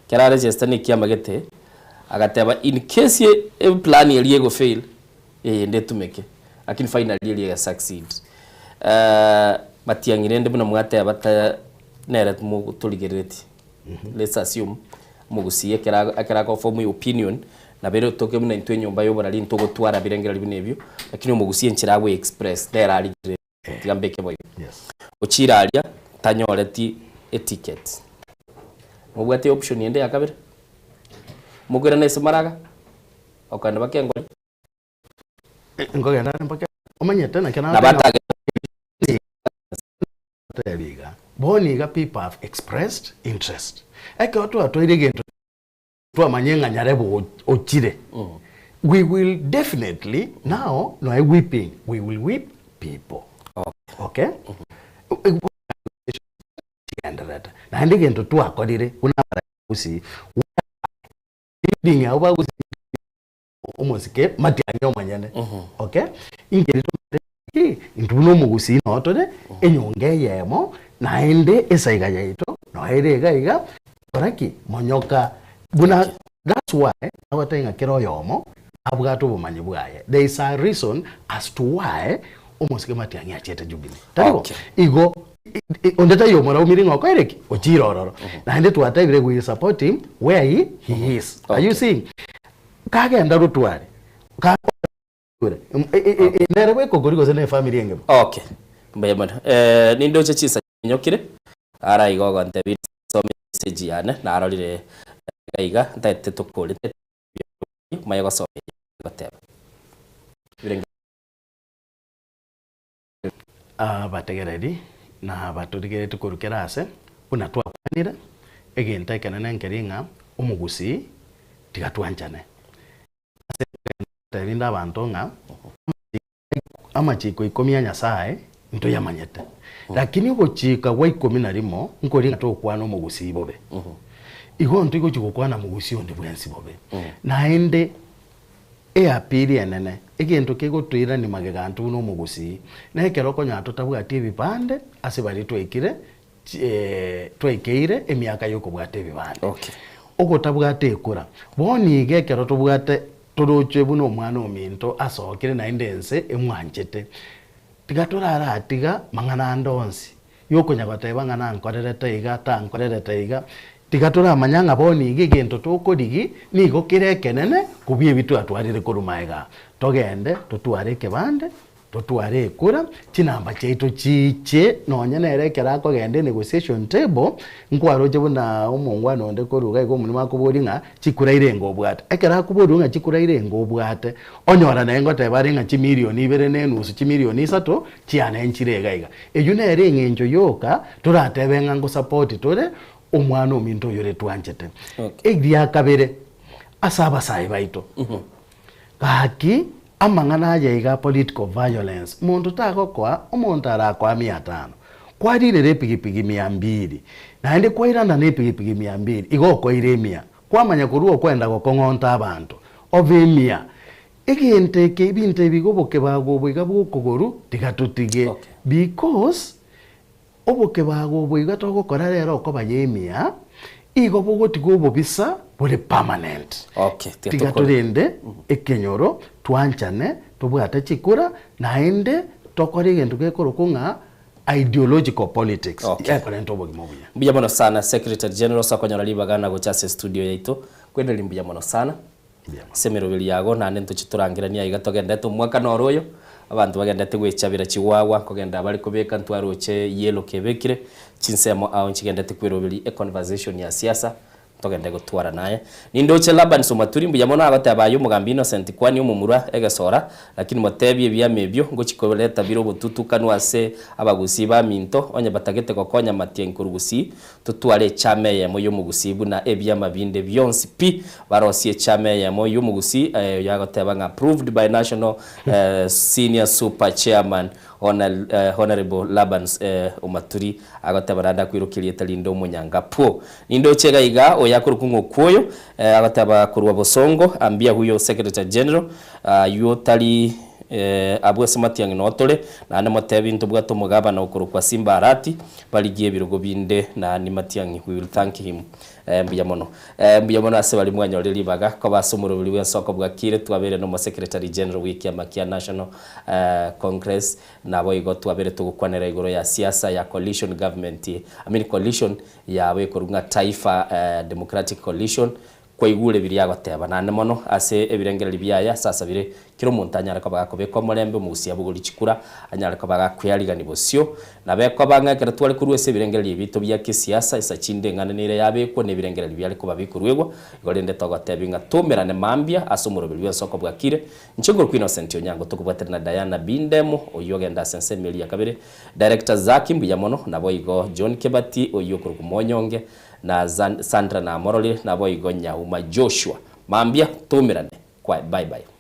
Speaker 1: Ekero aregister na ekiama gete, agateba in case eplan eria egofail, eyende etumeke, lakini finally eria ega succeed. Matiang'i rende buna mwateba ta nere torigereretie, let's assume omogusii ekero ekero agoform opinion, nabo ere toke buna intwe enyomba ya oborari ntogotwara birengererio buna ebio, lakini omogusii enchera agoe express nere arigereretie. Tiga mbeke boigo. Ochire aria tanyoreti eticket. Mobwate option ende ya kabere? Mokoirana ase maraga? Okogenda mpaka engori?
Speaker 13: Nkogenda are mpaka omanyete naki
Speaker 1: Nabo atage.
Speaker 13: Totebie iga, bono iga people have expressed interest. Ekero twatoire egento twamanya ng'a nyarebe ochire, we will definitely now noe whipping, we will whip people. Okay? Chigendererete. Naende egento twakorire buna abaragusi, we are leading abwo bagusi omosike matiang'i omonyene okay inkeri tomanyete ki intwe buna omogusii noo tore enyonga eyemo naende esaiga yaito noo ere iga iga kora ki monyoka buna that's why nagotebia ng'a kera oyomo abwate obomanyi bwaye there is a reason as to why omosike matiang'i achiete Jubilee tari bo?
Speaker 1: Okay.
Speaker 13: Igo onde taiyo omoraumiri ng'a okoire ki ochire ororo naende twatebire we will support him where he, he is are you seeing Kagenda rotware, nere bweka okori gose ne efamiri engima?
Speaker 1: Okay, mbuya mono. Eh, nindoche chinsa chinyokire, ara igo ogontebia nsome message yane, narorire iga iga, ntaete tokore manye gosoma goteba. Birenge.
Speaker 13: Abategereri na abatorigeretie korwa kera aase, buna twakwanire, egento ekenene nkeri ng'a omogusii tiga twanchane. Ase togenda rinde abanto ng'a amachiko ikomi a Nyasae ntoyamanyete, lakini ogochika gwa ikomi na rimo nkori ng'a tokwana omogusii bobe. Igo ntoigochi gokwana mogusii onde bwensi bobe. Naende Eapili enene, egento kegotoirania magega intwe buna omogusii, na ekero okonyora totabwati ebibande ase baria twaikire twaikeire emiaka y'okobwata ebibande. Ogotabwata ekura. Bono iga ekero tobwate torochwe buna omwana ominto asokire naende ense emwanchete, tiga toraratiga mang'ana ande onsi Yokonya goteba ng'a nankorerete iga, tankorerete iga, tiga toramanya ng'a bono iga egento tokorigi nigo kere ekenene kobua ebi twatwarire korwa magega. Togende totware ekebande, totware ekura, chinamba chiaito chiche nonye nere ekero akogenda enegotiation table, nkwaroche buna omongwana onde korwa iga iga omonwe akoboria ng'a chikura irenge obwate. Ekero akoboriwa ng'a chikura irenge obwate, onyora naye ngoteba are ng'a chimilioni ibere na enusu, chimilioni isato, chiane nchire iga iga. Eyio nere eng'encho yoka toratebe ng'a ngosapoti tore omwana ominto oyo ore twanchete. Eria kabere, ase abasae baito, gaki amang'ana aya iga political violence, monto tagokoa omonto arakoa mia tano, kwarirera epigipigi mia mbiri, naende kwairana na epigipigi mia mbiri, igo okoire emia, kwamanya korwa okwenda gokong'onta abanto, obe emia. Egento eke ebinto ebi iga obokebago obo iga bwokogoru tiga totige because obokebago obo iga togokora rero okoba ya emiya igo bogotiga obobisa bore permanent.
Speaker 1: Okay, tiga
Speaker 13: Tiga
Speaker 1: tokore.
Speaker 13: torende ekenyoro twanchane tobwate chikura naende tokore egento gekorokwa ng'a ideological politics
Speaker 1: Okay.
Speaker 13: ekorenta obogima obuya.
Speaker 1: Mbuya mono sana Secretary General ase okonyora ribaga na gocha ase estudio yaito. Kwendereria mbuya mono sana. Ase emeroberi yago, naende ntochie torangeranie aiga togendete omwaka noro oyo, abanto bagendete gwechabera chigwagwa, nkogenda bare kobeka ntwaroche yellow kebekire, chinsemo ao nchigendete kweroberi econversation ya siasa, ntogende gotwara naye. Nindoche Laban Somaturi mbuya mono agoteba aye omogambi Innocent kwani omomura egesora, lakini motebie ebiama ebio ngochi koreta bire obotutukanu ase abagusii baminto onye batagete gokonya Matiang'i korwa Gusii, Totware echama eyemo y'omogusii buna ebiama binde bionsi pi. Barosie echama eyemo y'omogusii oyo agoteba ng'a approved by National Senior Super Chairman Honourable Laban Omaturi agoteba naende akoirokia erieta rinde Omonyangapo. Nindoche iga iga oyo akorokwa ng'a Okuoyo agoteba korwa Bosongo ambia huyo Secretary General aywo tari abwo ase Matiang'i noo tore naende motebi ntobwate omogabana okorokwa Simba Arati Barigie ebirogo binde na ni Matiang'i we will thank him mbuya mono. Mbuya mono ase baria mwanyorire ribaga koba ase omoroberi bw'ensoko bwakire twabeire nomo secretary general bw'ekiama kia National Congress naboigo twabeire togokwanera igoro ya siasa ya coalition government I mean coalition yabo ekorwa ng'a Taifa Democratic Coalition. Kwaigure biria agoteba, naende mono ase ebirengererio biaye ase asabire kera omonto anyare koba gakobeka omorembe omogusia bogori chikura, anyare koba gakwearigania bosio. Nabo ekoba ng'a ekero tware korua ase ebirengererio ebito bia kesiasa, esa chinde eng'ana nere yabekwa na ebirengererio biare koba bikoruegwa, igo rende togotebia ng'a toumerane mambia ase omoroberi bw'ensoko bwakire. Inche nkorokwa Innocent Onyango tokobwaterana na Diana Bindemo oyio ogenda ase ensemo eria ya kabere, Director Zacky mbuya mono, naboigo John Kebati oyio okorokwa Monyonge, na Sandra namororire, naboigo Nyauma Joshua. Mambia toumerane. Kwaye. Bye bye.